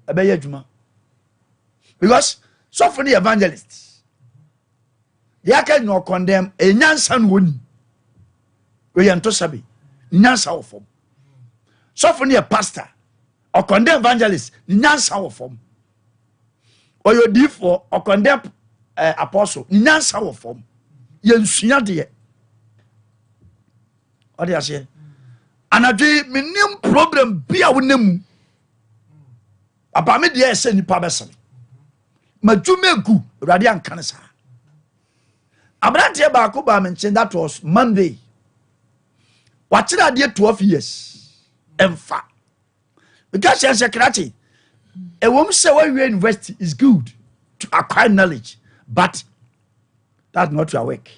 Ɛbɛyɛ adwuma. Because sɔfo no yɛ evangelist. Deɛ aka nyina ɔkɔndɛm ɛnyansa no wɔni. Wɔyɛ ntosabe. Nyansa wɔ fam. Sɔfo no yɛ pastor. Ɔkɔndɛm evangelist. Ne nyansa wɔ fam. Ɔyɛ odiifoɔ. Ɔkɔndɛm apostle. Ne nyansa wɔ fam. Yɛnsua deɛ. Ɔde aseɛ. Anadwo yi menim problem bi a wonam mu. Papa me deɛ ɛsɛ nipa bɛsene. Madwuma egu Awurade anka ne saa. Aberanteɛ baako baa me nkyɛn that was Monday. Wakyerɛ adeɛ 12 years. Ɛmfa. Meka kyerɛ sɛ krakye ɛwom sɛ wawie university is good to acquire knowledge but that's not your work.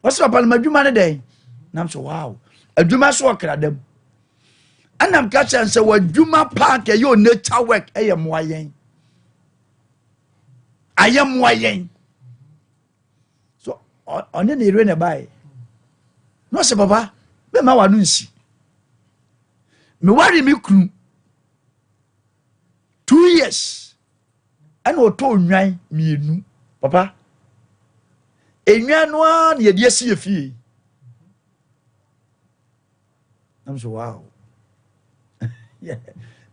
Wɔsɛ papa no madwuma ne dɛn? Nam so wow. Adwuma so ɔkra dam. Ɛnam ka kyerɛ sɛ w'adwuma paa nka ɛyɛ o nature work ɛyɛ mmoa yɛn. Ayɛ mmoa yɛn. So ɔne ne yere na ɛbaeɛ. Na ɔsɛ papa mɛma w'ano nsi. Meware me kunu 2 years ɛna ɔtɔ nnwan mmienu papa nnwan no ara na yɛde asi yɛ fie. Nam so wow. Ɛna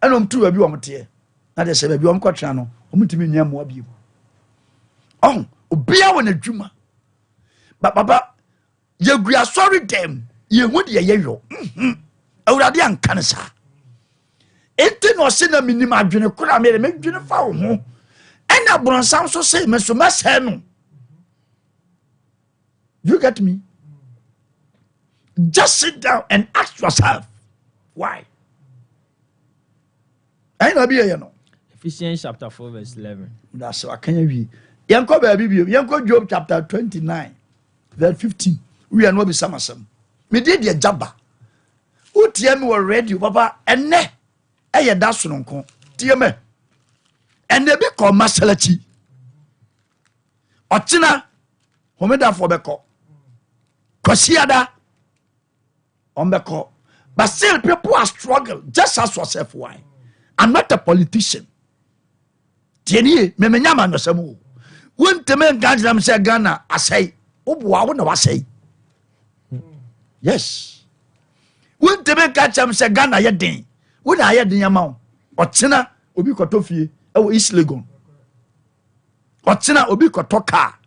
wɔn tu baabi wɔn teɛ na deɛ sɛ baabi wɔn kɔtena no wɔn ntumi nyɛ mmoa bio. Ɔho obiara wɔ n'adwuma ba papa yɛgu asɔre dɛm yɛhu deɛ yɛyɔ. Awurade anka no saa. Enti na ɔse na menim adwene koro a mede medwene fa wo ho ɛna borɔnsam so se me so mɛsɛe no. You get me? Just sit down and ask yourself why. Ɛna bi yɛ no. Ephesians chapter 4 verse 11. That's what can you Yɛnkɔ baabi bio. Yɛnkɔ Job chapter 29 verse 15. Wia no abisa masɛm. Mede deɛ gyaba. Wotie me wɔ radio papa ɛnɛ ɛyɛ da sononko. Tie me. Ɛnɛ bi kɔ masalakyi. Ɔkyena homedafoɔ bɛkɔ. Kwasiada ɔmbɛkɔ. But still people are struggle. Just ask yourself why. I'm not a politician. Tie nie, memenya amanyɔsɛm o. Wontumi nka nkyerɛ me sɛ Ghana asɛe. Woboa wo na wasɛe. Yes. Wontumi nka nkyerɛ me sɛ Ghana yɛ den. Wo na ayɛ den ama wo. Ɔkyena obi kɔtɔ fie ɛwɔ East Legon. Ɔkyena obi kɔtɔ car.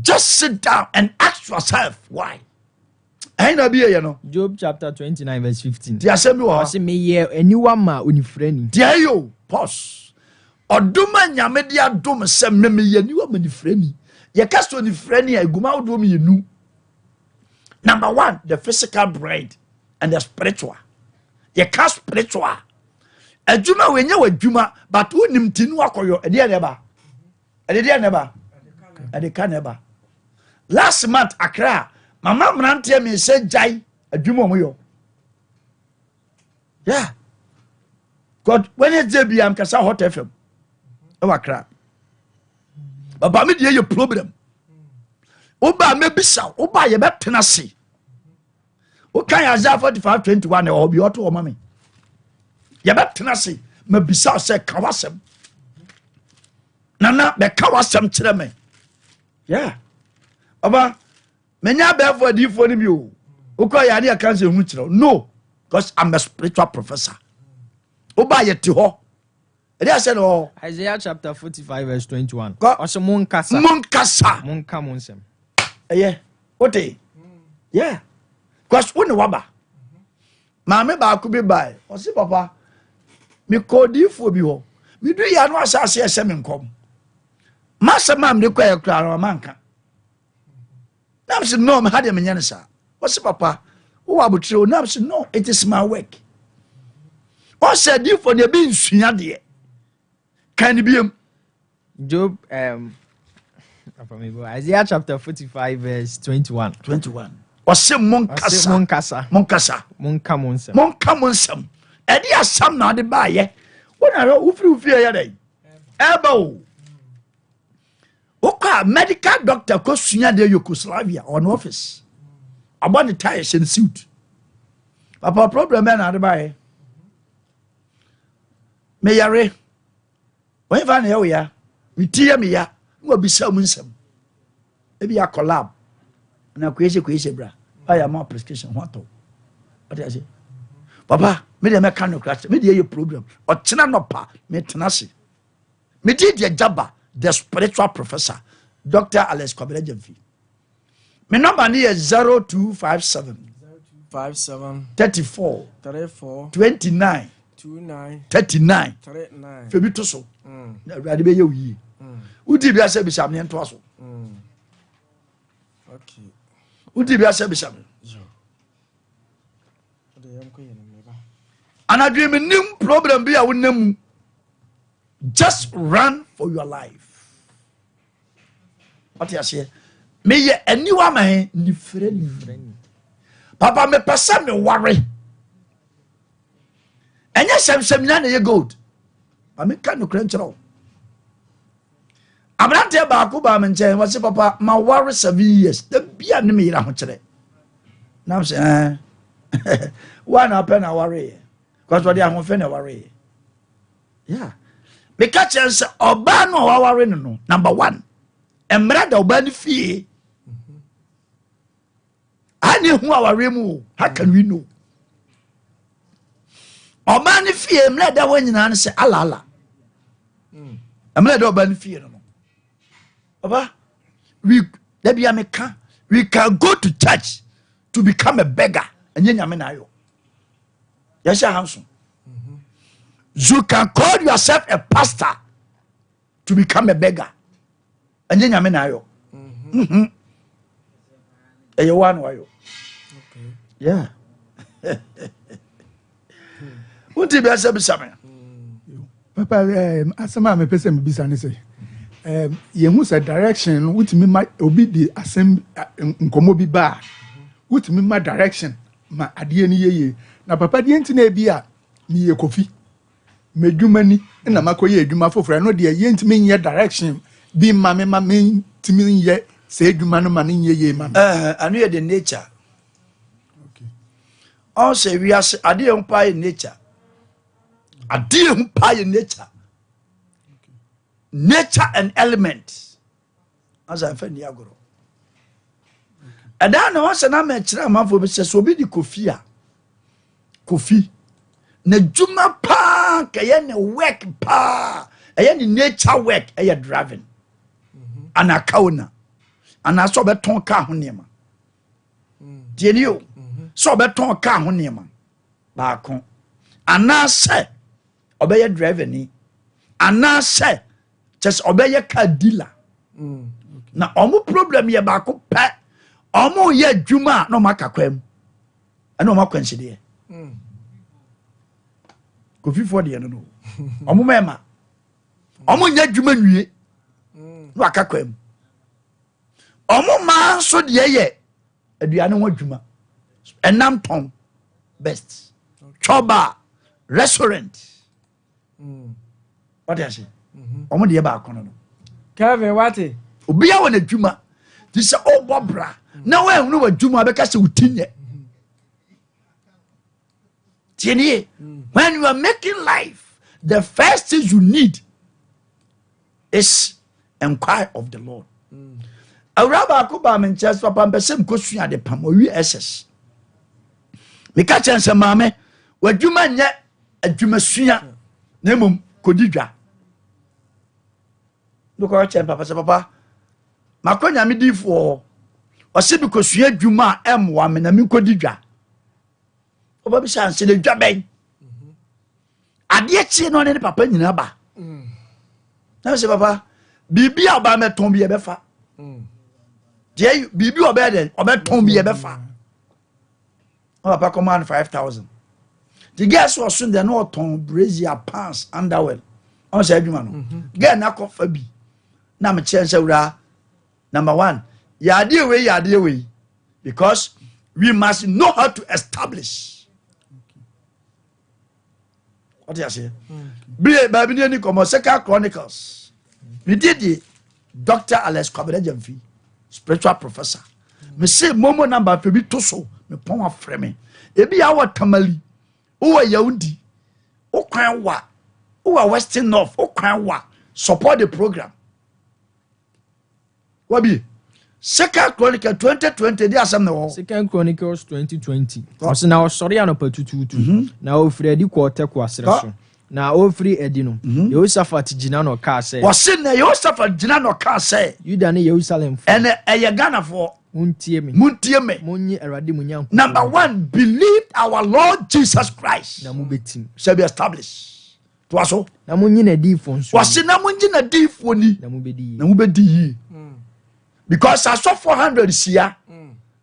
Just sit down and ask yourself why. Ɛyin na bi yɛ no. Job chapter 29 verse 15. Ti asɛm bi wɔ hɔ. Ɔse meyɛ aniwa ma onifirani. Deɛ ɛyɛ o pause. Ɔdom a Nyame de adom sɛ me meyɛ niwa manifrani. Yɛka sɛ onifrani a eguma ahodoɔ mmienu. Number one, the physical blind and the spiritual. Yɛka spiritual. Adwuma wɔ enye wɔ adwuma but wonim ti no akɔyɔ ɛdeɛ na ɛba. Ɛde deɛ na ɛba. Ɛde ka na ɛba. Last month Accra, mama mmeranteɛ mmiɛnsa gyae adwuma wɔn yɔ. Yeah. God Wednesday bi am kasa Hot FM. Ɛwɔ Accra. Baba mi deɛ yɛ problem. Woba mɛbisa woba yɛbɛtena ase. Wokan Isaiah 45 21 ɛwɔ hɔ bi ɔto ɔma me. Yɛbɛtena ase mɛbisa sɛ ka w'asɛm. Nana bɛka w'asɛm kyerɛ me. Yeah. Baba menya abɛɛfo adiifoɔ no bi o wokɔ yɛ ade ɛka sɛ hu kyerɛ no because I'm a spiritual professor woba yɛte hɔ ɛde asɛ no hɔ Isaiah chapter 45 verse 21 Kɔ. ɔsɛ monkasa monkasa monka mo nsɛm ɛyɛ wote yeah because wo ne waba maame baako bi bae ɔse papa mekɔ odiifoɔ bi hɔ medu yɛ ano asase ɛhyɛ me nkɔm masɛm a mede kɔɛ koraa no ɔmanka na mese no ha deɛ menyɛ no saa ɔse papa wowɔ abotire o na mese no it is my work ɔsɛ adiifoɔ deɛ bi nsua deɛ kan ne biam Job um, Isaiah chapter 45 verse 21 21 ɔse monkasa monkasa monkasa monka mo nsɛm monka mo nsɛm ɛde asɛm na ade baayɛ wona hwɛ wofiri wo fie yɛ dɛn ɛba o wokɔ a medical doctor kɔ sua deɛ Yugoslavia ɔno office ɔbɔ ne tie hyɛ ne suit papa problem bɛn na ade baeɛ meyare wɔn fa na ɛyɛ wo ya me ti yɛ me ya na wabisa mu nsɛm ebi akɔ lab na kɔyɛsɛ kɔyɛsɛ bra ayɛ ama prescription ho atɔ ɔte ase papa me deɛ mɛka no kora me deɛ yɛ program ɔkyena nɔpa metena ase Medi deɛ Jabba, the spiritual professor, Dr. Alex Kwabena Gyamfi. Me nɔmba ne yɛ 0257 57 34 34 29 29 39 39. Fɛ bi to so. Na Awurade bɛyɛ wo yie. Wodi bi asɛ bisa me ntoa so. Okay. Wodi bi asɛ bisa me. Anadwo menim problem bi a wonam mu. Just run for your life. Wate aseɛ? Meyɛ aniwa ma he nifirɛ ni. Papa mepɛ sɛ meware. Ɛnyɛ hyɛmhyɛm nyinaa na ɛyɛ gold. Ma menka nokorɛ nkyerɛ wo. Aberanteɛ baako baa me nkyɛn wɔse papa maware 7 years da bia ne meyere ahokyerɛ. Nam sɛ ɛɛ woa na apɛ na awareeɛ. Kɔsɛ ɔde ahoɔfɛ na ɛwareeɛ. Yeah. Meka kyerɛ sɛ ɔbaa no a waware no no number one mmerɛ da ɔbaa no fie a ne ehu awareɛ mu o how can we know ɔbaa no fie mmerɛ da hɔ nyinaa no sɛ alaala mmerɛ da ɔbaa no fie no no ɔba we dabi a meka we can go to church to become a beggar ɛnyɛ nyame na ayɔ yɛhyɛ ha nso you can call yourself a pastor to become a beggar ɛnyɛ nyame na ayɔ mhm. ɛyɛ wa na wayɔ yeah wonti bi asɛ bisa me papa eh, asɛm a mepɛ sɛ mebisa ne sɛ eh, yɛhu sɛ direction no wotumi ma obi de asɛm nkɔmmɔ bi ba a wotumi ma direction ma adeɛ no yɛ yie. Na papa deɛ nti na ebi a meyɛ kofi m'adwuma ni na makɔyɛ adwuma foforɔ ɛno deɛ yɛntumi nyɛ direction bi ma me ma mentumi nyɛ sɛ adwuma no ma no nyɛ yie ma me. Ɛno yɛ the nature. Ɔn sɛ wiase adeɛ ho paa yɛ nature. Adeɛ ho paa yɛ nature. Nature and element. Asa mfa nni agorɔ. Ɛdaa na wɔsɛ na mɛkyerɛ amanfoɔ bi sɛ sɛ obi de kofi a kofi n'adwuma paa kɛyɛ ne work paa ɛyɛ ne nature work ɛyɛ driving mhm. anaa car owner anaasɛ ɔbɛtɔn car ho nneɛma mm. tie ni o mhm. sɛ ɔbɛtɔn car ho nneɛma baako anaasɛ ɔbɛyɛ driver ni. Anaasɛ kyɛ sɛ ɔbɛyɛ car dealer. Na ɔmo problem yɛ baako pɛ ɔmo yɛ adwuma a na ɔmo aka kwan mu ɛna ɔmo akwansideɛ. Kofifoɔ deɛ no no ɔmo mɛɛma ɔmo nyɛ adwuma nwie na waka kwan mu. Ɔmo maa nso deɛ yɛ aduane ho adwuma ɛnam tɔn best chɔba restaurant. Wate ase ɔmo deɛ baako no no. Kevin wate. Obiara wɔ n'adwuma ti sɛ ɔbɔ bra na wɔahunu w'adwuma bɛka sɛ wo ti nyɛ. Tie nie, when you are making life the first thing you need is inquire of the Lord. Awura baako baa me nkyɛn sɛ papa mpɛ sɛ mekɔsua ade pam ɔwie ss. Meka kyerɛ sɛ maame w'adwuma nyɛ adwumasua na mmom kɔdi dwa. Mekɔka kyerɛ papa sɛ papa makɔ nyame difoɔ hɔ ɔse mekɔsua adwuma a ɛmmoa me na menkɔdi dwa. Papa bisa nsɛ na dwa bɛn? Adeɛ kyee no ɔne ne papa nyinaa ba na sɛ papa biribi a ɔba mɛtɔn bi yɛbɛfa deɛ biribi a ɔbɛyɛ dɛ ɔbɛtɔn bi yɛbɛfa na papa kɔmaa no 5000 nti girl so ɔso deɛ na ɔtɔn brazier pants underwear ɔn sɛ adwuma no girl na akɔfa bi na mekyerɛ sɛ wura number one yɛ adeɛ wei yɛ adeɛ wei because we must know how to establish ɔte aseɛ bie baabi ne ani kɔmɔ Second Chronicles medie Dr. Alex Kwabena Gyamfi spiritual professor mese momo number fɛ bi to so mepɔn afrɛ me ebi a wɔ Tamale wowɔ Yaoundé wokwan wa wowɔ Western North wokwan wa support the program wabi Second Chronicle 2020 di asɛm na wɔ. Second Chronicles 2020. Ɔsɛ na ɔsɔre anɔpa tutuutu na ɔfiri adi kɔɔ Tekoa serɛ so. Na ɔfiri adi no, Yehosafat gyina na ɔkaa sɛ. Wɔse na Yehosafat gyina na ɔkaa sɛ. Yuda ne Yerusalemfoɔ. Ɛnɛ ɛyɛ Ghanafoɔ. Montie me. Montie me. Monnye Awurade mo Nyankopɔn. Number one, believe our Lord Jesus Christ. Na mobɛtim. Shall be established. Toa so. Na monnye n'adiyifoɔ nso. Wɔse na monnye n'adiyifoɔ ni. Na mobɛdi yie. Na mobɛdi yie. Because asɔfoɔ 100 hyia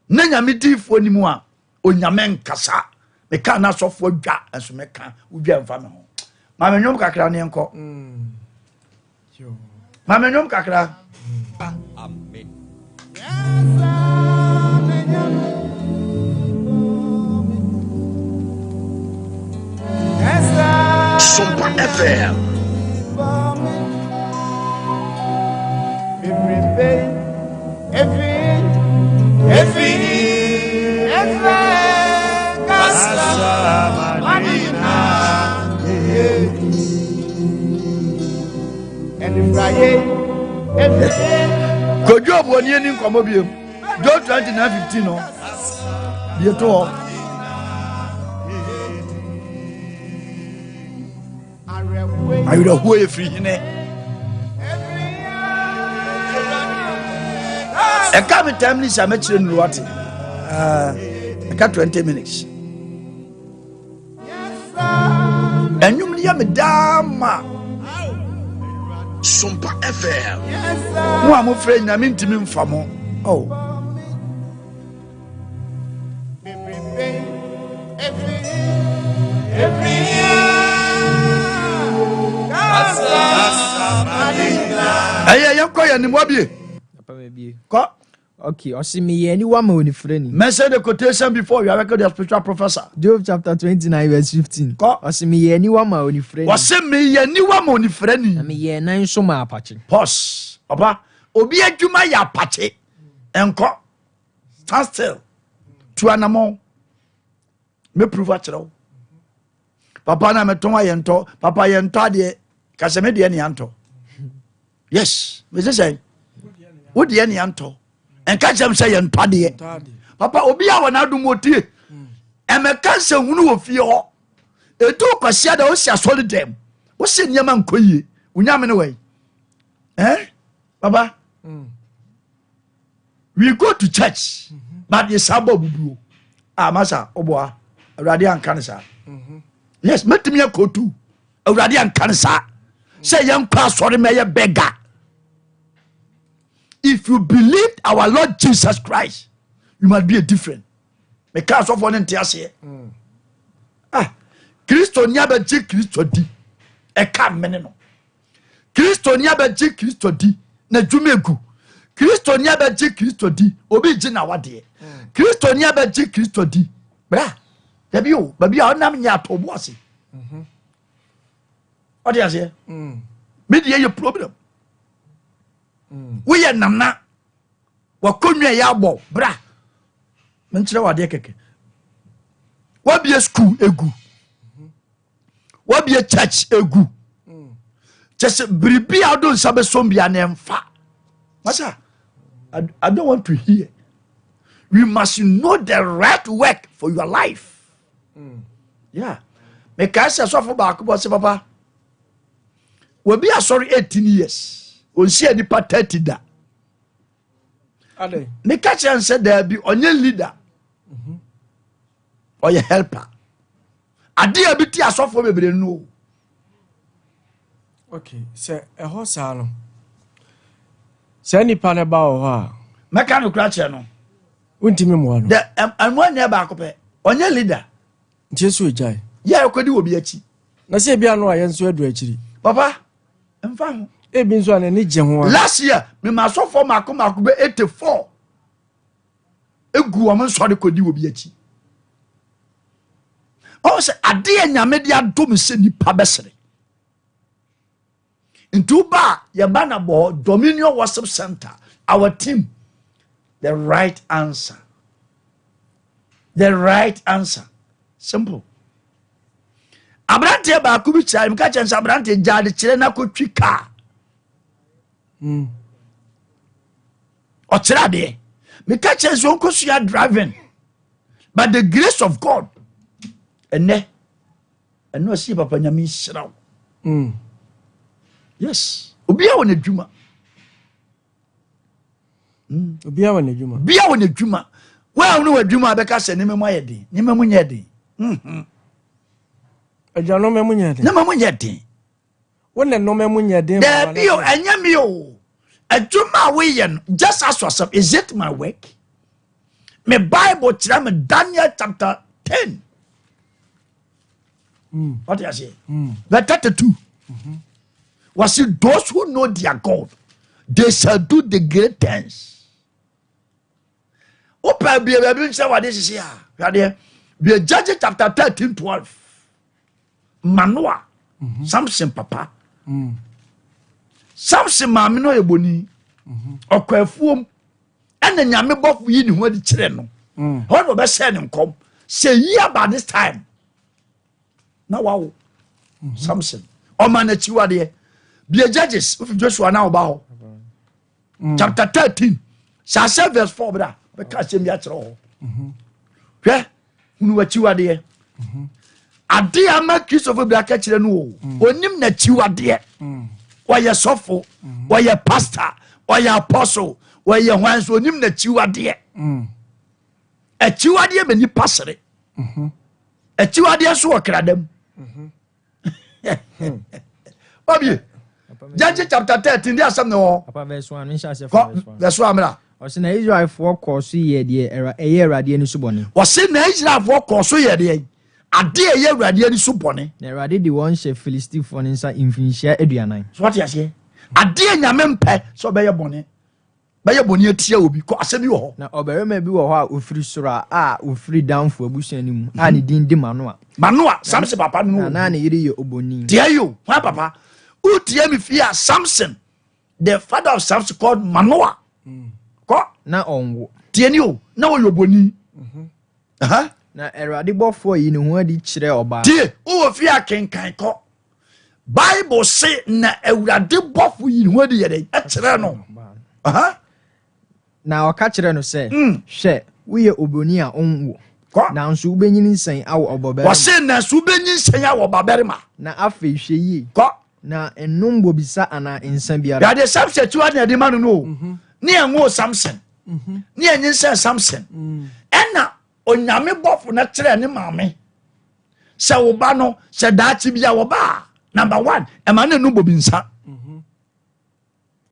na nyame diyifoɔ ni mu a onyame nkasa. Meka na asɔfoɔ dwa nso meka wodwa mfa me ho. Maame nnwom kakra ne nkɔ. Maame nnwom kakra. Amen. Sompa FM. Kojú obuoni ani nkɔmɔ biem. Job 29:15 no. Bie to hɔ. Awerɛhoɔ yɛ firi hene. Ɛka me 10 minutes a mɛkyerɛ nuru wate. Ɛka 20 minutes. Ɛnwom no yɛ me daa ma. Sompa FM. Mo a mofrɛ nyame ntumi mfa mo. Oh. Ɛyɛ yɛnkɔ yɛ anim wabie. Kɔ. Okay, ɔsi meyɛ aniwa ma onifirani. Mention the quotation before you are record the spiritual professor. Job chapter 29 verse 15. Kɔ. Ɔsi meyɛ aniwa ma onifirani. Ɔsi meyɛ aniwa ma onifirani. Na meyɛ nan nso ma apakye. Pause. Papa, obi adwuma yɛ apakye. Nkɔ. Stand still. Tu anamɔ. Me prove akyerɛ wo. Papa na metɔn ayɛ ntɔ. Papa yɛ ntɔ adeɛ. Kasɛ me deɛ ne yɛntɔ. Yes. Mese sɛn. Wo deɛ ne yɛntɔ. Nka kyerɛ m sɛ yɛntɔ adeɛ. Papa obi a wɔ n'adom otie. Ɛmɛka nsɛnhunu wɔ fie hɔ. Ɛdu kwasia da wosi asɔre dɛm. Wosi nneɛma nkɔ yie. Onyame ne wɔ Eh? Papa. We go to church. But yɛsa bɔ bubuo. Ah, masa, ɔboa. Awurade anka ne saa. Yes, mɛtumi akɔtu. Awurade anka ne saa. sɛ yɛnkɔ asɔre mɛyɛ beggar. If you believe our Lord Jesus Christ, you must be a different. Meka asɔfoɔ no nte aseɛ. Ah, Kristo ni abɛgye Kristo di ɛka mmene no. Kristo ni abɛgye Kristo di na dwuma egu. Kristo ni abɛgye Kristo di obi gye na wadeɛ. Kristo ni abɛgye Kristo di bra dabi o baabi a ɔnam nyɛ atɔ bo ase. Ɔde aseɛ. Me deɛ yɛ problem. Woyɛ nana wakɔnwa yɛ abɔ bra menkyerɛ wo adeɛ kɛkɛ. Wabie school egu. Wabie church egu. Kyɛ sɛ biribi a wode nsa bɛsɔm bia na ɛmfa. Masa, I don't want to hear. We must know the right work for your life. Yeah. Mekae sɛ sɔfo baako bɔ sɛ papa wabi asɔre 18 years ɔnhyia nipa 30 da. Meka kyerɛ n sɛ daabi ɔnyɛ leader, ɔyɛ helper. Adeɛ a bi ti asɔfoɔ bebree no o. Okay, sɛ ɛhɔ saa no, saa nipa no ba wɔ hɔ a, mɛka no kora kyerɛ no. Wontumi mmoa no. Ɛmoa nyɛ baako pɛ, ɔnyɛ leader. Nti ɛsɛ ogyae. Yɛ ɛkɔdi wɔ bi akyi. Na sɛ ebi ano a yɛn nso adu akyiri. Papa, mfa ho. Ebi nso a n'ani gye ho a. Last year, mema asɔfoɔ mako mako bɛ 84 egu wɔn nsɔre kɔdi wɔ bi akyi. Ɔwɔ sɛ adeɛ Nyame de adom sɛ nipa bɛsere. Nti woba a yɛba na bɔ Dominion Worship Center, our team, the right answer. The right answer. Simple. Aberanteɛ baako bi kyerɛ meka kyerɛ sɛ aberanteɛ gyaade kyerɛ na kɔtwi kaa. Ɔkyerɛ adeɛ. Meka kyerɛ sɛ ɔnkɔsua driving. But the grace of God, ɛnɛ, ɛno ɛsɛ papa Nyame nhyira wo. Yes. Obiara wɔ n'adwuma. Obiara wɔ n'adwuma. Obiara wɔ n'adwuma. Wɔn a wɔn wɔ adwuma bɛka sɛ nneɛma mu ayɛ den. Nneɛma mu nyɛ den. Agya nneɛma mu nyɛ den. Nneɛma mu nyɛ den. Wo ne nneɛma mu nyɛ den. Daabi o, ɛnyɛ mi o. Adwuma a woyɛ no, just ask yourself, is it my work? Me Bible kyerɛ me Daniel chapter 10. What do you say? Verse 32. Was it those who know their God, they shall do the great things. Opa bia baabi nkyerɛ wade sisi a hwadeɛ bia Judges chapter 13 12 Manoah, Samson papa. Samson maame no yɛ boni ɔkɔ afuom ɛna Nyame bɔfo yi ne ho adi kyerɛ no. Hɔ na ɔbɛhyɛ ne nkɔm sɛ yi about this time na wawo Samson. Ɔma n'akyiwadeɛ bia Judges wofi Joshua na ɔba hɔ chapter 13 sɛ asɛ verse 4 bra bɛka asɛm bi akyerɛ hɔ. Hwɛ hunu w'akyiwadeɛ. Adeɛ ama Kristofo bi aka kyerɛ no o, onim n'akyiwadeɛ. Ɔyɛ sɔfo, ɔyɛ pastor, ɔyɛ apostle, ɔyɛ hwan so onim n'akyiwadeɛ. Akyiwadeɛ ma nipa sere. Akyiwadeɛ nso wɔ kradam. Obie, Judges chapter 13 di asɛm ne wɔ. Papa, verse 1, menhyɛ aseɛ Kɔ from verse 1. Verse 1 mra. Ɔse na Israelfoɔ kɔɔ so yɛɛ deɛ ɛyɛ Awurade ani so bɔne. Ɔse na Israelfoɔ kɔɔ so yɛɛ deɛ adeɛ ɛyɛ Awurade ani so bɔne. Na Awurade de wɔn hyɛ Filistifoɔ no nsa mfirinhyia 40. So wate aseɛ? Adeɛ Nyame mpɛ sɛ ɔbɛyɛ bɔne. Bɛyɛ bɔne atia obi. Kɔ asɛm bi wɔ hɔ. Na ɔbarima bi wɔ hɔ a ɔfiri Sora a ɔfiri Danfoɔ abusua no mu a ne din de Manoa. Manoa, Samson papa no. Na na ne yere yɛ oboni. Tie yi o, hwan papa? Wotie me fie a Samson, the father of Samson called Manoa. Kɔ. Na ɔnwo. Tie ni o, na ɔyɛ oboni. Na Awurade bɔfoɔ yi ne ho adi kyerɛ ɔbaa. Tie, wowɔ fie a kenkan kɔ. Bible se na Awurade bɔfo yi ne ho adi yɛ dɛ ɛkyerɛ no. Na ɔka kyerɛ no sɛ, Hwɛ, woyɛ oboni a ɔnwo. Kɔ. Nanso wobɛnyinsɛn awo ɔbabarima. Wɔse nanso wobɛnyinsɛn awo ɔbabarima. Na afei hwɛ yie. Kɔ. Na nnom bobisa anaa nsa biara. Yɛde Samson akyiwa na ɛde ma no no o. Ne ɛnwo Samson. Ne ɛnyinsɛn Samson. Ɛna Onyame bɔfo no kyerɛ ne maame sɛ wo ba no sɛ daakye bi a wɔba a Number one, ɛma ne no bobi nsa.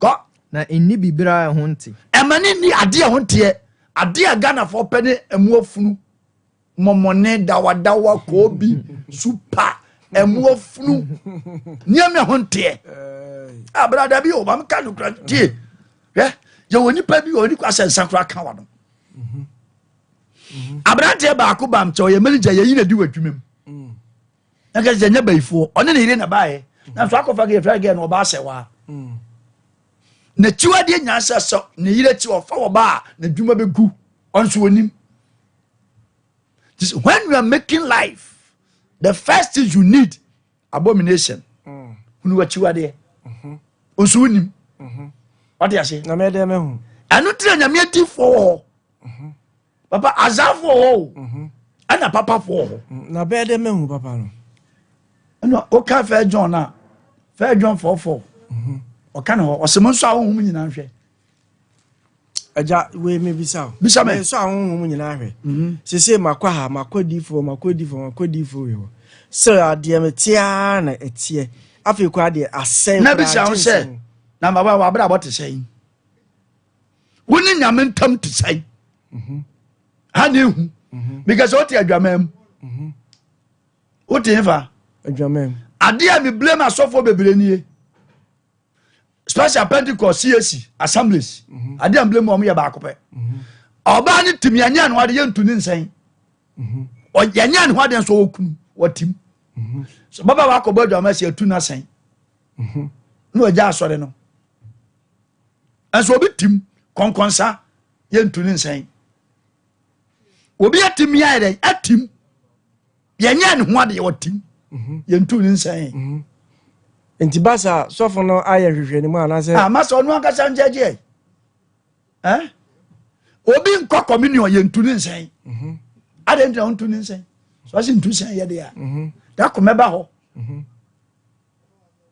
Kɔ. Na ɛnni biribiara a ɛho nte. Ɛma ne nni adeɛ a ɛho nteɛ. Adeɛ a Ghanafoɔ pɛ ne ɛmu afunu. Mɔmɔne, dawadawa, koobi, supa, ɛmu afunu. Nneɛma ɛho nteɛ. Abrada bi o, maame ka no kura tie. Hwɛ, yɛwɔ nipa bi wɔ ne kura sɛ nsa kura ka wa no. Aberanteɛ baako bam kyɛ ɔyɛ manager yɛyi na di wɔ adwuma mu. Na kɛ sɛ nyɛ bayifoɔ ɔne ne yere na baayɛ nanso akɔfa gɛ yɛfrɛ gɛ no ɔbaa sɛ waa n'akyiwadeɛ nyinaa sɛ sɛ ne yere akyi ɔfa wɔ ba a n'adwuma bɛgu ɔnso onim. When you are making life, the first thing you need abomination. Hunu w'akyiwadeɛ nso wonim ɔde ase ɛno tena nyame adifoɔ wɔ hɔ papa azafoɔ hɔ o mhm. ɛna papafoɔ hɔ mm, na bɛyɛ dɛ mahu papa no ɛna woka fɛ john a fɛ john fɔfɔ mhm. ɔka ne hɔ ɔsɛ mo nso a honhom nyinaa nhwɛ agya wei mebisa o bisa me nso a honhom nyinaa hwɛ mhm. sese makɔ ha makɔ difoɔ makɔ difoɔ makɔ difoɔ wei hɔ sɛ adeɛ mete ara na ɛteɛ afei koraa deɛ asɛe na bisa ho sɛ na ma wabrabɔ te sɛn wo ne nyame ntam te sɛn mhm. ha ne ehu mhm. because wote adwaman mu mhm. wote nfa adeɛ a me blame asɔfoɔ bebree nie special pentecost cac assemblies adeɛ a me blame wɔn yɛ baako pɛ ɔbaa ne tumi ɛnyɛ no adeɛ yɛntu ne nsɛn yɛnyɛ ne ho adeɛ nso ɔkunu wɔtim so bàbá wakɔbɔ adwaman si atu n'asɛn na wɔgya asɔre no. ɛnso obi tim kɔnkɔnsa yɛntu ne nsɛn obi atim yɛ ayɛ dɛ atim yɛnyɛ ne ho adeɛ ɔtim mhm. yɛntu ne nsɛn mhm. nti basa sɔfo no ayɛ hwehwɛ ne mu anaasɛ ah, masa ɔno ankasa ngyɛgyeɛ eh? obi nkɔ communion yɛntu ne nsɛn mhm. adɛn ntina wontu ne nsɛn so ɔse ntu sɛn yɛ deɛ a da komɛba hɔ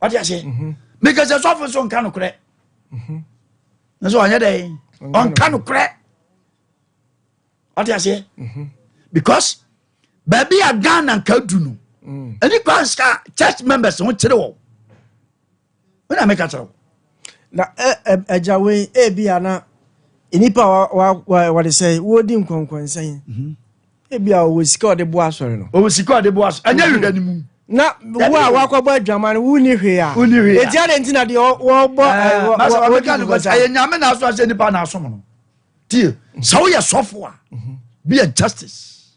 wate aseɛ mhm. because sɔfo nso nka nokorɛ mhm. nso ɔnyɛ dɛ ɔnka nokorɛ wate aseɛ mhm. because baabi a ghana nka du no mm. ɛni kwan sa church members ho kyerɛ wɔn wona meka kyerɛ wo na agya wei ebi ana nnipa a wɔde sɛ wɔdi nkɔnkɔnsɛn Ebi a ɔwɔ sika ɔde boa asɔre no. Ɔwɔ sika ɔde boa asɔre. Ɛnyɛ hwehwɛ ne mu. Na wo a wakɔbɔ adwaman no wonni hwee a. Wonni hwee a. Eti adɛn nti na deɛ wɔbɔ ɛɛ wɔdi nkɔsa. Ɛyɛ nyame na aso ahyɛ nipa na asom no. Tie sɛ woyɛ sɔfo a mhm. be a justice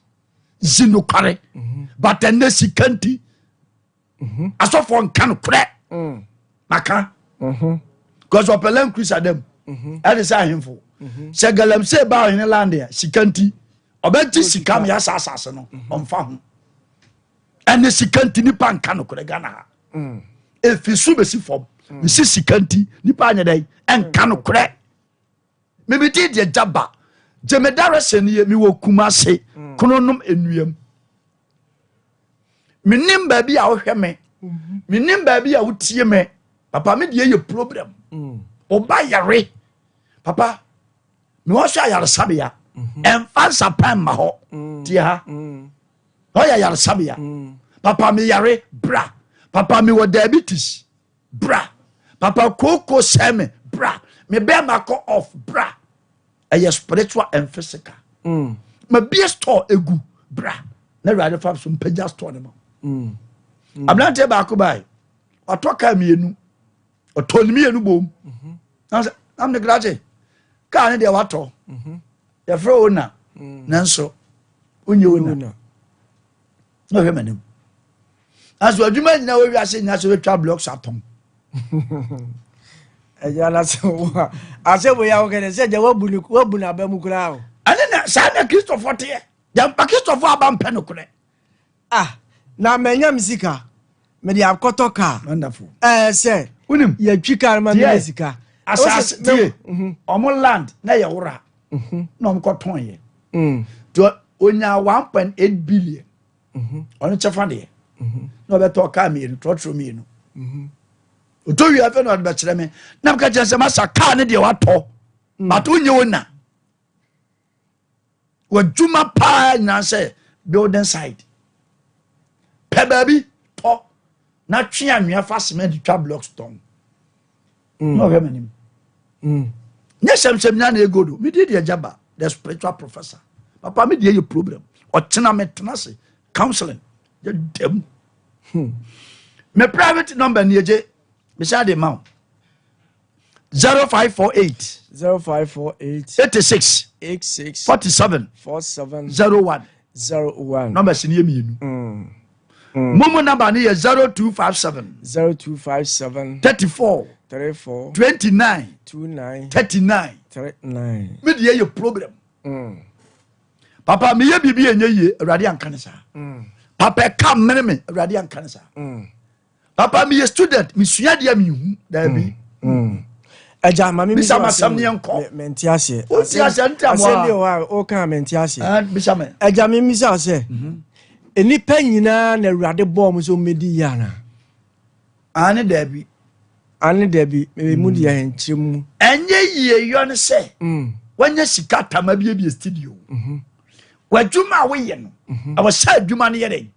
zi nokware mhm. but ɛnɛ sika nti mhm. asɔfoɔ nka nokorɛ mm. maka mhm. because ɔpɛ land cruiser dam mhm. ɛde sɛ ahemfo sɛ galamsey ba ɔhene land a sika nti ɔbɛgye sika ma yɛasa asase no ɔmfa ho ɛne sika nti nipa nka nokorɛ ghana ha mm. ɛfi so bɛsi fam mm. mesi sika nti nipa anyɛ dɛn ɛnka nokorɛ mebɛdi deɛ gya ba gye me darɛsɛ nie mewɔ kuma ase mm. kononom nnuam menim baabi a wohwɛ me menim baabi a wotie me papa me deɛ yɛ problem ɔba mm. yare papa mewɔ so ayaresabea mhm. ɛmfa nsapan mma hɔ mm. tie ha mm. ɔyɛ ayaresabea papa meyare bra papa mewɔ diabetes bra papa kooko sɛ me bra me bɛrima kɔ off bra ɛyɛ spiritual and physical mm. ma bie store egu bra na awurade fa so mpagya store no ma mm. mm. aberanteɛ baako bae watɔ kaa mmienu ɔtɔ ne mmienu bom mhm. na mene krakye kaa ne deɛ watɔ mhm. yɛfrɛ wo na mm. nanso wonyɛ wo na na ɔhwɛ m'anim nanso adwuma nyina wɔ wiase nyina sɛ wobɛtwa blocks atɔn ɛgya na sɛ wo a asɛ wei a wokɛdɛ sɛ gya woabu no woabu no aba mu koraa o ɛne na saa na kristofoɔ teɛ yɛmpa kristofoɔ aba mpɛ nokorɛ ah na manya me sika mede akɔtɔ kaa wonderful ɛɛ sɛ wonim yɛtwi kaa no ma menya sika asase tie mhm. ɔmo land na yɛ wora mhm. na ɔmo kɔtɔn yɛ mm. nti onya 1.8 billion mhm. ɔno kyɛfa deɛ mhm. na ɔbɛtɔ kaa mmienu trɔtrɔ mmienu mhm. ɔtɔ wie afei na ɔde bɛkyerɛ me na meka kyerɛ sɛ masa kaa ne deɛ watɔ mm. but wonyɛ wo na wadwuma paa nyinaa sɛ building side pɛ baabi tɔ. na twe anwea fa cement twa blocks tɔn. Na ɔhwɛ m'anim. Nyɛ hyɛmhyɛm nyina na ego do. Medi deɛ gyaba the spiritual professor. Papa me deɛ yɛ problem. Ɔkyena me tena ase counseling yɛ dɛm. Me private number ni egye. Mehyɛ ade ma wo. 0548 0548 86 86 47 47 01 01. Numbers ni yɛ mmienu. Momo number ni yɛ 0257 0257 34 34 29 29 39. 39. Me deɛ yɛ problem. Papa meyɛ biribi ɛnyɛ yie awurade anka ne saa. Papa ɛka mmene me awurade anka ne saa. Papa meyɛ student mesua deɛ mehu daabi. Ɛgya maame mi Bisa masɛm ne yɛnkɔ. Mente aseɛ. Wonte aseɛ, nte amoa. Asɛm bi wɔ hɔ a woka a mente aseɛ. Ah, bisa me. Ɛgya me mmisa wo sɛ nnipa nyinaa na Awurade bɔɔ mo sɛ wɔmmɛdi yie anaa? Aane daabi. Aane daabi. Mebe mu deɛ nkyerɛ mu. Ɛnyɛ yie yɔ ne sɛ wanya sika tam abiebie studio. W'adwuma a woyɛ no, ɛwɔ sɛ adwuma no yɛ dɛn?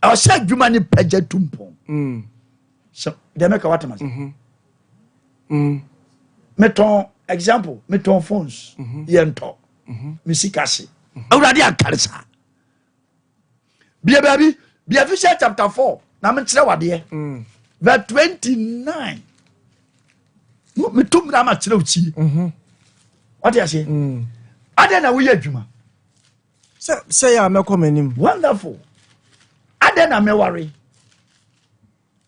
Ɛwɔ sɛ adwuma no pagya tu mpɔn. Sɛ deɛ mɛka woatem ase. Metɔn example, metɔn phones, yɛntɔ. Me sika se. Awurade ankare saa. Bia baabi, bia Ephesians chapter 4 na menkyerɛ wadeɛ. Verse 29. Meto mmira ma kyerɛ wo tie. Wate aseɛ? Adɛn na woyɛ adwuma? Sɛ sɛ yɛ a mɛkɔ m'anim. Wonderful. Adɛn na mɛware?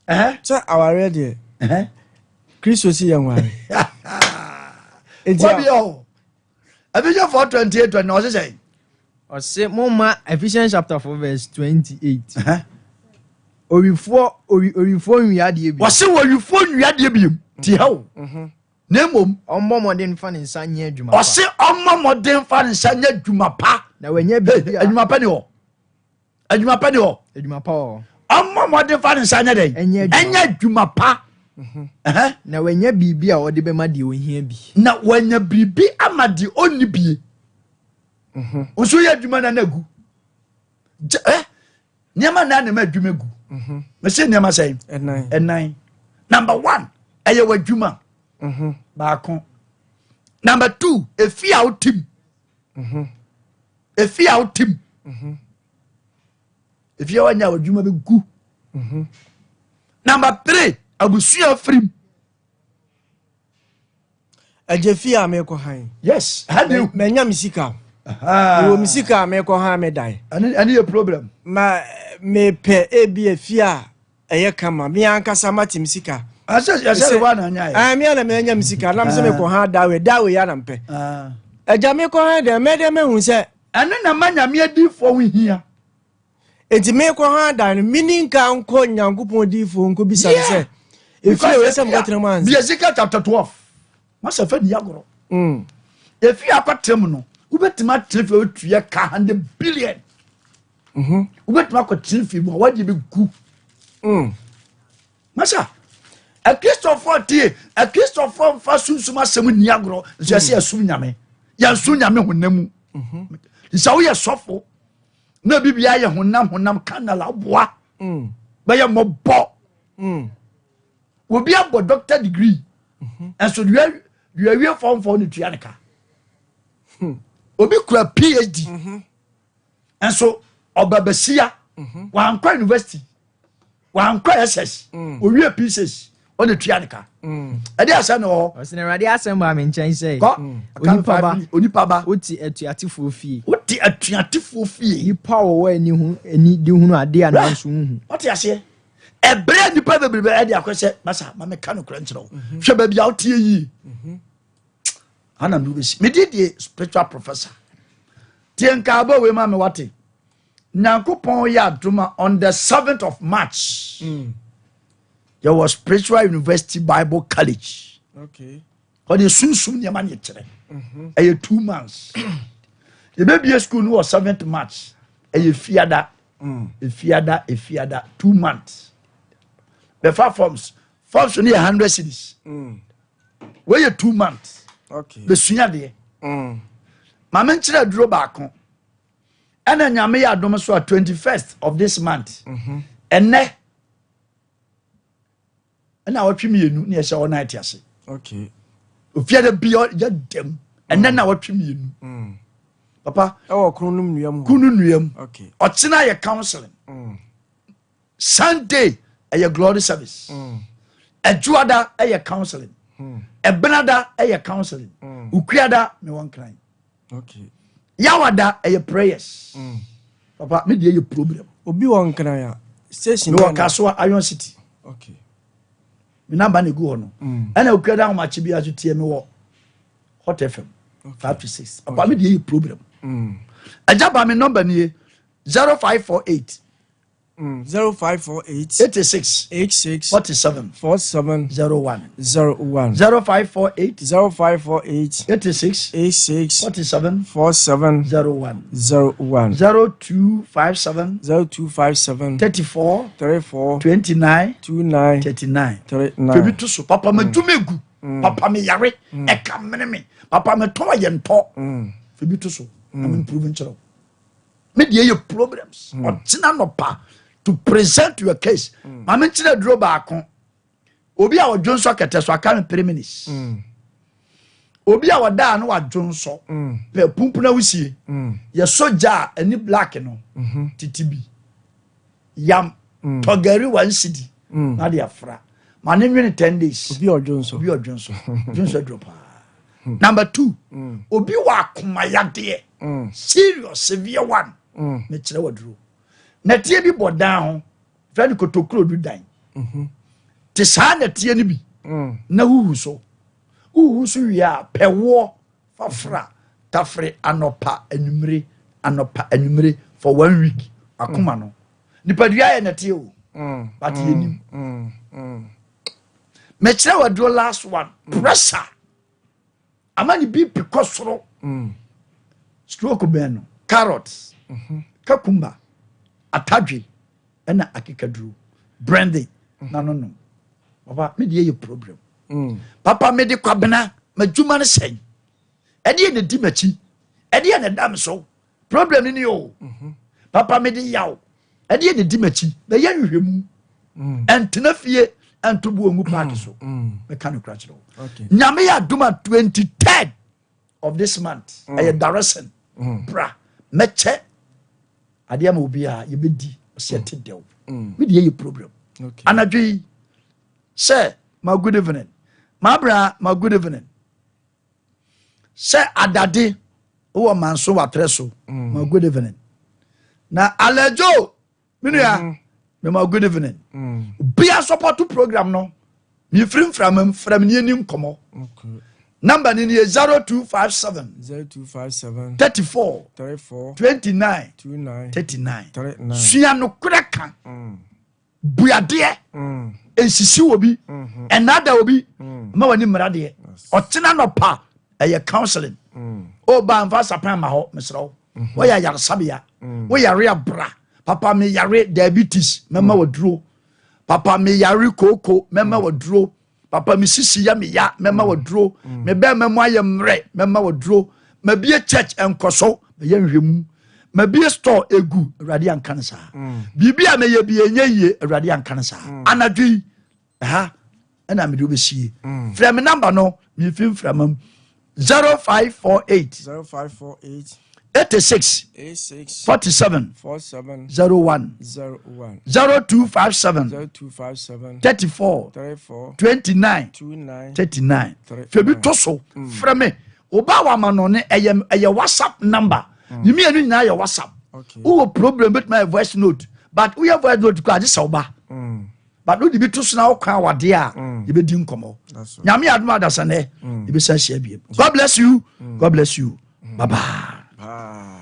Sɛ awareɛ deɛ, Kristo si yɛ nware. Wabi ɔ. Ephesians 4 28 29 ɔse sɛn? Ɔse momma Ephesians chapter 4 verse 28. Owifoɔ owi owifoɔ nwia adeɛ bio. Ɔse owifoɔ nwia adeɛ bio. Ti ha o. Na mmom. Ɔmmɔ mmɔden mfa ne nsa nyɛ adwuma pa. Ɔse ɔmmɔ mmɔden mfa ne nsa nyɛ adwuma pa. Na wanya biribi a. Adwuma pa ni hɔ. Adwuma pa ni hɔ. Adwuma pa wɔ hɔ. Ɔmmɔ mmɔden fa ne nsa nyɛ dɛn? Ɛnyɛ adwuma pa. Na wanya biribi a ɔde bɛma deɛ ɔhia bi. Na wanya biribi ama deɛ ɔnni bie. Nso yɛ adwuma na na gu. Nneɛma nan na ɛma adwuma gu. Mese nneɛma sɛn? Ɛnan. Number one, ɛyɛ w'adwuma. Baako. Number two, efi a wotim. Efi a wotim. Efi a wanya w'adwuma bɛ gu. Number three, abusua firim. Ɛgye fie a mekɔ han. Yes, ha de. Manya me sika. Mewɔ me sika a mekɔ han me dan. Ɛne yɛ problem. Ma mepɛ ebi efie a ɛyɛ kama. Me ankasa mate me sika. Ɛsɛ ɛsɛ wa na anya yɛ. Ɛɛ me ana manya me sika na me sɛ mekɔ han dawe dawe ya na mpɛ. Ɛgya mekɔ han dɛ mɛdɛ mehu sɛ. Ɛne na ma nyame adiifoɔ ho hia. Enti mekɔ ha dan no, mini nka nkɔ Nyankopɔn diifoɔ nkɔbisa no sɛ, efie wei sɛ mekɔtena mu ansa. Bi Ezekiel chapter 12. Masa fa di agorɔ. Efie akɔtena mu no, wobɛtumi atena fie wotua ka 100 billion. Wobɛtumi akɔtena fie mu a wadeɛ bɛgu. Masa, Akristofoɔ tie, Akristofoɔ mfa sunsum asɛm nni agorɔ, nso yɛsɛ yɛsom Nyame. Yɛnsom Nyame honam mu. Sɛ woyɛ sɔfo, na bibia yɛ honam honam kanal aboa bɛyɛ mmɔbɔ obi abɔ doctor degree ɛnso deɛ awie fɔmfɔm ne tua ne ka obi kura phd ɛnso ɔba basia wankɔ university wankɔ ss owie p6 ɔna tua ne ka ɛde asɛm na wɔ hɔ. Ɔsɛ Awurade asɛm baa me nkyɛn sɛ. Kɔ Onipa ba. Onipa ba. Wote atuatefoɔ fie. Wote atuatefoɔ fie. Nipa a wɔwɔ ani hu ani de hunu adeɛ a nanso nhu. Wote aseɛ. Ɛbrɛ nipa bebrebe ɛde akɔ sɛ masa ma meka nokorɛ nkyerɛ wo. Hwɛ baabi a woteɛ yie. Ana mi wobɛsi. Mede deɛ spiritual professor. Tie nkaabɔ wei ma me wate. Nyankopɔn yɛ adom a on the 7th of March. Yɛwɔ spiritual university bible college. Okay. Ɔde sunsum nneɛma ne kyerɛ. Ɛyɛ 2 months. Yɛbɛbie school no wɔ 7th March. Ɛyɛ fiada. Efiada efiada 2 months. Bɛfa forms. Forms no yɛ 100 cedis. Wei yɛ 2 months. Okay. Bɛsua adeɛ. Maame nkyerɛ aduro baako. Ɛna Nyame yɛ adom so a 21st of this month. Ɛnɛ. Ɛna awɔtwe mmienu ne yɛhyɛ all night ase. Okay. Ofiada bi yɛ dɛm. Ɛnɛ mm. na awɔtwe mmienu. Mm. Papa. Ɛwɔ kunu no nnua mu. Kunu nnua mu. Okay. Ɔkyena yɛ counseling. Mm. Sunday ɛyɛ glory service. Ɛdwoada ɛyɛ counseling. Ɛbenada ɛyɛ counseling. Ukuada mewɔ nkran. Okay. Yawada ɛyɛ prayers. Mm. Papa me deɛ yɛ problem. Obi wɔ nkran a station. Me wɔ Kasoa Iron City. Okay. Me namba na egu hɔ no. Mm. Ɛna okura da ahomakye bi aso tie me wɔ Hot FM. Okay. 5 to 6. Papa okay. me deɛ yɛ problem. Mm. Ɛgya ba me nɔmba nie 0548. 0548. 86. 86. 47. 47. 01. 01. 0548. 0548. 86. 86. 47. 47. 01. 01. 0257. 0257. 34. 34. 29. 29. 39. 39. Febi to so. Papa ma dwuma egu. Papa me yare. Ɛka mene me. Papa me tɔn yɛ ntɔ. Febi to so. Na me improve nkyerɛw. Me deɛ yɛ problems. Ɔkyena nɔpa to present your case. Maame nkyerɛ aduro baako. Obi a ɔdwo nsɔ kɛtɛ so aka no 3 minutes. Obi a ɔda a no wadwo nsɔ. Pɛ pumpuna wusie. Yɛsɔ gya a ɛne black no. Titi bi. Yam. Tɔgari 1 cedi. Na de afra. Ma ne nwene 10 days. Obi a ɔdwo nsɔ. Obi a ɔdwo nsɔ. Dwo nsɔ aduro paa. Number two. Obi wɔ akomayadeɛ. Serious severe one. Mekyerɛ waduro. Nɛteɛ bi bɔ dan ho. Fɛ no kotokuro du dan. Te saa nɛteɛ no bi. Na huhu so. Huhu so wie a pɛwoɔ fafra tafere anɔpa anwummere anɔpa anwummere for one week. Akoma no. Nipadua yɛ nɛteɛ o. But yɛnim. Mekyerɛ waduro last one. Pressure. Ama ne BP kɔ soro. Stroke bɛn no. Carrots. Cucumber. Atadwe. Ɛna akekaduro. Brandy. Na no nom. Papa, me deɛ yɛ problem. Papa, me de kwabena, m'adwuma no sɛn. Ɛdeɛ na di m'akyi. Ɛdeɛ na ɛda me so. Problem ni o. Papa, me de yaw. Ɛdeɛ na di m'akyi. Bɛyɛ nhwehwɛmu. Ɛntena fie ɛnto bo ongu park so. Mɛka no kora kyerɛ wo. Nyame yɛ adom a 23rd of this month. Ɛyɛ direction. Bra. Mɛkyɛ adeɛ ma obi a yɛbɛdi ɔsɛ ɛte dɛw. Me deɛ yɛ problem. Anadwo yi sɛ ma good evening. Ma bra ma good evening. Sɛ adade wowɔ manso watrɛ so ma good evening. Na alɛdwo me nua mema good evening. Obia support program no. Mefiri mframa mu frɛ me ne yɛni nkɔmmɔ. Number ni nie 0257 0257. 34 34. 29 29. 39. 39. Sua nokorɛ ka. Buadeɛ. Nsisi wɔ bi. Ɛnada obi. Ma w'ani mmara deɛ. Ɔkyena nɔpa ɛyɛ counseling. Ɔba mfa sapan ma hɔ mesrɛ wo. Wɔyɛ ayaresabea. Woyare abra. Papa me yare diabetes mɛma waduro. Papa me yare kooko mɛma waduro. Papa me sisi yɛ me ya mɛma waduro. Me bɛrima mu ayɛ mmerɛ mɛma waduro. Mabie church nkɔso mɛyɛ nhwɛmu. Mabie store egu Awurade anka no saa. Biribi a mɛyɛ bi ɛnyɛ yie Awurade anka no saa. Anadwo yi ɛha ɛna mede wobɛsie. Frɛ me number no mefi mframa mu 0548 0548. 86 86. 47 47. 01 01. 0257 0257. 34 34. 29 29. 39. Three Fɛ bi nine. to so frɛ me woba wɔ amanɔne ɛyɛ WhatsApp number ne mmienu nyinaa yɛ WhatsApp. Wowɔ problem bɛtumi ayɛ voice note but woyɛ voice note kɔ agye sɛ woba but wode bi to so na wokwan awadeɛ a yɛbɛdi nkɔmmɔ. Nyame yɛ adom adasa nɛ yɛbɛsan hyia biem. God bless you. God bless you. Bye bye. Bye.